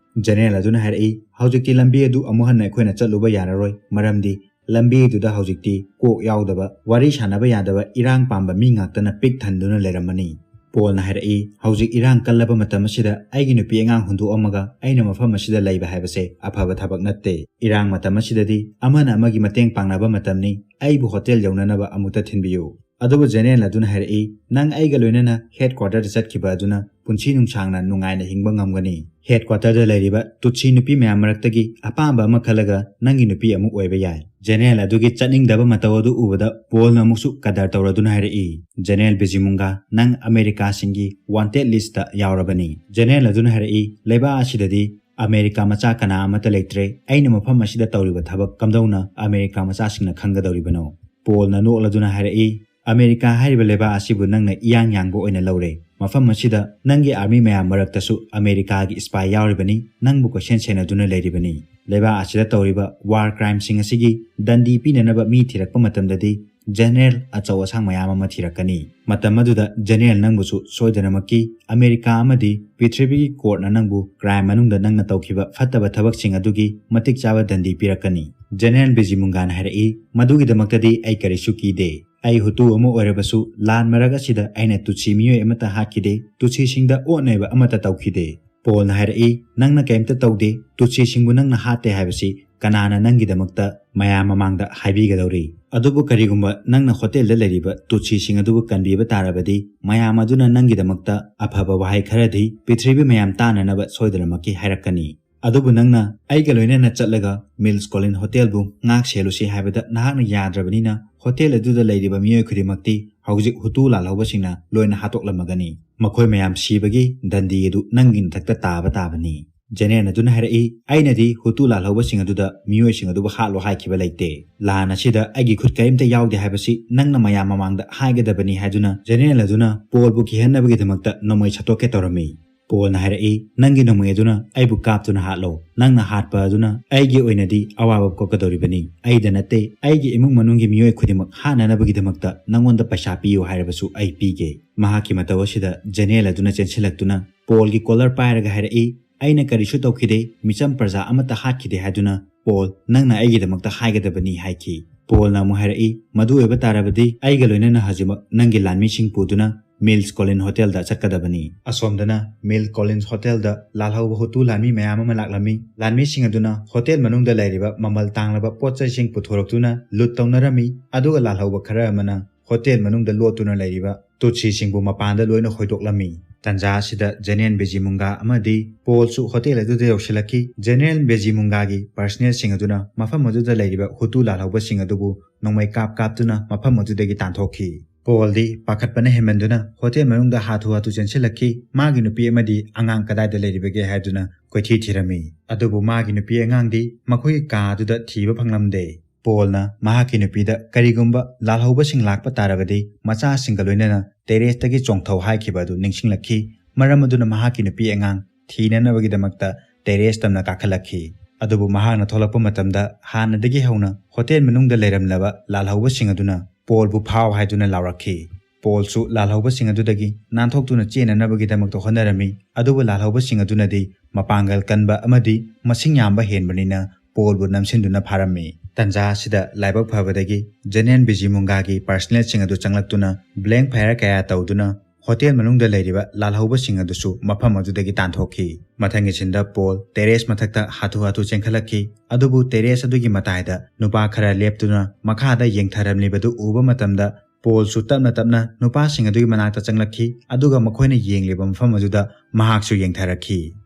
ꯖꯦꯅꯦꯔꯦꯜ ꯑꯗꯨꯅ ꯍꯥꯏꯔꯛꯏ, "ꯍꯧꯖꯤꯛꯇꯤ ꯂꯝꯕꯤ ꯑꯗꯨ ꯑꯃꯨꯛ ꯍꯟꯅ ꯑꯩꯈꯣꯏꯅ ꯆꯠꯂꯨꯕ ꯌꯥꯔꯔꯣꯏ, ꯃꯔꯝꯗꯤ ꯂꯝꯕꯤꯗꯨꯗ ꯍꯧꯖꯤꯛꯇꯤ ꯀꯣꯛ ꯌꯥꯎꯗꯕ, ꯋꯥꯔꯤ ꯁꯥꯟꯅꯕ ꯌꯥꯗꯕ ꯏꯔꯥꯡ ꯄꯥꯝꯕ ꯃꯤ ꯉꯥꯛꯇꯅ ꯄꯤꯛ ꯊꯟꯗꯨꯅ ꯂꯩꯔꯝꯃꯅꯤ꯫" ꯄꯣꯜꯅ ꯍꯥꯏꯔꯛꯏ, "ꯍꯧꯖꯤꯛ ꯏꯔꯥꯡ ꯀꯜꯂꯕ ꯃꯇꯝ ꯑꯁꯤꯗ ꯑꯩꯒꯤ ꯅꯨꯄꯤ ꯑꯉꯥꯡ ꯍꯨꯟꯗꯣꯛꯑꯝꯃꯒ ꯑꯩꯅ ꯃꯐꯝ ꯑꯁꯤꯗ ꯂꯩꯕ ꯍꯥꯏꯕꯁꯦ ꯑꯐꯕ ꯊꯕꯛ ꯅꯠꯇꯦ꯫ ꯏꯔꯥꯡ ꯃꯇꯝ ꯑꯁꯤꯗꯗꯤ ꯑꯃꯅ ꯑꯃꯒꯤ ꯃꯇꯦꯡ ꯄꯥꯡꯅꯕ ꯃꯇꯝꯅꯤ꯫ ꯑꯩꯕꯨ ꯍꯣꯇꯦꯜ ꯌꯧꯅꯅꯕ ꯑꯃꯨꯛꯇ ꯊꯤꯟꯕꯤꯌꯨ꯫" ꯑꯗꯨꯕꯨ ꯖꯦꯅꯦꯔꯦꯜ ꯑꯗꯨꯅ ꯍꯥꯏꯔꯛꯏ, "ꯅꯪ ꯑꯩꯒ ꯂꯣꯏꯅꯅ ꯍꯦꯗ ꯀ꯭ꯋꯥꯇꯔꯗ ꯆꯠꯈꯤꯕ ꯑꯗꯨꯅ ꯄꯨꯟꯁꯤ ꯅꯨꯡꯁꯥꯡꯅ ꯅꯨꯡꯉꯥꯏꯅ ꯍꯤꯡꯕ ꯉꯝꯒꯅꯤ꯫ ꯍꯦꯗ ꯀ꯭ꯋꯥꯇꯔꯗ ꯂꯩꯔꯤꯕ ꯇꯨꯠꯁꯤ ꯅꯨꯄꯤ ꯃꯌꯥꯝ ꯃꯔꯛꯇꯒꯤ ꯑꯄꯥꯝꯕ ꯑꯃ ꯈꯜꯂꯒ ꯅꯪꯒꯤ ꯅꯨꯄꯤ ꯑꯃꯨꯛ ꯑꯣꯏꯕ ꯌꯥꯏ"꯫ ꯖꯦꯅꯦꯔꯦꯜ ꯑꯗꯨꯒꯤ ꯆꯠꯅꯤꯡꯗꯕ ꯃꯇꯧ ꯑꯗꯨ ꯎꯕꯗ ꯄꯣꯜꯅ ꯑꯃꯨꯛꯁꯨ ꯀꯗꯔ ꯇꯧꯔꯗꯨꯅ ꯍꯥꯏꯔꯛꯏ, "ꯖꯦꯅꯦꯔꯦꯜ ꯕꯤꯖꯤꯃꯨꯡꯒꯥ, ꯅꯪ ꯑꯃꯦꯔꯤꯀꯥꯁꯤꯡꯒꯤ ꯋꯥꯟꯇꯦꯗ ꯂꯤꯁꯇ ꯌꯥꯎꯔꯕꯅꯤ"꯫ ꯖꯦꯅꯦꯔꯦꯜ ꯑꯗꯨꯅ ꯍꯥꯏꯔꯛꯏ, "ꯂꯩꯕꯥꯛ ꯑꯁꯤꯗꯗꯤ ꯑꯃꯦꯔꯤꯀꯥ ꯃꯆꯥ ꯀꯅꯥ ꯑꯃꯠꯇ ꯂꯩꯇ꯭ꯔꯦ꯫ ꯑꯩꯅ ꯃꯐꯝ ꯑꯁꯤꯗ ꯇꯧꯔꯤꯕ ꯊꯕꯛ ꯀꯝꯗꯧꯅ ꯑꯃꯦꯔꯤꯀꯥ ꯃꯆꯥꯁꯤꯡꯅ ꯈꯪꯒꯗꯧꯔꯤꯕꯅꯣ?" ꯄꯣꯜꯅ ꯅꯣꯛꯂꯗꯨꯅ ꯍꯥꯏꯔꯛꯏ, "ꯑꯃꯦꯔꯤꯀꯥ ꯍꯥꯏꯔꯤꯕ ꯂꯩꯕꯥꯛ ꯑꯁꯤꯕꯨ ꯅꯪꯅ ꯏꯌꯥꯡ ꯌꯥꯡꯕ ꯑꯣꯏꯅ ꯂꯧꯔꯦ꯫ ꯃꯐꯝ ꯑꯁꯤꯗ ꯅꯪꯒꯤ ꯑꯥꯔꯃꯤ ꯃꯌꯥꯝ ꯃꯔꯛꯇꯁꯨ ꯑꯃꯦꯔꯤꯀꯥꯒꯤ ꯁ꯭ꯄꯥꯏ ꯌꯥꯎꯔꯤꯕꯅꯤ, ꯅꯪꯕꯨ ꯀꯣꯏꯁꯦꯟ ꯁꯦꯟꯅꯗꯨꯅ ꯂꯩꯔꯤꯕꯅꯤ꯫ ꯂꯩꯕꯥꯛ ꯑꯁꯤꯗ ꯇꯧꯔꯤꯕ ꯋꯥꯔ ꯀ꯭ꯔꯥꯏꯝꯁꯤꯡ ꯑꯁꯤꯒꯤ ꯗꯟꯗꯤ ꯄꯤꯅꯅꯕ ꯃꯤ ꯊꯤꯔꯛꯄ ꯃꯇꯝꯗꯗꯤ ꯖꯦꯅꯦꯔꯦꯜ ꯑꯆꯧ ꯑꯁꯥꯡ ꯃꯌꯥꯝ ꯑꯃ ꯊꯤꯔꯛꯀꯅꯤ꯫ ꯃꯇꯝ ꯑꯗꯨꯗ ꯖꯦꯅꯦꯔꯦꯜ ꯅꯪꯕꯨꯁꯨ ꯁꯣꯏꯗꯅꯃꯛꯀꯤ ꯑꯃꯦꯔꯤꯀꯥ ꯑꯃꯗꯤ ꯄ꯭ꯔꯤꯊꯤꯕꯤꯒꯤ ꯀꯣꯔꯠꯅ ꯅꯪꯕꯨ ꯀ꯭ꯔꯥꯏꯝ ꯃꯅꯨꯡꯗ ꯅꯪꯅ ꯇꯧꯈꯤꯕ ꯐꯠꯇꯕ ꯊꯕꯛꯁꯤꯡ ꯑꯗꯨꯒꯤ ꯃꯇꯤꯛ ꯆꯥꯕ ꯗꯟꯗꯤ ꯄꯤꯔꯛꯀꯅꯤ"꯫ ꯖꯦꯅꯦꯔꯦꯜ ꯕꯤꯖꯤꯃꯨꯡꯒꯥꯅ ꯍꯥꯏꯔꯛꯏ, "ꯃꯗꯨꯒꯤꯗꯃꯛꯇꯗꯤ ꯑꯩ ꯀꯔꯤꯁꯨ ꯀꯤꯗꯦ꯫ ꯑꯩ ꯍꯨꯇꯨ ꯑꯃ ꯑꯣꯏꯔꯕꯁꯨ ꯂꯥꯟ ꯃꯔꯛ ꯑꯁꯤꯗ ꯑꯩꯅ ꯇꯨꯠꯁꯤ ꯃꯤꯑꯣꯏ ꯑꯃꯠꯇ ꯍꯥꯠꯈꯤꯗꯦ, ꯇꯨꯠꯁꯤꯁꯤꯡꯗ ꯑꯣꯠꯅꯩꯕ ꯑꯃꯠꯇ ꯇꯧꯈꯤꯗꯦ"꯫ ꯄꯣꯜꯅ ꯍꯥꯏꯔꯛꯏ, "ꯅꯪꯅ ꯀꯔꯤꯝꯇ ꯇꯧꯗꯦ, ꯇꯨꯠꯁꯤꯁꯤꯡꯕꯨ ꯅꯪꯅ ꯍꯥꯠꯇꯦ ꯍꯥꯏꯕꯁꯤ ꯀꯅꯥꯅ ꯅꯪꯒꯤꯗꯃꯛꯇ ꯃꯌꯥꯝ ꯃꯃꯥꯡꯗ ꯍꯥꯏꯕꯤꯒꯗꯧꯔꯤ? ꯑꯗꯨꯕꯨ ꯀꯔꯤꯒꯨꯝꯕ ꯅꯪꯅ ꯍꯣꯇꯦꯜꯗ ꯂꯩꯔꯤꯕ ꯇꯨꯠꯁꯤꯁꯤꯡ ꯑꯗꯨꯕꯨ ꯀꯟꯕꯤꯕ ꯇꯥꯔꯕꯗꯤ, ꯃꯌꯥꯝ ꯑꯗꯨꯅ ꯅꯪꯒꯤꯗꯃꯛꯇ ꯑꯐꯕ ꯋꯥꯍꯩ ꯈꯔꯗꯤ ꯄ꯭ꯔꯤꯊꯤꯕꯤ ꯃꯌꯥꯝ ꯇꯥꯅꯅꯕ ꯁꯣꯏꯗꯅꯃꯛꯀꯤ ꯍꯥꯏꯔꯛꯀꯅꯤ꯫ ꯑꯗꯨꯕꯨ ꯅꯪꯅ ꯑꯩꯒ ꯂꯣꯏꯅꯅ ꯆꯠꯂꯒ ꯃꯤꯜꯁ ꯀꯣꯂꯤꯟ ꯍꯣꯇꯦꯜꯕꯨ ꯉꯥꯛ ꯁꯦꯜꯂꯨꯁꯤ ꯍꯥꯏꯕꯗ ꯅꯍꯥꯛꯅ ꯌꯥꯗ꯭ꯔꯕꯅꯤꯅ, ꯍꯣꯇꯦꯜ ꯑꯗꯨꯗ ꯂꯩꯔꯤꯕ ꯃꯤꯑꯣꯏ ꯈꯨꯗꯤꯡꯃꯛꯇꯤ ꯍꯧꯖꯤꯛ ꯍꯨꯇꯨ ꯂꯥꯜꯍꯧꯕꯁꯤꯡꯅ ꯂꯣꯏꯅ ꯍꯥꯠꯇꯣꯛꯂꯝꯃꯒꯅꯤ꯫ ꯃꯈꯣꯏ ꯃꯌꯥꯝ ꯁꯤꯕꯒꯤ ꯗꯟꯗꯤ ꯑꯗꯨ ꯅꯪꯒꯤ ꯃꯊꯛꯇ ꯇꯥꯕ ꯇꯥꯕꯅꯤ"꯫ ꯖꯦꯅꯦꯔꯦꯜ ꯑꯗꯨꯅ ꯍꯥꯏꯔꯛꯏ, "ꯑꯩꯅꯗꯤ ꯍꯨꯇꯨ ꯂꯥꯜꯍꯧꯕꯁꯤꯡ ꯑꯗꯨꯗ ꯃꯤꯑꯣꯏꯁꯤꯡ ꯑꯗꯨꯕꯨ ꯍꯥꯠꯂꯣ ꯍꯥꯏꯈꯤꯕ ꯂꯩꯇꯦ꯫ ꯂꯥꯟ ꯑꯁꯤꯗ ꯑꯩꯒꯤ ꯈꯨꯠ ꯀꯔꯤꯝꯇ ꯌꯥꯎꯗꯦ ꯍꯥꯏꯕꯁꯤ ꯅꯪꯅ ꯃꯌꯥꯝ ꯃꯃꯥꯡꯗ ꯍꯥꯏꯒꯗꯕꯅꯤ" ꯍꯥꯏꯗꯨꯅ ꯖꯦꯅꯦꯔꯦꯜ ꯑꯗꯨꯅ ꯄꯣꯜꯕꯨ ꯀꯤꯍꯟꯅꯕꯒꯤꯗꯃꯛꯇ ꯅꯣꯡꯃꯩ ꯁꯠꯇꯣꯛꯀꯦ ꯇꯧꯔꯝꯃꯤ꯫ ꯄꯣꯜꯅ ꯍꯥꯏꯔꯛꯏ, "ꯅꯪꯒꯤ ꯅꯣꯡꯃꯩ ꯑꯗꯨꯅ ꯑꯩꯕꯨ ꯀꯥꯞꯇꯨꯅ ꯍꯥꯠꯂꯣ꯫ ꯅꯪꯅ ꯍꯥꯠꯄ ꯑꯗꯨꯅ ꯑꯩꯒꯤ ꯑꯣꯏꯅꯗꯤ ꯑꯋꯥꯕ ꯄꯣꯛꯀꯗꯧꯔꯤꯕꯅꯤ꯫ ꯑꯩꯗ ꯅꯠꯇꯦ, ꯑꯩꯒꯤ ꯏꯃꯨꯡ ꯃꯅꯨꯡꯒꯤ ꯃꯤꯑꯣꯏ ꯈꯨꯗꯤꯡꯃꯛ ꯍꯥꯠꯅꯅꯕꯒꯤꯗꯃꯛꯇ ꯅꯪꯉꯣꯟꯗ ꯄꯩꯁꯥ ꯄꯤꯌꯨ ꯍꯥꯏꯔꯕꯁꯨ ꯑꯩ ꯄꯤꯒꯦ"꯫ ꯃꯍꯥꯛꯀꯤ ꯃꯇꯧ ꯑꯁꯤꯗ ꯖꯦꯅꯦꯔꯦꯜ ꯑꯗꯨꯅ ꯆꯦꯟꯁꯤꯜꯂꯛꯇꯨꯅ ꯄꯣꯜꯒꯤ ꯀꯣꯂꯔ ꯄꯥꯏꯔꯒ ꯍꯥꯏꯔꯛꯏ, "ꯑꯩꯅ ꯀꯔꯤꯁꯨ ꯇꯧꯈꯤꯗꯦ, ꯃꯤꯆꯝ ꯄ꯭ꯔꯖꯥ ꯑꯃꯠꯇ ꯍꯥꯠꯈꯤꯗꯦ ꯍꯥꯏꯗꯨꯅ ꯄꯣꯜ, ꯅꯪꯅ ꯑꯩꯒꯤꯗꯃꯛꯇ ꯍꯥꯏꯒꯗꯕꯅꯤ" ꯍꯥꯏꯈꯤ꯫ ꯄꯣꯜꯅ ꯑꯃꯨꯛ ꯍꯥꯏꯔꯛꯏ, "ꯃꯗꯨ ꯑꯣꯏꯕ ꯇꯥꯔꯕꯗꯤ ꯑꯩꯒ ꯂꯣꯏꯅꯅ ꯍꯧꯖꯤꯛꯃꯛ ꯅꯪꯒꯤ ꯂꯥꯟꯃꯤꯁꯤꯡ ꯄꯨꯗꯨꯅ ꯃꯤꯜꯁ ꯀꯣꯂꯤꯟ ꯍꯣꯇꯦꯜꯗ ꯆꯠꯀꯗꯕꯅꯤ"꯫ ꯑꯁꯣꯝꯗꯅ ꯃꯤꯜ ꯀꯣꯂꯤꯟꯁ ꯍꯣꯇꯦꯜꯗ ꯂꯥꯜꯍꯧꯕ ꯍꯨꯇꯨ ꯂꯥꯟꯃꯤ ꯃꯌꯥꯝ ꯑꯃ ꯂꯥꯛꯂꯝꯃꯤ꯫ ꯂꯥꯟꯃꯤꯁꯤꯡ ꯑꯗꯨꯅ ꯍꯣꯇꯦꯜ ꯃꯅꯨꯡꯗ ꯂꯩꯔꯤꯕ ꯃꯃꯜ ꯇꯥꯡꯂꯕ ꯄꯣꯠ ꯆꯩꯁꯤꯡ ꯄꯨꯊꯣꯔꯛꯇꯨꯅ ꯂꯨꯠ ꯇꯧꯅꯔꯝꯃꯤ꯫ ꯑꯗꯨꯒ ꯂꯥꯜꯍꯧꯕ ꯈꯔ ꯑꯃꯅ ꯍꯣꯇꯦꯜ ꯃꯅꯨꯡꯗ ꯂꯣꯠꯇꯨꯅ ꯂꯩꯔꯤꯕ ꯇꯨꯠꯁꯤꯁꯤꯡꯕꯨ ꯃꯄꯥꯟꯗ ꯂꯣꯏꯅ ꯍꯣꯏꯗꯣꯛꯂꯝꯃꯤ꯫ ꯇꯟꯖꯥ ꯑꯁꯤꯗ ꯖꯦꯅꯦꯔꯦꯜ ꯕꯦꯖꯤꯃꯨꯡꯒꯥ ꯑꯃꯗꯤ ꯄꯣꯜꯁꯨ ꯍꯣꯇꯦꯜ ꯑꯗꯨꯗ ꯌꯧꯁꯤꯜꯂꯛꯈꯤ꯫ ꯖꯦꯅꯦꯔꯦꯜ ꯕꯦꯖꯤꯃꯨꯡꯒꯥꯒꯤ ꯄꯔꯁꯅꯦꯜꯁꯤꯡ ꯑꯗꯨꯅ ꯃꯐꯝ ꯑꯗꯨꯗ ꯂꯩꯔꯤꯕ ꯍꯨꯇꯨ ꯂꯥꯜꯍꯧꯕꯁꯤꯡ ꯑꯗꯨꯕꯨ ꯅꯣꯡꯃꯩ ꯀꯥꯞ ꯀꯥꯞꯇꯨꯅ ꯃꯐꯝ ꯑꯗꯨꯗꯒꯤ ꯇꯥꯟꯊꯣꯛꯈꯤ꯫ ꯄꯣꯜꯗꯤ ꯄꯥꯈꯠꯄꯅ ꯍꯦꯟꯃꯟꯗꯨꯅ ꯍꯣꯇꯦꯜ ꯃꯅꯨꯡꯗ ꯍꯥꯊꯨ ꯍꯥꯊꯨ ꯆꯦꯟꯁꯤꯜꯂꯛꯈꯤ꯫ ꯃꯥꯒꯤ ꯅꯨꯄꯤ ꯑꯃꯗꯤ ꯑꯉꯥꯡ ꯀꯗꯥꯏꯗ ꯂꯩꯔꯤꯕꯒꯦ ꯍꯥꯏꯗꯨꯅ ꯀꯣꯏꯊꯤ ꯊꯤꯔꯝꯃꯤ꯫ ꯑꯗꯨꯕꯨ ꯃꯥꯒꯤ ꯅꯨꯄꯤ ꯑꯉꯥꯡꯗꯤ ꯃꯈꯣꯏꯒꯤ ꯀꯥ ꯑꯗꯨꯗ ꯊꯤꯕ ꯐꯪꯂꯝꯗꯦ꯫ ꯄꯣꯜꯅ ꯃꯍꯥꯛꯀꯤ ꯅꯨꯄꯤꯗ ꯀꯔꯤꯒꯨꯝꯕ ꯂꯥꯜꯍꯧꯕꯁꯤꯡ ꯂꯥꯛꯄ ꯇꯥꯔꯕꯗꯤ ꯃꯆꯥꯁꯤꯡꯒ ꯂꯣꯏꯅꯅ ꯇꯦꯔꯦꯁꯇꯒꯤ ꯆꯣꯡꯊꯧ ꯍꯥꯏꯈꯤꯕ ꯑꯗꯨ ꯅꯤꯡꯁꯤꯡꯂꯛꯈꯤ꯫ ꯃꯔꯝ ꯑꯗꯨꯅ ꯃꯍꯥꯛꯀꯤ ꯅꯨꯄꯤ ꯑꯉꯥꯡ ꯊꯤꯅꯅꯕꯒꯤꯗꯃꯛꯇ ꯇꯦꯔꯦꯁ ꯇꯝꯅ ꯀꯥꯈꯠꯂꯛꯈꯤ꯫ ꯑꯗꯨꯕꯨ ꯃꯍꯥꯛꯅ ꯊꯣꯛꯂꯛꯄ ꯃꯇꯝꯗ ꯍꯥꯟꯅꯗꯒꯤ ꯍꯧꯅ ꯍꯣꯇꯦꯜ ꯃꯅꯨꯡꯗ ꯂꯩꯔꯝꯂꯕ ꯂꯥꯜꯍꯧꯕꯁꯤꯡ ꯑꯗꯨꯅ ꯄꯣꯜꯕꯨ ꯐꯥꯎ ꯍꯥꯏꯗꯨꯅ ꯂꯥꯎꯔꯛꯈꯤ꯫ ꯄꯣꯜꯁꯨ ꯂꯥꯜꯍꯧꯕꯁꯤꯡ ꯑꯗꯨꯗꯒꯤ ꯅꯥꯟꯊꯣꯛꯇꯨꯅ ꯆꯦꯟꯅꯅꯕꯒꯤꯗꯃꯛꯇ ꯍꯣꯠꯅꯔꯝꯃꯤ꯫ ꯑꯗꯨꯕꯨ ꯂꯥꯜꯍꯧꯕꯁꯤꯡ ꯑꯗꯨꯅꯗꯤ ꯃꯄꯥꯡꯒꯜ ꯀꯟꯕ ꯑꯃꯗꯤ ꯃꯁꯤꯡ ꯌꯥꯝꯕ ꯍꯦꯟꯕꯅꯤꯅ ꯄꯣꯜꯕꯨ ꯅꯝꯁꯤꯟꯗꯨꯅ ꯐꯥꯔꯝꯃꯤ꯫ ꯇꯟꯖꯥ ꯑꯁꯤꯗ ꯂꯥꯏꯕꯛ ꯐꯕꯗꯒꯤ ꯖꯦꯅꯦꯔꯦꯜ ꯕꯤꯖꯤꯃꯨꯡꯒꯥꯒꯤ ꯄꯔꯁꯅꯦꯜꯁꯤꯡ ꯑꯗꯨ ꯆꯪꯂꯛꯇꯨꯅ ꯕ꯭ꯂꯦꯡ ꯐꯥꯌꯔ ꯀꯌꯥ ꯇꯧꯗꯨꯅ ꯍꯣꯇꯦꯜ ꯃꯅꯨꯡꯗ ꯂꯩꯔꯤꯕ ꯂꯥꯜꯍꯧꯕꯁꯤꯡ ꯑꯗꯨꯁꯨ ꯃꯐꯝ ꯑꯗꯨꯗꯒꯤ ꯇꯥꯟꯊꯣꯛꯈꯤ꯫ ꯃꯊꯪꯒꯤ ꯁꯤꯟꯗ ꯄꯣꯜ ꯇꯦꯔꯦꯁ ꯃꯊꯛꯇ ꯍꯥꯊꯨ ꯍꯥꯊꯨ ꯆꯦꯟꯈꯠꯂꯛꯈꯤ꯫ ꯑꯗꯨꯕꯨ ꯇꯦꯔꯦꯁ ꯑꯗꯨꯒꯤ ꯃꯇꯥꯏꯗ ꯅꯨꯄꯥ ꯈꯔ ꯂꯦꯞꯇꯨꯅ ꯃꯈꯥꯗ ꯌꯦꯡꯊꯔꯝꯂꯤꯕꯗꯨ ꯎꯕ ꯃꯇꯝꯗ ꯄꯣꯜꯁꯨ ꯇꯞꯅ ꯇꯞꯅ ꯅꯨꯄꯥꯁꯤꯡ ꯑꯗꯨꯒꯤ ꯃꯅꯥꯛꯇ ꯆꯪꯂꯛꯈꯤ꯫ ꯑꯗꯨꯒ ꯃꯈꯣꯏꯅ ꯌꯦꯡꯂꯤꯕ ꯃꯐꯝ ꯑꯗꯨꯗ ꯃꯍꯥꯛꯁꯨ ꯌꯦꯡꯊꯔꯛꯈꯤ꯫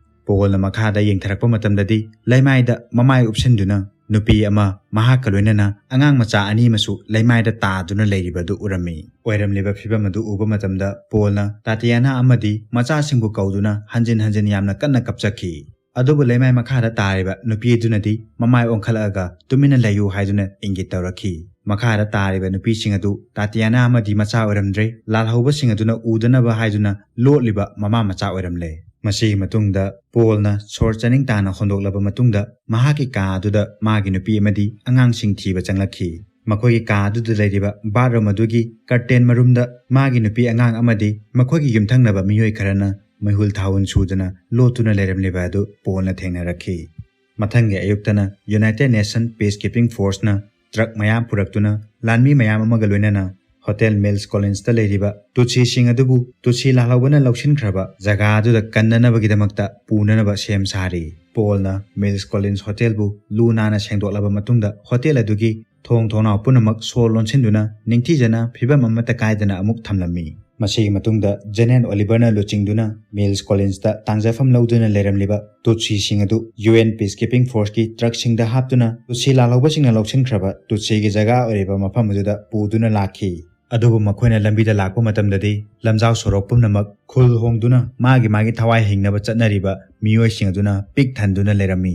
ꯄꯣꯜꯅ ꯃꯈꯥꯗ ꯌꯦꯡꯊꯔꯛꯄ ꯃꯇꯝꯗꯗꯤ ꯂꯩꯃꯥꯏꯗ ꯃꯃꯥꯏ ꯎꯞꯁꯤꯟꯗꯨꯅ ꯅꯨꯄꯤ ꯑꯃ ꯃꯍꯥꯛꯀ ꯂꯣꯏꯅꯅ ꯑꯉꯥꯡ ꯃꯆꯥ ꯑꯅꯤ ꯑꯃꯁꯨ ꯂꯩꯃꯥꯏꯗ ꯇꯥꯗꯨꯅ ꯂꯩꯔꯤꯕ ꯑꯗꯨ ꯎꯔꯝꯃꯤ꯫ ꯑꯣꯏꯔꯝꯂꯤꯕ ꯐꯤꯚꯝ ꯑꯗꯨ ꯎꯕ ꯃꯇꯝꯗ ꯄꯣꯜꯅ ꯇꯥꯇꯤꯌꯥꯅꯥ ꯑꯃꯗꯤ ꯃꯆꯥꯁꯤꯡꯕꯨ ꯀꯧꯗꯨꯅ ꯍꯟꯖꯤꯟ ꯍꯟꯖꯤꯟ ꯌꯥꯝꯅ ꯀꯟꯅ ꯀꯞꯆꯈꯤ꯫ ꯑꯗꯨꯕꯨ ꯂꯩꯃꯥꯏ ꯃꯈꯥꯗ ꯇꯥꯔꯤꯕ ꯅꯨꯄꯤ ꯑꯗꯨꯅꯗꯤ ꯃꯃꯥꯏ ꯑꯣꯟꯈꯠꯂꯛꯑꯒ ꯇꯨꯃꯤꯟꯅ ꯂꯩꯌꯨ ꯍꯥꯏꯗꯨꯅ ꯏꯪꯒꯤꯠ ꯇꯧꯔꯛꯈꯤ꯫ ꯃꯈꯥꯗ ꯇꯥꯔꯤꯕ ꯅꯨꯄꯤꯁꯤꯡ ꯑꯗꯨ ꯇꯥꯇꯤꯌꯥꯅꯥ ꯑꯃꯗꯤ ꯃꯆꯥ ꯑꯣꯏꯔꯝꯗ꯭ꯔꯦ, ꯂꯥꯜꯍꯧꯕꯁꯤꯡ ꯑꯗꯨꯅ ꯎꯗꯅꯕ ꯍꯥꯏꯗꯨꯅ ꯂꯣꯠꯂꯤꯕ ꯃꯃꯥ ꯃꯆꯥ ꯑꯣꯏꯔꯝꯂꯦ꯫ ꯃꯁꯤꯒꯤ ꯃꯇꯨꯡꯗ ꯄꯣꯜꯅ ꯁꯣꯔ ꯆꯥꯅꯤꯡ ꯇꯥꯅ ꯍꯣꯟꯗꯣꯛꯂꯕ ꯃꯇꯨꯡꯗ ꯃꯍꯥꯛꯀꯤ ꯀꯥ ꯑꯗꯨꯗ ꯃꯥꯒꯤ ꯅꯨꯄꯤ ꯑꯃꯗꯤ ꯑꯉꯥꯡꯁꯤꯡ ꯊꯤꯕ ꯆꯪꯂꯛꯈꯤ꯫ ꯃꯈꯣꯏꯒꯤ ꯀꯥ ꯑꯗꯨꯗ ꯂꯩꯔꯤꯕ ꯕꯥꯠꯔꯨꯝ ꯑꯗꯨꯒꯤ ꯀꯔꯇꯦꯟ ꯃꯔꯨꯝꯗ ꯃꯥꯒꯤ ꯅꯨꯄꯤ ꯑꯉꯥꯡ ꯑꯃꯗꯤ ꯃꯈꯣꯏꯒꯤ ꯌꯨꯝꯊꯪꯅꯕ ꯃꯤꯑꯣꯏ ꯈꯔꯅ ꯃꯩꯍꯨꯜ ꯊꯥꯍꯨꯜ ꯁꯨꯗꯨꯅ ꯂꯣꯠꯇꯨꯅ ꯂꯩꯔꯝꯂꯤꯕ ꯑꯗꯨ ꯄꯣꯜꯅ ꯊꯦꯡꯅꯔꯛꯈꯤ꯫ ꯃꯊꯪꯒꯤ ꯑꯌꯨꯛꯇꯅ ꯌꯨꯅꯥꯏꯇꯦꯗ ꯅꯦꯁꯟ ꯄꯤꯁ ꯀꯤꯄꯤꯡ ꯐꯣꯔꯁꯅ ꯇ꯭ꯔꯛ ꯃꯌꯥꯝ ꯄꯨꯔꯛꯇꯨꯅ ꯂꯥꯟꯃꯤ ꯃꯌꯥꯝ ꯑꯃꯒ ꯂꯣꯏꯅꯅ ꯍꯣꯇꯦꯜ ꯃꯤꯜꯁ ꯀꯣꯂꯤꯟꯁꯇ ꯂꯩꯔꯤꯕ ꯇꯨꯠꯁꯤꯁꯤꯡ ꯑꯗꯨꯕꯨ ꯇꯨꯠꯁꯤ ꯂꯥꯜꯍꯧꯕꯅ ꯂꯧꯁꯤꯟꯈ꯭ꯔꯕ ꯖꯒꯥ ꯑꯗꯨꯗ ꯀꯟꯅꯅꯕꯒꯤꯗꯃꯛꯇ ꯄꯨꯅꯅꯕ ꯁꯦꯝ ꯁꯥꯔꯤ꯫ ꯄꯣꯜꯅ ꯃꯤꯜꯁ ꯀꯣꯂꯤꯟꯁ ꯍꯣꯇꯦꯜꯕꯨ ꯂꯨ ꯅꯥꯟꯅ ꯁꯦꯡꯗꯣꯛꯂꯕ ꯃꯇꯨꯡꯗ ꯍꯣꯇꯦꯜ ꯑꯗꯨꯒꯤ ꯊꯣꯡ ꯊꯣꯡꯅꯥꯎ ꯄꯨꯝꯅꯃꯛ ꯁꯣ ꯂꯣꯟꯁꯤꯟꯗꯨꯅ ꯅꯤꯡꯊꯤꯖꯅ ꯐꯤꯕꯝ ꯑꯃꯠꯇ ꯀꯥꯏꯗꯅ ꯑꯃꯨꯛ ꯊꯝꯂꯝꯃꯤ꯫ ꯃꯁꯤꯒꯤ ꯃꯇꯨꯡꯗ ꯖꯦꯅꯦꯟ ꯑꯣꯂꯤꯚꯔꯅ ꯂꯨꯆꯤꯡꯗꯨꯅ ꯃꯤꯜꯁ ꯀꯣꯂꯤꯟꯁꯇ ꯇꯥꯡꯖꯐꯝ ꯂꯧꯗꯨꯅ ꯂꯩꯔꯝꯂꯤꯕ ꯇꯨꯠꯁꯤꯁꯤꯡ ꯑꯗꯨ ꯌꯨ ꯑꯦꯟ ꯄꯤꯁꯀꯤꯄꯤꯡ ꯐꯣꯔꯁꯀꯤ ꯇ꯭ꯔꯛꯁꯤꯡꯗ ꯍꯥꯞꯇꯨꯅ ꯇꯨꯠꯁꯤ ꯂꯥꯜꯍꯧꯕꯁꯤꯡꯅ ꯂꯧꯁꯤꯟꯈ꯭ꯔꯕ ꯇꯨꯠꯁꯤꯒꯤ ꯖꯒꯥ ꯑꯣꯏꯔꯤꯕ ꯃꯐꯝ ꯑꯗꯨꯗ ꯄꯨꯗꯨꯅ ꯂꯥꯛꯈꯤ꯫ ꯑꯗꯨꯕꯨ ꯃꯈꯣꯏꯅ ꯂꯝꯕꯤꯗ ꯂꯥꯛꯄ ꯃꯇꯝꯗꯗꯤ ꯂꯝꯖꯥꯎ ꯁꯣꯔꯣꯛ ꯄꯨꯝꯅꯃꯛ ꯈꯨꯜ ꯍꯣꯡꯗꯨꯅ ꯃꯥꯒꯤ ꯃꯥꯒꯤ ꯊꯋꯥꯏ ꯍꯤꯡꯅꯕ ꯆꯠꯅꯔꯤꯕ ꯃꯤꯑꯣꯏꯁꯤꯡ ꯑꯗꯨꯅ ꯄꯤꯛ ꯊꯟꯗꯨꯅ ꯂꯩꯔꯝꯃꯤ꯫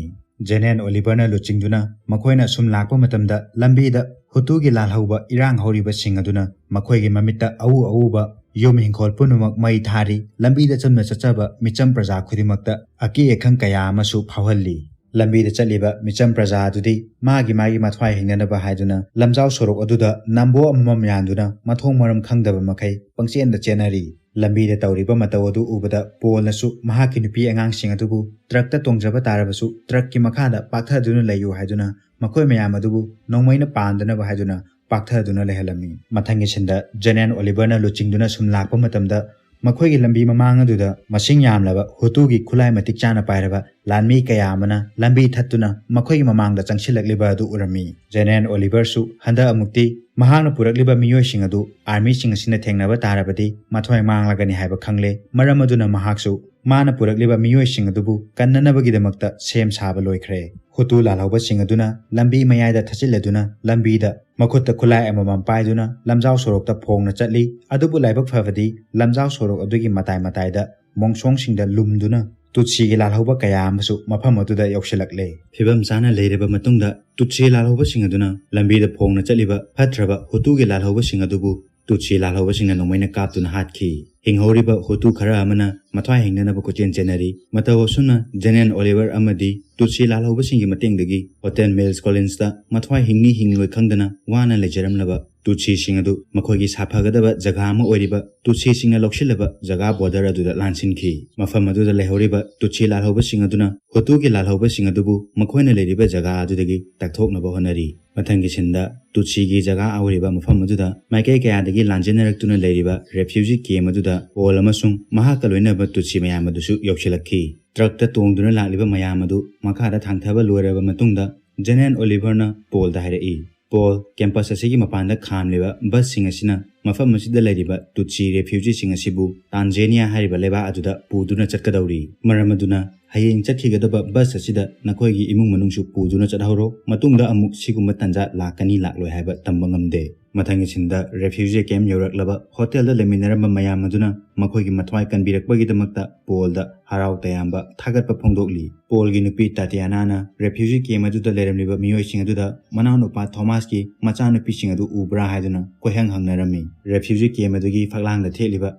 ꯖꯦꯅꯦꯟ ꯑꯣꯂꯤꯚꯔꯅ ꯂꯨꯆꯤꯡꯗꯨꯅ ꯃꯈꯣꯏꯅ ꯁꯨꯝ ꯂꯥꯛꯄ ꯃꯇꯝꯗ ꯂꯝꯕꯤꯗ ꯍꯨꯇꯨꯒꯤ ꯂꯥꯜꯍꯧꯕ ꯏꯔꯥꯡ ꯍꯧꯔꯤꯕꯁꯤꯡ ꯑꯗꯨꯅ ꯃꯈꯣꯏꯒꯤ ꯃꯃꯤꯠꯇ ꯑꯎ ꯑꯎꯕ ꯌꯨꯝ ꯍꯤꯡꯈꯣꯜ ꯄꯨꯝꯅꯃꯛ ꯃꯩ ꯊꯥꯔꯤ꯫ ꯂꯝꯕꯤꯗ ꯆꯝꯅ ꯆꯠꯆꯕ ꯃꯤꯆꯝ ꯄ꯭ꯔꯖꯥ ꯈꯨꯗꯤꯡꯃꯛꯇ ꯑꯀꯤ ꯑꯈꯪ ꯀꯌꯥ ꯑꯃꯁꯨ ꯐꯥꯎꯍꯜꯂꯤ꯫ ꯂꯝꯕꯤꯗ ꯆꯠꯂꯤꯕ ꯃꯤꯆꯝ ꯄ꯭ꯔꯖꯥ ꯑꯗꯨꯗꯤ ꯃꯥꯒꯤ ꯃꯥꯒꯤ ꯃꯊ꯭ꯋꯥꯏ ꯍꯤꯡꯅꯅꯕ ꯍꯥꯏꯗꯨꯅ ꯂꯝꯖꯥꯎ ꯁꯣꯔꯣꯛ ꯑꯗꯨꯗ ꯅꯥꯝꯕꯣ ꯑꯃꯃꯝ ꯌꯥꯟꯗꯨꯅ ꯃꯊꯣꯡ ꯃꯔꯝ ꯈꯪꯗꯕ ꯃꯈꯩ ꯄꯪꯆꯦꯟꯗ ꯆꯦꯟꯅꯔꯤ꯫ ꯂꯝꯕꯤꯗ ꯇꯧꯔꯤꯕ ꯃꯇꯧ ꯑꯗꯨ ꯎꯕꯗ ꯄꯣꯜꯅꯁꯨ ꯃꯍꯥꯛꯀꯤ ꯅꯨꯄꯤ ꯑꯉꯥꯡꯁꯤꯡ ꯑꯗꯨꯕꯨ ꯇ꯭ꯔꯛꯇ ꯇꯣꯡꯖꯕ ꯇꯥꯔꯕꯁꯨ ꯇ꯭ꯔꯛꯀꯤ ꯃꯈꯥꯗ ꯄꯥꯛꯊꯗꯨꯅ ꯂꯩꯌꯨ ꯍꯥꯏꯗꯨꯅ ꯃꯈꯣꯏ ꯃꯌꯥꯝ ꯑꯗꯨꯕꯨ ꯅꯣꯡꯃꯩꯅ ꯄꯥꯟꯗꯅꯕ ꯍꯥꯏꯗꯨꯅ ꯄꯥꯛꯊꯗꯨꯅ ꯂꯩꯍꯜꯂꯝꯃꯤ꯫ ꯃꯊꯪꯒꯤ ꯁꯤꯟꯗ ꯖꯦꯅꯦꯟ ꯑꯣꯂꯤꯚꯔꯅ ꯂꯨꯆꯤꯡꯗꯨꯅ ꯁꯨꯝ ꯂꯥꯛꯄ ꯃꯇꯝꯗ ꯃꯈꯣꯏꯒꯤ ꯂꯝꯕꯤ ꯃꯃꯥꯡ ꯑꯗꯨꯗ ꯃꯁꯤꯡ ꯌꯥꯝꯂꯕ ꯍꯨꯇꯨꯒꯤ ꯈꯨꯠꯂꯥꯏ ꯃꯇꯤꯛ ꯆꯥꯅ ꯄꯥꯏꯔꯕ ꯂꯥꯟꯃꯤ ꯀꯌꯥ ꯑꯃꯅ ꯂꯝꯕꯤ ꯊꯠꯇꯨꯅ ꯃꯈꯣꯏꯒꯤ ꯃꯃꯥꯡꯗ ꯆꯪꯁꯤꯜꯂꯛꯂꯤꯕ ꯑꯗꯨ ꯎꯔꯝꯃꯤ꯫ ꯖꯦꯅꯦꯔꯦꯜ ꯑꯣꯂꯤꯚꯔꯁꯨ ꯍꯟꯗꯛ ꯑꯃꯨꯛꯇꯤ ꯃꯍꯥꯛꯅ ꯄꯨꯔꯛꯂꯤꯕ ꯃꯤꯑꯣꯏꯁꯤꯡ ꯑꯗꯨ ꯑꯥꯔꯃꯤꯁꯤꯡ ꯑꯁꯤꯅ ꯊꯦꯡꯅꯕ ꯇꯥꯔꯕꯗꯤ ꯃꯊ꯭ꯋꯥꯏ ꯃꯥꯡꯂꯒꯅꯤ ꯍꯥꯏꯕ ꯈꯪꯂꯦ꯫ ꯃꯔꯝ ꯑꯗꯨꯅ ꯃꯍꯥꯛꯁꯨ ꯃꯥꯅ ꯄꯨꯔꯛꯂꯤꯕ ꯃꯤꯑꯣꯏꯁꯤꯡ ꯑꯗꯨꯕꯨ ꯀꯟꯅꯅꯕꯒꯤꯗꯃꯛꯇ ꯁꯦꯝ ꯁꯥꯕ ꯂꯣꯏꯈ꯭ꯔꯦ꯫ ꯍꯨꯇꯨ ꯂꯥꯜꯍꯧꯕꯁꯤꯡ ꯑꯗꯨꯅ ꯂꯝꯕꯤ ꯃꯌꯥꯏꯗ ꯊꯠꯆꯤꯜꯂꯗꯨꯅ ꯂꯝꯕꯤꯗ ꯃꯈꯨꯠꯇ ꯈꯨꯠꯂꯥꯏ ꯑꯃꯃꯝ ꯄꯥꯏꯗꯨꯅ ꯂꯝꯖꯥꯎ ꯁꯣꯔꯣꯛꯇ ꯐꯣꯡꯅ ꯆꯠꯂꯤ꯫ ꯑꯗꯨꯕꯨ ꯂꯥꯏꯕꯛ ꯐꯕꯗꯤ ꯂꯝꯖꯥꯎ ꯁꯣꯔꯣꯛ ꯑꯗꯨꯒꯤ ꯃꯇꯥꯏ ꯃꯇꯥꯏꯗ ꯃꯣꯡꯁꯣꯡꯁꯤꯡꯗ ꯂꯨꯝꯗꯨꯅ ꯇꯨꯠꯁꯤꯒꯤ ꯂꯥꯜꯍꯧꯕ ꯀꯌꯥ ꯑꯃꯁꯨ ꯃꯐꯝ ꯑꯗꯨꯗ ꯌꯧꯁꯤꯜꯂꯛꯂꯦ꯫ ꯐꯤꯕꯝ ꯆꯥꯅ ꯂꯩꯔꯕ ꯃꯇꯨꯡꯗ ꯇꯨꯠꯁꯤ ꯂꯥꯜꯍꯧꯕꯁꯤꯡ ꯑꯗꯨꯅ ꯂꯝꯕꯤꯗ ꯐꯣꯡꯅ ꯆꯠꯂꯤꯕ ꯐꯠꯇ꯭ꯔꯕ ꯍꯨꯇꯨꯒꯤ ꯂꯥꯜꯍꯧꯕꯁꯤꯡ ꯑꯗꯨꯕꯨ ꯇꯨꯠꯁꯤ ꯂꯥꯜꯍꯧꯕꯁꯤꯡꯅ ꯅꯣꯡꯃꯩꯅ ꯀꯥꯞꯇꯨꯅ ꯍꯥꯠꯈꯤ꯫ ꯍꯤꯡꯍꯧꯔꯤꯕ ꯍꯨꯇꯨ ꯈꯔ ꯑꯃꯅ ꯃꯊ꯭ꯋꯥꯏ ꯍꯤꯡꯅꯅꯕ ꯀꯣꯏꯆꯦꯟ ꯆꯦꯟꯅꯔꯤ꯫ ꯃꯇꯧ ꯑꯁꯨꯝꯅ ꯖꯦꯅꯦꯔꯦꯜ ꯑꯣꯂꯤꯚꯔ ꯑꯃꯗꯤ ꯇꯨꯠꯁꯤ ꯂꯥꯜꯍꯧꯕꯁꯤꯡꯒꯤ ꯃꯇꯦꯡꯗꯒꯤ ꯍꯣꯇꯦꯜ ꯃꯤꯜꯁ ꯀꯣꯂꯤꯟꯁꯇ ꯃꯊ꯭ꯋꯥꯏ ꯍꯤꯡꯅꯤ ꯍꯤꯡꯂꯣꯏ ꯈꯪꯗꯅ ꯋꯥꯅ ꯂꯩꯖꯔꯝꯂꯕ ꯇꯨꯠꯁꯤꯁꯤꯡ ꯑꯗꯨ ꯃꯈꯣꯏꯒꯤ ꯁꯥꯐꯒꯗꯕ ꯖꯒꯥ ꯑꯃ ꯑꯣꯏꯔꯤꯕ ꯇꯨꯠꯁꯤꯁꯤꯡꯅ ꯂꯧꯁꯤꯜꯂꯕ ꯖꯒꯥ ꯕꯣꯔꯗꯔ ꯑꯗꯨꯗ ꯂꯥꯟꯁꯤꯟꯈꯤ꯫ ꯃꯐꯝ ꯑꯗꯨꯗ ꯂꯩꯍꯧꯔꯤꯕ ꯇꯨꯠꯁꯤ ꯂꯥꯜꯍꯧꯕꯁꯤꯡ ꯑꯗꯨꯅ ꯍꯨꯇꯨꯒꯤ ꯂꯥꯜꯍꯧꯕꯁꯤꯡ ꯑꯗꯨꯕꯨ ꯃꯈꯣꯏꯅ ꯂꯩꯔꯤꯕ ꯖꯒꯥ ꯑꯗꯨꯗꯒꯤ ꯇꯛꯊꯣꯛꯅꯕ ꯍꯣꯠꯅꯔꯤ꯫ ꯃꯊꯪꯒꯤ ꯁꯤꯟꯗ ꯇꯨꯠꯁꯤꯒꯤ ꯖꯒꯥ ꯑꯣꯏꯔꯤꯕ ꯃꯐꯝ ꯑꯗꯨꯗ ꯃꯥꯏꯀꯩ ꯀꯌꯥꯗꯒꯤ ꯂꯥꯟꯖꯦꯟꯅꯔꯛꯇꯨꯅ ꯂꯩꯔꯤꯕ ꯔꯦꯐ꯭ꯌꯨꯖꯤ ꯀꯦꯝ ꯑꯗꯨꯗ ꯄꯣꯜ ꯑꯃꯁꯨꯡ ꯃꯍꯥꯛꯀ ꯂꯣꯏꯅꯕ ꯇꯨꯠꯁꯤ ꯃꯌꯥꯝ ꯑꯗꯨꯁꯨ ꯌꯧꯁꯤꯜꯂꯛꯈꯤ꯫ ꯇ꯭ꯔꯛꯇ ꯇꯣꯡꯗꯨꯅ ꯂꯥꯛꯂꯤꯕ ꯃꯌꯥꯝ ꯑꯗꯨ ꯃꯈꯥꯗ ꯊꯥꯡꯊꯕ ꯂꯣꯏꯔꯕ ꯃꯇꯨꯡꯗ ꯖꯦꯅꯦꯔꯦꯜ ꯑꯣꯂꯤꯚꯔꯅ ꯄꯣꯜꯗ ꯍꯥꯏꯔꯛꯏ, ꯄꯣꯜ, ꯀꯦꯝꯄꯁ ꯑꯁꯤꯒꯤ ꯃꯄꯥꯟꯗ ꯈꯥꯝꯂꯤꯕ ꯕꯁꯁꯤꯡ ꯑꯁꯤꯅ ꯃꯐꯝ ꯑꯁꯤꯗ ꯂꯩꯔꯤꯕ ꯇꯨꯠꯁꯤ ꯔꯦꯐ꯭ꯌꯨꯖꯤꯁꯤꯡ ꯑꯁꯤꯕꯨ ꯇꯥꯟꯖꯦꯅꯤꯌꯥ ꯍꯥꯏꯔꯤꯕ ꯂꯩꯕꯥꯛ ꯑꯗꯨꯗ ꯄꯨꯗꯨꯅ ꯆꯠꯀꯗꯧꯔꯤ꯫ ꯃꯔꯝ ꯑꯗꯨꯅ ꯍꯌꯦꯡ ꯆꯠꯈꯤꯒꯗꯕ ꯕꯁ ꯑꯁꯤꯗ ꯅꯈꯣꯏꯒꯤ ꯏꯃꯨꯡ ꯃꯅꯨꯡꯁꯨ ꯄꯨꯗꯨꯅ ꯆꯠꯍꯧꯔꯣ꯫ ꯃꯇꯨꯡꯗ ꯑꯃꯨꯛ ꯁꯤꯒꯨꯝꯕ ꯇꯥꯟꯖꯥ ꯂꯥꯛꯀꯅꯤ ꯂꯥꯛꯂꯣꯏ ꯍꯥꯏꯕ ꯇꯝꯕ ꯉꯝꯗꯦ꯫ ꯃꯊꯪꯒꯤ ꯁꯤꯟꯗ ꯔꯦꯐ꯭ꯌꯨꯖꯤ ꯀꯦꯝ ꯌꯧꯔꯛꯂꯕ ꯍꯣꯇꯦꯜꯗ ꯂꯩꯃꯤꯟꯅꯔꯝꯕ ꯃꯌꯥꯝ ꯑꯗꯨꯅ ꯃꯈꯣꯏꯒꯤ ꯃꯊ꯭ꯋꯥꯏ ꯀꯟꯕꯤꯔꯛꯄꯒꯤꯗꯃꯛꯇ ꯄꯣꯜꯗ ꯍꯔꯥꯎ ꯇꯌꯥꯝꯕ ꯊꯥꯒꯠꯄ ꯐꯣꯡꯗꯣꯛꯂꯤ꯫ ꯄꯣꯜꯒꯤ ꯅꯨꯄꯤ ꯇꯥꯇꯤꯌꯥꯅꯥꯅ ꯔꯦꯐ꯭ꯌꯨꯖꯤ ꯀꯦꯝ ꯑꯗꯨꯗ ꯂꯩꯔꯝꯂꯤꯕ ꯃꯤꯑꯣꯏꯁꯤꯡ ꯑꯗꯨꯗ ꯃꯅꯥꯎꯅꯨꯄꯥ ꯊꯣꯃꯥꯁꯀꯤ ꯃꯆꯥꯅꯨꯄꯤꯁꯤꯡ ꯑꯗꯨ ꯎꯕ꯭ꯔꯥ ꯍꯥꯏꯗꯨꯅ ꯀꯣꯏꯍꯪ ꯍꯪꯅꯔꯝꯃꯤ꯫ ꯔꯦꯐ꯭ꯌꯨꯖꯤ ꯀꯦꯝ ꯑꯗꯨꯒꯤ ꯐꯛꯂꯥꯡꯗ ꯊꯦꯠꯂꯤꯕ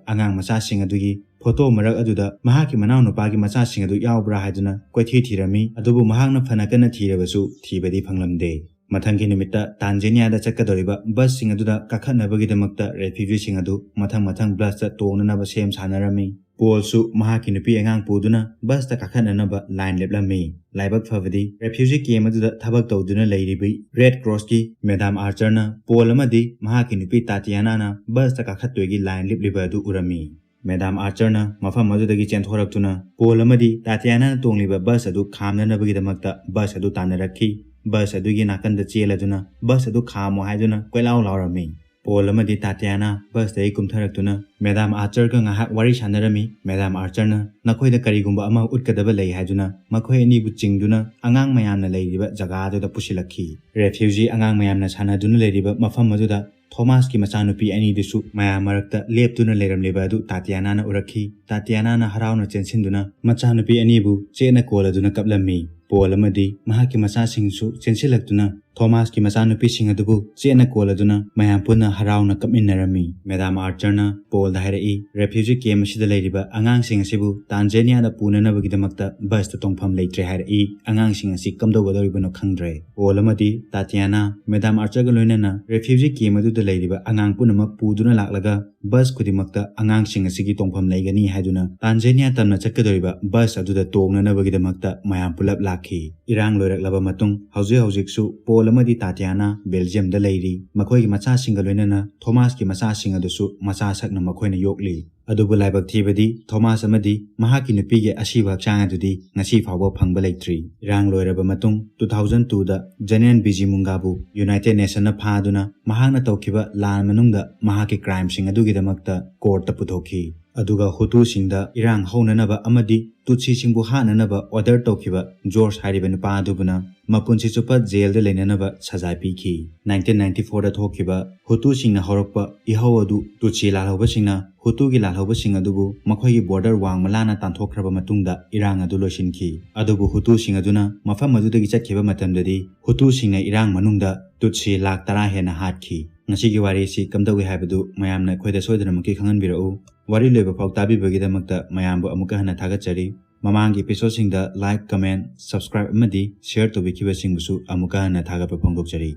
ꯑꯉꯥꯡ ꯃꯆꯥꯁꯤꯡ ꯑꯗꯨꯒꯤ ꯐꯣꯇꯣ ꯃꯔꯛ ꯑꯗꯨꯗ ꯃꯍꯥꯛꯀꯤ ꯃꯅꯥꯎꯅꯨꯄꯥꯒꯤ ꯃꯆꯥꯁꯤꯡ ꯑꯗꯨ ꯌꯥꯎꯕ꯭ꯔꯥ ꯍꯥꯏꯗꯨꯅ ꯀꯣꯏꯊꯤ ꯊꯤꯔꯝꯃꯤ꯫ ꯑꯗꯨꯕꯨ ꯃꯍꯥꯛꯅ ꯐꯅ ꯀꯟꯅ ꯊꯤꯔꯕꯁꯨ ꯊꯤꯕꯗꯤ ꯐꯪꯂꯝꯗꯦ꯫ ꯃꯊꯪꯒꯤ ꯅꯨꯃꯤꯠꯇ ꯇꯥꯟꯖꯦꯅꯤꯌꯥꯗ ꯆꯠꯀꯗꯧꯔꯤꯕ ꯕꯁꯁꯤꯡ ꯑꯗꯨꯗ ꯀꯥꯈꯠꯅꯕꯒꯤꯗꯃꯛꯇ ꯔꯦꯐ꯭ꯌꯨꯖꯤꯁꯤꯡ ꯑꯗꯨ ꯃꯊꯪ ꯃꯊꯪ ꯕꯁꯇ ꯇꯣꯡꯅꯅꯕ ꯁꯦꯝ ꯁꯥꯅꯔꯝꯃꯤ꯫ ꯄꯣꯜꯁꯨ ꯃꯍꯥꯛꯀꯤ ꯅꯨꯄꯤ ꯑꯉꯥꯡ ꯄꯨꯗꯨꯅ ꯕꯁꯇ ꯀꯥꯈꯠꯅꯅꯕ ꯂꯥꯏꯟ ꯂꯦꯞꯂꯝꯃꯤ꯫ ꯂꯥꯏꯕꯛ ꯐꯕꯗꯤ ꯔꯦꯐ꯭ꯌꯨꯖꯤ ꯀꯦꯝ ꯑꯗꯨꯗ ꯊꯕꯛ ꯇꯧꯗꯨꯅ ꯂꯩꯔꯤꯕ ꯔꯦꯗ ꯀ꯭ꯔꯣꯁꯀꯤ ꯃꯦꯗꯥꯝ ꯑꯥꯔꯆꯔꯅ ꯄꯣꯜ ꯑꯃꯗꯤ ꯃꯍꯥꯛꯀꯤ ꯅꯨꯄꯤ ꯇꯥꯇꯤꯌꯥꯅꯥꯅ ꯕꯁꯇ ꯀꯥꯈꯠꯇꯣꯏꯒꯤ ꯂꯥꯏꯟ ꯂꯦꯞꯂꯤꯕ ꯑꯗꯨ ꯎꯔꯝꯃꯤ꯫ ꯃꯦꯗꯥꯝ ꯑꯥꯔꯆꯔꯅ ꯃꯐꯝ ꯑꯗꯨꯗꯒꯤ ꯆꯦꯟꯊꯣꯔꯛꯇꯨꯅ ꯄꯣꯜ ꯑꯃꯗꯤ ꯇꯥꯇꯤꯌꯥꯅꯥꯅ ꯇꯣꯡꯂꯤꯕ ꯕꯁ ꯑꯗꯨ ꯈꯥꯝꯅꯅꯕꯒꯤꯗꯃꯛꯇ ꯕꯁ ꯑꯗꯨ ꯇꯥꯟꯅꯔꯛꯈꯤ꯫ ꯕꯁ ꯑꯗꯨꯒꯤ ꯅꯥꯀꯟꯗ ꯆꯦꯜꯂꯗꯨꯅ ꯕꯁ ꯑꯗꯨ ꯈꯥꯝꯃꯣ ꯍꯥꯏꯗꯨꯅ ꯀꯣꯏꯂꯥꯎ ꯂꯥꯎꯔꯝꯃꯤ꯫ ꯄꯣꯜ ꯑꯃꯗꯤ ꯇꯥꯇꯤꯌꯥꯅꯥ ꯕꯁꯇꯒꯤ ꯀꯨꯝꯊꯔꯛꯇꯨꯅ ꯃꯦꯗꯥꯝ ꯑꯥꯔꯆꯔꯒ ꯉꯥꯏꯍꯥꯛ ꯋꯥꯔꯤ ꯁꯥꯟꯅꯔꯝꯃꯤ꯫ ꯃꯦꯗꯥꯝ ꯑꯥꯔꯆꯔꯅ ꯅꯈꯣꯏꯗ ꯀꯔꯤꯒꯨꯝꯕ ꯑꯃ ꯎꯠꯀꯗꯕ ꯂꯩ ꯍꯥꯏꯗꯨꯅ ꯃꯈꯣꯏ ꯑꯅꯤꯕꯨ ꯆꯤꯡꯗꯨꯅ ꯑꯉꯥꯡ ꯃꯌꯥꯝꯅ ꯂꯩꯔꯤꯕ ꯖꯒꯥ ꯑꯗꯨꯗ ꯄꯨꯁꯤꯜꯂꯛꯈꯤ꯫ ꯔꯦꯐ꯭ꯌꯨꯖꯤ ꯑꯉꯥꯡ ꯃꯌꯥꯝꯅ ꯁꯥꯟꯅꯗꯨꯅ ꯂꯩꯔꯤꯕ ꯃꯐꯝ ꯑꯗꯨꯗ ꯊꯣꯃꯥꯁꯀꯤ ꯃꯆꯥꯅꯨꯄꯤ ꯑꯅꯤꯗꯨꯁꯨ ꯃꯌꯥꯝ ꯃꯔꯛꯇ ꯂꯦꯞꯇꯨꯅ ꯂꯩꯔꯝꯂꯤꯕ ꯑꯗꯨ ꯇꯥꯇꯤꯌꯥꯅꯥꯅ ꯎꯔꯛꯈꯤ꯫ ꯇꯥꯇꯤꯌꯥꯅꯥꯅ ꯍꯔꯥꯎꯅ ꯆꯦꯟꯁꯤꯟꯗꯨꯅ ꯃꯆꯥꯅꯨꯄꯤ ꯑꯅꯤꯕꯨ ꯆꯦꯠꯅ ꯀꯣꯜꯂꯗꯨꯅ ꯀꯞꯂꯝꯃꯤ꯫ ꯄꯣꯜ ꯑꯃꯗꯤ ꯃꯍꯥꯛꯀꯤ ꯃꯆꯥꯁꯤꯡꯁꯨ ꯆꯦꯟꯁꯤꯜꯂꯛꯇꯨꯅ ꯊꯣꯃꯥꯁꯀꯤ ꯃꯆꯥꯅꯨꯄꯤꯁꯤꯡ ꯑꯗꯨꯕꯨ ꯆꯦꯠꯅ ꯀꯣꯜꯂꯗꯨꯅ ꯃꯌꯥꯝ ꯄꯨꯟꯅ ꯍꯔꯥꯎꯅ ꯀꯞꯃꯤꯟꯅꯔꯝꯃꯤ꯫ ꯃꯦꯗꯥꯝ ꯑꯥꯔꯆꯔꯅ ꯄꯣꯜꯗ ꯍꯥꯏꯔꯛꯏ, ꯔꯦꯐ꯭ꯌꯨꯖꯤ ꯀꯦꯝ ꯑꯁꯤꯗ ꯂꯩꯔꯤꯕ ꯑꯉꯥꯡꯁꯤꯡ ꯑꯁꯤꯕꯨ ꯇꯥꯟꯖꯦꯅꯤꯌꯥꯗ ꯄꯨꯅꯅꯕꯒꯤꯗꯃꯛꯇ ꯕꯁꯇ ꯇꯣꯡꯐꯝ ꯂꯩꯇ꯭ꯔꯦ ꯍꯥꯏꯔꯛꯏ꯫ ꯑꯉꯥꯡꯁꯤꯡ ꯑꯁꯤ ꯀꯝꯗꯧꯒꯗꯧꯔꯤꯕꯅꯣ ꯈꯪꯗ꯭ꯔꯦ꯫ ꯄꯣꯜ ꯑꯃꯗꯤ ꯇꯥꯇꯤꯌꯥꯅꯥ ꯃꯦꯗꯥꯝ ꯑꯥꯔꯆꯔꯒ ꯂꯣꯏꯅꯅ ꯔꯦꯐ꯭ꯌꯨꯖꯤ ꯀꯦꯝ ꯑꯗꯨꯗ ꯂꯩꯔꯤꯕ ꯑꯉꯥꯡ ꯄꯨꯝꯅꯃꯛ ꯄꯨꯗꯨꯅ ꯂꯥꯛꯂꯒ ꯕꯁ ꯈꯨꯗꯤꯡꯃꯛꯇ ꯑꯉꯥꯡꯁꯤꯡ ꯑꯁꯤꯒꯤ ꯇꯣꯡꯐꯝ ꯂꯩꯒꯅꯤ ꯍꯥꯏꯗꯨꯅ ꯇꯥꯟꯖꯦꯅꯤꯌꯥ ꯇꯝꯅ ꯆꯠꯀꯗꯧꯔꯤꯕ ꯕꯁ ꯑꯗꯨꯗ ꯇꯣꯡꯅꯅꯕꯒꯤꯗꯃꯛꯇ ꯃꯌꯥꯝ ꯄꯨꯂꯞ ꯂꯥꯛꯈꯤ꯫ ꯏꯔꯥꯡ ꯂꯣꯏꯔꯛꯂꯕ ꯃꯇꯨꯡ ꯍꯧꯖꯤꯛ ꯍꯧꯖꯤꯛꯁꯨ ꯄꯣꯜ ꯑꯃꯗꯤ ꯇꯥꯇꯤꯌꯥꯅꯥ ꯕꯦꯜꯖꯤꯌꯝꯗ ꯂꯩꯔꯤ꯫ ꯃꯈꯣꯏꯒꯤ ꯃꯆꯥꯁꯤꯡꯒ ꯂꯣꯏꯅꯅ ꯊꯣꯃꯥꯁꯀꯤ ꯃꯆꯥꯁꯤꯡ ꯑꯗꯨꯁꯨ ꯃꯆꯥ ꯁꯛꯅ ꯃꯈꯣꯏꯅ ꯌꯣꯛꯂꯤ꯫ ꯑꯗꯨꯕꯨ ꯂꯥꯏꯕꯛ ꯊꯤꯕꯗꯤ ꯊꯣꯃꯥꯁ ꯑꯃꯗꯤ ꯃꯍꯥꯛꯀꯤ ꯅꯨꯄꯤꯒꯤ ꯑꯁꯤꯕ ꯍꯛꯆꯥꯡ ꯑꯗꯨꯗꯤ ꯉꯁꯤ ꯐꯥꯎꯕ ꯐꯪꯕ ꯂꯩꯇ꯭ꯔꯤ꯫ ꯏꯔꯥꯡ ꯂꯣꯏꯔꯕ ꯃꯇꯨꯡ two thousand twoꯗ ꯖꯦꯅꯦꯟ ꯕꯤꯖꯤꯃꯨꯡꯒꯥꯕꯨ ꯌꯨꯅꯥꯏꯇꯦꯗ ꯅꯦꯁꯟꯅ ꯐꯥꯗꯨꯅ ꯃꯍꯥꯛꯅ ꯇꯧꯈꯤꯕ ꯂꯥꯟ ꯃꯅꯨꯡꯗ ꯃꯍꯥꯛꯀꯤ ꯀ꯭ꯔꯥꯏꯝꯁꯤꯡ ꯑꯗꯨꯒꯤꯗꯃꯛꯇ ꯀꯣꯔꯠꯇ ꯄꯨꯊꯣꯛꯈꯤ꯫ ꯑꯗꯨꯒ ꯍꯨꯇꯨꯁꯤꯡꯗ ꯏꯔꯥꯡ ꯍꯧꯅꯅꯕ ꯑꯃꯗꯤ ꯇꯨꯠꯁꯤꯁꯤꯡꯕꯨ ꯍꯥꯠꯅꯅꯕ ꯑꯣꯔꯗꯔ ꯇꯧꯈꯤꯕ ꯖꯣꯔꯖ ꯍꯥꯏꯔꯤꯕ ꯅꯨꯄꯥ ꯑꯗꯨꯕꯨꯅ ꯃꯄꯨꯟꯁꯤ ꯆꯨꯞꯄ ꯖꯦꯜꯗ ꯂꯩꯅꯅꯕ ꯁꯖꯥ ꯄꯤꯈꯤ꯫ Nineteen ninety fourꯗ ꯊꯣꯛꯈꯤꯕ ꯍꯨꯇꯨꯁꯤꯡꯅ ꯍꯧꯔꯛꯄ ꯏꯍꯧ ꯑꯗꯨ ꯇꯨꯠꯁꯤ ꯂꯥꯜꯍꯧꯕꯁꯤꯡꯅ ꯍꯨꯇꯨꯒꯤ ꯂꯥꯜꯍꯧꯕꯁꯤꯡ ꯑꯗꯨꯕꯨ ꯃꯈꯣꯏꯒꯤ ꯕꯣꯔꯗꯔ ꯋꯥꯡꯃ ꯂꯥꯟꯅ ꯇꯥꯟꯊꯣꯛꯈ꯭ꯔꯕ ꯃꯇꯨꯡꯗ ꯏꯔꯥꯡ ꯑꯗꯨ ꯂꯣꯏꯁꯤꯟꯈꯤ꯫ ꯑꯗꯨꯕꯨ ꯍꯨꯇꯨꯁꯤꯡ ꯑꯗꯨꯅ ꯃꯐꯝ ꯑꯗꯨꯗꯒꯤ ꯆꯠꯈꯤꯕ ꯃꯇꯝꯗꯗꯤ ꯍꯨꯇꯨꯁꯤꯡꯅ ꯏꯔꯥꯡ ꯃꯅꯨꯡꯗ ꯇꯨꯠꯁꯤ ꯂꯥꯈ ꯇꯔꯥ ꯍꯦꯟꯅ ꯍꯥꯠꯈꯤ꯫ ꯉꯁꯤꯒꯤ ꯋꯥꯔꯤꯁꯤ ꯀꯝꯗꯧꯏ ꯍꯥꯏꯕꯗꯨ ꯃꯌꯥꯝꯅ ꯑꯩꯈꯣꯏꯗ ꯁꯣꯏꯗꯅꯃꯛꯀꯤ ꯈꯪꯍꯟꯕꯤꯔꯛꯎ꯫ ꯋꯥꯔꯤ ꯂꯣꯏꯕ ꯐꯥꯎ ꯇꯥꯕꯤꯕꯒꯤꯗꯃꯛꯇ ꯃꯌꯥꯝꯕꯨ ꯑꯃꯨꯛꯀ ꯍꯟꯅ ꯊꯥꯒꯠꯆꯔꯤ꯫ ꯃꯃꯥꯡꯒꯤ episodeꯁꯤꯡꯗ like, comment, subscribe ꯑꯃꯗꯤ share ꯇꯧꯕꯤꯈꯤꯕꯁꯤꯡꯕꯨꯁꯨ ꯑꯃꯨꯛꯀ ꯍꯟꯅ ꯊꯥꯒꯠꯄ ꯐꯣꯡꯗꯣꯛꯆꯔꯤ꯫